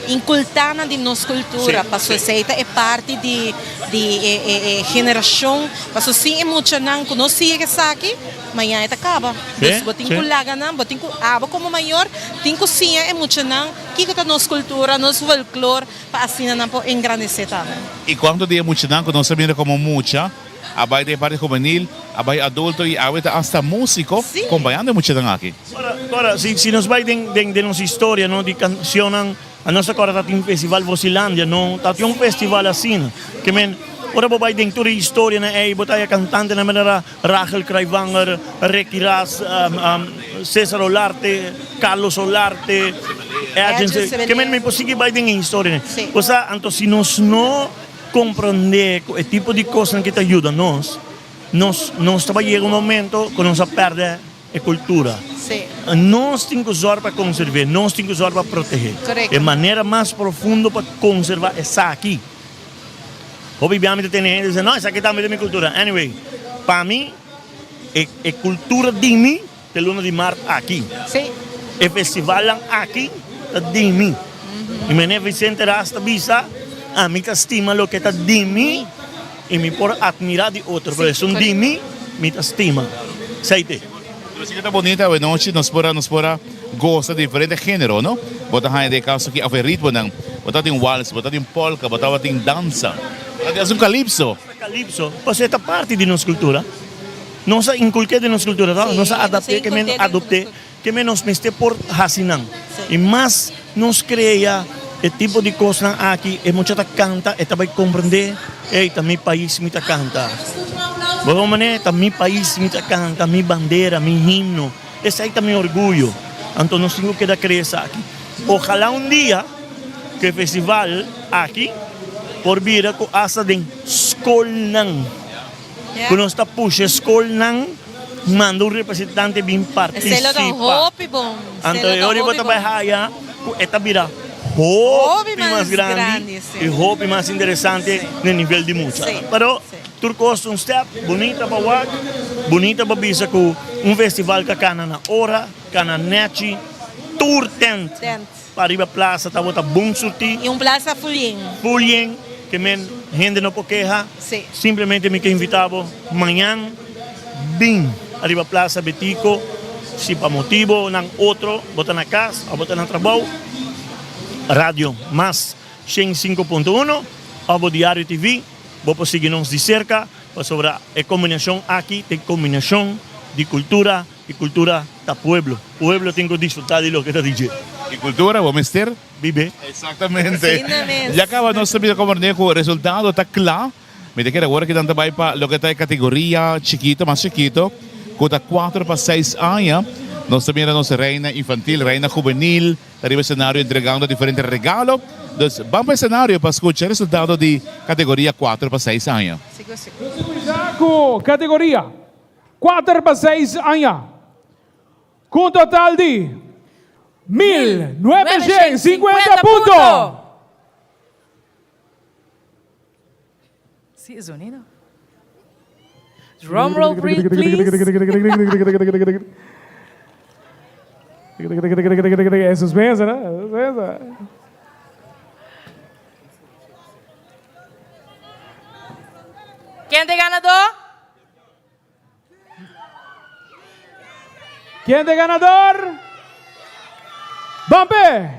inculta nan di nos cultura paso esey ta e parti di di e e generacion paso sin e muchanan cu no sigue esaki mañana e ta caba dus bo tin cu laga nan bo tin cu abo como mayor tin cu siña e muchanan kico ta nos cultura nos folklor pa asina nan por engrandece tambe. Y cuanto di e muchanan cu nos a mira como mucha a bai den e parti hubenil, a bai adulto y awe ta hasta musico compañando e muchanan aki. Ora, si nos bai den den nos historia no di cancionnan, a nos ta corda ta tin festival Vosilandia no, ta tin un festival asina. Ke men, ora bo bai den tur e historianan ey, bo ta haya cantantenan manera Rachel Kruyvanger, Ricky Ras, Cesar Olarte, Carlos Olarte, Edgin, ke men mi por sigui bai den e historianan. Osea, anto si nos no comprende cu e tipo di cosnan ki ta yuda nos, nos nos ta bai yega un momento cu nos a perde e cultura. Nos tin cu zorg pa conserve, nos tin cu zorg pa protege. E manera mas profundo pa conserva esaki. Hopi bia mi ta tene hende ta bisa, no, esaki tambe ta mi cultura. Anyway, pa mi e e cultura di mi Ta e luna di mart aki. E festivalnan aki ta di mi. I meneer Vicente Ras ta bisa, ami ta stima loke ta di mi i mi por atmirá di otro, pero esun di mi, mi ta stima. Esei t'e. Pero si ke ta bonita awenochi nos por a nos por a gosa di diferente genero, no? Bo ta haña den e kaso aki of e ritmonan. Bo ta tin wals, bo ta tin polka, bo tabatin dansa, bo ta tin hasta un kalipso. Calypso, pasobra e ta parti di nos cultura. Nos a inculqué den nos cultura, toch? Nos a adapté, ke men adopté, ke men nos mester por haci nan. Y mas nos crea e tipo di cosnan aki, e mucha ta canta, e ta bay comprende, ey, ta mi pais mi ta canta. Bo wak manera? Ta mi pais mi ta canta, mi bandera, mi himno. Esey ta mi orguyo. Anto nos tin cu keda crea esaki. Ojalá un dia cu e festival aki por bira cu hasta den scolnan. Ku nos ta pusha e skolnan manda un representante bin partisipa. Anto e ora bo ta bai haya ku e ta bira hopi mas grandi i hopi mas interesante na nivel di mucha. Pero tur kos ta un step, bunita pa wak, bunita pa bisa ku un festival ka kana na ora, kana nechi, tur tent Pa riba plaza tabata bon surti. Y un plaza full yen. Full yen, ke men hende no por keha. Sí. Simplemente mi ke invita bo mañan bin ariba plaza Betico. Si pa motibonan otro bo ta na cas of bo ta na trabou, Radio Mas 105.1 of bo Diario TV bo por sigui nos di cerca pasobra e combinacion aki ta e combinacion di cultura. Y cultura ta pueblo. Pueblo tin cu disfruta di loke ta di dje. Y cultura bo mester bibe. Exactamente. Ya caba nos ta bira comprende cu resultado ta cla. Mi ta kere awor ki nan ta bay pa loke ta e categoria chikito, mas chikito, cu ta cuatro pa seis aña. Nos ta mira nos reina infantil, reina juvenil ta riba escenario entregando diferente regalo. Dus ban pa escenario pa scucha resultado di categoria cuatro pa seis aña. Cu categoria Kuater pa seis aña, ku un total di 1950 punto. Sí, e zonido. Drum roll, please. E suspenso, no? Suspenso. Ken ta e ganadó? Ken ta e ganador? Bampe!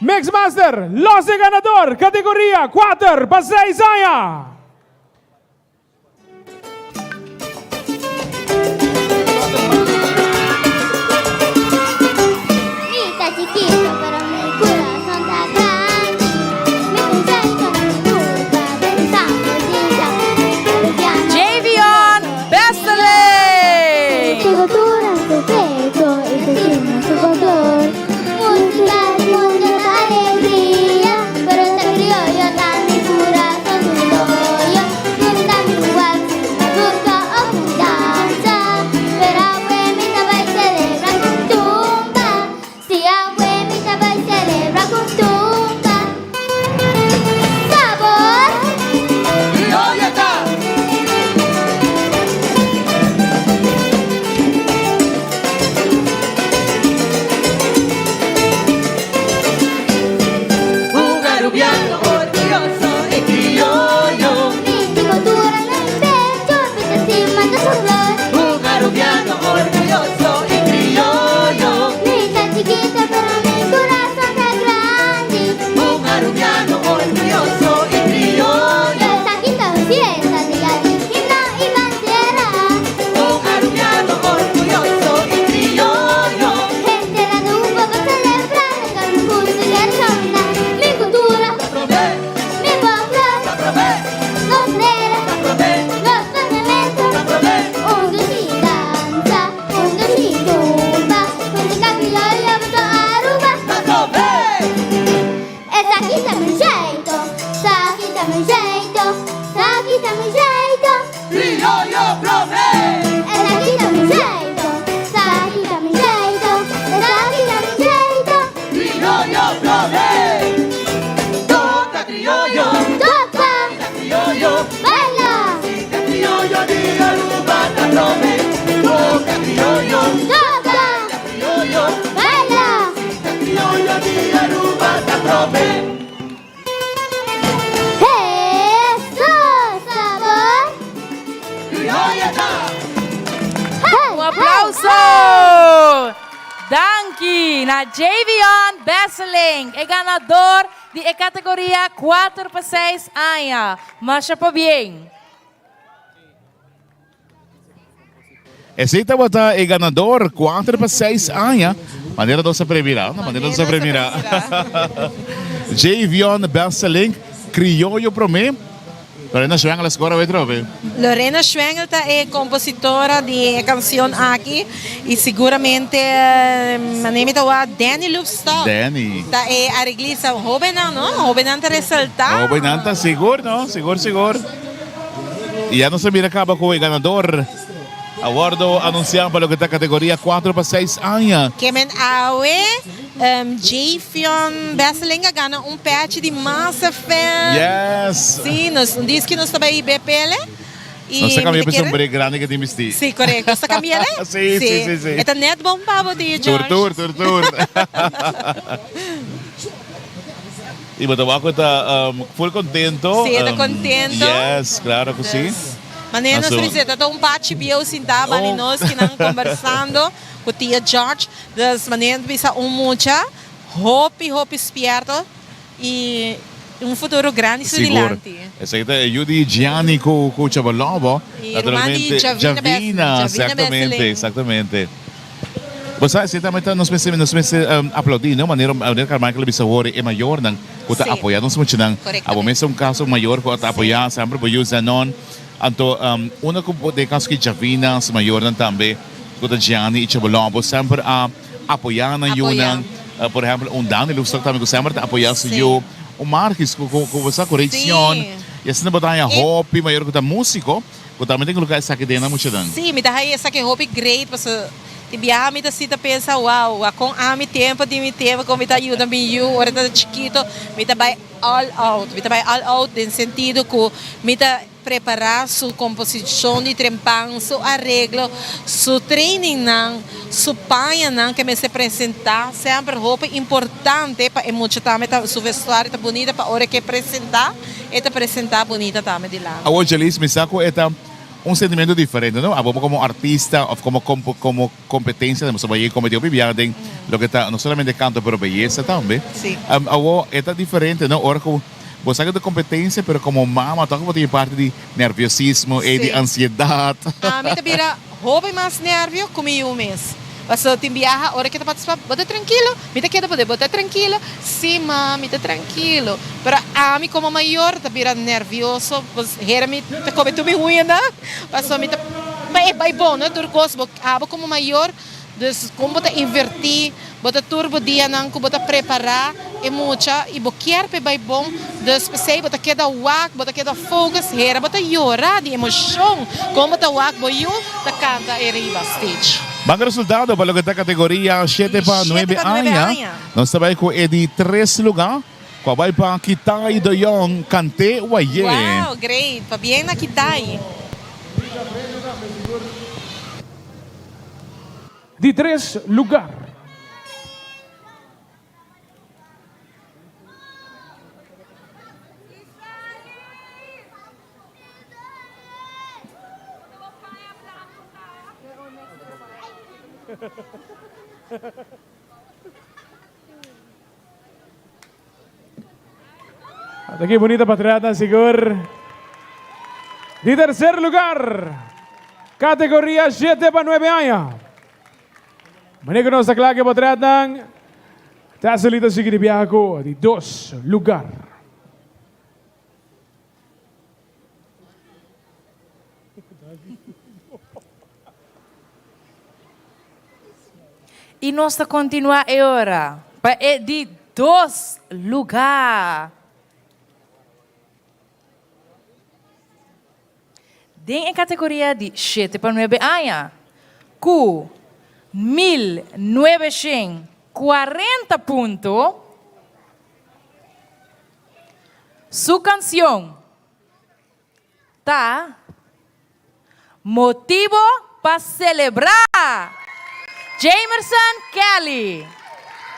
Mix Master, los e ganador, categoria 4 pa 6 aña! Mi ta chikito pero mi corazón ta grandi. Mi concepto no mi culpa, pensando Javion Besseling. Sabor! Criolla ta! Un arubiano orguyoso y criollo. Mi cultura no es pecho, mi estima de su flor. Un arubiano orguyoso y criollo. Mi ta chiquito, pero mi corazón ta grandi. Un arubiano orguyoso y criollo. Esaki ta un fiesta, dia di himno y bandera. Un arubiano orguyoso y criollo. Hende na Aruba pa celebra, laga mi gusto y resona. Mi cultura, mi pueblo, nos bandera, nos parlamento. Un dushi danza, un dushi tumba, musica crioyo boso Aruba. Esaki ta mi jeito, esaki ta mi jeito, esaki ta mi jeito. Crioyo prome! Esaki ta mi jeito, esaki ta mi jeito, esaki ta mi jeito. Crioyo prome! Toca crioyo! Toca! Crioyo! Baila! Toca crioyo di Aruba ta prome! Toca crioyo! Toca! Crioyo! Baila! Crioyo di Aruba ta prome! Eso! Sabor! Crioyo ta! Un aplauso! Danki na Javion Besseling, e ganador di e categoria 4 pa 6 aña. Masha pabien! Esey tabata e ganador cuater pa seis aña. Manera nos a premira, no? Manera nos a premira. Javion Besselink, crioyo prome. Lorena Schwengel a score away trobe. Lorena Schwengel ta e compositora di e cancion aki y seguramente manera mi ta wak Danny Loopstok Danny. ta e areglista. Hobennan no, hobennan ta resalta. Hobennan ta sigur no, sigur sigur. Y ya nos a mira caba cu e ganador a wordo anuncia pa loke ta categoria cuatro pa seis aña. Kemen awe Jayfion Besseling a gana un pechi di Mas FM. Yes! Sí, nos un diski nos ta bay bpl. Y Nos ta cambia mi ta pa e kere. sombré grandi ke tin bisti. Sí, correcto. Nos ta cambia'le? Sí, sí, sí, sí. E ta net bon pa bo, Tio Tur, George. tur, tur, tur. Y bo ta wak cu e ta full contento. Sí, e ta contento. Yes, claro cu sí. Manera nos Anto. bisa, ta un pachi bieu sintá bani Oh. nos kinan conversando cu Tio George. Dus manera nos bisa un mucha hopi, hopi spierto y un futuro grandi su Sigur. dilanti. Esaki ta e yu di Gianni cu cu Chabalobo. Y ruman di Naturalmente, Javina Bes- Javina, Javina exactamente, Besseling. exactamente. Bo sa, esei tambe ta nos mester nos mester aplaudí, no? Manera manera Carmichael a bisa awor e mayornan ku ta Sí. apoyá nos muchanan. Korektamente. Abo mes ta un kaso un mayor ku ta apoyá semper bo yu Zenon. Anto unda ku den e kaso ki Javina su mayornan tambe ku ta Gianni i Chabelon bo semper a apoyá nan Apoyá. yunan. Por ehèmpel un Dani Loefstok tambe ku semper ta apoyá su Sí. yu. Un Margis ku ku ku bo sa ku Raycion. Sí. I asina bo ta haña E hopi mayor ku ta músiko. Bo tambe tin koloká esaki den nan muchanan. Sí, mi ta haña esaki hopi great pasobra tin biaha mi ta sinta pensa, wow, wak kon ami tempo di mi tempo kon mi ta yuda mi yu ora e ta chikito, mi ta bai all out, mi ta bai all out den sentido ku mi ta prepará su komposishon di trempan, su areglo, su trainingnan, su pañanan ke mester presentá, semper hopi importante pa e mucha tambe ta su vestuario ta bunita pa ora ke presentá. E ta presenta bunita tambe dilanti. Awor Jalice, mi sa cu e ta un sentimento diferente, no? Abo como artista of como como competencia, nos a yega competi hopi biaha den loke ta no solamente canto pero beyesa tambe. Sí. Awor e ta diferente, no? Ora cu bo sa cu ta competencia pero como mama toch bo tin e parti di nerviosismo e di Sí. ansiedad. Ami ta bira Hopi mas nervio ku mi yu mes. Pasobra tin biaha ora ke ta partisipá, bo ta trankilo, mi ta keda poder, bo ta trankilo? Sí, ma, mi ta trankilo. Pero ami komo mayor ta bira nervioso, pues hera mi ta kome tur mi huñanan, pasobra mi ta pa e bai bon, no? Tur kos bo abo komo mayor, dus kon bo ta invertí, bo ta tur bo dianan ku bo ta prepará e mucha i bo kier pa e bai bon, dus p'esei bo ta keda wak, bo ta keda focus, hera bo ta yora di emoshon kon bo ta wak bo yu ta kanta e riba stage. Banda resultado pa loke ta kategoria shete pa nuebe aña, nos ta bai ku e di tres luga ku a bai pa Kitai Doyon Kante Waye. Wow, great! Pabien na Kitai! Di tres lugar. Ata ki bunita patriota sigur. Di tercer lugar, categoria 7 pa 9 aña. Meneer ku nos ta kla ku e potretnan, Thessaly ta sigui di biaha ku di dos lugar. I nos ta kontinuá e ora pa e di dos lugá. Den e kategoria di shete pa nuebe aña, ku 1940 punto, su kansion Ta motibo pa selebrá! Jamerson Kelly.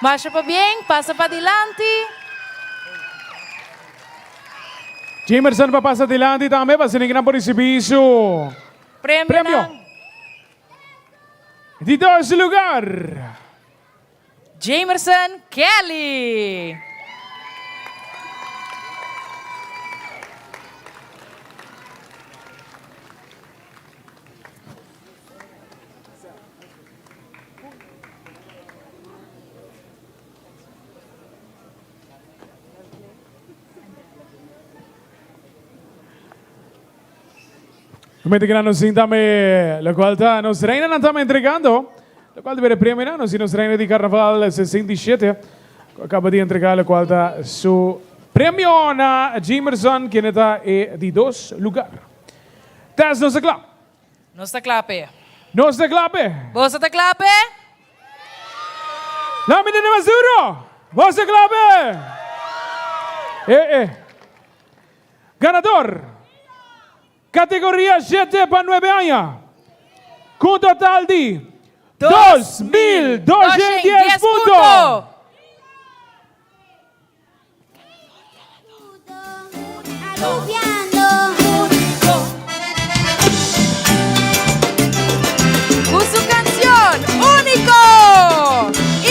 Masha pabien, pasa padilanti. Jamerson pa pasa dilanti tambe pa asina nan por ricibi su Premionan. premio. Di dos lugar. Jamerson Kelly. Momento cu nan nos tin tambe locual ta nos reinanan tambe entregando locual ta bira premionan. Nos tin nos reina di Carnaval 67 cu a caba di entrega locual ta su premio na Jamerson kende ta e di dos lugar. Tess nos ta cla. Nos ta cla p'e. Nos ta cla p'e. Boso ta cla p'e? La mi tende mas duro. Boso ta cla p'e? E e. Ganador, Categoria shete pa nuebe aña, cu un total di 2210 punto. Cu su cancion Unico,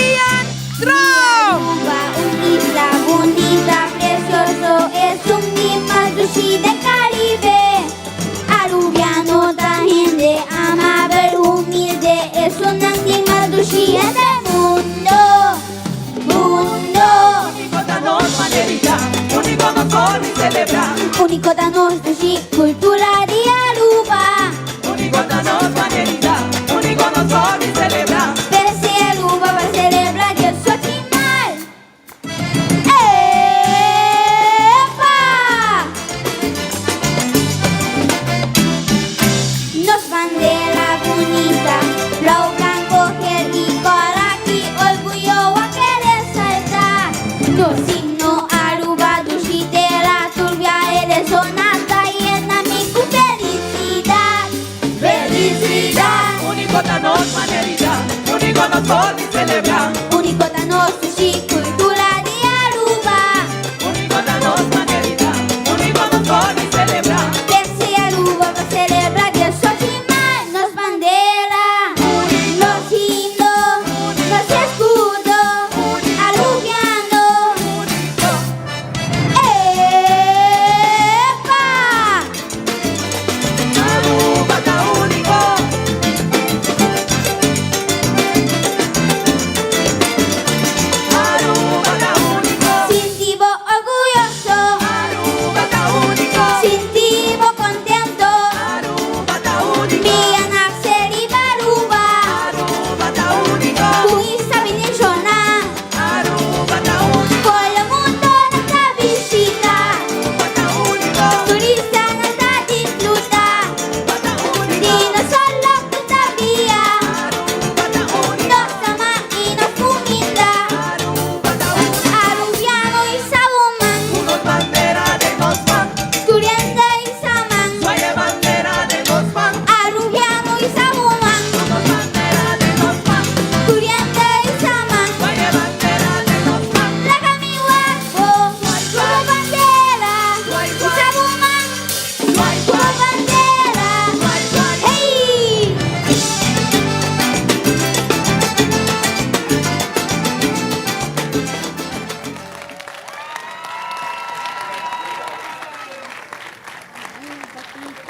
Ian Tromp. Aruba, un isla bunita, precioso, esun di mas dushi den Caribe. Arubiano ta hende amabel, humilde, esunnan di mas dushi hende mundo, mundo. Unico ta nos manerita, unico nos forma di celebra. Unico ta nos dushi cultura di Aruba. Unico ta nos manerita, unico nos forma di celebra. Perece Aruba pa celebra diesochi maart. Epa! Nos bandera bunita, blauw, blanco, geel y cora, ki orguyo a kere salta. Nos himno Aruba dushi tera, tur biahe de sonata yena mi cu felicidad, felicidad. Unico ta nos manerita, unico nos por di celebra. Unico ta nos dushi cultura di Aruba. Unico ta nos manerita, unico nos por di celebra. Crece Aruba pa celebra diesochi maart. Nos bandera, nos himno, nos escudo, Arubiano. Epa! Aruba ta unico. Aruba ta unico. Sinti bo orguyoso. Aruba ta unico. Sinti bo contento. Aruba ta unico. Mi a nace riba Aruba. Aruba ta unico. Cu isla bendiciona. Aruba ta unico. Por lo mundo nan ta bishita. Aruba ta unico. Turista nan ta disfruta. Aruba ta unico. Di nos solo cu ta bria. Aruba ta unico. Nos ama y nos cuminda. Aruba ta unico. Arubiano hisa bo man. Cu nos bandera den nos man. Tur hende hisa man. Zwaai e bandera den nos man. Arubiano hisa bo man. Cu nos bandera den nos man. Tur hende hisa man. Zwaai e bandera den nos man. Laga mi wak bo cu bo bandera. Hisa bo man cu bo bandera. Hey!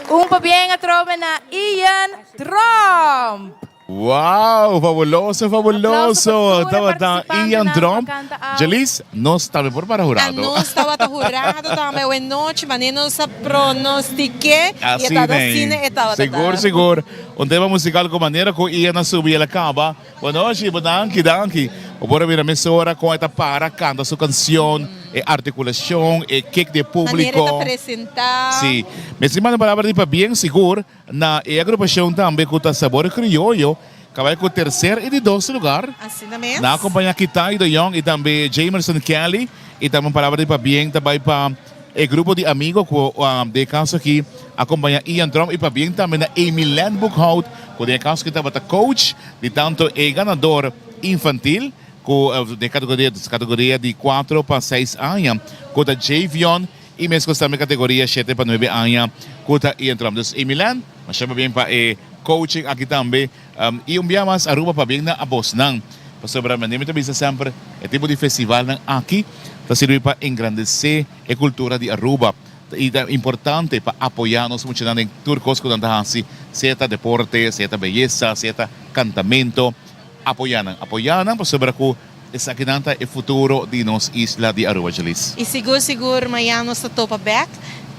Un pabien atrobe na Ian Tromp. Wow, fabuloso, fabuloso. Aplauso pa tur e Tabata Ian participantenan ku a Tromp. kanta awe. Jeliz, nos tambe por para jurado. Nos tabata jurado tambe awe nochi, manera nos a pronostiké y e Así tabata nei. asina e tabata Sigur, ta. sigur. Un tema musical cu manera cu Ian a subi el a caba. Bo nochi, bo danki, danki. Bo por a mira mesora con e ta para canta su cancion, e articulacion, e kick di e Manera e ta publico. presenta. Sí. Mester manda un palabra di pabien sigur na e agrupacion tambe cu ta Sabor Criollo, cabal cu tercer y di dos lugar. Asina mes. Nan a acompaña Kitay de Jong y tambe Jamerson Kelly. Y tambe un palabra di pabien ta bay pa e grupo di amigo cu den e caso aki a acompaña Ian Tromp y pabien tambe na Amy Len Boekhout cu den e caso aki tabata coach di tanto e ganador infantil cu den categoria categoria di cuatro pa seis aña cu ta Javion y mescos tambe categoria shete pa nuebe aña cu ta Ian Tromp. Dus Amy Len, masha pabien pa e coaching aki tambe. Y un bia mas Aruba pabien na abosnan, pasobra manera mi ta bisa semper e tipo di festivalnan aki ta sirbi pa engrandece e cultura di Aruba y ta importante pa apoya nos muchanan den tur cos cu nan ta haci, sea ta deporte, sea ta beyesa, sea ta cantamento, apoya nan, apoya nan pasobra cu esakinan ta e futuro di nos isla di Aruba, Jeliz. Y sigur sigur mañana nos ta topa bek.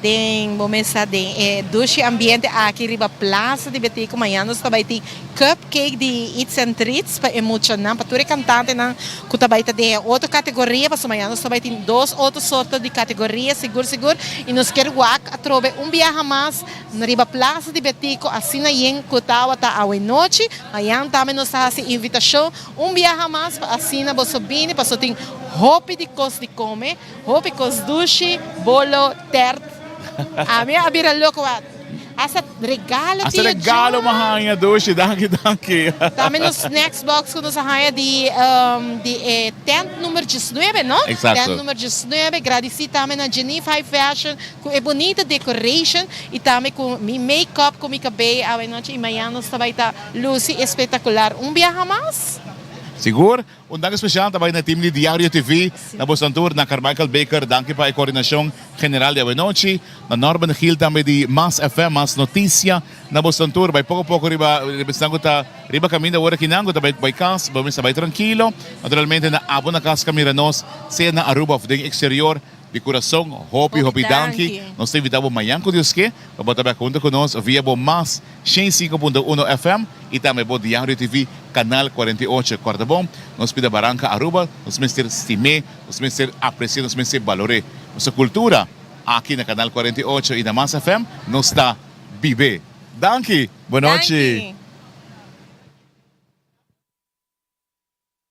Den bo mesa den e dushi ambiente aki riba Plaza di Betico mañana nos ta bay tin cupcake di Eats and Treats pa e muchanan, pa tur e cantantenan cu ta bay ta den e otro categoria pasobra mañana nos ta bay tin dos otro sorto di categoria sigur sigur y nos kier wak atrobe un biaha mas riba Plaza di Betico asina yen cu tawata awenochi. Mañana tambe nos ta haci invitacion un biaha mas pa asina boso bini pasobra tin hopi di cos di come. Hopi kos dushi, bolo, tert. Ami a bira loko wa. Hasta regalo Hasta tio regalo John. m'a haña dushi, danki danki. Tambe nos snacks box ku nos a haña di di e tent number diesnuebe no? Exacto. Tent number diesnuebe. Gradisí tambe na Geneve High Fashion ku e bunita decoration i tambe ku mi make up ku mi kabei awe nochi i mañana nos ta bai ta lusi espectacular un biaha mas. Sigur. Un danki special ta bai na team di Diario TV, na boso tur, na Carmichael Baker, danki pa e coordinacion general di awenochi, na Norman Gil tambe di Mas FM, Mas Noticia, na boso tur, bai poco poco riba riba esnan cu ta riba caminda awor akinan cu ta bai bai cas, bo mester bai trankilo, naturalmente na abo na cas ka mira nos, sea na Aruba of den exterior, Di kurason, hopi hopi danki. Nos ta invita bo mañan ku Dios ke, pa bo ta bek hunto ku nos via bo Mas 105.1 FM i tambe bo Diario TV Kanal 48. Kòrda bon, nos pida Baranka Aruba, nos mester stim'é, nos mester apresi'é, nos mester balor'é. Nos kultura aki na Kanal 48 i na Mas FM nos ta bib'é. Danki! Bonochi!